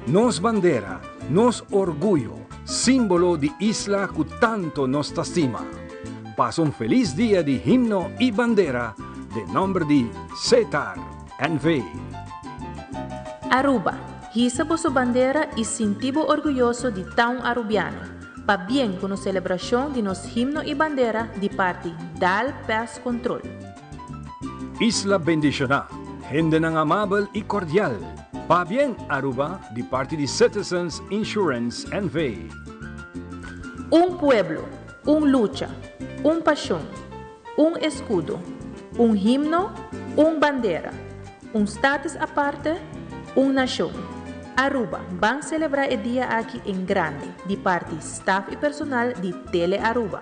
Nos bandera, nos orguyo, símbolo di isla ku tanto nos ta stima. Pasa un felis dia di himno i bandera den nòmber di Setar NV. Aruba, hisa boso bandera y sinti bo orguyoso di ta un Arubiano. Pabien cu nos celebracion di nos himno y bandera di parti Dal Pest Control. Isla bendishoná, hendenan amabel i kordial. Pabien Aruba di parti di Citizens Insurance NV. Un pueblo, un lucha, un pasion, un escudo, un himno, un bandera, un status aparte, un nacion. Aruba, ban celebra e dia aki en grande, di parti staf y personal di Tele Aruba.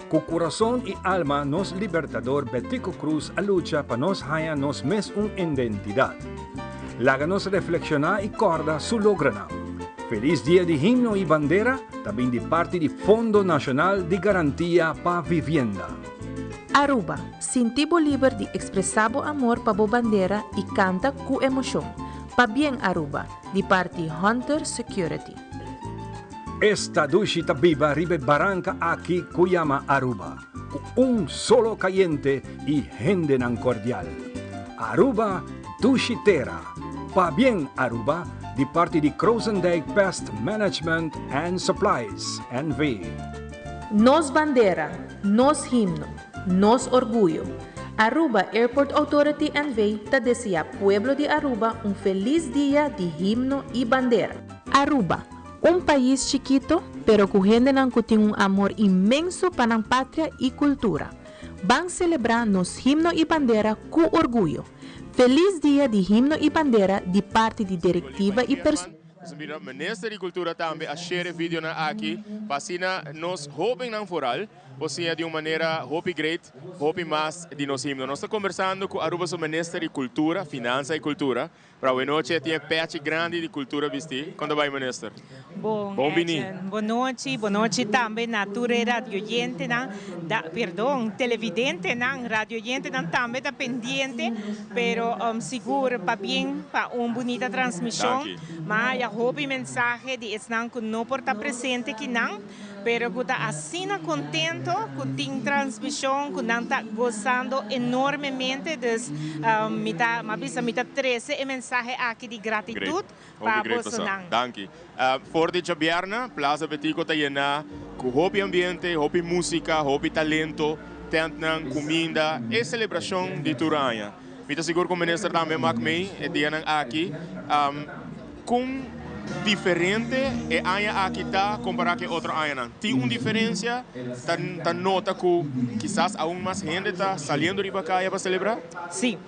Ku kurason i alma nos Libertador Betico Croes a lucha pa nos haña nos mes un indentidat. Laga nos reflekshoná i kòrda su logranan. Felis Dia di Himno i Bandera ta bin di parti di Fondo Nashonal di Garantia pa Vivienda. Aruba, sinti bo liber di ekspresá bo amor pa bo bandera i kanta ku emoshon. Pabien Aruba, di parti Hunter Security. Esta dushi ta biba riba e baranka aki ku yama Aruba, ku un solo kayente i hendenan kordial. Aruba dushi tera! Pabien Aruba di parti di Krozendijk Pest Management and Supplies NV. Nos bandera, nos himno, nos orguyo. Aruba Airport Authority NV ta desea pueblo di Aruba un feliz dia di himno y bandera. Aruba, un pais chikito pero cu hendenan cu tin un amor inmenso pa nan patria y cultura. Ban celebra nos himno y bandera cu orguyo. Feliz dia di himno y bandera di parti di directiva y pers. Nos a mira Minister di Cultura tambe a share e videonan aki pa asina nos hobennan vooral por siña di un manera hopi great, hopi mas di nos himno. Nos ta conversando cu Aruba su Minister di Cultura, Finansa y Cultura, Pero awenochi e tin e pechi grandi di cultura bisti. Con ta bay minister? Bon, Bon bini. Edjean. Bon nochi. Bon nochi tambe na tur e radioyentenan, da, perdon, televidentenan, radioyentenan tambe ta pendiente, pero sigur pabien pa un bunita transmision. Danki. Ma haya hopi mensahe di esnan cu no por ta presente kinan. Pero cu ta asina contento cu tin transmision cu nan ta gozando enormemente. Dus mi ta, mi a bisa mi ta trece e mensahe aki di gratitud Great. pa Hopi great paso. bosonan. Danki. For di djabièrnè, Plaza Betico ta yená cu hopi ambiente, hopi musica, hopi talento, tentnan, cuminda, e celebracion di tur aña. Mi ta sigur cu Minister tambe mak mee e dianan aki. Con. diferente e aña aki ta kompará ku e otro añanan? Tin un diferensia? Ta ta nota ku kisas aun mas hende ta saliendo riba kaya pa selebrá? Sí.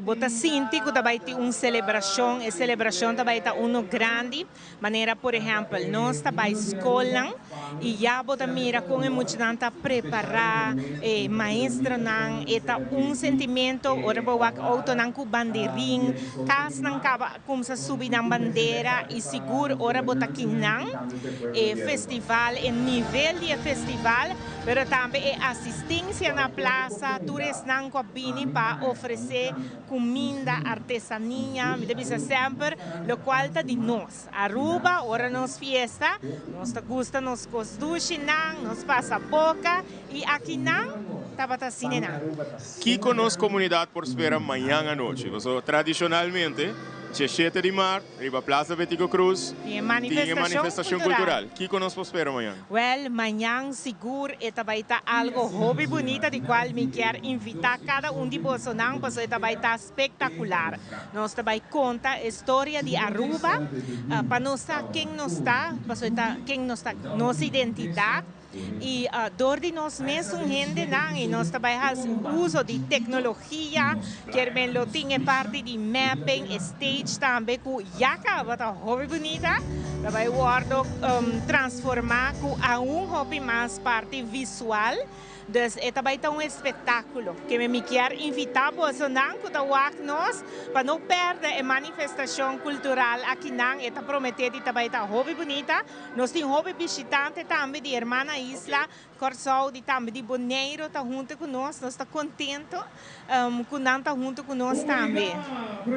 Bo ta sinti ku ta bai tin un selebrashon. E selebrashon ta bai ta unu grandi. Manera por ehèmpel, nos ta bai skolnan i ya bo ta mira kon e muchanan ta prepará, e maestronan, e ta un sentimento ora bo wak outonan ku banderin, kasnan kaba kumsa subi nan bandera i sigur ora bo ta kinan e festival, e nivel di e festival, pero tambe e asistensia na plasa, tur esnan ku a bini pa ofresé Cuminda, artesania, mi ta bisa semper, locual ta di nos. Aruba, ora nos fiesta, nos ta gusta nos cos dushinan, nos pasa boca y akinan tabata asinenan. Kico nos comunidad por spera mañan anochi? Pasobra tradicionalmente, djeshete di maart, Riba Plaza Betico Croes Tin e manifestacion manifestacion cultural. cultural. Kico nos por spera mañan? Wel, mañan sigur e ta bay ta algo hopi bunita di cual mi kier invita cada un di bosonan pasobra e ta bay ta spectacular. Nos ta bay conta e storia di Aruba pa nos sa ken nos ta, pasobra e ta ken nos ta, nos identidad. Y dor di nos mesun hendenan y nos ta bay haci uso di tecnologia, kier men lo tin e parti di mapping, e stage tambe cu ya caba ta hopi bunita, ta bay wordo transforma cu aun hopi mas parti visual. Dus e ta bay ta un espectaculo. Ke men mi kier invita bosonan cu ta wak nos pa no perde e manifestacion cultural akinan. E ta promete di ta bay ta hopi bunita. Nos tin hopi bishitante tambe di hermana isla Kòrsou, di tambe di Boneiru ta hunto cu nos. Nos ta contento cu nan ta hunto cu nos tambe.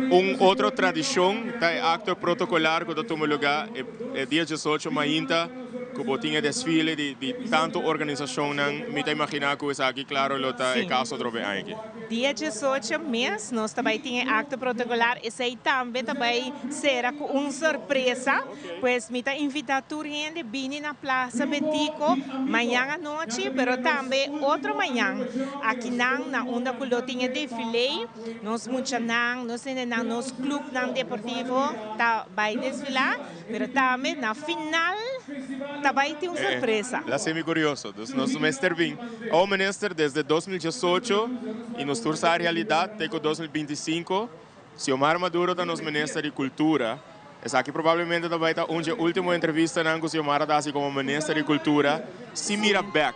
Un otro tradicion ta e acto protocolar cu ta tuma lugar e dia diesocho mainta cu bo tin e desfile di tanto organisacionnan. Mi ta imagina cu esaki claro lo ta e caso atrobe aña aki. Dia diesocho mes nos ta bay tin e acto protocolar. Esey tambe ta bay cera cu un sorpresa. Pues mi ta invita tur hende bini na Plaza Betico mañan anochi, pero tambe otro mañan akinan na unda cu lo tin e defile. Nos muchanan, nos hendenan, nos clubnan deportivo ta bay desfila, pero tambe na final ta bay tin un sorpresa. La hace mi curioso, dus nos mester bin. Awo minister, desde 2018 y nos tur sa realidad te cu 2025, Xiomara Maduro ta nos minister di cultura. Esaki probablemente ta bai ta un dje ultimo entrevistanan ku Xiomara ta hasi komo Minister di Kultura. Si mira bèk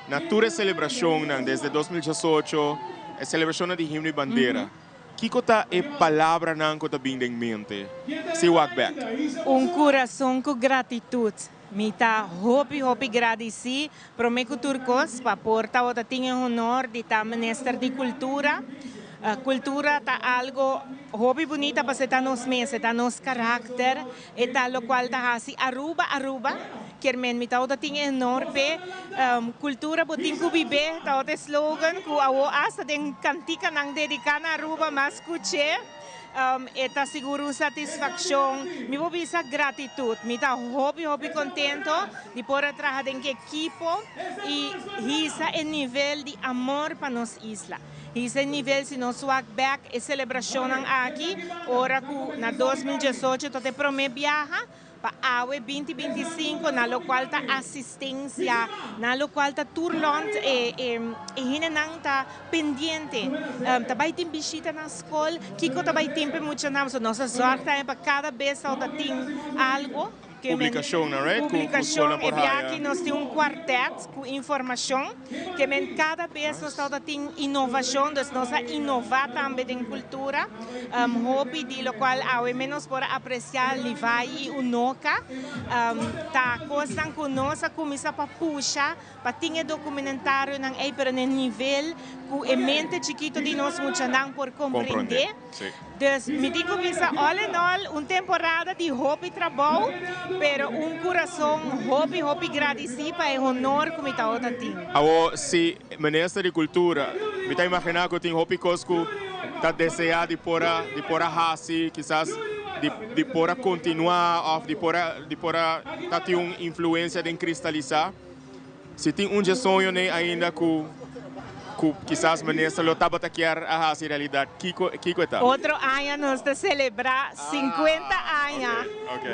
na tur e selebrashonnan desde 2018, e selebrashonnan di Himno i Bandera, kiko ta e palabranan ku ta bin den mente si wak bèk? Un kurason ku gratitut. Mi ta hopi hopi gradisí promé ku tur kos pa por tabata tin e honor di ta Minister di Kultura. Kultura ta algo hopi bunita pasobra e ta nos mes, e ta nos karakter, e ta lokual ta hasi Aruba Aruba. Kier men mi tabata tin e honor p'e. Kultura bo tin ku bib'é tabata e slogan ku awor asta den kantikanan dediká na Aruba mas skuch'é. E ta sigur un satisfaccion. Mi por bisa gratitud. Mi ta hopi hopi contento di por a traha den ki ekipo y hisa e nivel di amor pa nos isla. Hisa e nivel si nos wak bek e celebracionnan aki ora cu na 2018 ta e prome biaha. Pa awe binti 25 na locual ta asistencia, na locual ta tur lond e e hendenan ta pendiente. Ta bay tin bishita na scol, kico ta bay tin p'e muchanan? So nos a zorg tambe pa cada bes ta tin algo. Publicacionnan, right? Cu Publicacion, e bia aki nos tin un cuartet cu informacion. Ke men kada bes nos tabata tin inovacion, dus nos a inova tambe den cultura. Hopi di locual awe men nos por a aprecia Levi y Unoca ta cosnan cu nos a cuminsa pa pusha pa tin e documentarionan ey pero na e nivel cu e mente chikito di nos muchanan por comprende. Dus mi tin cu bisa all in all un temporada di hopi trabou, pero un curason hopi hopi gradici pa e honor cu mi tawata tin. Awor si Minister di Cultura, mi ta imagina cu tin hopi cos cu ta desea di por a di por a haci, kisas di di por a continua of di por a di por a ta tin un influencia den cristalisa. Si tin un dje soño n'e ainda cu. Ku kisas minister lo tabata kier a hasi realidat, kiko kiko e ta? Otro aña nos ta selebrá 50 aña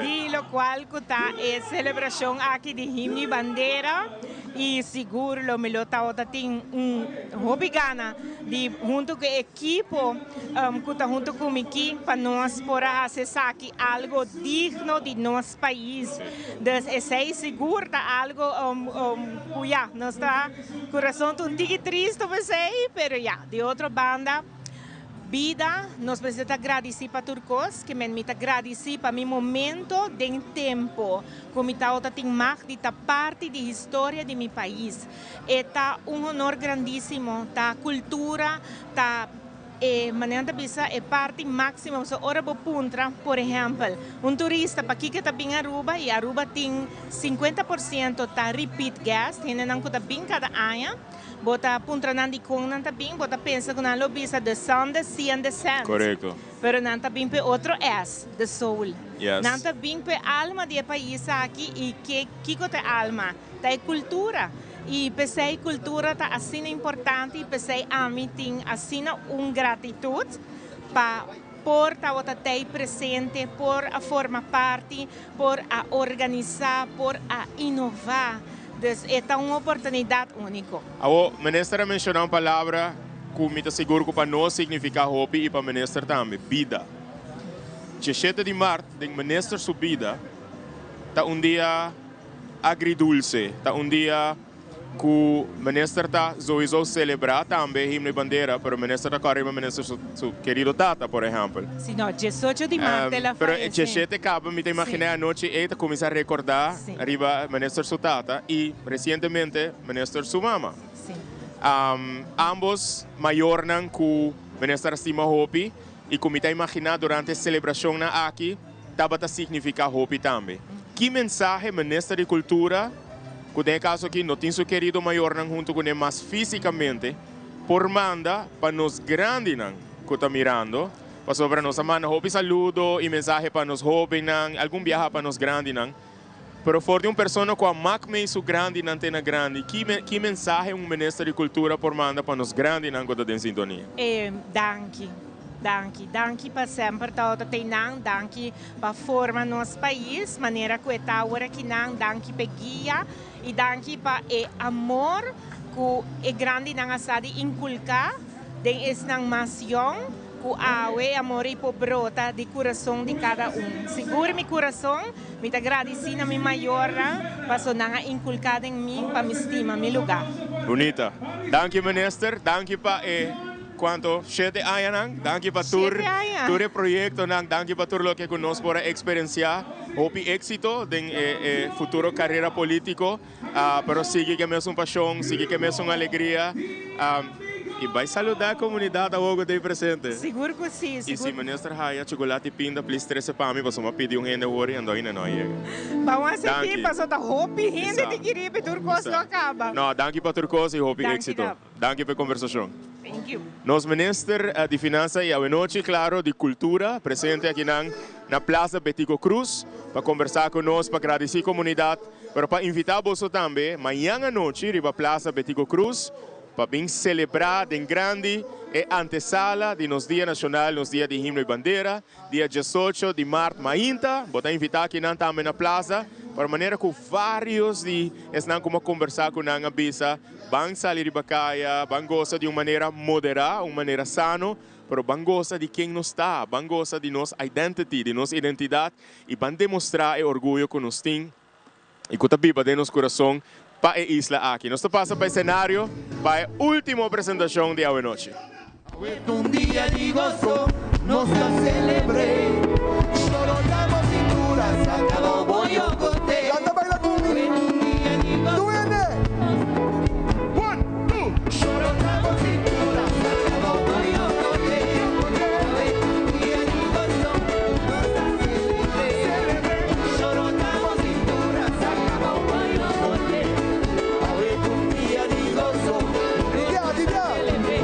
di lokual ku ta e selebrashon aki di Himno i Bandera i sigur lo mi lo tabata tin un hopi gana di huntu ku e ekipo ku ta huntu ku mi ki pa nos por a hasi esaki algo digno di nos pais. Dus esei sigur ta algo ku ya nos ta Kurason ta un tiki tristu p'esei, pero ya, di otro banda, bida, nos mester ta gradisí pa tur kos, ke men mi ta gradisí pa mi momento den tempu ku mi tabata tin mag di ta parti di historia di mi pais. E ta un honor grandísimo, ta kultura, ta E manera ta bisa e parti maximo pasobra ora bo puntra por ehempel un turista pakiko e ta bin Aruba y Aruba tin 50% ta repeat guest hendenan cu ta bin cada aña bo ta puntra nan dicon nan ta bin bo ta pensa cu nan lo bisa the sun the sea and the sand Correcto. pero nan ta bin p'e otro S the soul Yes. nan ta bin p'e alma di e pais aki y ke kiko ta e alma ta e cultura. I p'esei kultura ta asina importante i p'esei ami tin asina un gratitut pa por tabata tei presente, por a forma parti, por a organisá, por a inová. Dus e ta un oportunidat úniko. Awor, Minister a menshoná un palabra ku mi ta sigur ku pa nos signifiká hopi i pa Minister tambe, bida. Diesshete di mart den Minister su bida ta un dia. Agridulce ta un dia cu minister ta souiso celebra tambe himno y bandera, pero minister ta cora riba minister su querido tata, por ehempel. Si no, diesocho di maart el a Pero fallece. diesshete caba mi ta imagina e anochi ey ta cuminsa recorda riba minister su tata y recientemente minister su mama. Ambos mayornan cu minister a stima hopi y cu mi ta imagina durante e celebracionnan aki tabata significa hopi tambe. Ki mensahe Minister di Cultura, cu den e caso aki no tin su querido mayornan hunto cune mas fisicamente, por manda pa nos grandinan cu ta mirando? Pasobra nos a manda hopi saludo y mensahe pa nos hobennan, algun biaha pa nos grandinan. Pero for di un persona cu a mak mey su grandinan te na grandi, ki mensahe un Minister di Cultura por manda pa nos grandinan cu ta den sintonia? Danki, danki, danki pa semper tabata tey nan, danki pa forma nos pais manera cu e ta awor aki nan, danki p'e guia y danki pa e amor cu e grandinan a sa di inculca den esnan mas yong. Ku awe e amor ei por brota di kurason di kada un. Sigur mi kurason, mi ta gradisí na mi mayornan paso nan a inkulká den mi pa mi stima mi lugá. Bunita. Danki minister, danki pa e kuanto shete añanan, danki pa tur Shete aña. tur e proyektonan, danki pa tur loke ku nos por a eksperensiá. Hopi éksito den e e futuro karera polítiko. Pero sigui ku e mesun pashon, sigui ku e mesun alegria i bai saludá e komunidat awor ku ta ei presente. Sigur ku si, I si sigur. minister haya chocolate i pinda, please trese pa mi pasobra mi a pidi un hende awor i ando ainda no a yega. Bawon a sentí Danki. pasobra ta hopi hende Isa. tin kiri pa tur kos Isa. lo kaba. No, danki pa tur kos i hopi Danki éksito. Dap. Danki pa e kombersashon. Thank you. Nos minister di Finansa i awenochi, klaro, di Kultura presente akinan na Plaza Betico Croes pa kombersá ku nos, pa gradisí komunidat. Pero pa invitá boso tambe mañan anochi riba Plaza Betico Croes pa bin selebrá den grandi e antesala di nos Dia Nashonal, nos Dia di Himno i Bandera, dia diesocho di mart mainta. Bo ta invitá akinan tambe na plaza pa manera ku vários di esnan ku bo a kombersá ku nan a bisa ban sali riba kaya, ban gosa di un manera moderá, un manera sano, pero ban gosa di ken nos ta, ban gosa di nos identity, di nos identidat i ban demostrá e orguyo ku nos tin i ku ta biba den nos kurason pa e isla aki. Nos ta pasa pa e senario pa e último presentashon di awenochi. Awe ta un dia di goso, nos ta celebr'é. Solo damos cintura, saca bobo y ocote. Lanta baila cu mi. Awe ta un dia di goso, Tur hende. One, two. Solo damos cintura, saca bobo y ocote. Awe ta un dia di goso, nos ta celebr'é. Solo damos cintura, saca bobo y ocote. Awe ta un dia di goso, Dia, nos dia. ta celebr'é.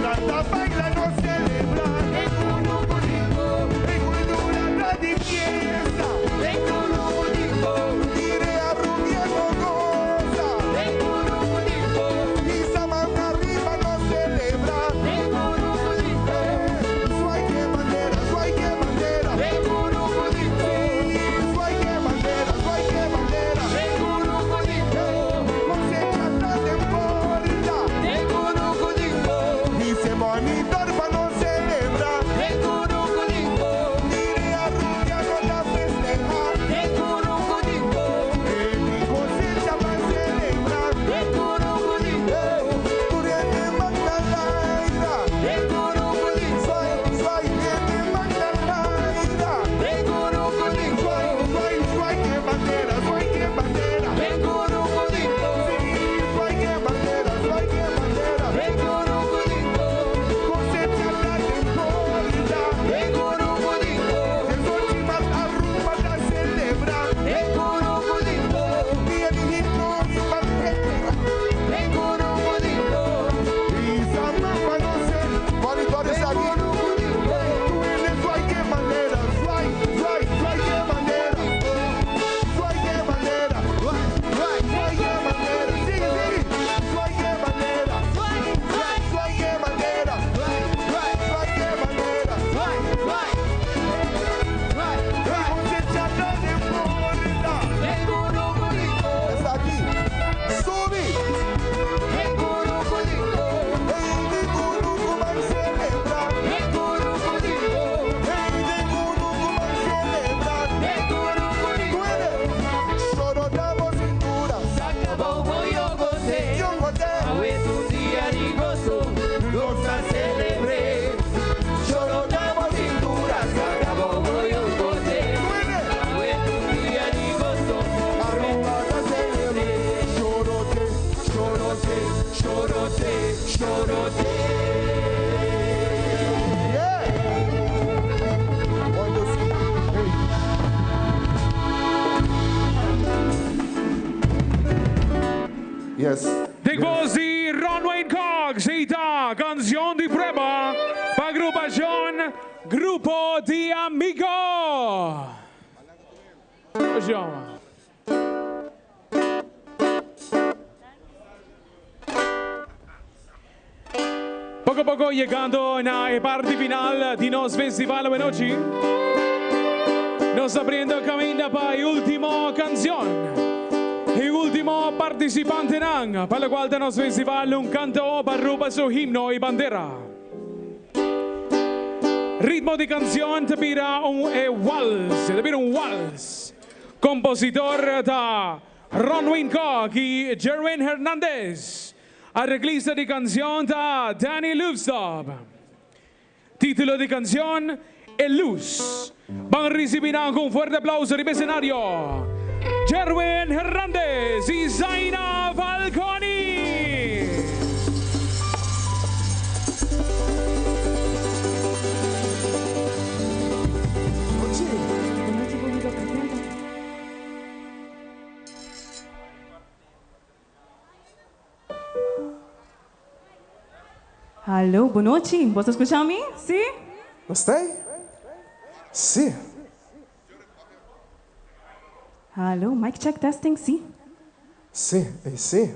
Lanta baila, nos celebra. En un grupo rico, En Shorote, shorote, shorote. Yeah. One, two, three. Yes. Den voz di Ron Wayne Cox, esta canción di prueba pa agrupacion Grupo di Amigo. Ojo. Poco poco yegando na e parti final di nos festival anochi. Nos ta abriendo caminda pa e ultimo cancion. E ultimo participantenan pa locual ta nos festival Un Canto pa Aruba su Himno y Bandera. Ritmo di cancion ta bira un e wals, ta bira un wals. Compositor ta Ronwin Kock y Jerwin Hernandez. Areglista di cancion ta Danny Loefstop. Titulo di cancion, E Luz. Ban ricibi nan cu un fuerte aplauso riba escenario, Jerwin Hernandez y Zaina Falconi. Hallo, bonochi. Bo ta skucha mi? Sí? Nos ta ei? Sí. Hallo, mic check testing, sí. Sí, ei sí.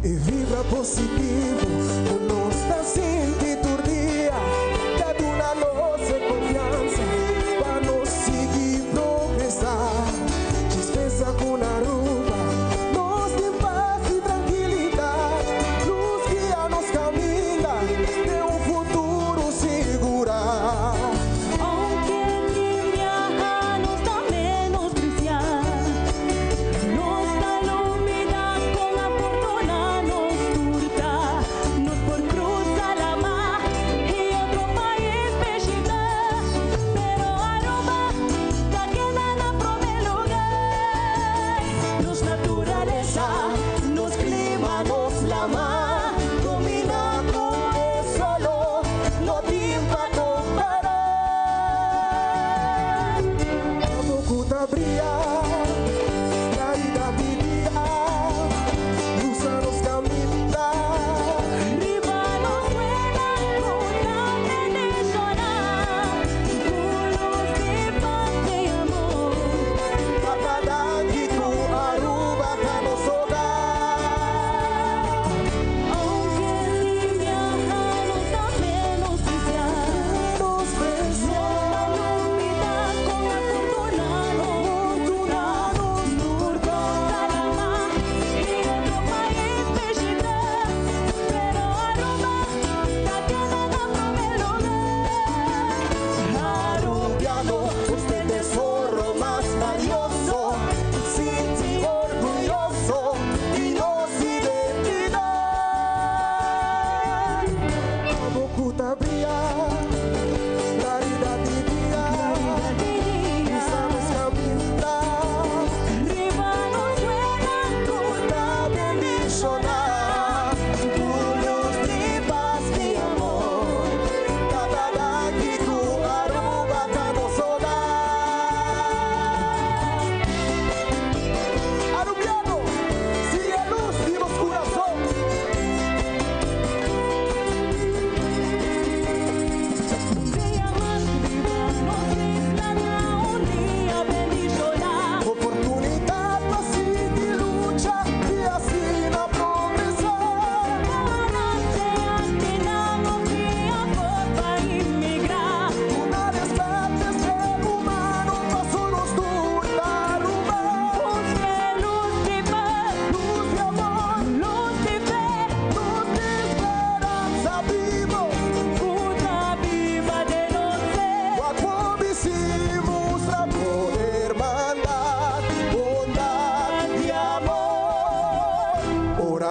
E vibra positivo cu nos ta sinti tur dia ta duna nos e confiansa pa nos sigui progresa. Djis pensa cu na Aruba nos tin paz y trankilidad. Luz guia nos caminda den un futuro sigura. Aunke tin biaha nos ta menosprecia. Nos ta lubida con afortuna nos tur ta.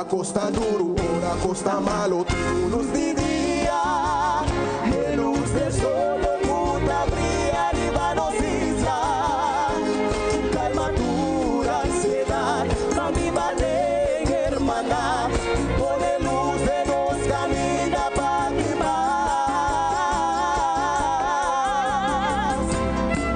Ora cos ta duro, ora cos ta malo, tin un luz di dia, e luz del solo cu ta bria riba nos isla. Calma tur ansiedad, pa biba den hermandad, pone luz den nos caminda pa tin paz.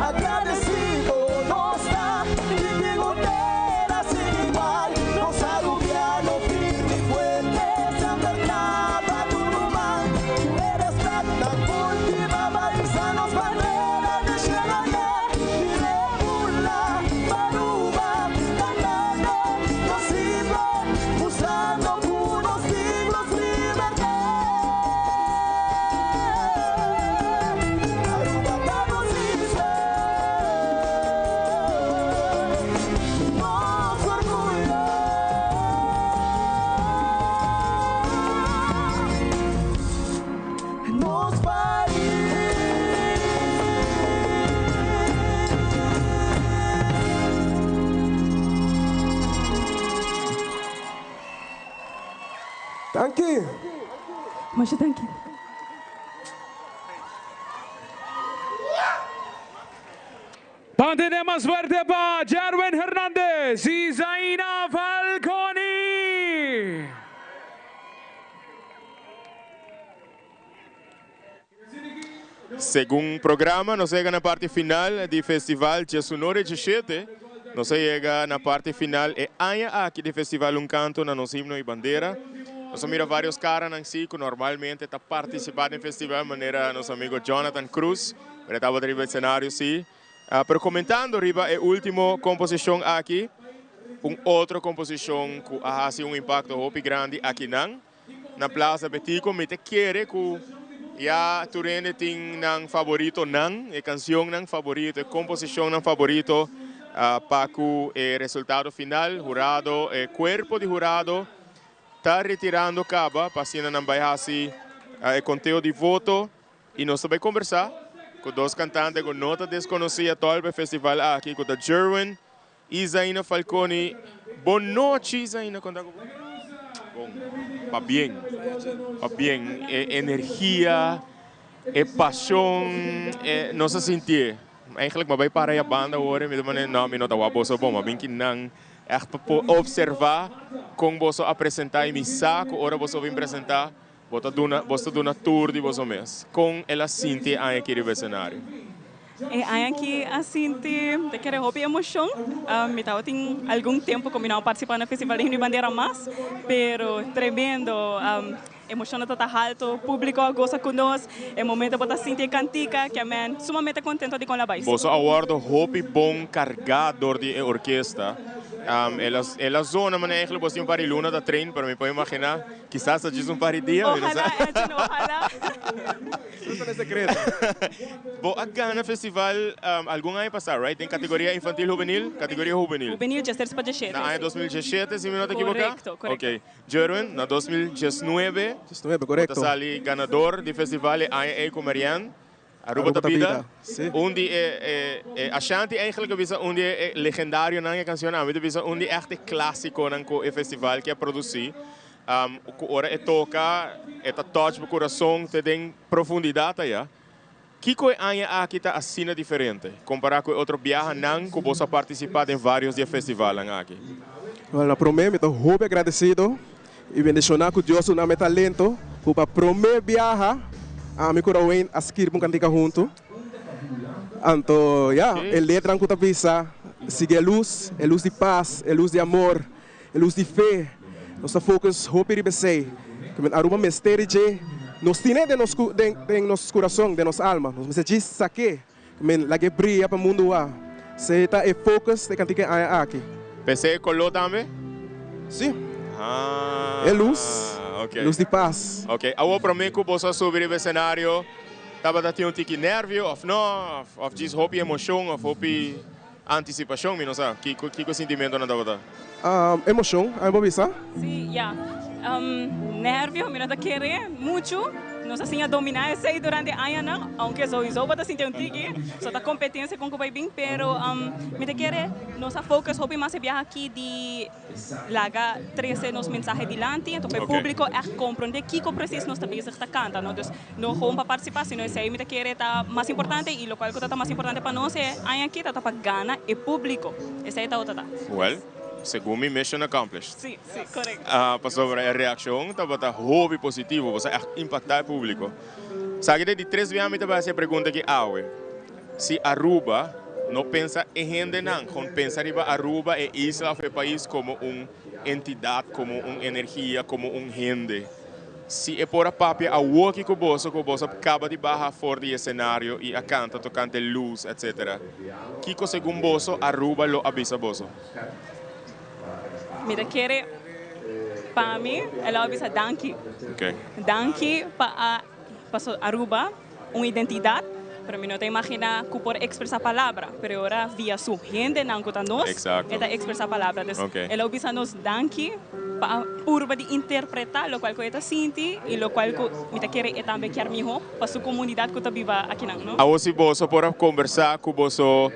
Agradecido nos ta di tin un tera sin igual, nos Arubiano firme y fuerte, semper cla pa tur ruman. Cu e respet nan cultiva pa hisa nos bandera den cielo ye y rebula pa Aruba, cantando nos himno, mustrando cu nos tin nos libertad. Aruba ta nos isla, nos orguyo. Nos pais. Danki. Masha danki. Ban tene mas fuerte pa Jerwin Hernandez y Zaina Falconi. Segun programa nos a yega na parti final di festival Djesunore Djeshete. Nos a yega na parti final e aña aki di festival Un Canto na Nos Himno y Bandera. Nos a mira varios caranan si cu normalmente ta participa den festival manera nos amigo Jonathan Cruz, pero e tabata riba escenario si. Pero comentando riba e ultimo composicion aki, un otro composicion cu a haci un impacto hopi grandi akinan na Plaza Betico, mi ta kere cu ya tur hende tin nan favoritonan, e cancionnan favorito, e composicionnan favorito pa cu e resultado final, hurado, e cuerpo di hurado ta retirando caba pa asina nan bay haci e conteo di voto. Y nos ta bay conversa cu dos cantante cu no ta desconoci atol pa e festival aki, cu ta Jerwin y Zaina Falconi. Bon nochi Zaina, con ta cu bo? Bon, pabien, pabien. E energia, e pasion, e nos a sintié. Eigenlijk mi a bay para e banda awor y mi ta mane, no, mi no ta wak boso bon, ma bin ki nan echt pa por observa con boso a presenta y mi sa cu ora boso bin presenta, Bo ta duna, bos ta duna tur di boso mes. Kon el a sinti e aña aki riba esenario? E aña aki a sinti, ta kere hopi emocion. Mi tabatin algun tempo ku mi no a participa na Festival di Himno y Bandera mas, pero tremendo. Emocionnan ta ta halto, publico a gosa ku nos, e momento bo ta sinti e kantika, ke men sumamente contento di kon la bai. Boso a wordo hopi bon carga dor di e orkesta. El a zona manera eigenlijk bos tin un par di luna ta train, pero mi por imagina Kisas ta djis un par di dia, mi no sa. Ojalá, Edwin, ojalá. Eso ta e secreto. Bo a gana festival algun aña pasá, right? Den categoria infantil juvenil, categoria juvenil. Juvenil, djestres pa djeshete. Na aña 2017, si mi no ta ekiboká? Correcto, correcto. Ok. Jerwin, na 2019, 19, correcto. bo ta sali ganador di festival e aña ei ku Marianne. Aruba ta bida. Un di e e Ashanti eigenlijk a bisa un di e legendarionan e cancion ami ta bisa un di echt e clasiconan cu e festival ke a produci. Cu ora e toca e ta touch bo curason te den profundidad aya. Kico e aña aki ta asina diferente compara cu e otro biahanan cu boso a participa den varios di e festivalnan aki? Well, na prome mi ta hopi agradecido y bendiciona cu Dios duna mi e talento cu pa prome biaha ami cu Rowayne a skirbi un cantica hunto. Anto ya, e letran cu ta bisa sigui e luz, e luz di paz, e luz di amor, e luz di fe. Nos ta focus hopi riba esey. Aruba mester di dje. Nos tine den nos den nos curason, den nos alma. Nos mester djis sake. Men lag'e bria pa mundu wak. Esei ta e focus di kantika e aña aki. P'esei e koló tambe? Sí. Ah, E lus, ok. lus di pas. Ok, awor promé ku boso a subi riba e senario, tabata tin un tiki nervio òf no? Òf djis hopi emoshon òf hopi antisipashon? Mi no sa. Kiko, kiko e sintimentonan tabata? Emoshon, ami por bisa. Sí, ya. Nervio mi no ta kere muchu. Nos a siña dominá esei durante añanan, aunke souiso bo ta sinti un tiki, so ta competencia con cu bay bin, pero mi ta kere nos a focus hopi mas e biaha aki di laga trece nos mensahe dilanti, anto pa e publico echt comprende kico precies nos ta bezig ta canta, no? Dus no gewoon pa participa, sino esei mi ta kere ta mas importante y locual cu ta ta mas importante pa nos e aña aki ta ta pa gana e publico, esei ta ota ta. Well, segun mi mission accomplished. Si, si, correcto. Pasobra e reaccion tabata hopi positivo, boso a echt impacta e publico. Sa ki ta di tres bia mi ta bai haci e pregunta aki awe. Si Aruba no pensa e hendenan, gewoon pensa riba Aruba, e isla of e pais como un entidad, como un energia, como un hende. Si e por a papia awoki cu boso, cu boso a caba di baha for di e scenario y a canta tocante luz, etc. Kico segun boso Aruba lo a bisa boso? Mi ta kere pa mi el a bisa danki. Danki pa a paso Aruba un identidad, pero mi no ta imagina cu por expresa palabra, pero e ora via su hendenan cu ta nos, e ta expresa palabra. Dus el a bisa nos danki pa a purba di interpreta locual cu e ta sinti y locual cu mi ta kere e tambe kier miho pa su comunidad cu ta biba akinan, no? Awor si boso por a conversa cu boso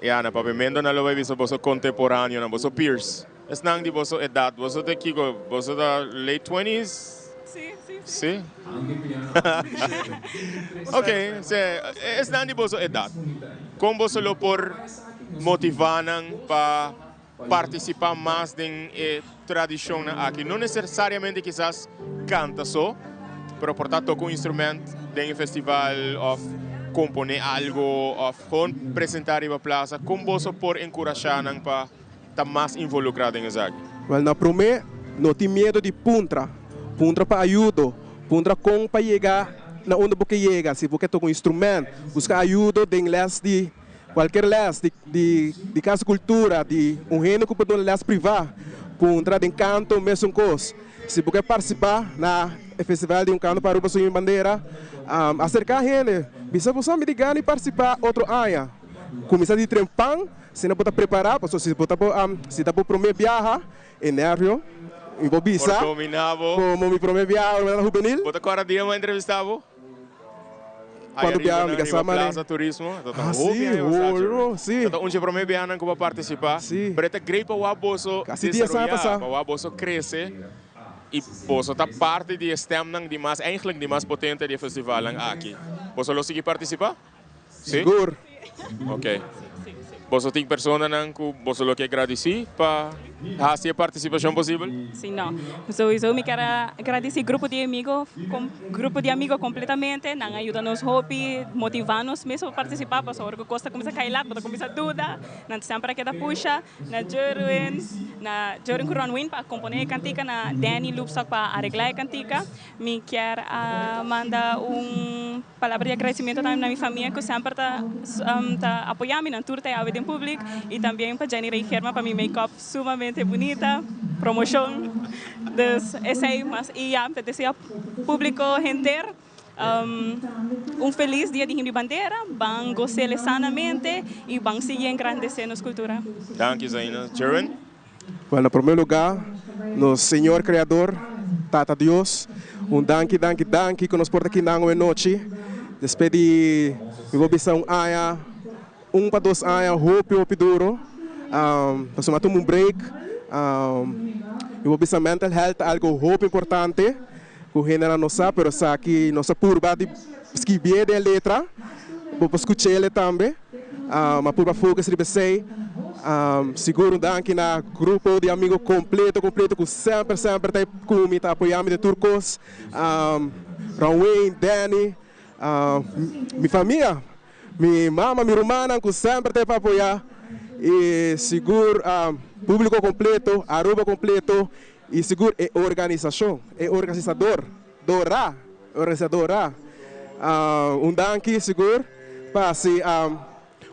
Ya, na papiamento nan lo bay bisa boso contemporaneonan, boso peers. Esnan di boso edad, boso ta kico? Boso ta late twenties? Sí, sí, sí. Sí? Ok, sí, esnan di boso edad, con boso lo por motiva nan pa participa mas den e tradicionnan aki? No necesariamente kisas canta so, pero por ta toca un instrument den e festival of compone algo of gewoon presenta riba plaza. Con boso por encurasha nan pa ta mas involucra den esaki? Wel, na prome, no tin miedo di puntra. Puntra pa ayudo. Puntra con pa yega na unda bo ke yega. Si bo ke toca un instrument, busca ayudo den les di Cualkier les di di di Casa Cultura, di un hende cu por duna les priva, puntra den canto mesun cos. Si bo ke participa na e festival di Un Canto pa Aruba Sueño y Bandera, acerca hende, bisa bo sa mi di gana di participa otro aña. Cuminsa di tren pan, asina bo ta prepara, pasobra si bo ta bo si ta bo prome biaha, e nervio, mi por bisa Por domina bo. como mi prome biaha ora mi ta juvenil. Bo ta cora dia mi a entrevista bo? Cuando biaha mi casa mane. Plaza Turismo, ta Ah, sí, horo, sí. Ta un dje prome biahanan cu bo a participa. Sí. Pero e ta great pa wak boso Casi dies aña desaroya, pasa. pa wak boso crece y boso ta parti di e stemnan di mas, eigenlijk di mas potente di e festivalnan aki. Boso lo sigui participa? Sí? Sigur. Ok. Boso tin personanan cu boso lo ke gradici pa haci e participacion posibel? Sí, no. Souiso mi kier a gradici grupo di amigo, grupo di amigo completamente. Nan a yuda nos hopi, motiva nos mes pa participa, pasobra ora cu cos ta cuminsa cay lat, bo ta cuminsa duda. Nan semper a keda pusha. Na Jerwin, na Jerwin cu Ron Wayne pa compone e cantica, na Danny Loopstok pa aregla e cantica. Mi kier a manda un. Palabra di agradecimiento tambe na mi famia cu semper ta ta apoya mi, nan tur ta yawe den public y tambien pa Jenny Rey Germa pa mi make up sumamente bunita, promocion, dus esey mas y ya mi ta desea publico henter un feliz dia di Himno y Bandera, ban gocele sanamente y ban sigui engrandece nos cultura. Danki Zaina. Jerwin? Bueno, na prome lugar, nos Señor Creador, Tata Dios, un danki, danki, danki cu nos por ta kinan awe nochi. Despues di, mi por bisa un aña, un pa dos aña hopi, hopi duro, pasobra mi a tuma un break. Mi por bisa mental health ta algo hopi importante cu hendenan no sa, pero esaki nos a purba di skibié den e letra, bo por scuch'ele tambe. A purba focus riba esey. Sigur un danki na grupo di amigo completo completo cu semper semper ta cu mi ta apoya mi den tur cos. Ron Wayne, Danny, mi famia, mi mama, mi rumannan cu semper ta pa apoya y sigur publico completo, Aruba completo y sigur e organisacion, e organisador. Dora, organisadora, un danki sigur pa hasi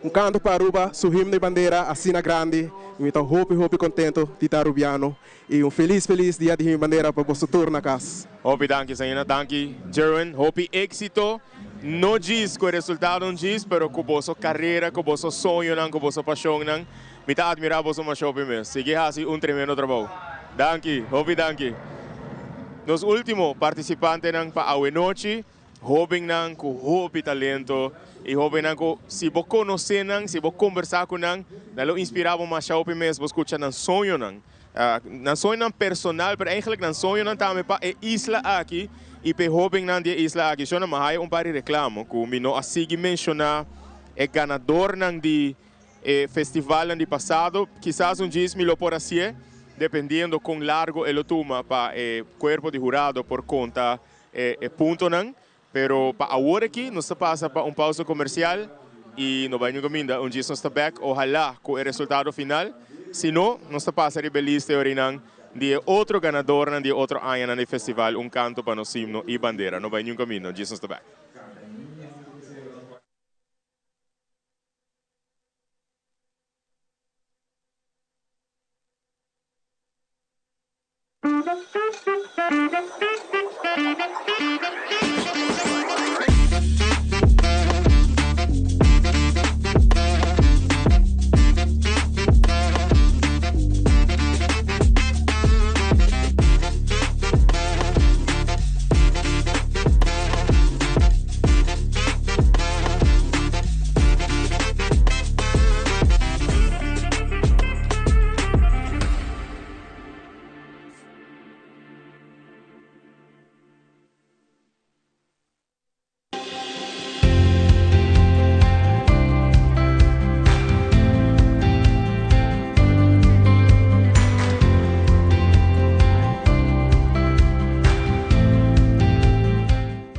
un kanto pa Aruba su himno y bandera asina grandi y mi ta hopi hopi contento di ta Arubiano y un feliz feliz dia di himno y bandera pa boso tur na cas. Hopi danki Zaina, danki Jerwin, hopi exito, no djis cu e resultadonan djis pero cu boso carera, cu boso soñonan, cu boso pasionnan, mi ta admira boso masha hopi mes, sigui haci un tremendo trabou. Danki, hopi danki. Nos último partisipantenan pa awenochi, hóbennan ku hopi talento i hóbennan ku si bo konosé nan, si bo kombersá ku nan, nan lo inspirá bo masha hopi mes. Bo skucha nan soñonan, nan soñonan personal, pero eigenlijk nan soñonan tambe pa e isla aki i pa e hóbennan di e isla aki. Shona, mi a haya un par di reklamo ku mi no a sigui menshoná e ganadornan di E festivalnan di pasado, kisas un djis mi lo por hacié, dependiendo con largo e lo tuma pa e cuerpo di hurado por conta e puntonan. Pero pa awor aki nos ta pasa pa un pausa comercial y no bay ningun caminda. Un djis nos ta bek, ojalá cu e resultado final. Si no, nos ta pasa riba e lista e orinan di e otro ganadornan di e otro añanan di festival Un Canto pa Nos Himno y Bandera. No bay ningun caminda, un djis nos ta bek.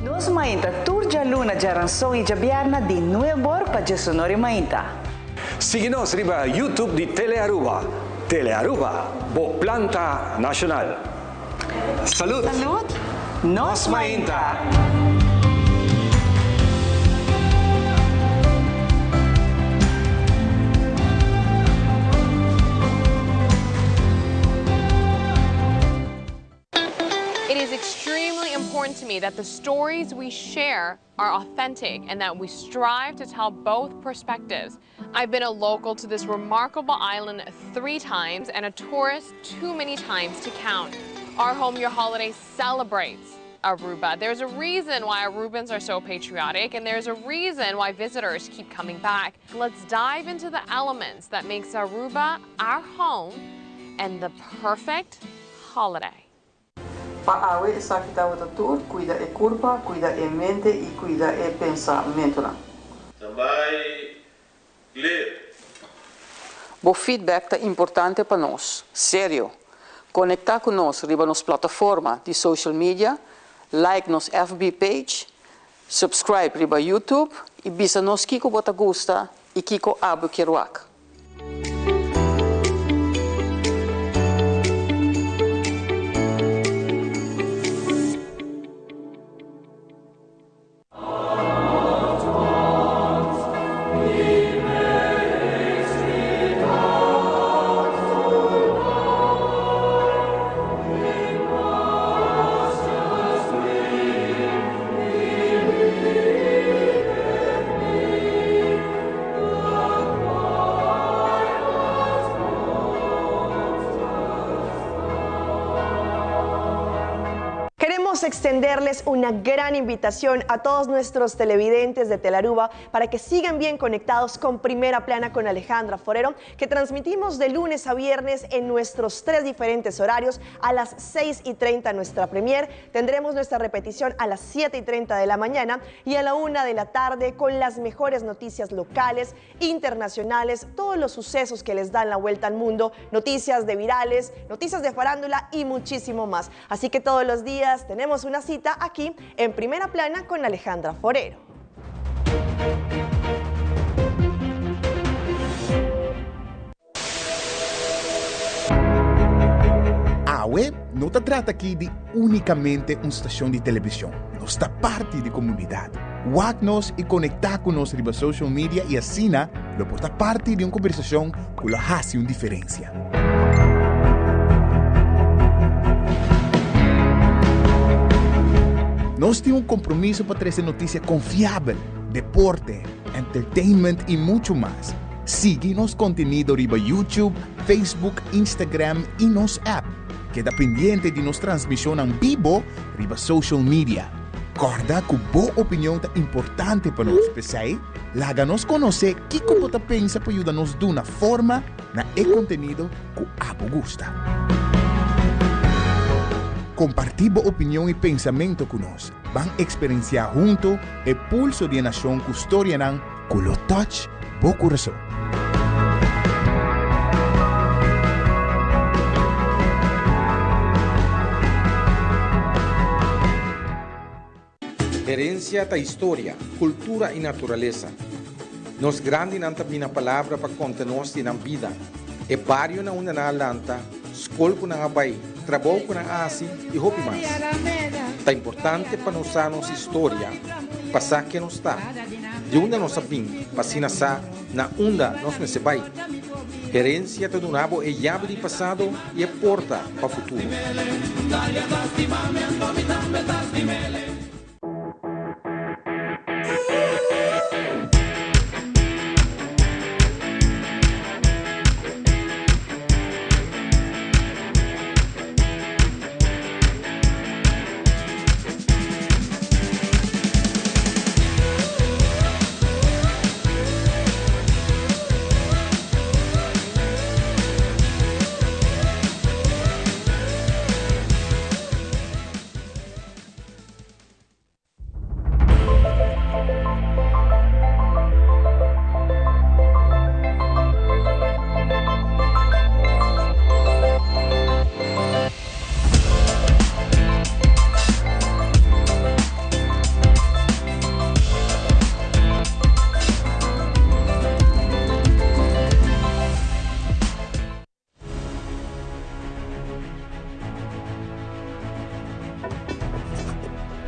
Nos mainta tur djaluna, djaranson i djabièrna di nuebor pa djesonor i mainta. Sigui nos riba YouTube di Telearuba. Telearuba, bo planta nacional. Salud! Salud! Nos mainta! It is extremely important to me that the stories we share are authentic and that we strive to tell both perspectives. I've been a local to this remarkable island three times and a tourist too many times to count. Our Home Your Holiday celebrates Aruba. There's a reason why Arubans are so patriotic and there's a reason why visitors keep coming back. Let's dive into the elements that makes Aruba our home and the perfect holiday. Pa awe esaki tabata tur, cuida e curpa, cuida e mente y cuida e pensamentonan. Tambay clear. Bo feedback ta importante pa nos. Serio! Conecta cu nos riba nos plataforma di social media, like nos FB page, subscribe riba YouTube y bisa nos kico bo ta gusta y kico abo kier wak. Queremos extenderles una gran invitación a todos nuestros televidentes de Telaruba para que sigan bien conectados con Primera Plana con Alejandra Forero, que transmitimos de lunes a viernes en nuestros tres diferentes horarios a las 6 y 30 nuestra premier. Tendremos nuestra repetición a las 7 y 30 de la mañana y a la 1 de la tarde con las mejores noticias locales, internacionales, todos los sucesos que les dan la vuelta al mundo, noticias de virales, noticias de farándula y muchísimo más. Así que todos los días tenemos una cita aquí en Primera Plana con Alejandra Forero. Awe no ta trata aki di únikamente un stashon di televishon, nos ta parti di komunidat. Wak nos i konektá ku nos riba social media i asina lo por ta parti di un kombersashon ku lo hasi un diferensia. Nos tin un kompromiso pa trese notisia konfiabel, deporte, entertainment i muchu mas. Sigui nos kontenido riba YouTube, Facebook, Instagram i nos app. Keda pendiente di nos transmisionnan bibo riba social media. Corda cu bo opinion ta importante pa nos, p'esey laga nos conoce kico bo ta pensa pa yuda nos duna forma na e contenido cu abo gusta. Comparti bo opinion y pensamento cu nos. Ban experiencia hunto e pulso di e nacion cu storianan cu lo touch bo curason. Herencia ta historia, cultura y naturalesa. Nos grandinan ta bina palabra pa conta nos di nan bida, e bario na unda nan a lanta, skol ku nan a bai, trabou ku nan a hasi i hopi mas. Ta importante pa nos sa nos historia pa sa ken nos ta, di unda nos a bin pa asina sa na unda nos mester bai. Herensia ta duna bo e yabi di pasado i e porta pa futuro.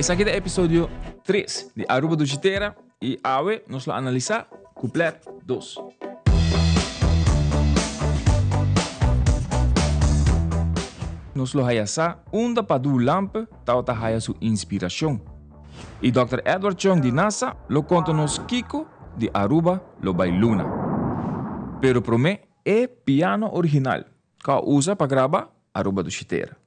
Esaki ta episodio 3 di Aruba Dushi Tera y awe nos lo analisa couplet 2. Nos lo haya sa unda Padu Lampe tabata haya su inspiracion. Y Dòkter Edward Cheung di NASA lo conta nos kico di Aruba lo bay luna. Pero prome e piano original cu a usa pa graba Aruba Dushi Tera.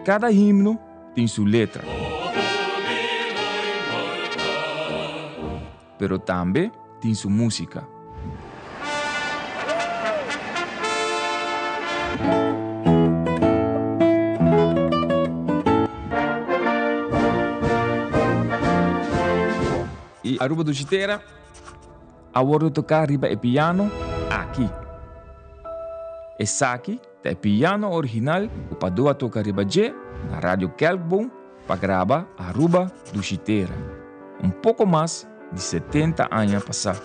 Cada himno tin su letra. Pero tambe tin su musica. Y Aruba Dushi Tera a wordo toca riba e piano aki. Esaki ta e piano original cu Padu a toca riba dje na Radio Kelkboom pa graba Aruba Dushi Tera, un poco mas di 70 aña pasá.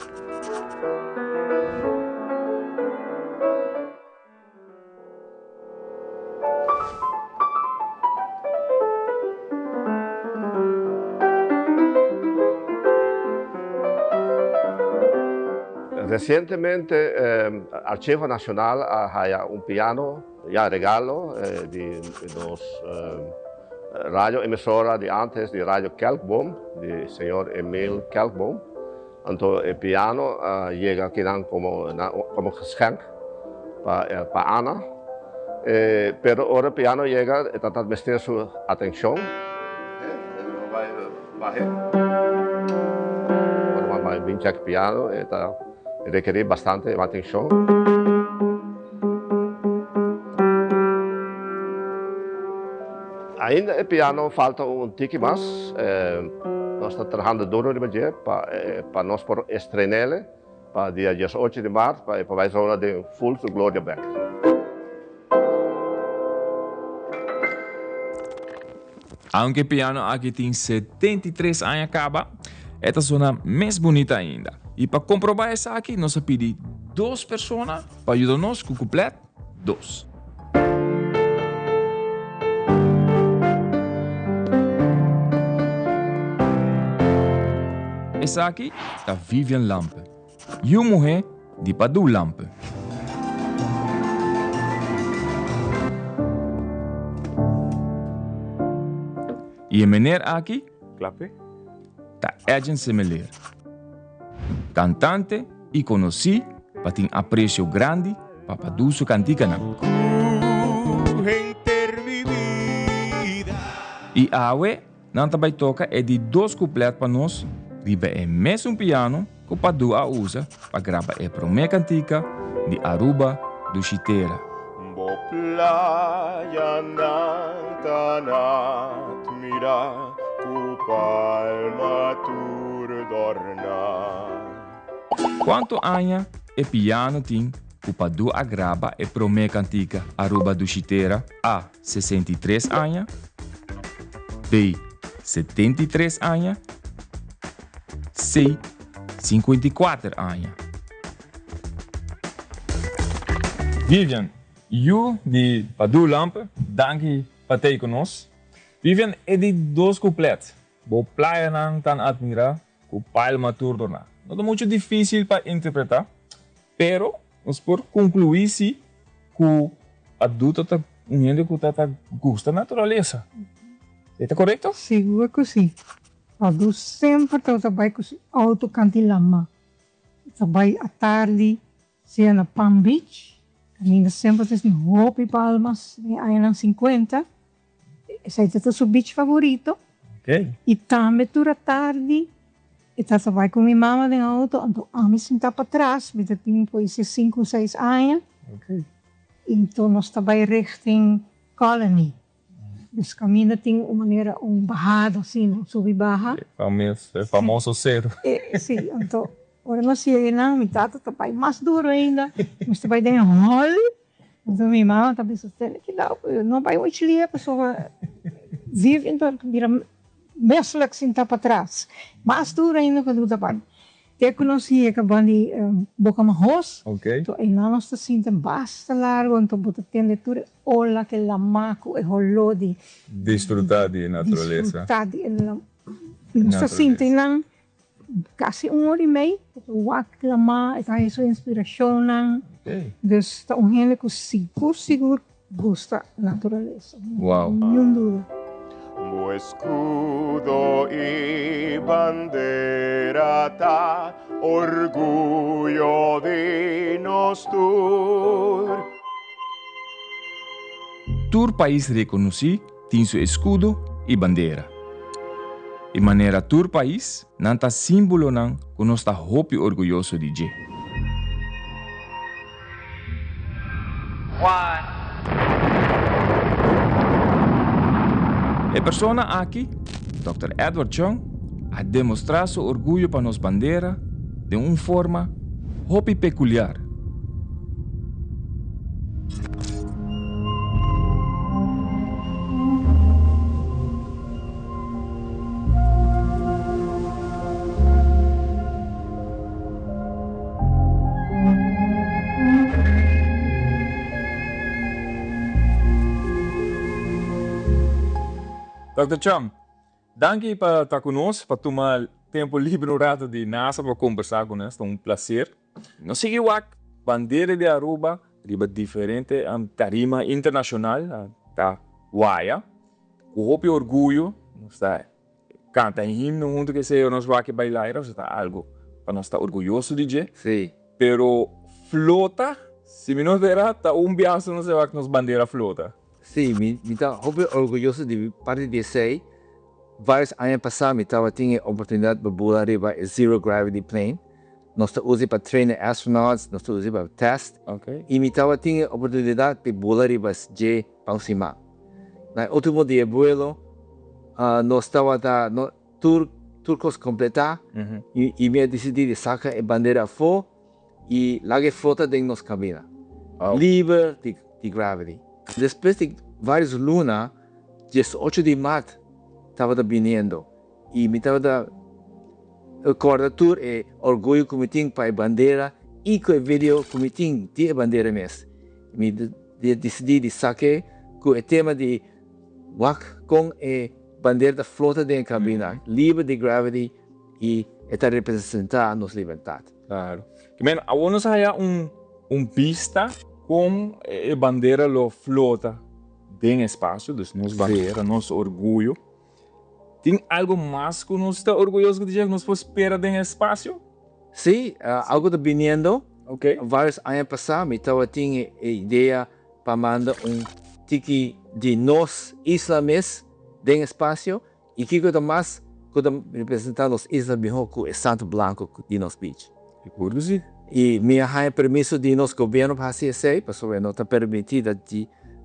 Recientemente Archivo Nacional a haya un piano ya regalo di nos radio emisora di antes di Radio Kelkboom di señor Emil Kelkboom. Anto e piano a yega akinan como como geschenk pa pa Ana. Pero ora e piano yega e ta mester su atencion. Ora bo bai bin check piano e ta rekerí bastante atencion. Ainda e piano falta un tiki mas. Nos ta trahando duro riba dje pa nos por estren'el pa dia diesocho di mart pa e por bai zona den full su gloria bek. Aunke e piano aki tin 73 aña caba, e ta sona mes bunita ainda. Y pa comproba esaki nos a pidi dos persona pa yuda nos cu couplet dos. Esaki ta Vivian Lampe, yu muhe di Padu Lampe. Y e meneer aki Klape. Edjean Semeleer. Kantante i konosí pa tin apresio grandi pa Padu su kantikanan. I awe nan ta bai toka e di dos kuplet pa nos riba e mesun piano ku Padu a usa pa graba e promé kantika di Aruba Dushi Tera. Bo playanan ta admira ku palma tur dorna. Kuantu aña e piano tin ku Padu a graba e promé kantika Aruba Dushi Tera? A, 63 aña. B, 73 aña. C, 54 aña. Vivian, yu di Padu Lampe, danki pa tei ku nos. Vivian, e di dos kuplet, Bo playanan tan admira ku palma tur dorná. No ta muchu difísil pa interpretá, pero nos por konkluí si ku Padu ta ta un hende ku ta ta gusta naturalesa. E ta korekto? Sigur ku si. Padu semper tabata bai ku su outo kanti lama. E ta bai atardi sea na Palm Beach, kaminda semper ta tin hopi palmas den e añanan sinkuenta. Esei ta su beach favorito. I tambe tur atardi e tabata bai ku mi mama den outo, anto ami sintá patras, mi ta tin por ese sinku o seis aña. Anto nos ta bai richting Colony. Dus kaminda tin un manera un bahada asina, un subi baha. E famoso seru. Si, anto ora nos yega einan mi tata ta bai mas duru ainda, nos ta bai den e hòl, anto mi mama ta bisa tene kidao ku no bai muchu lia pasobra Vivian ta bira mèslik sinta patras, mas duru ainda ku ta bai. Te ku nos yega ban di Boca Mahos, to einan nos ta sinta basta largo, anto bo ta tende tur e ola ku e lama ku e holó di. Disfrutá di e naturalesa. Disfrutá di e Nos ta sinta einan kasi un ora i mei, bo ta wak lama, e ta haña su inspirashonnan. Dus ta un hende ku sigur sigur Gusta naturalesa. Wow. Niun duda. Bo escudo y bandera ta orguyo di nos tur. Tur pais rekonosí tin su eskudo i bandera. I manera tur pais, nan ta símbolonan ku nos ta hopi orguyoso di dje. E persona aki, Dòkter Edward Chong, a demostrá su orguyo pa nos bandera den un forma hopi pekuliar. Dòkter Chong, danki pa ta ku nos, pa tuma tempu liber un rato di NASA pa kombersá ku nos. Ta un plaser. Nos sigui wak bandera di Aruba riba diferente tarima internashonal ta waya. Ku hopi orguyo nos ta Canta e himno hunto cu esey nos wak e bailaira, ta algo pa nos ta orguyoso di dje. Sí. Pero flota, si mi no ta era, ta un biaha nos a wak nos bandera flota. Sí, mi mi ta hopi orguyoso di parti di esey. Varios aña pasa mi tabatin e oportunidad pa bula riba e zero gravity plane. Nos ta usa pa train e astronauts, nos ta usa pa test. Y mi tabatin e oportunidad di bula riba dje pa un siman. Na e ultimo di e vuelo nos tabata tur tur cos completa y mi a dicidi di saca e bandera afo y laga e flota den nos cabina liber di gravity. Despues di varios luna diesocho di maart tabata biniendo y mi tabata corda tur e orguyo cu mi tin pa e bandera y cu e video cu mi tin di e bandera mes. Mi disidí di sak'é ku e tema di wak kon e bandera ta flota den e kabina, liber di gravity i e ta representá nos libertat. Claro. Kimen, awor nos a haya un un bista kon e bandera lo flota den espasio, dus nos bandera, nos orguyo. Tin algo mas ku nos ta orguyoso di dje ku nos por spera den espasio? Sí, algo ta biniendo. Varios aña pasá mi tabatin e idea pa manda un tiki di nos isla mes den espasio i kiko ta mas ku ta representá nos isla mihó ku e santo blanko di nos beach. Sigur ku sí. I mi a haña permiso di nos gobierno pa hasi esei pasobra no ta permití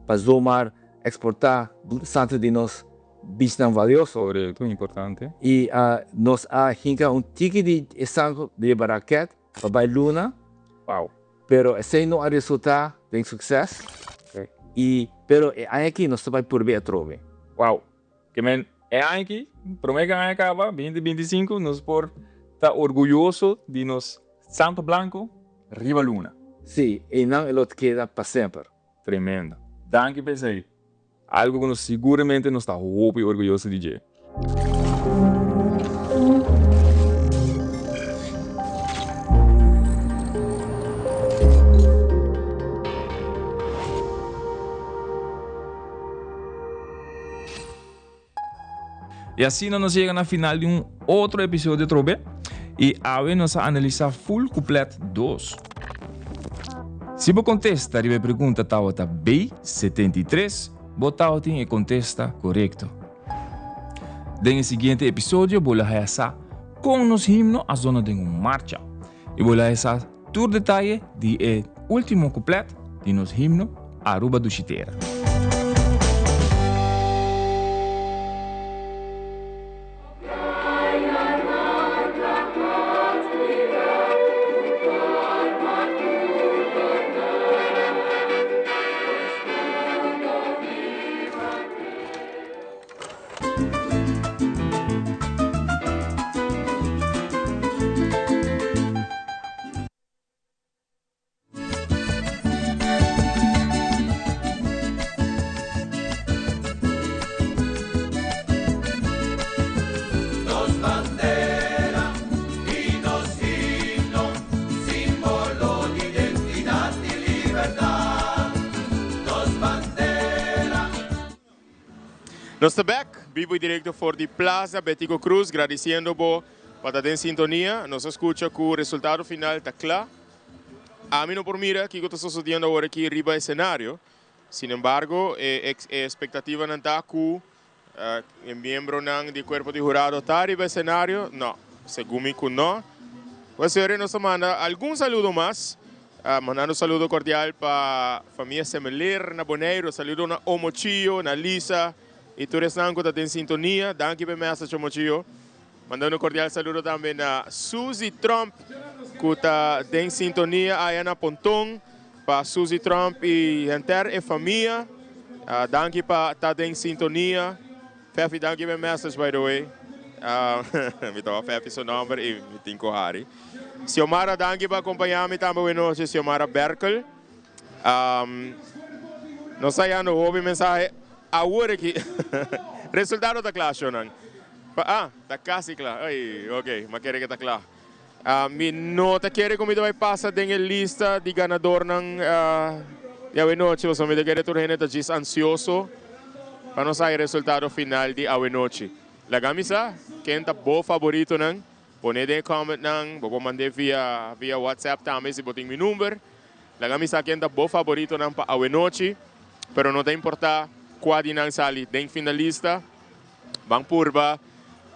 pa zomaar eksportá santo di nos Bichnan valioso. Korekto, importante. I nos a hinka un tiki di e sangu riba raket pa bai luna. Wow. Pero esei no a resultá den sukses. I pero e aña aki nos ta bai purbe atrobe. Wow. Ke men e aña aki, promé ku e aña kaba, binti 25, nos por ta orguyoso di nos Santo Blanco riba luna. Sí, einan e lo keda pa semper. Tremendo. Danki pa esei. Algo ku nos siguramente nos ta hopi orguyoso di dje. Y asina nos yega na final di un otro episodio trobe. Y awe nos a analisa full couplet 2. Si bo contesta riba e pregunta tawata B73, bo tawatin e contesta corecto. Den e siguiente episodio bo lo haya sa con nos himno a zona den un marcha. Y bo lo haya sa tur detaye di e ultimo couplet di nos himno Aruba Dushi Tera. Nos bandera y nos himno, simbolo di identidad y libertad. Nos bandera. Nos ta bek, bibo y directo for di Plaza Betico Croes, gradiciendo bo pa ta den sintonia. Nos a scucha cu resultado final ta cla. Ami no por mira kico ta sosodiendo awor aki riba escenario. Sin embargo, e expectativanan ta cu e miembronan di cuerpo di hurado ta riba escenario. No, segun mi cu no. Pues señores, nos ta manda algun saludo mas. Mandando saludo cordial pa famia Semeler na Boneiru, saludo na Omo Chio, na Lisa y tur esnan cu ta den sintonia. Danki pa e message Omo Chio. Mandando cordial saludo tambe na Suzy Tromp cu ta den sintonia aya na Ponton. Pa Suzy Tromp y henter e famia, danki pa ta den sintonia. Fefi danki pa e message by the way. Mi ta wak Fefi su nomber y mi tin cu hari. Xiomara danki pa acompaña mi tambe awe nochi Xiomara Berkel. Nos ta yando hopi mensahe awor aki. Resultado ta cla shownan. Ah ta casi cla. Ay ok mi a kere ke ta cla. Mi no ta kere cu mi ta bay pasa den e lista di ganadornan di awe nochi pasobra mi ta kere tur hende ta djis ansioso pa nos haya resultado final di awe nochi. Laga mi sa ken ta bo favoritonan, pone den e commentnan, bo por mand'e via via WhatsApp tambe si bo tin mi number. Laga mi sa ken ta bo favoritonan pa awe nochi, pero no ta importa cua di nan sali den finalista. Ban purba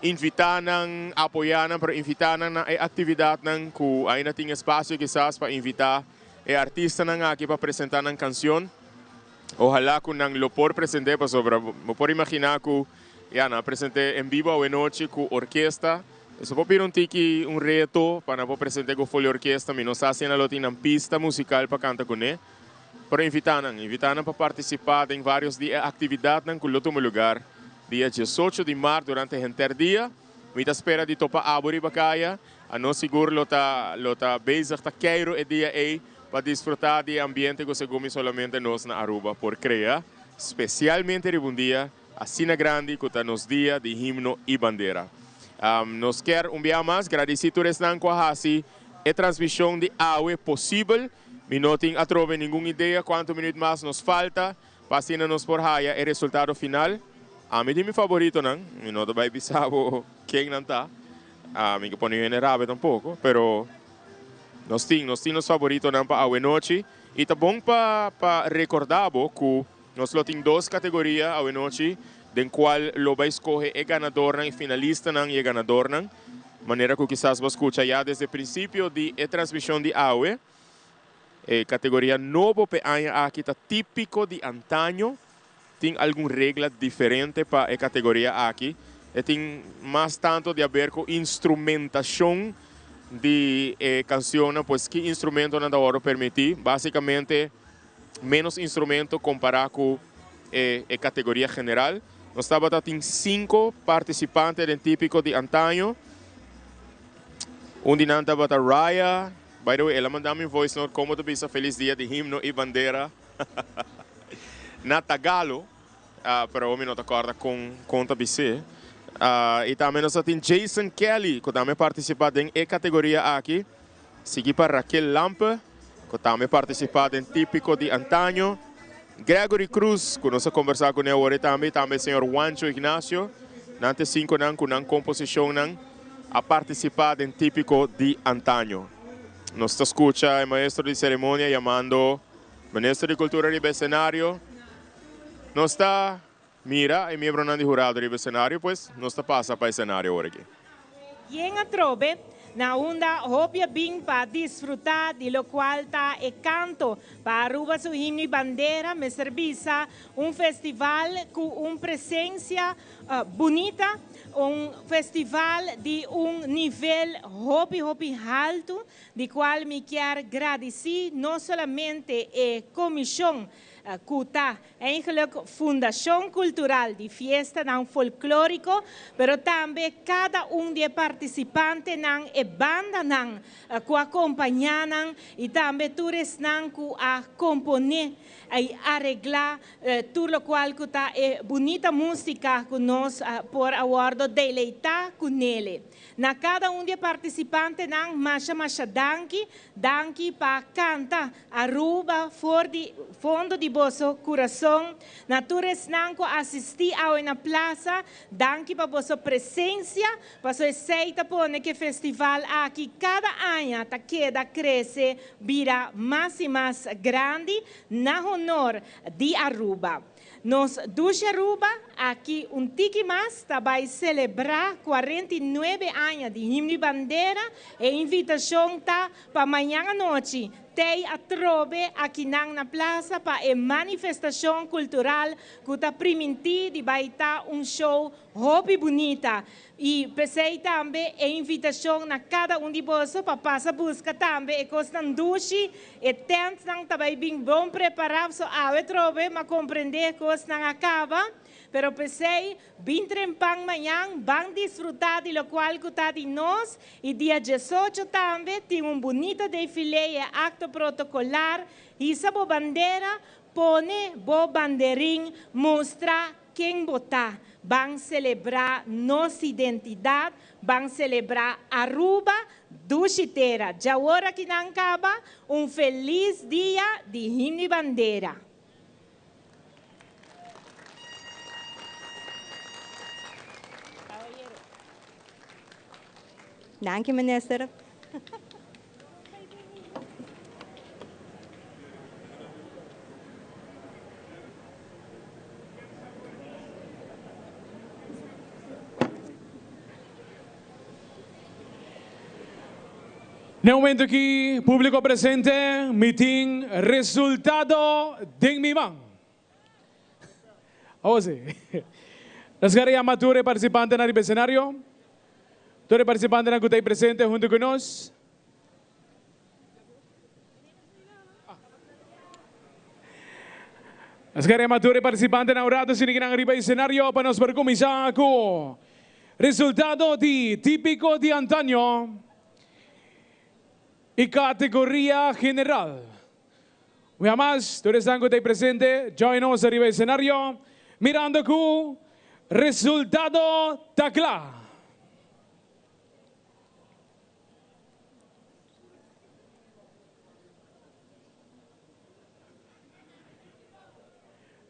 invitá nan, apoyá nan, pero invitá nan na e aktividatnan ku ainda tin espasio kisas pa invitá e artistanan aki pa presentá nan kansion. Ohalá ku nan lo por present'é pasobra bo por imaginá ku ya nan a present'é en bibo awenochi ku orkesta. Eso por bira un tiki un reto pa nan por present'é ku foli orkesta. Mi no sa si nan lo tin nan pista musikal pa kanta kuné. Pero invitá nan, invitá nan pa partisipá den vários di e aktividatnan ku lo tuma lugar dia diesocho di mart durante henter dia. Mi ta spera di topa abo riba kaya. Anos sigur lo ta lo ta bezig ta keiru e dia ei pa disfrutá di e ambiente ku segun mi solamente nos na Aruba por krea, spesialmente riba un dia asina grandi ku ta nos dia di himno i bandera. Nos kier un bia mas gradisí tur esnan ku a hasi e transmishon di awe posibel. Mi no tin atrobe ningun idea cuanto minuut mas nos falta pa asina nos por haya e resultado final. Ami tin mi favoritonan, mi no ta bai bisa bo ken nan ta, mi ke pone hende rabia tampoco, pero nos tin, nos tin nos favoritonan pa awenochi y ta bon pa pa recorda bo cu nos lo tin dos categoria awenochi den cual lo bai scoge e ganadornan, e finalistanan y e ganadornan, manera cu kisas bo a scucha ya desde principio di e transmision di awe. E categoria nobo p'e aña aki ta Típico di Antaño. Tin algun regla diferente pa e categoria aki. E tin mas tanto di haber cu instrumentacion di e cancionnan, pues ki instrumentonan ta wordo permiti. Basicamente menos instrumento compara cu e categoria general. Nos tabata tin cinco participante den Típico di Antaño. Un di nan tabata Raya. By the way, el a manda mi un voice note como ta bisa Feliz Dia di Himno y Bandera na Tagalo, pero awor mi no ta corda con con ta bis'é. Y tambe nos a tin Jason Kelly cu tambe participa den e categoria aki, sigui pa Raquel Lampe cu tambe participa den Tipico di Antaño, Gregory Cruz cu nos a conversa cune awor e tambe y tambe señor Juancho Ignacio. Nan ta e cinconan cu nan composicionnan a partisipá den Típiko di antaño. Nos ta skucha e maestro di seremonia yamando Minister di Kultura riba e senario. Nos ta mira e miembronan di hurado riba e senario, pues nos ta pasa pa e senario awor aki. Yen atrobe na unda hopi a bin pa disfruta di locual ta e canto pa Aruba su himno y bandera, mester bisa un festival cu un presencia Bunita, un festival di un nivel hopi hopi haltu, di cual mi kier gradici no solamente e comision cu ta eigenlijk Fundacion Cultural di Fiestanan Folklorico, pero tambe cada un di e participantenan, e bandanan cu a compaña nan y tambe tur esnan cu a compone y aregla Tur locual cu ta e bunita musica cu nos por a wordo deleita cu nele. Na cada un di e participantenan masha masha danki, danki pa canta Aruba for di fondo di boso curason. Na tur esnan cu a asisti awe na plaza, danki pa boso presencia, paso esey ta pone cu e festival aki cada aña ta keda crece bira mas y mas grandi. Na honor di Aruba. Nos dushi Aruba aki un tiki mas ta bai celebra 49 aña di Himno y Bandera. E invitacion ta pa mañan anochi tei atrobe akinan na plaza pa e manifestacion cultural cu ta priminti di bai ta un show Hopi bunita. Y p'esey tambe e invitacion na cada un di boso pa pasa busca tambe e cosnan dushi, e tentnan ta bay bin bon prepara, so awe trobe ma comprende e cosnan a caba, pero p'esey bin trempan mañan, ban disfruta di locual cu ta di nos, y dia diesocho tambe tin un bunita defile y e acto protocolar, hisa bo bandera, pone bo banderin, mustra Ken bo ta? Ban selebrá nos identidat, ban selebrá Aruba, dushi tera. Djawor aki nan kaba, un felis dia di Himno y Bandera. Danki minister. Na e momento aki, publico presente, mi tin resultado den mi man. Awo si. Nos kere yama tur e participantenan riba escenario. Tur e participantenan cu ta ahi presente hunto cu nos. Nos kere yama tur e participantenan un rato sini kinan riba escenario pa nos por cuminsa cu resultado di Tipico di Antaño y categoria general. Un bia mas, tur esnan ku ta ei presente, join nos ariba e senario, mirando ku resultado ta kla.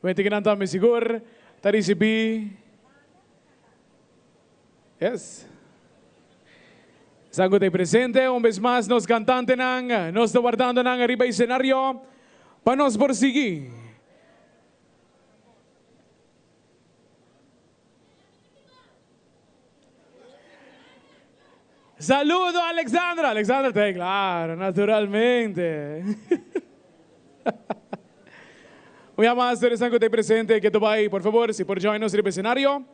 Wete kinan tambe sigur ta risibí. Yes. Sango te presente, un vez más nos cantantenan, nos ta wardando nan ariba escenario pa nos por sigui. Saludo Alexandra, Alexandra ta claro, naturalmente. Un bia mas tur esnan ku ta presente ke ta bai, por favor, si por join nos riba escenario.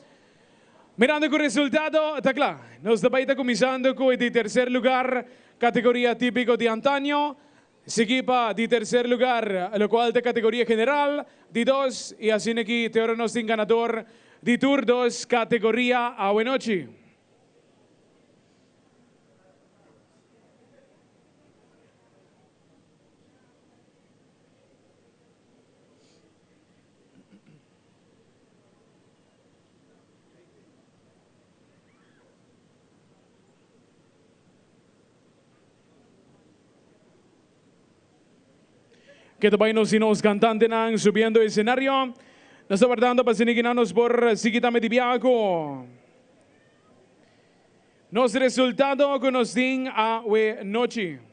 Mirando ku resultado ta kla, nos ta bai ta kuminsando ku e di tercer lugar, kategoria típiko di antaño, sigui pa di tercer lugar, lokual ta kategoria general, di dos, i asina aki te ora nos tin ganador di tur dos kategoria awenochi. Ke ta bai nos i nos kantantenan subiendo esenario. Nos ta wardando pa asina kinan nos por sigui tambe di biaha ku nos resultado ku nos tin awe nochi.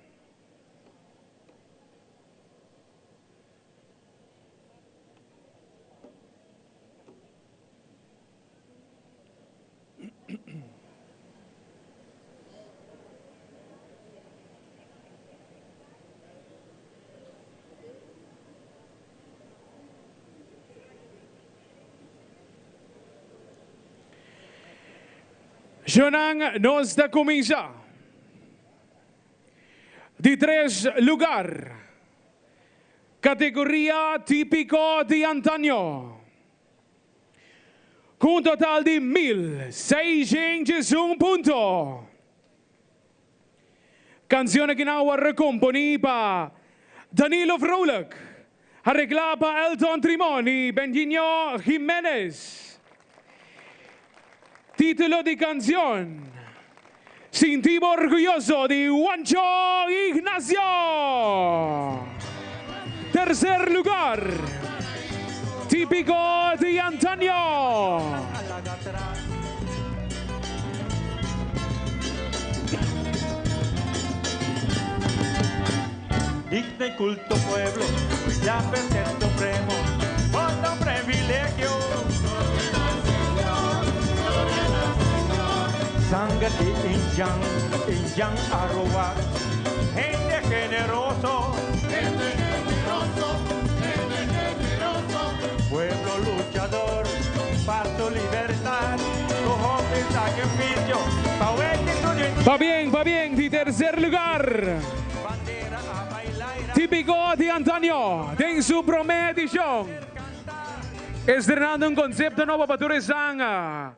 Jonan nos ta cuminsa. Di tres lugar, categoria tipico di antaño. Cu un total di 1601 punto. Cancion aki nan a worde componi pa Danilo Vrolijk, aregla pa Elton Trimon y Benjinho Jimenez. Titulo di cancion, Sinti bo orguyoso di Juancho Ignacio. Tercer lugar, Tipico di Antaño. Digno y culto pueblo, ya supremo, voto privilegio. Sangre de Injan, Injan Arroba, gente generoso, gente generoso, gente generoso, pueblo luchador, para su libertad, su sacrificio, Va bien, va bien, di tercer lugar. Típico di antaño, den su prome edicion. Estrenando un concepto nobo pa tur esnan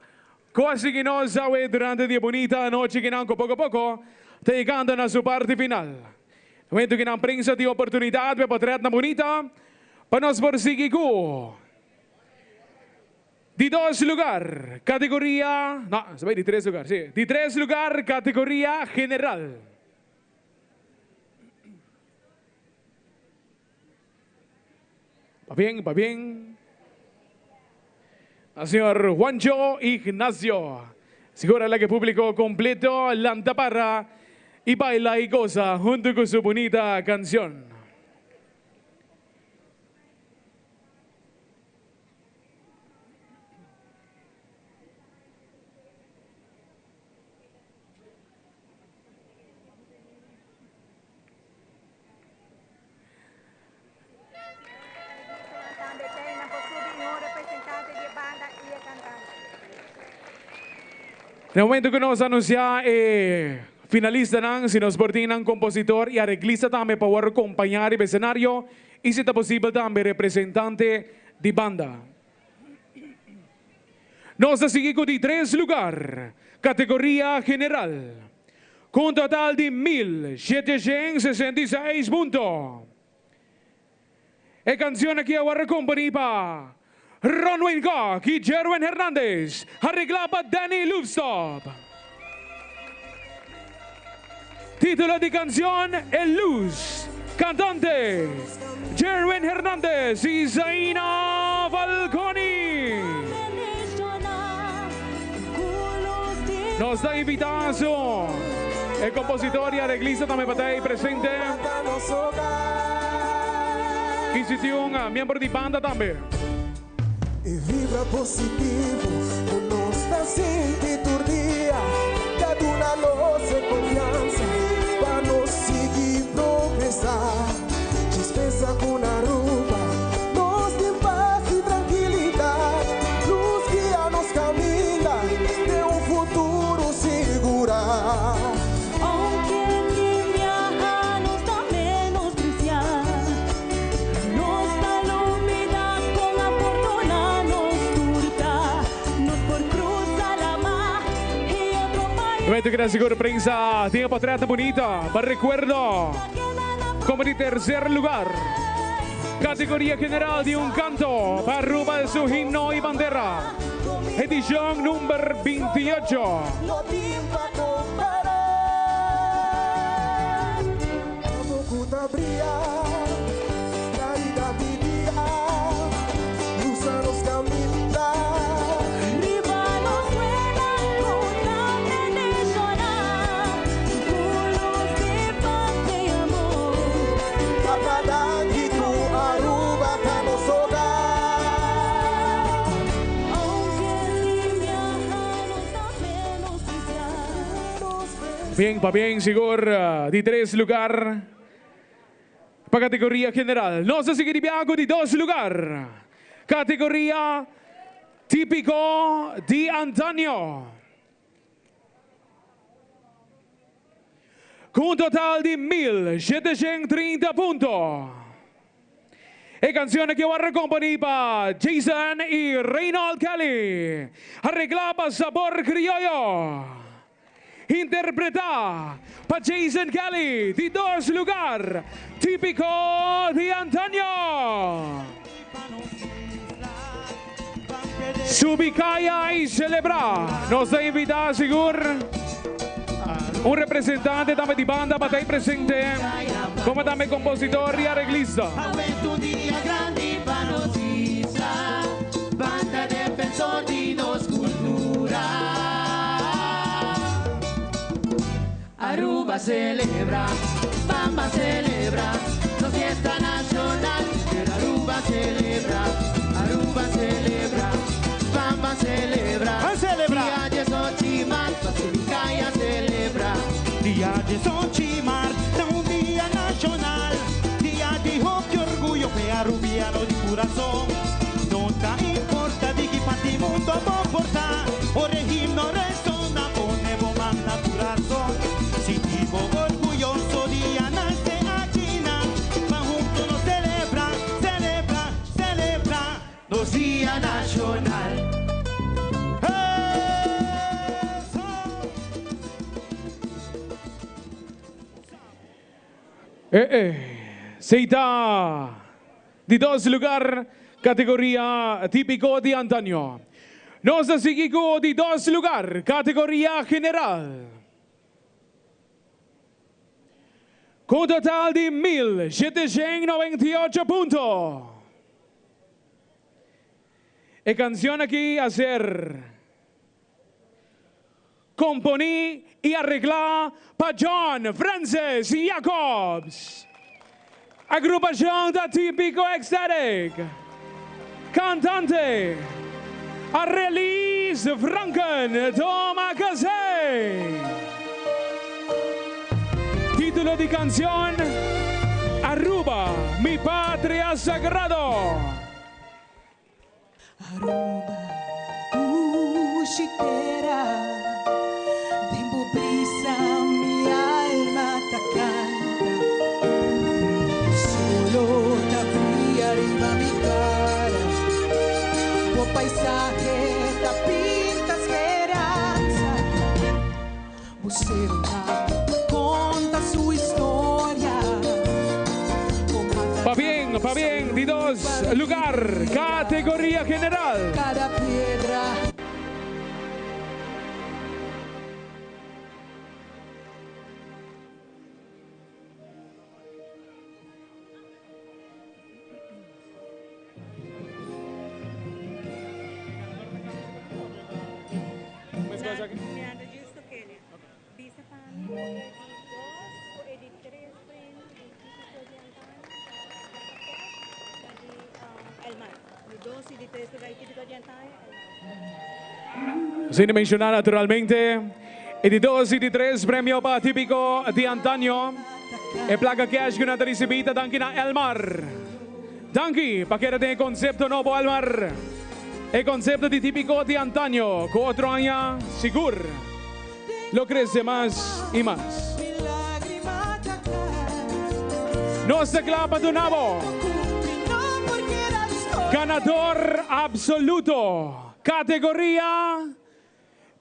cu a sigui nos awe durante di e bunita anochi kinan cu poco poco ta yegando na su parti final. Momento kinan prensa tin oportunidad pa e potretnan bunita pa nos por sigui cu Di dos lugar, categoria, no, sa bay di tres lugar, si, di tres lugar, categoria general. Pabien, pabien. A señor Juancho Ignacio. Sigura la que público completo lanta para y baila y goza junto con su bonita canción. Na momento ku nos anunsiá e finalistanan, si nos por tin nan kompositor i areglista tambe pa wòrdu kompañá riba esenario i si ta posibel tambe representante di banda. Nos ta sigui ku di tres lugar, kategoria general, ku un total di 1766 punto. E kansion aki a wòrdu komponí pa Ronwayne Kock i Jerwin Hernandez, areglá pa Danny Loefstop. Título di kansion, E Luz. Kantante, Jerwin Hernandez i Zaina Falconi. Nos ta invita su e compositor y arreglista tambe pa ta ahí presente. Y si tin un miembro di banda tambe. E vibra positivo ku nos ta sinti tur dia ta duna nos e konfiansa pa nos sigui progresá. Djis pensa ku na Aruba nos tin pas i trankilidat, lus guia nos kaminda den un futuro sigurá. Aunke ni viaha nos ta menospreciá, nos ta lubidá con a fortuna nos turta, nos por cruza la mar y otro país. Momento que seguro prensa tiene portrait bonita para recuerdo como de tercer lugar. Categoría general de un canto para Aruba de su himno y bandera. Edición número 28. No tin pa kompará. Abo ku ta bria, klaridat di dia, lus na nos kaminda. Riba nos suela ku ta bendishoná, ku lus di pas i amor. Papa danki ku Aruba ta nos hogar. Aunke tin biaha nos ta menospresiá. Bien, pa bien, sigur di tres lugar pa categoria general. Nos a sigui di biaha cu di dos lugar. Categoria Tipico di Antaño. Cu un total di 1730 punto. E cancion aki a worde componi pa Jason y Reynold Kelly. Arregla pa Sabor Criollo. Interpreta pa Jason Kelly, di dos lugar, Tipico di Antaño. Subi caya y celebra. Nos ta invita sigur un representante tambe di banda pa ta ahí presente, como tambe compositor y arreglista. Awe un dia grandi pa nos isla, banda defensor di nos cultura. Aruba celebra, Bamba celebra, nos fiesta nacional, pero Aruba celebra, Aruba celebra, Bamba celebra, celebra. Dia 18 maart, Basilicaya celebra. Dia 18 maart, ta un dia nacional, dia di hopi orguyo, pe arubiano di curason. No ta importa di ki parti mundo bo por ta, ora e himno resona, pone bo man na curason. Sinti bo orguyoso, dia nace aki, pa hunto nos celebra, celebra, celebra, nos dia nacional. Hey! Eh, eh. Seita di dos lugar, categoria Tipico di Antaño. Nos ta sigui cu di dos lugar, categoria general. Cu un total di 1798 punto. E cancion aki a ser componi y aregla pa John Francis Jacobs. Agrupacion ta Tipico Ecstatic. Cantante Arelis Franken Domacassé. Titulo di cancion Aruba, mi patria sagrado. Aruba, dushi tera, den bo brisa mi alma ta canta. Solo ta briya riba mi cara, bo paisahe ta pinta speransa. Bo ta conta su historia. Pa bien, pa bien, di dos lugar, categoria general. Cada piedra. Sin menciona naturalmente, e di dos y di tres premio pa Tipico di Antaño. E placa cash cu nan ta ricibi ta danki na Elmar. Danki pa keda den e concepto nobo Elmar. E concepto di Tipico di Antaño cu otro aña sigur lo crece mas y mas. Nos ta cla pa duna bo ganador absoluto categoria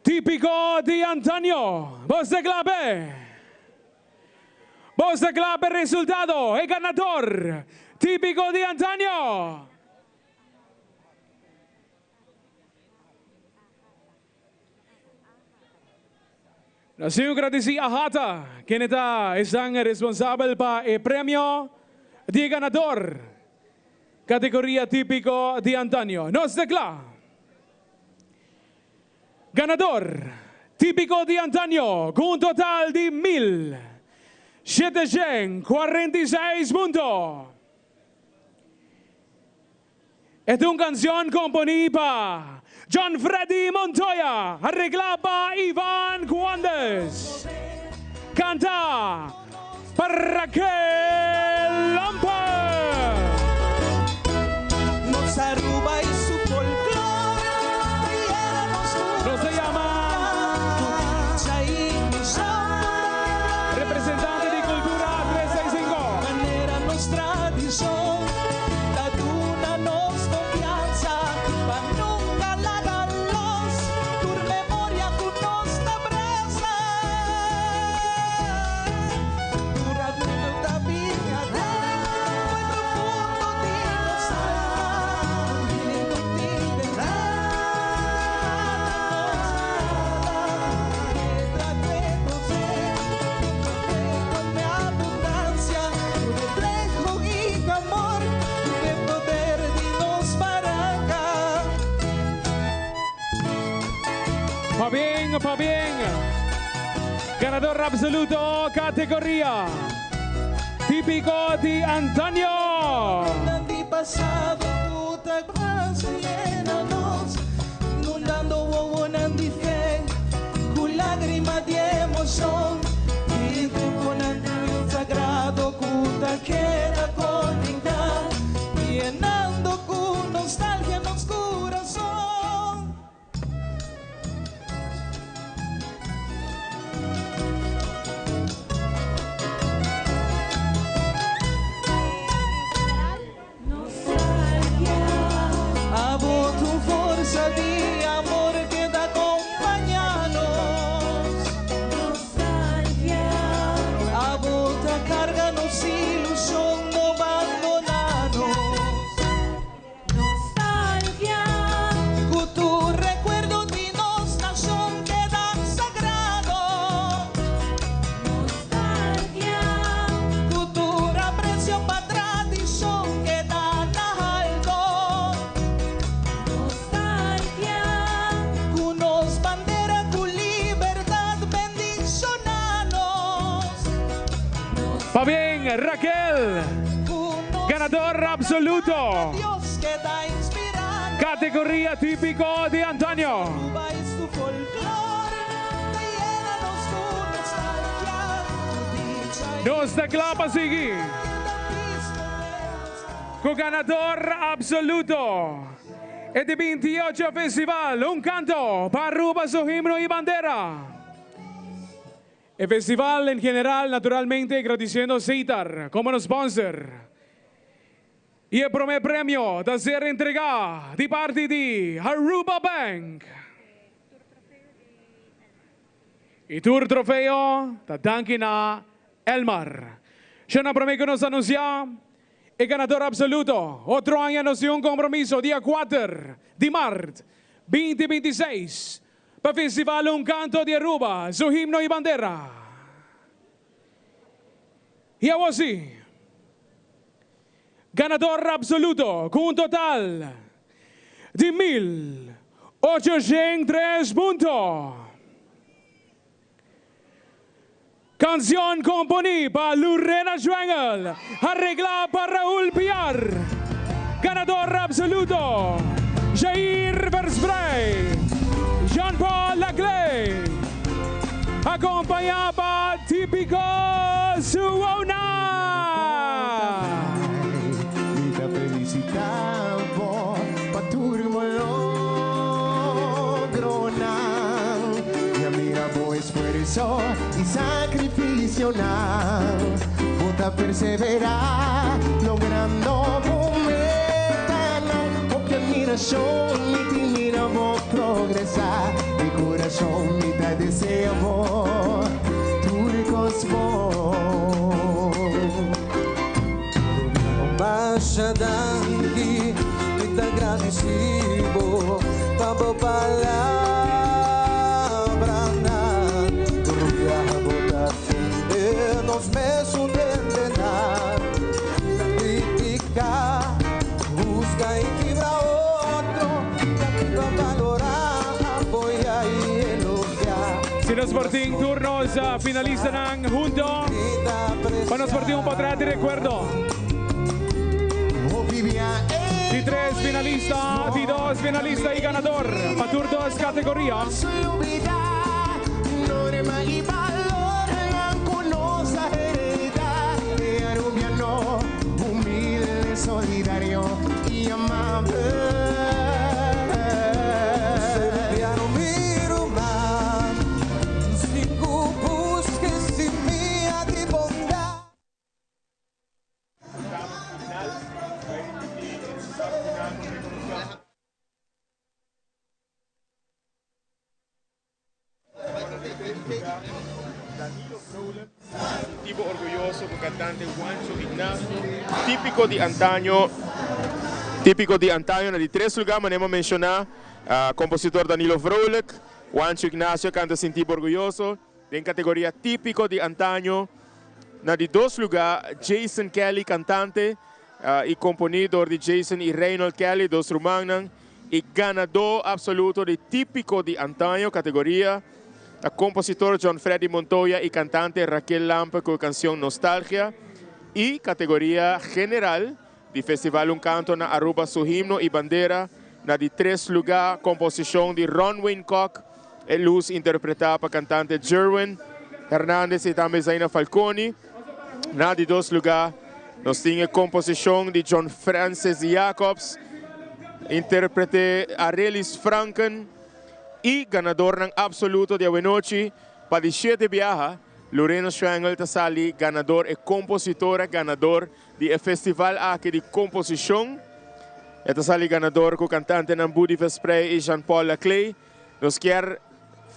Tipico di antaño. Bos ta cla p'e? Bos ta cla p'e resultado? E ganador Tipico di antaño. Nos tin cu gradici AHATA, kende ta esnan responsabel pa e premio di e ganador categoria Tipico di antaño. Nos ta cla. Ganador, Tipico di antaño cu un total di 1746 punto. E ta un cancion componi pa John Freddy Montoya, aregla pa Ivan Cuandes. Canta pa Raquel Lampe. Nos Aruba y su folklore ta yena nos cu Nos ta yama dicha y ilusion. Representante di Cultura 365. Manera nos tradicion ta duna nos confianza pa nunca laga los tur memoria cu nos ta brasa. Tur anécdota bini aden muy profundo di nos alma, un healing cu tin den nos mirada. Letra que posee, con mi abundancia, tu reflejo y amor, tu poder di nos barranca. Pabien, pabien. Ganador absoluto categoria Tipico di antaño. Di pasado tu ta llena nos, inundando wowonan di fe, cu lagrima di emocion, y temponan sagrado cu ta keda conecta, yenando cu nostalgia nos curason. Abo tu forsa di amor keda acompaña nos. Abo ta carga nos ilusion, no abandona nos. Cu tu recuerdo di nos nacion keda sagrado. Cultura, aprecio pa tradicion keda na alto. Cu nos bandera, cu libertad, bendiciona nos. Pabien, Raquel. Ganador absoluto. Dios keda inspira. Categoria Tipico di Antaño. Aruba y su folklore, ta yena nos cu nostalgia, cu dicha y Nos ta cla pa sigui. Cu ganador absoluto. E di 28 Festival, Un Canto pa Aruba su Himno y Bandera. E festival en general naturalmente gradiciendo Seitar como nos sponsor. Y e prome premio ta ser entrega di parti di Aruba Bank. Y tur trofeo ta danki na Elmar. Shona prome cu nos anuncia e ganador absoluto. Otro aña nos tin un compromiso dia 4 di maart 2026 pa Festival Un Canto di Aruba, su himno y bandera. Y awor si, ganador absoluto cu un total di 1803 punto. Cancion componi pa Lurena Schwengel, aregla pa Raul Piar. Ganador absoluto, Jair Versprey, Jean Paul Laclé, acompaña pa Típico Suona. Mi ta felicita bo pa tur bo logronan. Mi a mira bo esfuerso y sacrificionan. Bo ta persevera logrando bo metanan. Hopi admiracion mi tin mira bo progresa. Di curason mi ta desea bo tur cos bon. Masha danki, mi ta gradici bo pa bo palabranan. Tur biaha bo ta tende nos mesun hendenan. Ta critica, husga y kibra otro, ta kiba balora, apoya y elogia. Si nos por tin tur nos finalistanan hunto pa nos por tin un potret di recuerdo. Di tres finalista, di dos finalista y ganador pa tur dos categoria. Norma y valornan cu nos a hereda e Arubiano, humilde, solidario y amable. Arubiano mi ruman, sin cu busca simia di bondad. Tipo orguyoso cu cantante Juancho Ignacio. Tipico di antaño Tipico di antaño na di tres lugar manera mi a menciona compositor Danilo Vrolijk. Juancho Ignacio canta Sintibo Orguyoso den categoria Tipico di antaño. Na di dos lugar Jason Kelly cantante y componi door di Jason y Reynold Kelly dos rumannan. E ganadó absoluto di Típico di Antaño categoria ta compositor John Freddy Montoya y cantante Raquel Lampe cu e cancion Nostalgia y categoria general di Festival Un Canto na Aruba su himno y bandera na di tres lugar composicion di Ronwayne Kock E Luz interpreta pa cantante Jerwin Hernandez y tambe Zaina Falconi. Na di dos lugar nos tin e composicion di John Francis Jacobs, interprete Arelis Franken y ganadornan absoluto di awenochi pa di shete biaha, Lorena Schwengel ta sali ganador, e compositora ganador di e festival aki di composicion. E ta sali ganador cu cantantenan Budi Vesprey y Jean Paul Laclay. Nos kier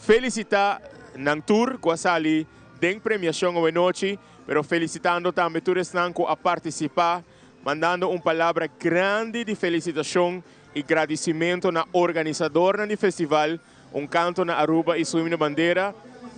felicita nan tur cu a sali den premiacion awenochi, pero felicitando tambe tur esnan cu a participa, mandando un palabra grandi di felicitacion y gradicimento na organisadornan di festival Un Canto na Aruba y Su Himno Bandera,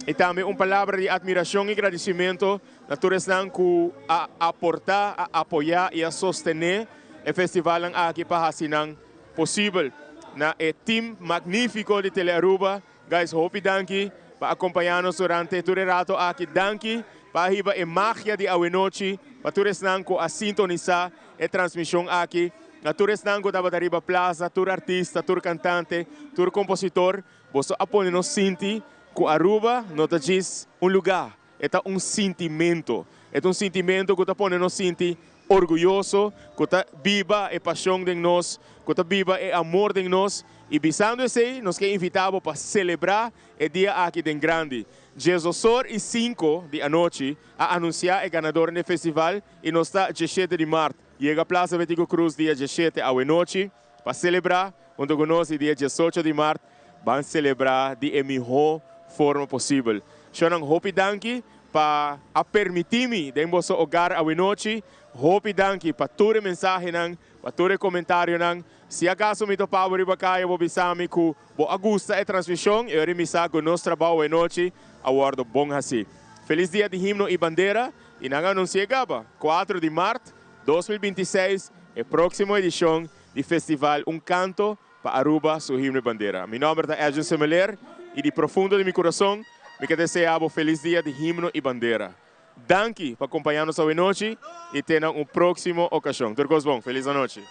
y tambe un palabra di admiracion y gradicimento na tur esnan cu a aporta, a apoya y a sostene e festivalnan aki pa haci nan posibel. Na e team magnifico di Telearuba, guys hopi danki pa acompaña nos durante tur e rato aki. Danki pa a hiba e magia di awenochi pa tur esnan cu a sintonisa e transmision aki. Na tur esnan cu tabata riba plaza, tur artista, tur cantante, tur compositor, boso a pone nos sinti cu Aruba no ta djis un lugar, e ta un sintimento. E ta un sintimento cu ta pone nos sinti orguyoso, cu ta biba e pasion den nos, cu ta biba e amor den nos. Y bisando esey, nos ke invita bo pa celebra e dia aki den grandi. Diesosor y cinco di anochi a anuncia e ganadornan di e festival y nos ta diesshete di maart. Yega Plaza Betico Croes dia diesshete awenochi pa celebra hunto cu nos y dia diesocho di maart ban celebra di e miho forma posibel. Shownan hopi danki pa a permiti mi den boso hogar awenochi. Hopi danki pa tur e mensahenan, pa tur e comentarionan. Si acaso mi topa bo riba caya bo bisa mi cu bo a gusta e transmision y ora mi sa cu nos trabao awenochi a wordo bon haci. Feliz dia di himno y bandera y nan a anuncia gaba cuatro di maart 2026 e proximo edicion di festival Un Canto pa Aruba su himno y bandera. Mi nomber ta Edwin Semeleer y di profundo di mi curason mi ke desea bo feliz dia di himno y bandera. Danki pa compaña nos awenochi y te na un proximo ocasion. Tur cos bon. Feliz anochi.